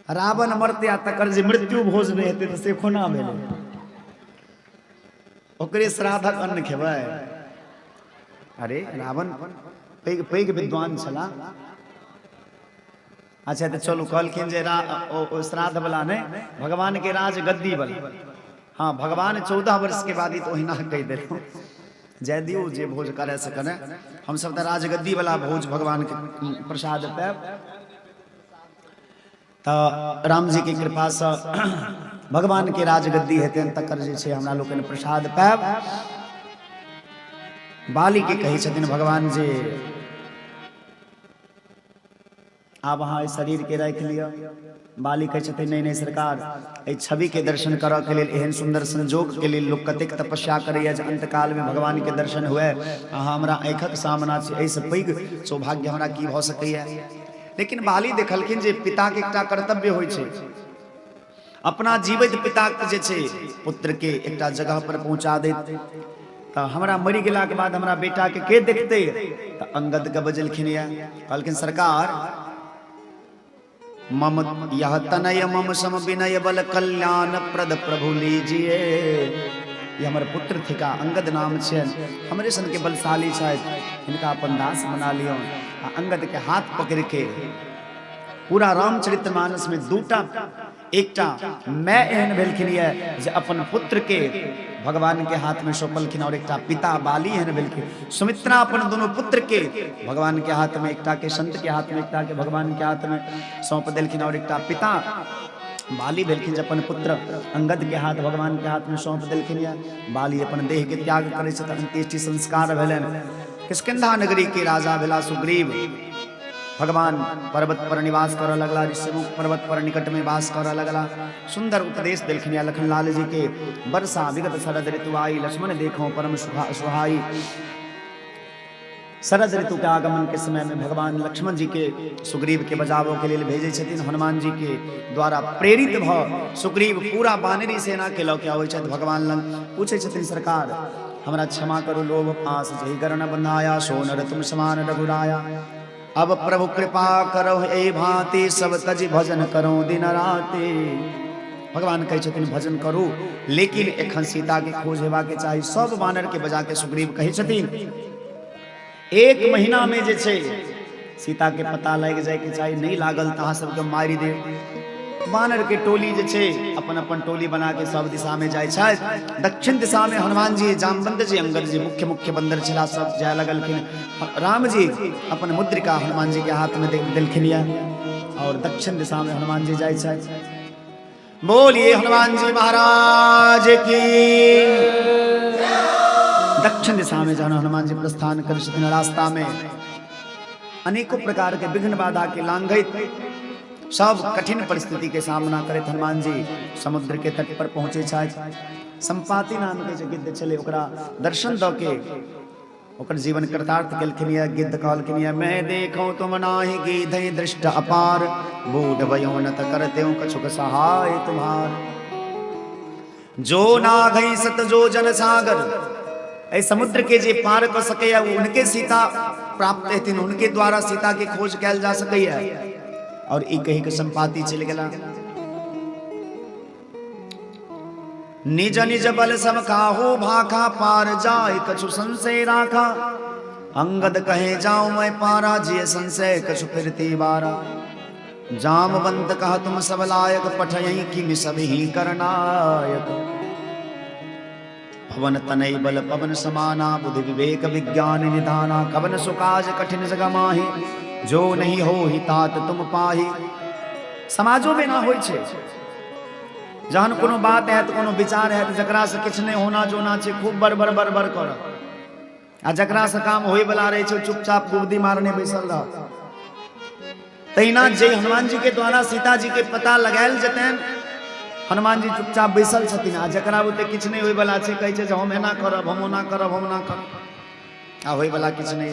रावण मरते आ तकर जे मृत्यु भोज नहि हेतै तऽ से कोना भेलै? ओकरे श्राद्धक अन्न खेबै? अरे रावण पैघ पैघ विद्वान छला। अच्छा तऽ चलू, कहलखिन जे श्राद्ध वाला नहि, भगवान के राज गद्दी वाला। हाँ, भगवान 14 वर्ष के बाद ही तो ओहिना कहि देलहुँ, जाय दियौ, जे भोज करे से करे, हमसब तऽ राजगद्दी वाला भोज भगवान के प्रसाद पायब। तऽ राम जी के कृपा से भगवान के राजगद्दी हेतनि, तकर जे छै हमरा लोकनि प्रसाद पायब। बाली के कहै छथिन भगवान जे आब अहाँ एहि शरीरके राखि लिअ। बाली कहै छथिन, नहि नहि सरकार, एहि छविके दर्शन करऽके लेल, एहन सुन्दर संजोगके लेल लोक कतेक तपस्या करैए जे अन्तकालमे भगवानके दर्शन हुए। अहाँ हमरा आँखिक सामना छी, एहिसँ पैघ सौभाग्य हमरा की भऽ सकैए? लेकिन बाली देखलखिन जे पिताके एकटा कर्तव्य होइ छै, अपना जीवैत पिताके जे छै पुत्रके एकटा जगह पर पहुँचा दैत, तऽ हमरा मरि गेलाके बाद हमरा बेटाके के देखतै? तऽ अंगदके बजेलखिन यऽ, कहलखिन सरकार, मम यह तनय मम सम विनय बल कल्याण प्रद प्रभु लीजिए। ई हमर पुत्र थिका, अंगद नाम छनि, हमरे सनके बलशाली छथि, हिनका अपन दास बना लियौ। आ अंगदके हाथ पकड़िके पूरा रामचरित्र मानस में दूटा एकटा मैं एहन भेलखिन ये जे अपन पुत्र के भगवान के हाथ में सौंपलखिन, और एकटा पिता बाली एहन भेलखिन। सुमित्रा अपन दोनों पुत्र के भगवान के हाथ में, एकटा के संत के हाथ में, एकटा के भगवान के हाथ में सौंप देलखिन, और एकटा पिता बाली भेलखिन जे अपन पुत्र अंगद के हाथ भगवान के हाथ में सौंप देलखिन ये। बाली अपन देह के त्याग करै छथि, अंत्येष्टि संस्कार भेलनि। किष्किंधा नगरी के राजा भेला सुग्रीव। भगवान पर्वत पर निवास करऽ लगला, ऋषिमुख पर्वत पर निकट में वास करऽ लगला। सुंदर उपदेश देलखिन या लखनलाल जी के। वर्षा विगत शरद ऋतु आई, लक्ष्मण देखो परम सुहाई। शरद ऋतु के आगमन के समय में भगवान लक्ष्मण जी के सुग्रीव के बजाबो के लेल भेजै छथिन। हनुमान जी के द्वारा प्रेरित भ सुग्रीव पूरा बानरी सेना के लऽ के अबै छथि भगवान लग। पूछै छथिन, सरकार हमरा क्षमा करू, लोभ फांस जहि गरण बंधाया, सोनर तुम समान रघुराया। अब प्रभु कृपा करो ए भांति, सब तज भजन करो दिन राति। भगवान कहै छथिन भजन करू, लेकिन एखन सीता के खोज हेबा के चाही। सब वानर के बजा के सुग्रीव कहै छथिन, एक महीना में जे छै सीता के पता लागि जाय के चाही, नहीं लागल तऽ अहाँ सबके मारि देब। वानर के टोली जे छै अपन अपन टोली बना के सब दिशा में जाइ छथि। दक्षिण दिशा में हनुमान जी, जामवंत जी, अंगद जी मुख्य मुख्य बंदर छला, सब जाय लगलखिन। राम जी अपन मुद्रिका हनुमान जी के हाथ में देलखिन यऽ और दक्षिण दिशा में हनुमान जी जाइ छथि। बोलिए हनुमान जी महाराज की। दक्षिण दिशा में जहन हनुमान जी प्रस्थान करै छथिन, रास्ता में अनेकों प्रकार के विघ्न बाधा के लांघैत सब कठिन परिस्थिति के सामना करैत हनुमान जी समुद्र के तट पर पहुंचे छथि। संपाति नाम के जे गिद्ध छलै ओकरा दर्शन दऽ के ओकर जीवन कृतार्थ केलखिन यऽ। गिद्ध कहलखिन यऽ, मैं देखो तुम नाहि गिद्ध दृष्ट अपार, बूढ़ भयो न त करते कछुक सहाय तुम्हार। जो नाघई सत जो जन सागर, एहि समुद्र के जे पार कऽ सकैया उनके सीता प्राप्त हेथिन, उनके द्वारा सीता के खोज कयल जा सकैया। और ई कही के संपाति चलि गेला। निज निज बल सब काहू भाखा, पार जाय कछु संशय राखा। अंगद कहे जाऊं मैं पारा, जिय संशय कछु फिरती बारा। जामवंत कह तुम सब लायक, पठयहि किम सब ही करनायक। पवन तनय बल पवन समाना, बुद्धि विवेक विज्ञान निधाना। कवन सुकाज कठिन जग माही, जो नहीं हो ही तात तुम पाही। समाजो में ना होइ छै, जहन कोनो बात हैत, कोनो विचार हैत, जकरासँ किछु नहि होना जोना छै खूब बड़बड़ बड़बड़ करत, आ जकरासँ काम होइवला रहै छै चुपचाप गुबदी मारने बैसल रहत। तहिना जे हनुमान जी के द्वारा सीता जी के पता लगायल जेतनि, हनुमान जी चुपचाप बैसल छथिन, आ जकरा बुते किछु नहि होइवला छै कहै छै जे हम एना करब, हम ओना करब, हम ओना करब, आ होइवला किछु नहि।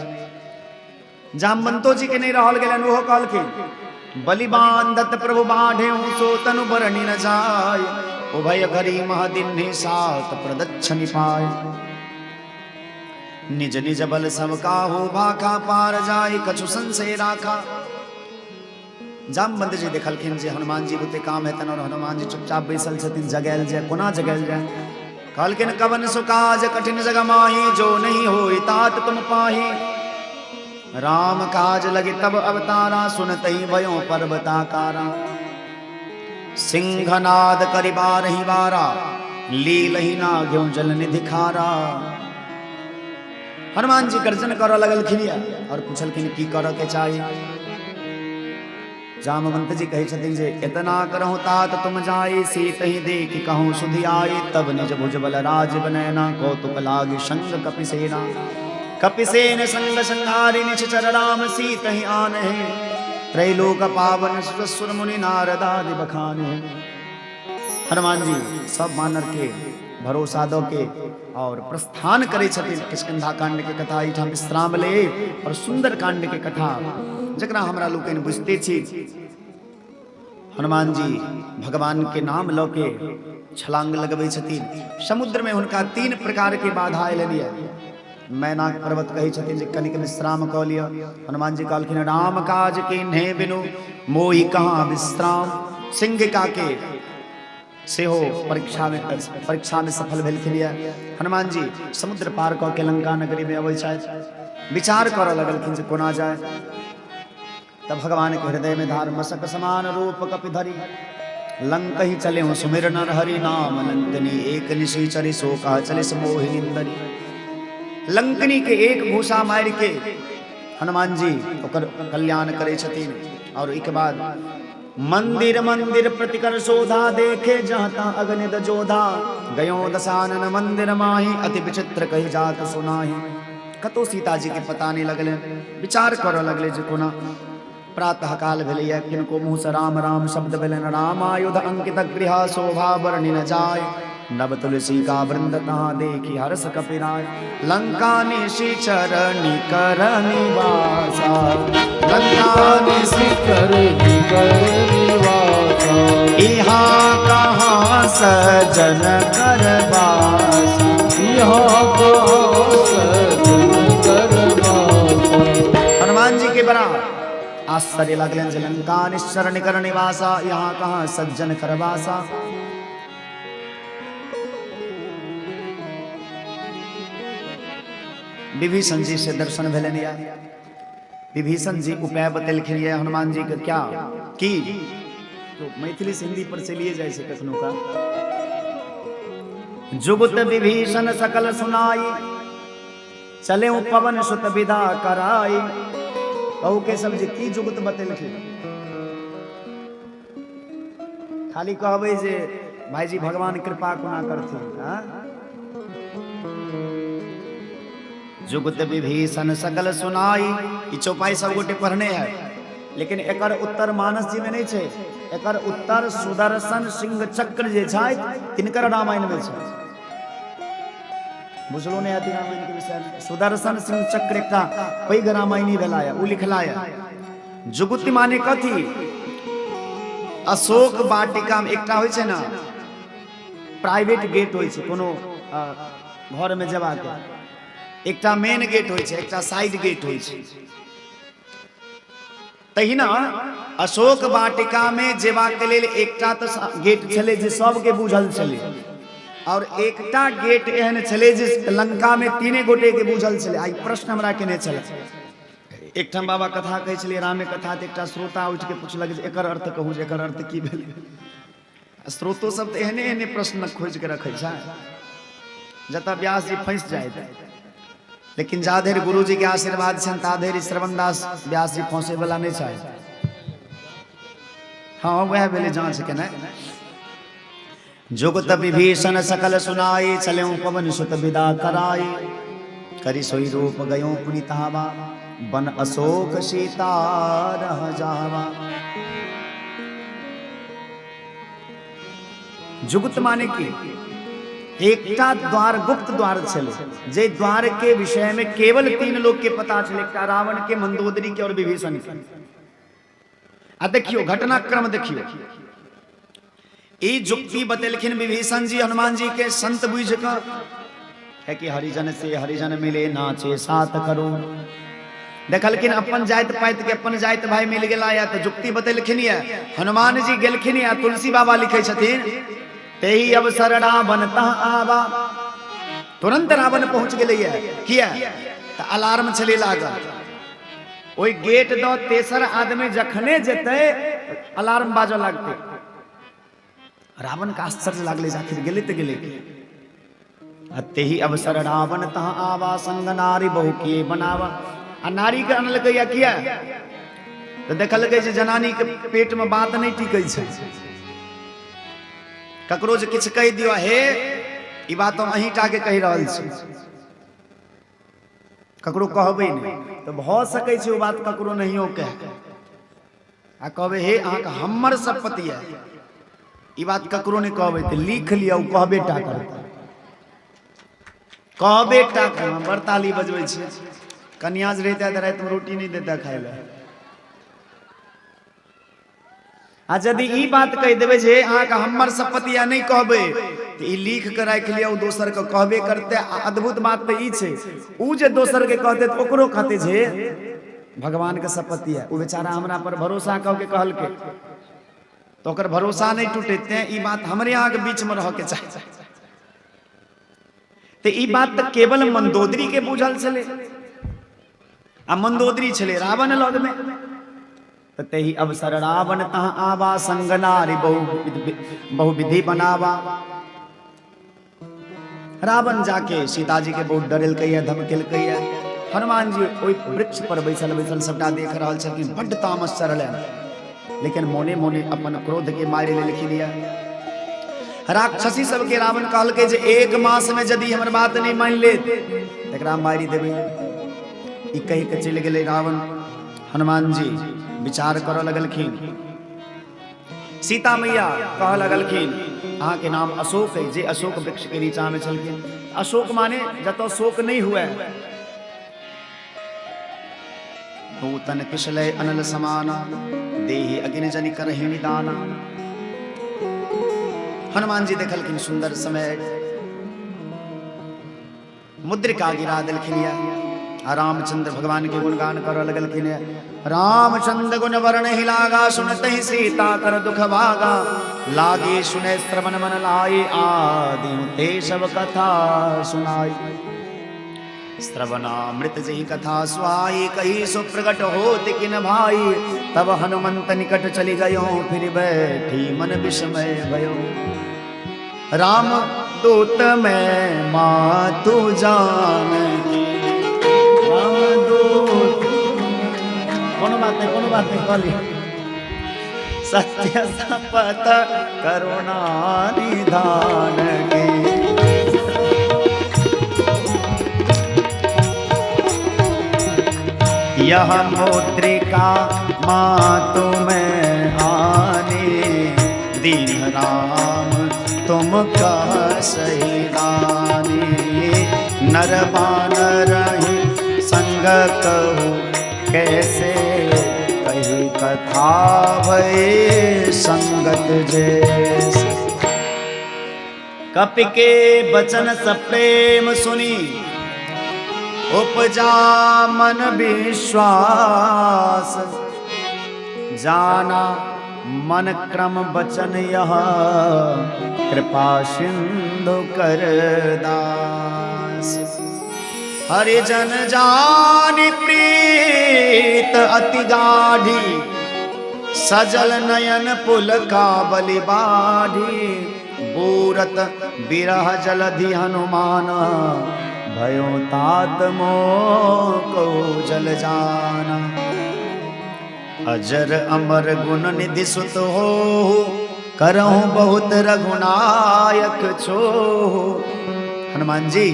जामवंतो जी के नहीं रहल गेलनि, ओहो कहलखिन, बलिवान दत्त प्रभु बाढ़े सो तनु बरणी न जाय, उभय घरी महदिन्हि सात प्रदक्षिण पाय। निज निज बल सब काहू भाखा, पार जाय कछु संशय राखा। जामवंत जी देखलखिन जे हनुमान जी बुते काम हेतनि और हनुमान जी चुपचाप बैसल छथिन, जगायल जाय, कोना जगायल जाय। कहलखिन, कवन सुकाज कठिन जग माही, जो नहीं होई तात तुम पाही। राम काज लगे तब अवतारा, सुनत ही भयो पर्वताकारा। सिंहनाद करि बारही बारा, लीलही नाघ्यो जल निधि खारा। हनुमान जी गर्जन करऽ लगलखिन और पूछलखिन की करऽ के चाही। जामवंत जी कहै छथिन जे इतना करहु तात तुम जाई, सीत ही देख कहूँ सुधि आई। तब निज भुज बल राज बनैना, कौतुक लागी संग कपिसेना। कपिसेन संग संहारी निचर राम सीत ही आन है। त्रैलोक पावन सुर मुनि नारदादि बखाने। हनुमान जी सब वानर के भरोसा दऽ के और प्रस्थान करै छथिन। किष्किंधा कांड के कथा एहिठाम विश्राम ले और सुंदर कांड के कथा जकरा हमरा लोकनि बुझते छी। हनुमान जी भगवान के नाम लऽ के छलांग लगबै छथिन। समुद्र में हुनका 3 प्रकार के बाधा अयलनि यऽ। मैनाक पर्वत कहै छथिन जे कनिक विश्राम कऽ लिअ। हनुमान जी कहलखिन राम काज कीन्हे बिनु मोहि कहाँ विश्राम। सिंहिका के सेहो परीक्षा में सफल भेलखिन यऽ। हनुमान जी समुद्र पार कऽ के लंका नगरी में अबै छथि। विचार करऽ लगलखिन जे कोना जाय। तब भगवान के हृदय में धार मसक समान रूप कपिधरि लंक ही चले हूँ सुमिर नर हरि नाम लंकनी एक निशिचरि सो कह चले मोहि निंदरी। लंकनी के एक घूसा मार के हनुमान जी ओकर कल्याण करे छथिन। और एक बाद मंदिर मंदिर प्रतिकर शोधा देखे जहता अग्नि जोधा गयो दसानन मंदिर माही अति विचित्र कही जात सुनाही। कतौ सीता जी के पता नहीं लगले, विचार करऽ लगले जे कोना। प्रातः काल भेलैया, किनको मुँह से राम राम शब्द भेलनि। रामायुध अंकित गृह शोभा वर्णि न जाय, नव तुलसी का वृंद तहाँ देखी हर्ष कपिराय। लंका निशिचर निकर निवासा, लंका निशिचर निकर निवासा, इहाँ कहाँ सजन कर बासा, इहाँ कहाँ सजन कर बासा। हनुमान जी के बड़ा आश्चर्य लगलनि जे लंका निश्चर निकर निवासा, यहाँ कहाँ सज्जन कर बासा। विभीषण जी से दर्शन भेलनि या। विभीषण जी उपाय बतेलखिन ये हनुमान जी के क्या की तो मैथिली से हिंदी पर चलिए जाए से कखनो का। जुगत विभीषण सकल सुनाई, चले पवन सुत विदा कराई। कहू के सब जे की जुगत बतेलखिन, खाली कहबै जे भाईजी भगवान कृपा कोना करथिन। हाँ? जुगत विभीषण सकल सुनाई, ई चौपाई सब गोटे पढ़ने है, लेकिन एकर उत्तर मानस जी में नहीं छै। एकर उत्तर सुदर्शन सिंह चक्र जे छै तिनकर रामायण में छै। बुझलो नहीं आती रामायण के विषय में। सुदर्शन सिंह चक्र एकटा पैघ रामायणी भेला है, उ लिखला है। जुगुति माने कथी? अशोक वाटिका में एकटा होइ छै ना प्राइवेट गेट होइ छै, कोनो घर में जेबाक एकटा मेन गेट होइ छै, एकटा साइड गेट होइ छै। तहिना अशोक वाटिका में जेबाक लेल एकटा तऽ गेट छलै जे सबके बुझल छलै, और एकटा गेट एहन छलै जे लंका में 3 गोटे के बुझल छलै। आई प्रश्न हमरा केने छलै, एकठाम बाबा कथा कहै छलियै रामे कथा, तऽ एकटा श्रोता उठि के पुछलक जे एकर अर्थ कहू, जे एकर अर्थ की भेलै। स्रोतो सब तऽ एहने एहने प्रश्न खोजि के रखै छै जतऽ व्यास जी फँसि जाइत। लेकिन जा धरि गुरुजी के आशीर्वाद छनि ता धरि श्रवण दास व्यास जी फंसे वाला नहीं छै। हाँ वह भेलै जांच केनाइ। जुगत विभीषण सकल सुनाई, चले पवन सुत विदा कराई। करी सोई रूप गयो पुनितावा, बन अशोक सीता रह जावा। जुगत माने की एकटा द्वार गुप्त द्वार छलै, जे द्वार के विषय में केवल 3 लोग के पता छलै, एकटा रावण के, मंदोदरी के और विभीषण के। आ देखियो घटनाक्रम देखियो, ई जुक्ति बतेलखिन विभीषण जी हनुमान जी के संत बुझ क, है कि हरिजन से हरिजन मिले नाचे 7 करोड़। देखलखिन अपन जाति पाति के अपन जाति भाई मिल गेला या, तो जुक्ति बतेलखिन या हनुमान जी गेलखिन या। तुलसी बाबा लिखे छथिन तेही अवसर रावण तह आवा, तुरंत रावण पहुंच गेलै या। किया? त अलार्म छलै लागल, ओहि गेट the तेसर आदमी जखने जेतै अलार्म बाजऽ लगतै। रावण के आश्चर्य लागलै जे आखिर गेलै तऽ गेलै के। आ तेही अवसर रावण तह आवा, संग नारी बहु के बनावा। आ नारी के अनलकै या किया? तऽ देखलकै जे जनानी के पेट में बात नहीं टिकै छै, ककरो जे किछु कहि दियौ, हे ई बात हम अहीं टा के कहि रहल छी, ककरो कहबै नहि, तऽ भऽ सकै छै ओ बात ककरो नहियो कहे। आ कहबै हे अहाँके हमर सपत यऽ, ई बात ककरो नहि कहबै तऽ लिख लिअ, ओ कहबे टा करतै, कहबे टा करबै। बड़ ताली बजबै छियै। कनिया जे रहितै तऽ रातिमे रोटी नहि देतै खाय लए। आ यदि ई बात कहि देबै जे अहाँके हमर सपत या नहि कहबै, तऽ ई लिख कऽ राखि लिअ, ओ दोसरके कहबे करतै। आ अद्भुत बात तऽ ई छै, ओ जे दोसरके कहतै तऽ ओकरो कहतै जे भगवानके शपथ यऽ, ओ बेचारा हमरा पर भरोसा कऽ के कहलकै, तऽ ओकर भरोसा नहि टूटे। तें ई बात हमरे अहाँके बीचमे रहऽके चाही। तऽ ई बात तऽ केवल मंदोदरी के बुझल छलै, आ मंदोदरी छलै रावण लगमे। तऽ तही अवसर रावण तहाँ आवा, संग नारी बहु बहुविधि बनावा। रावण जाके सीताजी के बहुत डरेलकै, धमकेलकै। हनुमान जी ओहि वृक्ष पर बैसल बैसल सबटा देख रहल छलखिन। बड्ड तामस चढ़लनि, लेकिन मोने मोने अपन क्रोध के मारि लेलखिन। यऽ राक्षसी सबके रावण कहलकै जे एक मास में यदि हमर बात नहीं मान लेत तकरा मारि देबै। ई कहि के चलि गेलै रावण। हनुमान जी विचार करऽ लगलखिन। सीता मैया कह लगलखिन, अहाँके नाम अशोक है, जे अशोक वृक्ष के नीचा में छलखिन। अशोक माने जतऽ शोक नहीं हुए। नूतन किशलय अनल समाना, देहि अग्नि जनि करहि निदाना। हनुमान जी देखलखिन सुंदर समय, मुद्रिका गिरा देलखिन या आ रामचंद्र भगवान के गुणगान करऽ लगलखिन। रामचंद्र गुण वर्ण ही लागा, सुनत ही सीता कर दुख भागा। लागे सुने श्रवण मन लाई, आदि ते सब कथा सुनाई। श्रवणामृत जही कथा सुहाई, कही सो प्रकट होत किन भाई। तब हनुमंत निकट चली गयो, फिर बैठी मन विस्मय भयो। राम दूत में मातु जान, राम दूत। कोनो बात नहीं, कोनो बात नहीं, कहली सत्य सपत करुणा निधान के। यह मुद्रिका मातु में आने, दीन राम तुम का सही दानी। नर बानर रही संग कहू कैसे, कही कथा भई संगत जैसे। कपि के बचन सप्रेम सुनी, उपजा मन विश्वास। जाना मन क्रम बचन यह, कृपा सिंधु कर दास। हरि जन जानि प्रीत अति गाढ़ी, सजल नयन पुल का बलि बाढ़ी। बूरत बिरह जलधि हनुमान, भयो तात मोको जल जाना। अजर अमर गुण निधि सुत हो, करहु बहुत रघुनायक छो। हनुमान जी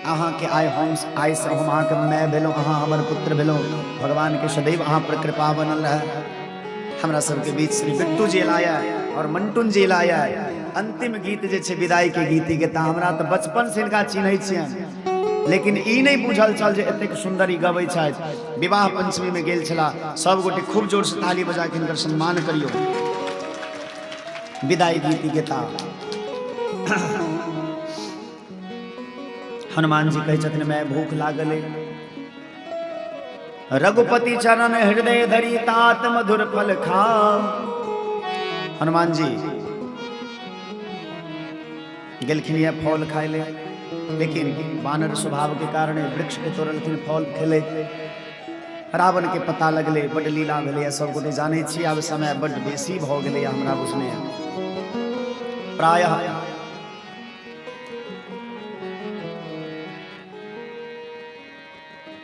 अहाँ के आइ हम, आइ से हम अहाँके माय भेलहुँ, अहाँ हमर पुत्र भेलहुँ। भगवान के सदैव अहाँ पर कृपा बनल रहे। हमरा सबके बीच श्री बिट्टू जी लाया और मंटुन जी लाया। अंतिम गीत जे छै विदाई के गीत के, तऽ हमरा तऽ बचपन से हिनका चिन्है छियनि, लेकिन ई नहि बुझल छल जे एतेक सुंदर ई गबै छथि। विवाह पंचमी में गेल छला। सब गोटे खूब जोर से ताली बजा के हिनकर सम्मान करियौ। विदाई गीत गेता। हनुमान जी कहै छथिन, मैं भूख लागल। रघुपति चरण हृदय धरी, तात मधुर फल खा। हनुमान जी गेलखिन यऽ फल खाय ले, लेकिन बानर स्वभाव के कारण वृक्ष के तोड़लखिन फल खेले। रावण के पता लगले, बड लीला भेलै, सब गोटे जानै छी। आब समय बड बेसी भऽ गेलै हमरा बुझने। प्रायः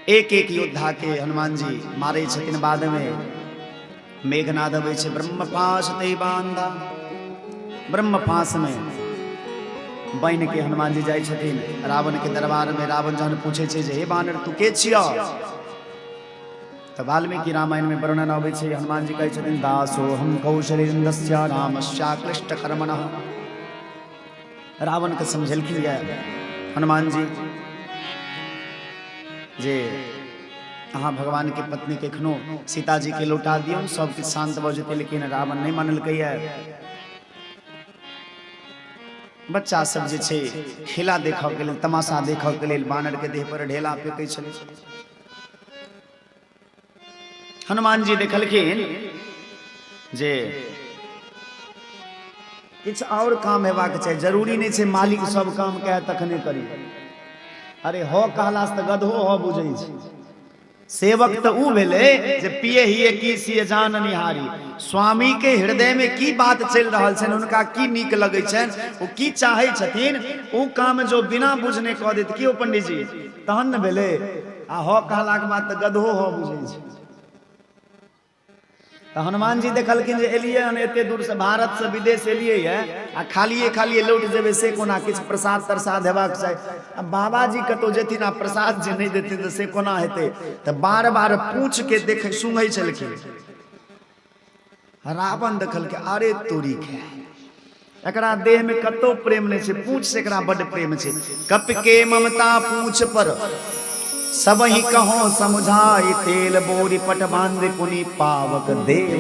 एक एक योद्धा के हनुमान जी मारे छथिन। बाद में मेघनाद अबै छै, ब्रह्म फांस ते बांधा। ब्रह्म फांस में बनि के हनुमान जी जाइ छथिन रावण के दरबार में। रावण जहन पूछे छै जे हे बानर, तू के छिय? तऽ वाल्मीकि रामायणमे वर्णन अबै छै, हनुमान जी कहै छथिन दासो हम कौशलेन्द्रस्य रामस्याक्लिष्ट कर्मणः। रावणके समझेलखिन यऽ हनुमान जी जे अहाँ भगवान के पत्नी के एखनो सीता जी के लौटा दियौ, सब किछु शांत भऽ जेतै। लेकिन रावण नहि मानलकै यऽ। बच्चा सब जे छै खेला देखऽ के लेल, तमाशा देखऽ के लेल बानर के देह पर ढेला फेकै छलै। हनुमान जी देखलखिन जे किछु आओर काम हेबाक चाही, जरूरी नहि छै मालिक सब काम कहे तखने करी। अरे हो कहलास तऽ गधो हो बुझै छै। सेवक तऽ ऊ भेलै जे पिए हिए की सिए जान निहारी। स्वामी के हृदय में की बात चलि रहल छनि, हुनका की नीक लगै छनि, ओ की चाहै छथिन, ओ काम जो बिना बुझने कऽ देत की ओ पंडीजी, तहन ने भेलै। आ हो कहलाके बाद तऽ गधो हो बुझै छै। तऽ हनुमान जी देखलखिन जे एलियै हन एते दूर से, भारत से विदेश एलियै ये आ खालिए खालिए लौट जेबै से कोना, किछु प्रसाद तरसाद हेबाक चाही। आ बाबाजी कतहु जेथिन आ प्रसाद जे नहि देथिन तऽ से कोना हेतै। तऽ बार बार पूछ के देखे सुंघै छलखिन। रावण देखलकै अरे तोरी के, एकरा देह में कतौ प्रेम नहीं छै, पूछ से एकरा बड प्रेम छै। कप के ममता पूछ पर सब ही कहो समझाई, तेल बोरी पट बांध पुनि पावक देव।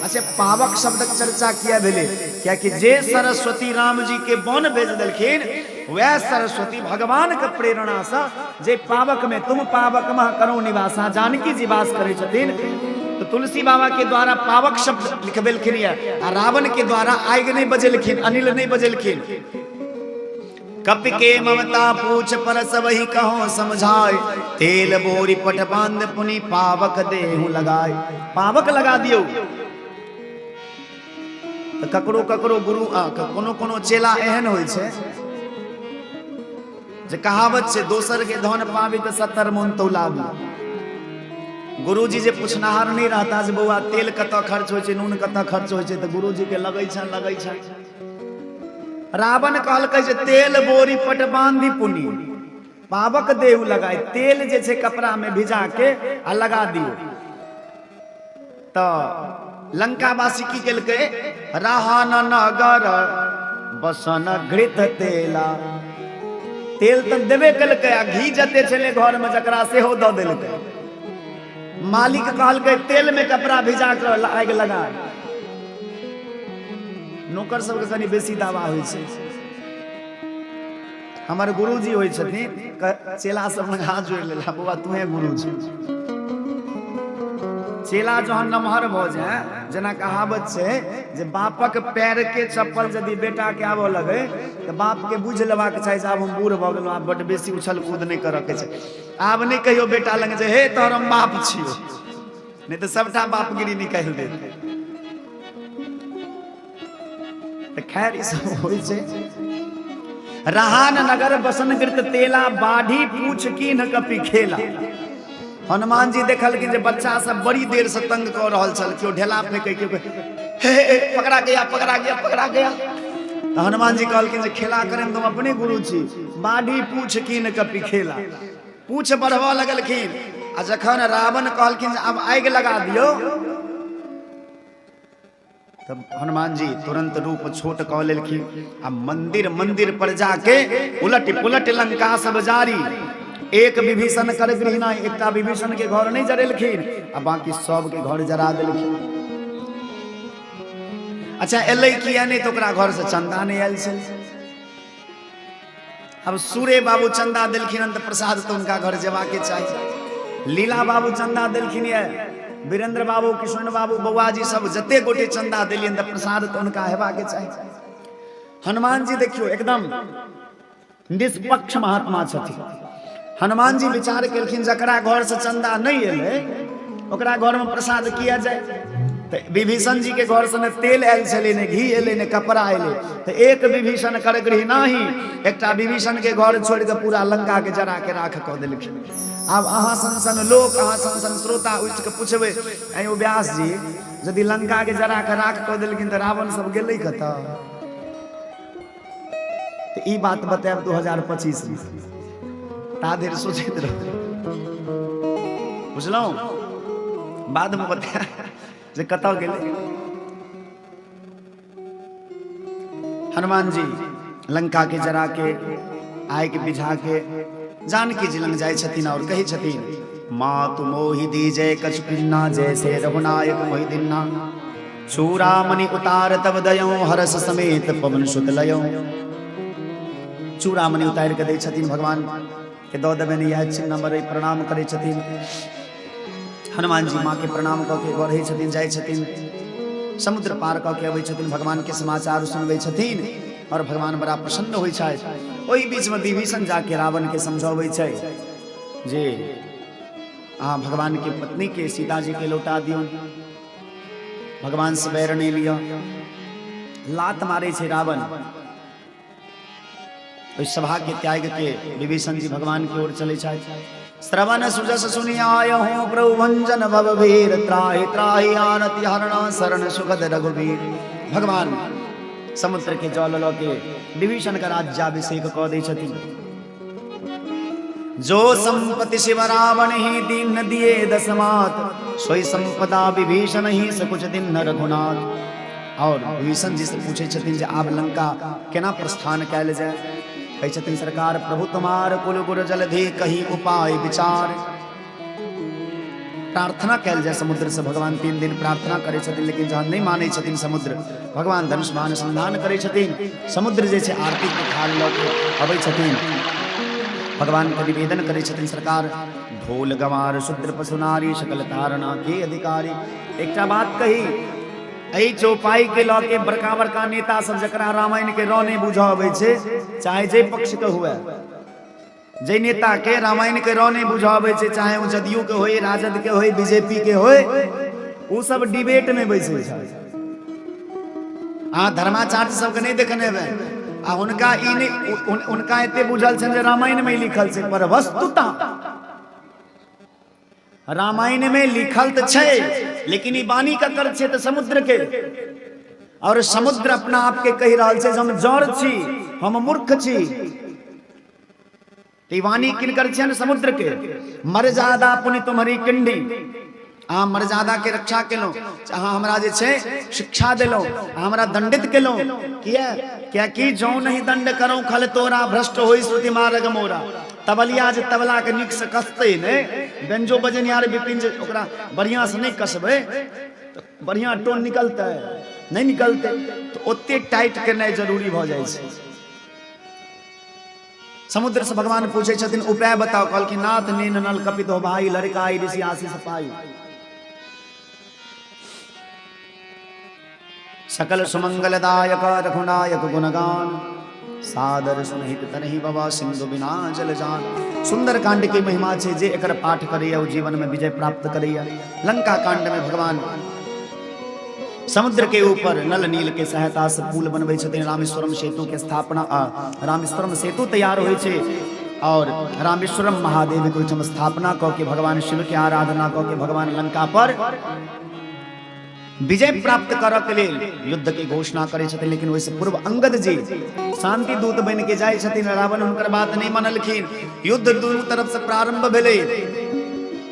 अच्छा पावक शब्दक चर्चा किया भेलै? कियाकि जे सरस्वती राम जी के वन भेज देलखिन वएह सरस्वती भगवान के प्रेरणा से जे पावक में तुम पावक मह करो निवासा जानकी जी वास करै छथिन, तो तुलसी बाबा के द्वारा पावक शब्द लिखबेलखिन ये आ रावण के द्वारा आगि नहीं बजेलखिन, अनिल नहीं बजेलखिन। कप के ममता पूछ पर सब ही कहो समझाए, तेल बोरी पट बांध पुनि पावक देहु लगाए। पावक लगा दियौ। तऽ ककरो ककरो गुरु कोनो कोनो चेला एहन होइ छै जे कहावत छै दोसर के धन पाबी तऽ 70 मन तौलाबी। गुरुजी जे पुछनाहार नहि रहता जे बौआ तेल कतऽ खर्च होइ छै, नून कतऽ खर्च होइ छै, तऽ गुरुजी के लगै छनि लगै छनि। रावण कहलकै जे तेल बोरी पट बांधी पुनि पावक देहु लगाय। तेल जे छै कपड़ा में भिजा के आ लगा दियौ। तऽ लंकावासी की केलकै, राहन नगर बसन घृत तेला। तेल तऽ देबे केलकै आ घी जते छलै घर में जकरा सेहो दऽ देलकै। मालिक कहलकै तेल में कपड़ा भिजा कऽ आगि लगा। नौकर सबके कनि बेसी दावा होइ छै। हमर गुरुजी होइ छथिन, चेला सब लग हाथ जोड़ि लेला, बौआ तुहे गुरु छी। चेला जहन नमहर भऽ जाय, जेना कहावत छै जे बापक पैर के चप्पल यदि बेटा के आबऽ लगे तऽ बाप के बुझि लेबाक चाही जे आब हम बूढ़ भऽ गेलहुँ, आब बड्ड बेसी उछल कूद नहि करऽ के छै। आब नहि कहियो बेटा लग जे हे तोहर हम बाप छियौ, नहि तऽ सबटा बापगिरी निकालि देत। तऽ खैर ई सब होइ छै। रहान नगर बसन कृत तेला, बाढ़ी पूछ कीन कपि खेला। हनुमान जी देखलखिन जे बच्चा सब बड़ी देर से तंग कऽ रहल छल, केओ ढेला फेंके, केओ हे हे पकड़ा गया पकड़ा गया पकड़ा गया। तऽ हनुमान जी कहलखिन जे खेला करे हम अपने गुरु छी। बाढ़ी पूछ कीन कपि खेला, पूछ बढ़बऽ लगलखिन। आ जखन रावण कहलखिन जे आब आगि लगा दियौ, तब हनुमान जी तुरंत रूप छोट कऽ लेलखिन आ मंदिर मंदिर पर जाके उलट पुलट लंका सब जारी। एक विभीषण कर गृहना, एकटा विभीषण के घर नहीं जरेलखिन आ बाकी सब के घर जरा देलखिन। अच्छा एलै किया नहीं, तो ओकरा घर से चंदा नहीं आयल छल। अब सूर्य बाबू चंदा देलखिन हन तऽ प्रसाद तऽ हुनका घर जेबाके चाही। लीला बाबू चंदा देलखिन ये, वीरेंद्र बाबू, किशन बाबू, बौआ जी सब जते गोटे चंदा देलियन तऽ प्रसाद तऽ हुनका हेबाके चाही। हनुमान जी देखियौ एकदम निष्पक्ष महात्मा छथिन। हनुमान जी विचार केलखिन जकरा घर से चंदा नहीं एलै ओकरा घर में प्रसाद किया जाए। तऽ विभीषण जी के घर से ने तेल आयल छलै, ने घी एलै, ने कपड़ा एलै। तऽ एक विभीषण कर गृह नाही, एकटा विभीषण के घर छोड़ि कऽ पूरा लंका के जरा के राख कऽ देलखिन। आब अहाँ सन सन लोक, अहाँ सन सन श्रोता उठि कऽ पुछबै, ऐं व्यास जी यदि लंका के जरा के राख कऽ देलखिन तऽ रावण सब गेलै कतऽ? तऽ ई बात बतायब 2025 में, ता धरि सोचैत रहू, बुझलहुँ? बादमे बता जे कतऽ गेलै। हनुमान जी लंका के जरा के आगि बिझा के जानकी जी लंग जाइ छथिन और कहै छथिन, माँ तु मोहि दीजय कछु किन्ना, जैसे रघुनायक मोहि दिन्ना, चूड़ामणि उतार तब दयौ, हरस समेत पवन सुत लयौ। चूड़ामणि उतारि के दै छथिन भगवान के, दऽ देबनि इएह चिन्ह नंबर। प्रणाम करै छथिन हनुमान जी, माँ के प्रणाम कऽ के बढ़ै छथिन, जाइ छथिन, समुद्र पार कऽ के अबै छथिन, भगवान के समाचार सुनबै छथिन और भगवान बड़ा प्रसन्न होइ छथि। ओहि बीचमे विभीषण जाके रावण के समझाबै छै जे अहाँ भगवान के पत्नी के सीता जी के लौटा दियौ, भगवान से बैर नहि लिअ। लात मारै छै रावण। ओहि सभा के त्याग के विभीषण जी भगवान की ओर चले छथि। श्रवण सुजस सुनियाय हो प्रभु भंजन भव भीर, त्राहि त्राहि आरति हरण शरण सुखद रघुवीर। भगवान समुद्र के जल लऽ के विभीषण के राज्याभिषेक कऽ दै छथिन। जो संपत्ति शिव रावण ही दीन दिए दसमात, सोई संपदा विभीषण ही सकुच दिन रघुनाथ। और विभीषण जी से पूछे छथिन जे आब लंका केना प्रस्थान कयल जाय? कहै छथिन, सरकार प्रभु तुम्हार कुल गुर जलधि कही उपाय विचार। प्रार्थना कयल जाय समुद्र से। भगवान 3 दिन प्रार्थना करै छथिन, लेकिन जहन नहि मानै छथिन समुद्र, भगवान धनुष बाण संधान करै छथिन। समुद्र जे छै आरती के थाल लऽ के अबै छथिन, भगवान के निवेदन करै छथिन, सरकार ढोल गंवार शूद्र पशु नारी सकल तारणा के अधिकारी। एकटा बात कही, एहि चौपाई के लऽ के बड़का बड़का नेता सब जकरा रामायण के र नहि बुझऽ अबै छै, चाहे जे पक्ष के हुए, जे नेता के रामायण के र नहि बुझऽ अबै छै, चाहे ओ जदयू के होय, राजद के होय, बीजेपी के होय, ओ सब डिबेट में बैसै छै। अहाँ धर्माचार्य सबके नहि देखने हेबै आ हुनका ई नहि, हुनका एते बुझल छनि जे रामायण में लिखल छै, पर वस्तुतः रामायण में लिखल तऽ छै, लेकिन ई वाणी ककर छै? तऽ समुद्र के। और समुद्र अपना आप के कहि रहल छै हम जड़ छी, हम मूर्ख छी। तऽ ई वाणी किनकर छियनि? समुद्र के। मर्यादा पुनि तुम्हारी किंडी, अहाँ मर्यादा के रक्षा केलहुँ, अहाँ हमरा जे छै शिक्षा देलहुँ, अहाँ हमरा दंडित केलहुँ। किया? कियाकि जौं नहीं दंड करू खल तोरा, भ्रष्ट होई श्रुति मार्ग मोरा। तबलिया जे तबला के नीक से कसतै नहि, बेंजो बजेनिहार विपिन जे ओकरा बढ़िआँ से नहि कसबै तऽ बढ़िआँ टोन निकलतै नहि निकलतै। तऽ ओते टाइट केनाइ जरूरी भऽ जाइ छै। समुद्र से भगवान पूछै छथिन उपाय बताओ। कहलखिन नाथ नीन नल कपित हो भाई, लड़काई ऋषि आशीष पाई। सकल सुमंगलदायक रघुनायक गुणगान, सादर सुनहित तरही बाबा सिंधु बिना जल जान। सुंदर कांड के महिमा छै जे एकर पाठ करैया ओ जीवन में विजय प्राप्त करैया। लंका कांड में भगवान समुद्र के ऊपर नल नील के सहायता से पुल बनबै छथिन। रामेश्वरम सेतु के स्थापना आ रामेश्वरम सेतु तैयार होइ छै और रामेश्वरम महादेव के ओहिठाम स्थापना कऽ के भगवान शिव के आराधना कऽ के भगवान लंका पर विजय प्राप्त करऽ के लेल युद्ध के घोषणा करै छथिन। लेकिन ओहिसँ पूर्व अंगद जी शांति दूत बनि के जाइ छथिन। रावण हुनकर बात नहि मनलखिन। युद्ध दुनू तरफ से प्रारंभ भेलै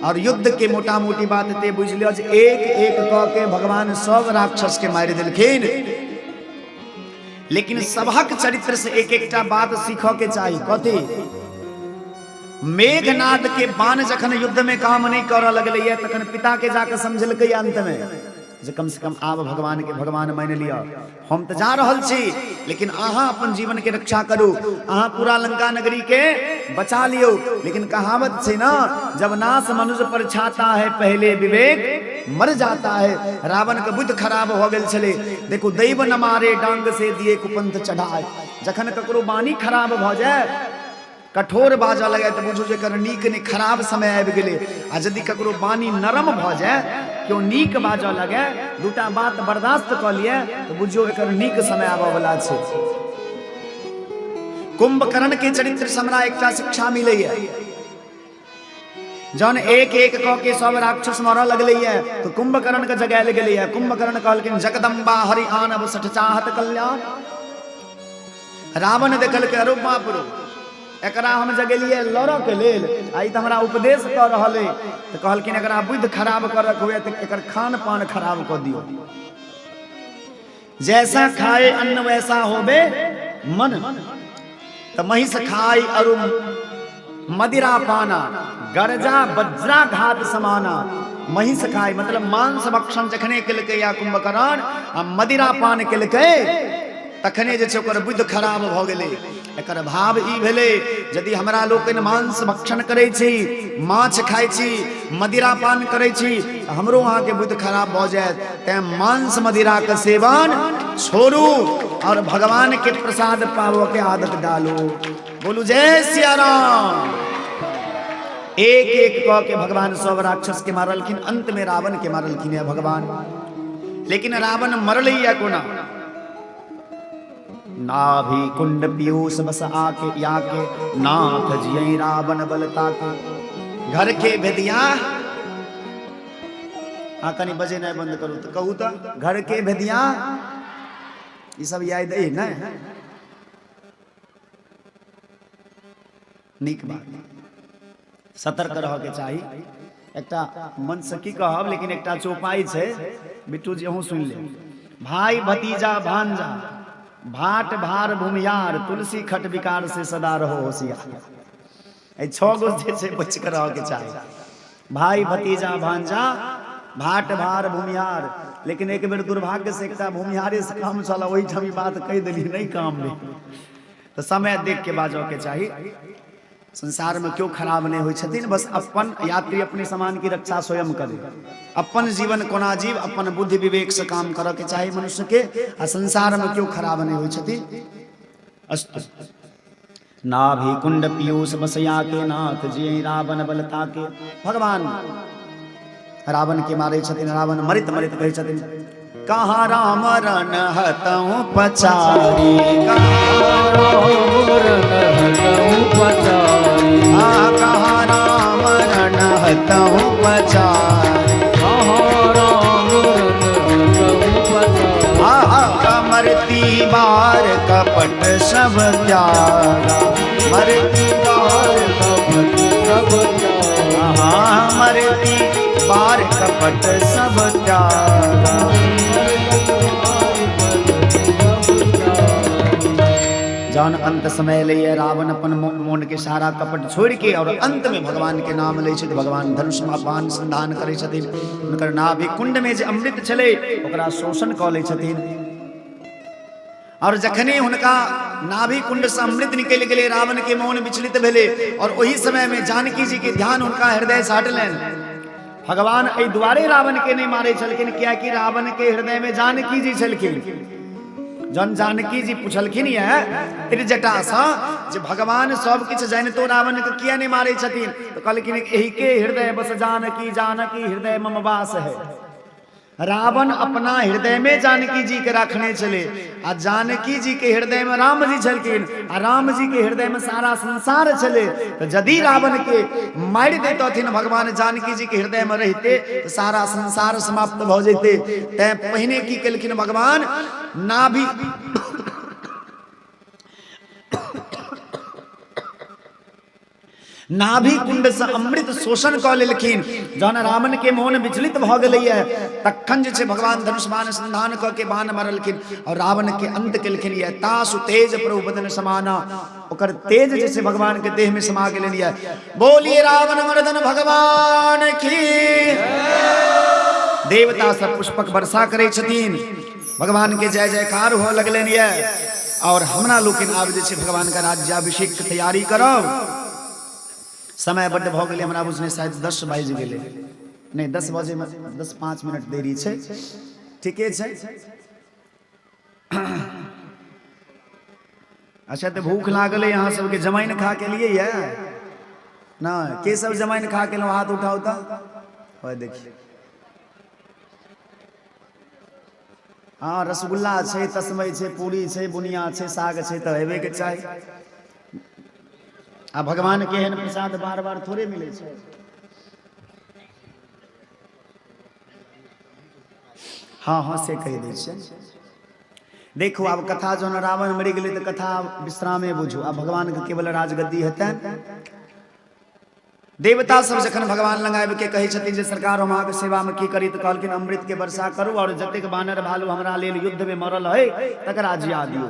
और युद्ध के मोटा मोटी बात एते बुझि लिअ जे एक एक कऽ के भगवान सब राक्षस के मारि देलखिन। लेकिन सबहक चरित्र से एक एकटा बात सीखऽ के चाही। कथी? मेघनाद के बाण जखन युद्ध में काम नहीं करऽ लगलैया तखन पिता के जाके समझलकै अंत में जे कम से कम आब भगवान के भगवान मानि लिअ, हम तऽ जा रहल छी लेकिन अहाँ अपन जीवन के रक्षा करू, अहाँ पूरा लंका नगरी के बचा लियौ। लेकिन कहावत छै ना, जब नाश मनुष्य पर छाता है पहले विवेक मर जाता है। रावण के बुद्धि खराब हो गेल छलै। देखू, दैव न मारे डांग से दिए कुपंथ चढ़ाए। जखन ककरो वाणी खराब भऽ जाय, कठोर बाजऽ लगे, तऽ बुझू जे एकर नीक नहि खराब समय आबि गेलै। आ यदि ककरो वाणी नरम भऽ जाय, केओ नीक बाजऽ लगे, दूटा बात बर्दाश्त कऽ लिए, तऽ बुझियौ एकर नीक समय आबऽ वला छै। कुंभकर्ण के चरित्र से हमरा एकटा शिक्षा मिलैया। जहन एक एक कऽ के सब राक्षस मरऽ लगलैया तऽ कुंभकर्ण के जगायल गेलैया। कुंभकर्ण कहलखिन जगदम्बा हरि आनब सठ चाहत कल्याण। रावण देखलकै अरे बाप रो, एकरा हम जगेलियै लड़ऽ के लेल, आ ई तऽ हमरा उपदेश कऽ रहल अइ। तऽ कहलखिन एकरा बुद्धि खराब करक हुए तऽ एकर खान पान खराब कऽ दियौ। जैसा खाए अन्न वैसा होबे मन। तऽ महिष खाय अरु मदिरा पाना, गरजा वज्राघात समाना। महिष खाय मतलब मांस भक्षण जखने केलकै या कुंभकर्ण आ मदिरा पान केलकै, तखने जे छै ओकर बुद्धि खराब भऽ गेलै। एकर भाव ई भेलै, यदि हमरा लोकनि मांस भक्षण करै छी, माछ खाइ छी, मदिरा पान करै छी, तऽ हमरो अहाँके बुद्धि खराब भऽ जायत। तैं मांस मदिरा के सेवन छोड़ू और भगवान के प्रसाद पाबऽ के आदत डालू। बोलू जय सिया राम। एक एक कऽ के भगवान सब राक्षस के मारलखिन, अंत में रावण के मारलखिन है भगवान। लेकिन रावण मरलै या कोना? नाभि कुंड पीयूष बस आके याके, नाथ जियई रावण बलता के। घर के भेदिया, हाँ कनी बजेनाइ बंद करू तऽ कहू तऽ घर के भेदिया ई सब याद अइ ने? नीक बात, सतर्क रहऽके चाही। एकटा मन से की कहब, लेकिन एकटा चौपाई छै, बिट्टू जी अहूँ सुनि लेब। भाई भतीजा भांजा भाट भार भूमियार, तुलसी खट विकार से सदा रहो होशियार। एहि छओ गो जे छै बचि कऽ रहऽके चाही, भाई भतीजा भांजा भाट भार भूमिहार। लेकिन एक बेर दुर्भाग्य से एकटा भूमिहारे से काम छल, ओहिठाम ई बात कहि देलियै, नहि काम भेल। तऽ समय देख के बाजऽ के चाही। संसार में क्यों खराब नहीं होइ छथिन, बस अपन यात्री अपने सामान की रक्षा स्वयं करे। अपन जीवन कोना जीव, अपन बुद्धि विवेक से काम करऽ के चाही मनुष्य के, आ संसार में क्यों खराब नहीं होइ छथिन। अस्तु। नाभि कुंड पीयूष बसया के, नाथ जी रावण बलता के। भगवान रावण के मारै छथिन। रावण मरित मरित कहै छथिन, कहाँ राम रन हतहु पचारी, कहाँ राम रन हतहु पचारी, कहाँ राम रन हतहु पचारी, कहाँ राम रन हतहु पचारी। मरती बार कपट सब त्यागा, मरती बार कपट सब त्यागा, मरती बार कपट सब त्यागा। जहन अंत समय लैए, रावण अपन मोन के सारा कपट छोड़ के और अंत में भगवान के नाम लै छथि। भगवान धनुष बाण संधान करै छथिन, हुनकर नाभि कुंड में जे अमृत छलै ओकरा शोषण कऽ लै छथिन। और जखने हुनका नाभि कुंड से अमृत निकलि गेलै, रावण के मोन विचलित भेलै और ओही समय में जानकी जी के ध्यान हुनका हृदय से हटलनि। भगवान एहि दुआरे रावण के नहीं मारे छलखिन कियाकि रावण के हृदय में जानकी जी छलखिन। जन जानकी जी पुछलखिन ये त्रिजटा सँ जे भगवान सब किछु जानितो रावण के किया नहीं मारे छथिन, तो कहलखिन एहि के हृदय बस जानकी, जानकी हृदय मम वास है। रावण अपना हृदय में जानकी जी के रखने छले आ जानकी जी के हृदय में राम जी छलखिन आ राम जी के हृदय में सारा संसार छले। तो यदि रावण के मारि देतथिन भगवान जानकी जी के हृदय में रहते तो सारा संसार समाप्त भऽ जेते। तैं पहिने की केलखिन भगवान, नाभि नाभि कुंड से अमृत शोषण कऽ लेलखिन। जहन रावण के मोन विचलित भऽ गेलैए तखन जे छै भगवान धनुष बाण संधान कऽ के बाण मारलखिन और रावण के अंत केलखिन। ये तासु तेज प्रभु बदन समाना, ओकर तेज जे छै भगवान के देह में समा गेलनि ये। बोलिए रावण मर्दन भगवान की। देवता सब पुष्पक वर्षा करै छथिन, भगवान के जय जयकार हुआ लगलनि ये। और हमरा लोकनि आब जे छै भगवान का राज्याभिषेक के तैयारी करब। समय बड्ड भऽ गेलै, हमरा बुझने शायद 10 बाजि गेलै, नहि 10 बजे में 10-5 मिनट देरी छै, ठीके छै। अच्छा तऽ भूख लागल है अहाँ सबके, जमाइन खा के लिए ये ना? के सब जमाइन खा के हाथ उठाओ तऽ देखिए। हाँ रसगुल्ला छै, तस्मै छै, पूरी छै, बुनिया छै, साग छै, तऽ हेबे के चाही। आ भगवान के एहन प्रसाद बार बार थोड़े मिलै छै। हाँ हाँ से कहि दै छियै। देखू आब कथा जहन रावण मरि गेलै तऽ कथा विश्रामे बुझू। आब भगवानके केवल राजगद्दी हेतनि। देवता सब जखन भगवान लग आबि के कहै छथिन जे सरकार हम अहाँके सेवामे की करी, तऽ कहलखिन अमृत के वर्षा करू और जतेक बानर भालू हमरा लेल युद्ध में मरल है तकरा जिया दियौ।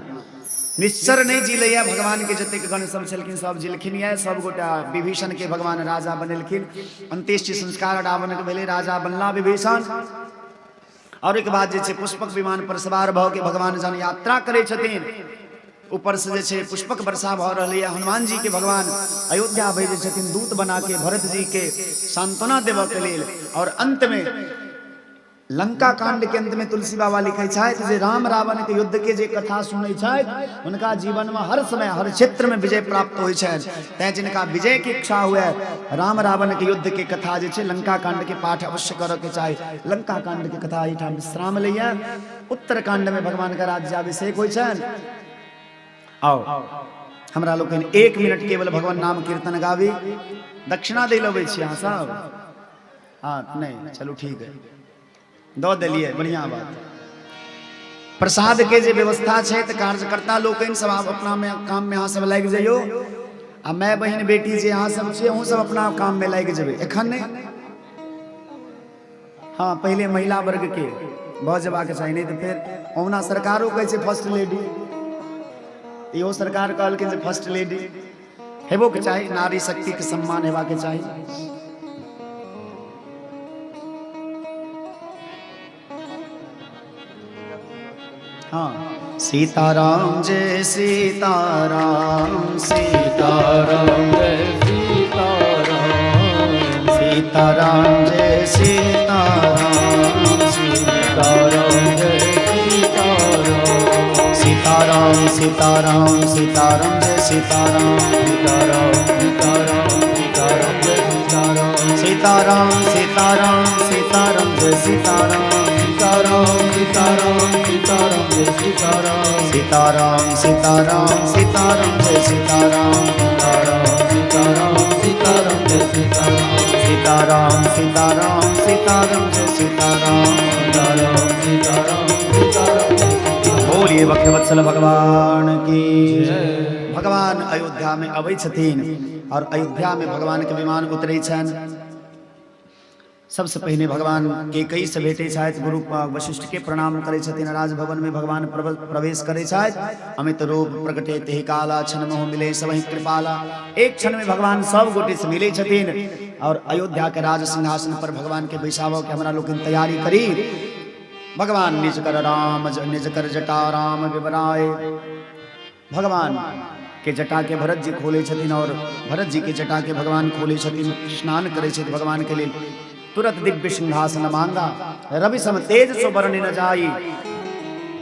निश्चर नहीं जिलैया भगवान के जतेक गण सब छलखिन सब जिलखिन ये, सब गोटा विभीषण के भगवान राजा बनेलखिन। अंत्येष्टि संस्कार रावण के भेलै, राजा बनला विभीषण। और एक बाद जे छै पुष्पक विमान पर सवार भऽ के भगवान जहन यात्रा करै छथिन, ऊपर से जे छै पुष्पक वर्षा भऽ रहलै है। हनुमान जी के भगवान अयोध्या भेजै छथिन दूत बना के भरत जी के सांत्वना देबऽ के लेल। और अंत में लंका कांड के अंत में तुलसी बाबा लिखै छथि जे राम रावण के युद्ध के जे कथा सुनै छथि हुनका जीवन में हर समय हर क्षेत्र में विजय प्राप्त होइ छनि। तैं जिनका विजय के इच्छा हुए राम रावण के युद्ध के कथा जे छै लंका कांड के पाठ अवश्य करऽ के चाही। लंका कांड के कथा एहिठाम विश्राम लैया। उत्तरकांड में भगवान का राज्याभिषेक होइ छनि। आओ हमरा लोकनि 1 मिनट केवल भगवान नाम कीर्तन गाबी। दक्षिणा दै लबै छी अहाँ सब? हाँ नहीं, चलू ठीक है, दऽ देलियै, बढ़िया बात। प्रसाद के जे व्यवस्था छै तऽ कार्यकर्ता लोकनि सब आब अपना में काम में अहाँ सब लागि जइयौ। आ my बहिन बेटी जे अहाँ सब छियै अहूँ सब अपना काम में लागि जेबै, एखन नहि। हाँ पहिले महिला वर्ग के भऽ जेबाक चाही, नहीं तऽ फेर ओहुना सरकारो कहै छै फर्स्ट लेडी, इहो सरकार कहलखिन जे फर्स्ट लेडी हेबो के चाही, नारी शक्ति के सम्मान हेबाक चाही। हाँ सीताराम जय सीताराम, सीताराम जय सीताराम, सीताराम जय सीताराम, सीताराम जय सीताराम, सीताराम सीताराम सीताराम जय सीताराम, सीताराम सीताराम सीताराम जय सीताराम, सीताराम सीताराम सीताराम जय सीताराम, सीताराम सीताराम सीताराम जय सीताराम, सीताराम सीताराम सीताराम जय सीताराम, सीताराम सीताराम सीताराम जय सीताराम, सीताराम सीताराम सीताराम जय सीताराम, सीताराम सीताराम सीताराम जय सीताराम। बोलिए भक्तवत्सल भगवान की जय। भगवान अयोध्या में अबै छथिन और अयोध्या में भगवान के विमान उतरै छनि। सबसे पहिने भगवान के कई से भेटै छथि, गुरु वशिष्ठ के प्रणाम करै छथिन। राजभवन में भगवान प्रवेश करै छथि। अमित रूप प्रकटे तेहि काला, क्षण मोह मिले सबहि कृपाला। एक क्षण में भगवान सब गोटे से मिलै छथिन और अयोध्या के राज सिंहासन पर भगवान के बैसाबऽ के हमरा लोकनि तैयारी करी। भगवान निज कर राम निज कर जटा राम विवराए। भगवान के जटा के भरत जी खोले छथिन और भरत जी के जटा के भगवान खोले छथिन, स्नान करे छथिन भगवान के लिए। तुरंत दिव्य सिंहासन मांगा, रवि सम तेज सो बरन न जाई।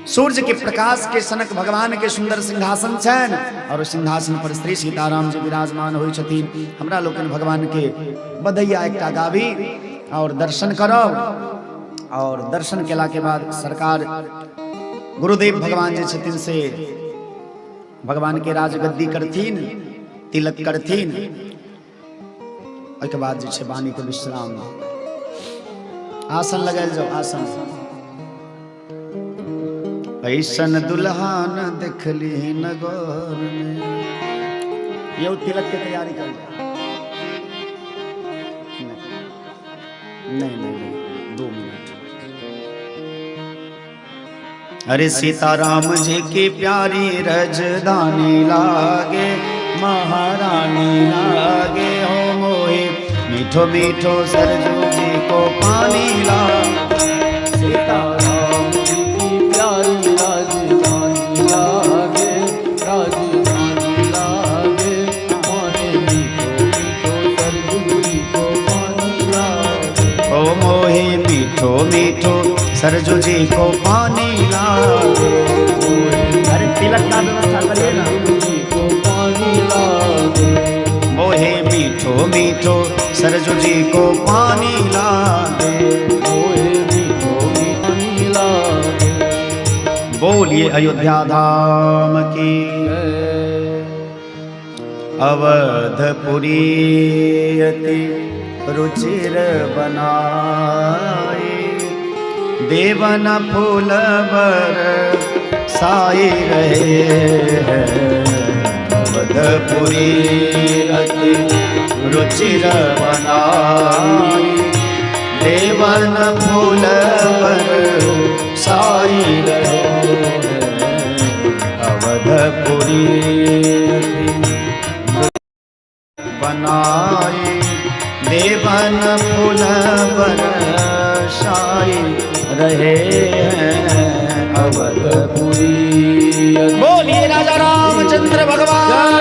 सूर्य के प्रकाश के सनक भगवान के सुंदर सिंहासन छनि और सिंहासन पर श्री सीताराम जी विराजमान होइ छथिन। हमरा लोकनि भगवान के बधैया एकटा गाबी और दर्शन करब। और दर्शन केला के बाद सरकार गुरुदेव भगवान जे छथिन से भगवान के राजगद्दी करथिन, तिलक करथिन। ओहिके बाद जे छै वाणी के विश्राम। आसन लगायल जाओ, आसन। ऐसन दुल्हा न देखली नगर में। यौ तिलक के तैयारी कर। नहीं नहीं नहीं, 2 मिनट। अरे सीताराम जी की प्यारी रजधानी लागे, महारानी लागे हो मोहे मीठो मीठो सरजू जी को पानी लागे। सीताराम जी की प्यारी राजधानी लागे, राजधानी लागे मोहे मीठो मीठो सरजू जी को पानी लागे। ओ मोहे मीठो मीठो सरजू जी को पानी लागे। अरे तिलक का व्यवस्था करिए ना। सरजू जी को पानी लागे। मोहे मीठो मीठो सरजू जी को पानी लागे। मोहे मीठो पानी लागे। बोलिए अयोध्या धाम की जय। अवधपुरी अति रुचिर बनाए, देवन फूल बर साई रहे हैं। अवधपुरी अति रुचिर बनाई, देवन फूल बर साई रहे हैं। अवधपुरी अति बनाई, देवन फूल बर साई रहे हैं। अवधपुरी बोलिए राजा रामचंद्र भगवान।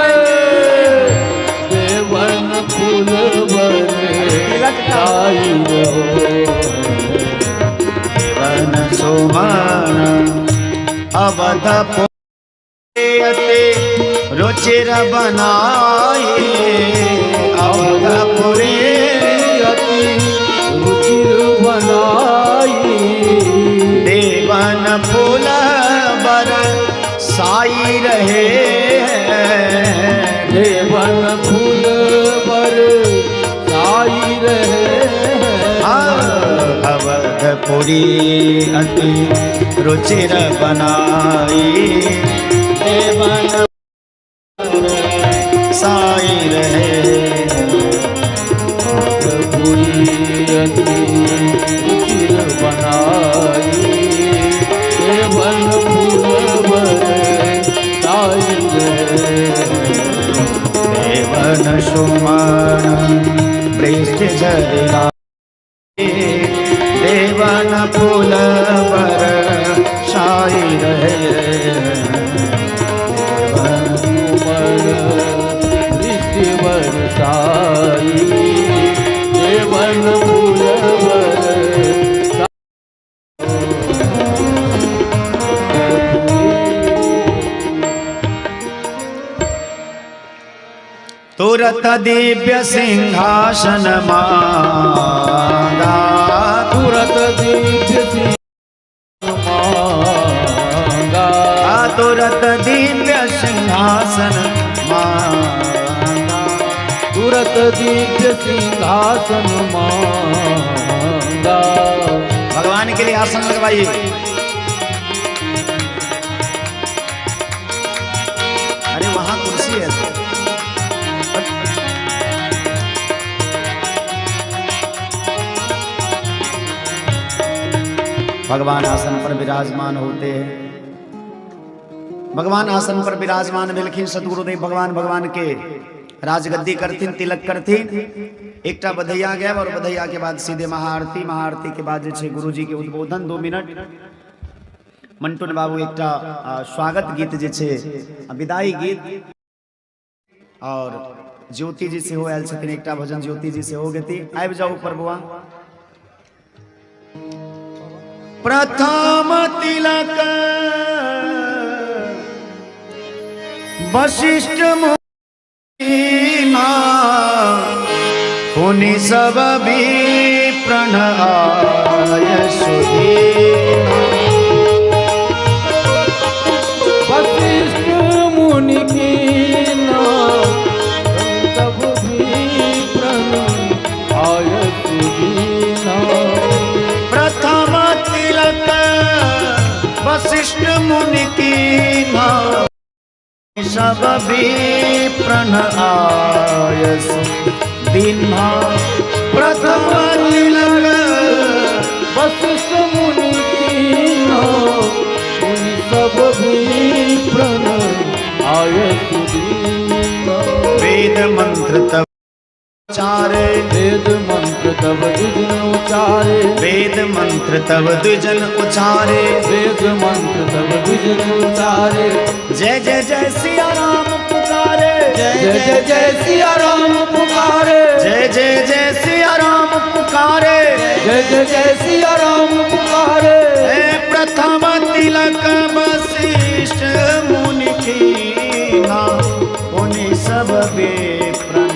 देवन फूल बर साई रहो। देवन सुमन अवधपुरी अति रुचिर बनाई, अवधपुरी अति रुचिर बनाई, देवन फूल बर साई रहे हैं। देवन फूल बर साई रहे हैं। अवधपुरी अति रुचिर बनाई, देवन साई रहे। अवधपुरी अति रुचिर बनाई, देवन फूल बर साई रहे। देवन सुमन वृष्टि झरिया, देवन फूल बर साई रहे। देवन सुमन वृष्टि बरसाई, देवन फूल बर। तुरत दिव्य सिंहासन मांगा, तुरत दिव्य सिंह मांगा, तुरत दिव्य सिंहासन मांगा, तुरत दिव्य सिंहासन मांगा। भगवान के लिए आसन लगवाइए। अरे वहां कुर्सी है। भगवान आसन पर विराजमान होते हैं। भगवान आसन पर विराजमान भेलखिन। सतगुरुदेव भगवान भगवान के राजगद्दी करथिन, तिलक करथिन। एकटा बधैया गया और बधैया के बाद सीधे महाआरती। महाआरती के बाद जे छै गुरुजी के उद्बोधन 2 मिनट। मंटुन बाबू एकटा स्वागत गीत जे छै, विदाई गीत। और ज्योति जी सेहो आयल छथिन, एकटा भजन ज्योति जी सेहो गेती। आबि जाउ ऊपर बौआ। प्रथम तिलक वशिष्ठ मुनि पुनि सब भी प्रण आय सुदीना। वशिष्ठ मुनि की तब भी प्रण आय सुदीना। प्रथम तिलक वशिष्ठ मुनि की सब भी प्रण आय सुदीना। प्रथम तिलक वशिष्ठ मुनि की मुनि सब भी प्रण आय सुदीना। वेद मंत्र तब उचारे, वेद मंत्र तब द्विजन उचारे, वेद मंत्र तब द्विजन उचारे, वेद मंत्र तब द्विजन उचारे। जय जय जय सिया राम पुकारे, जय जय जय सिया राम पुकारे, जय जय जय सिया राम पुकारे, जय जय जय सिया राम पुकारे। हे प्रथम तिलक वशिष्ठ मुनि कीन्हा, मुनि सब विप्रण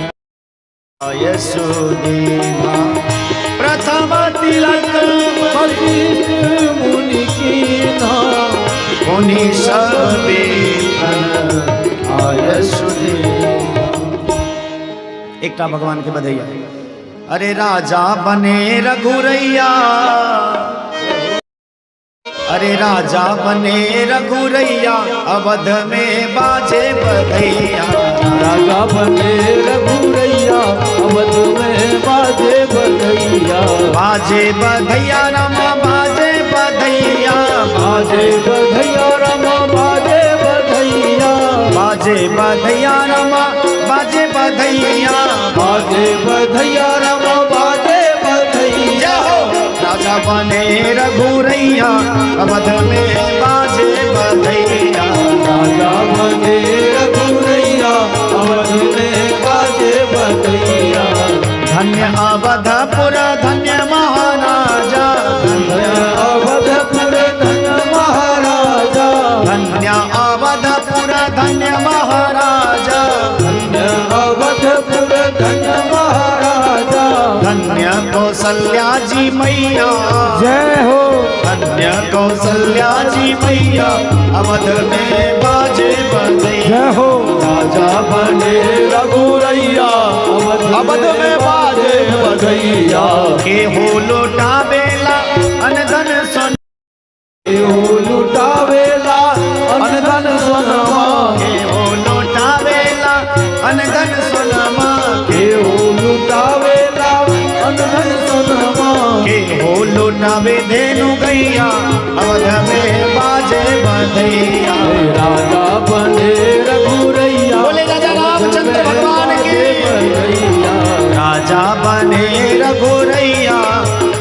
आय सुदीन्हा। प्रथम तिलक वशिष्ठ मुनि कीन्हा, मुनि सब विप्रण आय सुदीन्हा। एकटा भगवान के बधैया। अरे राजा बने रघुरैया, अरे अरे राजा बने रघुरैया, अवध में बाजे बधैया। राजा बने रघुरैया, अवध में बाजे बधैया। बाजे बधैया रामा बाजे बधैया, बाजे बधैया रामा बाजे बधैया। बाजे बधैया रामा बाजे बधैया, बाजे बधैया रामा बाजे बधैया। राजा बने रघुरैया, अवध में बाजे बधैया। राजा बने रघुरैया, अवध में बाजे बधैया। धन्य अवधपुर धन्य महाराजा, धन्य अवधपुर धन्य महाराजा। धन्य अवधपुर धन्य महाराजा, धन्य अवधपुर धन्य महाराजा। धन्य कौशल्या जी मैया, जय हो। धन्य कौशल्या जी मैया, अवध में बाजे बधैया। जय हो। राजा बने रघुरैया, अवध में बाजे बधैया। के हो लुटावेला अनधन सोन, के हो लुटावेला अनधन सोनमा। के हो लुटावेला अनधन सोनमा। के हो लुटावेला अनधन सोनमा। के हो लुटावे धेनु गैया, अवध में बाजे बधैया। राजा बने रघुरैया, बोले राजा रामचंद्र भगवान की। राजा बने रघुरैया,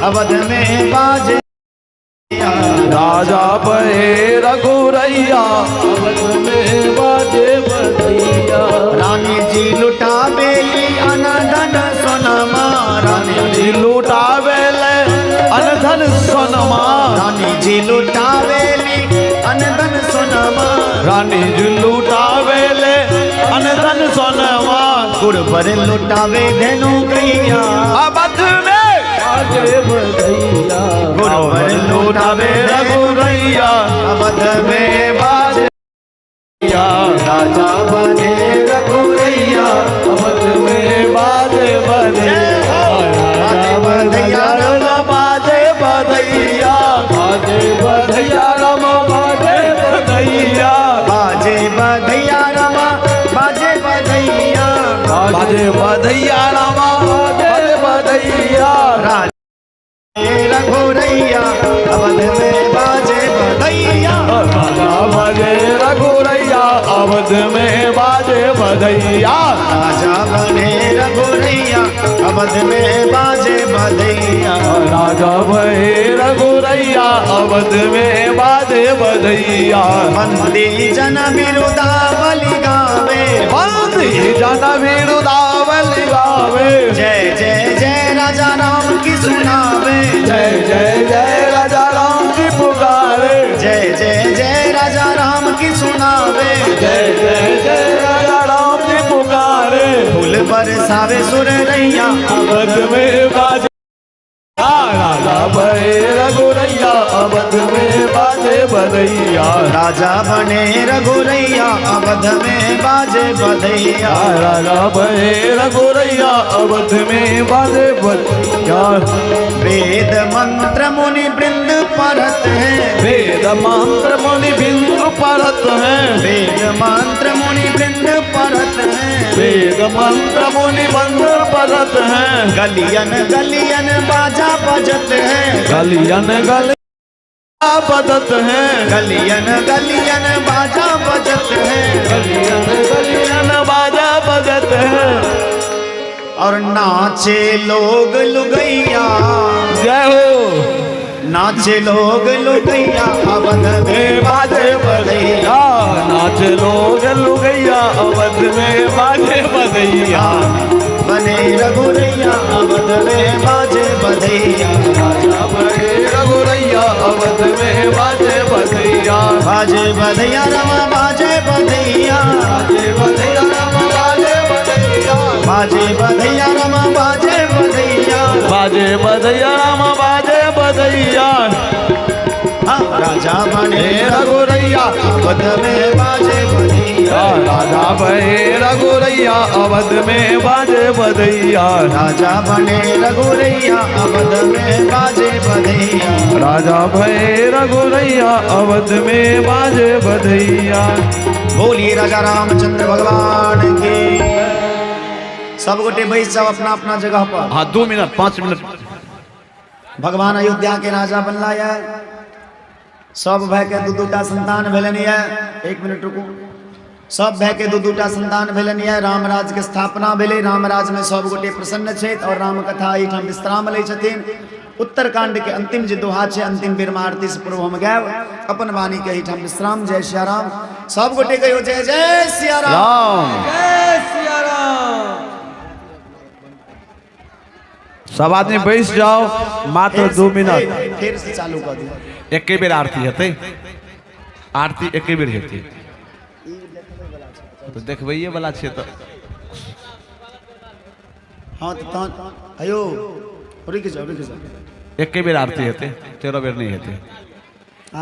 अवध में बाजे। राजा बने रघुरैया, अवध में बाजे बधैया। रानी जी लुटावेली अनधन सोनमा। रानी जी लुटावेले अनधन सोनमा। रानी जी लुटावेली अनधन सोनमा। रानी जी लुटावेले अनधन सोनमा। गुड़बर लुटावे धेनु गैया, अवध में बाजे बधैया। गुड़बर लुटावे रघुरैया, अवध में बाजे। राजा बने रघुरैया, अवध में बाजे बधैया। बाजे बधैया रामा बाजे बधैया। बाजे बधैया रामा बाजे बधैया। बाजे बधैया रामा बाजे बधैया। बाजे बधैया रामा बाजे बधैया। राजा रघुरैया, अवध में बाजे बधैया। राजा बने रघुरैया, अवध में बाजे बधैया। राजा बने रघुरैया, अवध में बाजे बधैया। राजा बने रघुरैया, अवध में बाजे बधैया। बंदी जन बिरुदावली गावे, बंदी जन बिरुदावली गावे। जय जय जय राजा राम की सुनावे। जय जय जय राजा राम की पुकारे। जय जय जय राजा राम की सुनावे। जय जय जय राजा राम की पुकारे। फूल बरसावे सुर रैया, अवध में बाजे। राजा बने रघुरैया, अवध में बाजे बधैया। राजा बने रघुरैया, अवध में बाजे बधैया। राजा बने रघुरैया, अवध में बाजे बधैया। वेद मंत्र मुनि वृंद परत हैं, वेद मंत्र मुनि बिंदु परत हैं। वेद मंत्र मुनि वृंद परत हैं। वेद मंत्र मुनि बंद परत हैं। गलियन गलियन बाजा बजत हैं, गलियन गल बजत हैं। गलियन गलियन बाजा बजत हैं। गलियन गलियन बाजा बजत हैं। और नाचे लोग लुगैया, जय हो। नाचे लोग लुगैया, अवध में बाजे बधैया। नाच लोग लुगैया, अवध में बाजे बधैया। बने रघुरैया, अवध में बाजे बधैया। राजा बने रघुरैया, अवध में बाजे बधैया। बाजे बधैया रामा बाजे बधैया। बाजे बधैया रामा बाजे बधैया। बाजे बधैया रामा बाजे बधैया। बाजे बधैया रामा बाजे बधैया। हाँ। राजा बने रघुरैया अवध में बाजे बधैया। राजा भये रघुरैया अवध में बाजे बधैया। राजा बने रघुरैया अवध में बाजे बधैया। राजा भये रघुरैया अवध में बाजे बधैया। बोलिए राजा रामचंद्र भगवान की। सब गोटे बैस जाओ अपना अपना जगह पर। हाँ 2 मिनट 5 मिनट। भगवान अयोध्या के राजा बनला है, सब भाई के दू दूटा संतान भेलनि है। 1 मिनट रुकू। सब भाई के दू दूटा संतान भेलनि है। रामराज के स्थापना भेलै, रामराज में सब गोटे प्रसन्न छथि और राम कथा एहिठाम विश्राम लै छथिन। उत्तरकांड के अंतिम जे दोहा छै, अंतिम बेर में आरती से पूर्व हम गायब अपन वाणी के एहिठाम विश्राम। जय सिया राम। सब गोटे कहियो जय जय सिया राम। राम जय सिया राम। सब आदमी बैस जाओ, मात्र 2 मिनट। फिर से चालू कर दियो। एके बेर आरती हेतै, आरती एके बेर हेतै, तो देखबैये वाला छै तऽ। हाँ तो तहन अयो रुकि जाओ रुकि जाओ। एके बेर आरती हेतै, 13 बेर नहीं हेतै,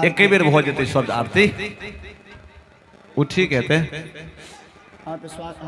एके बेर भऽ जेतै सब आरती, ओ ठीक हेतै। हाँ तो स्वास्थ्य।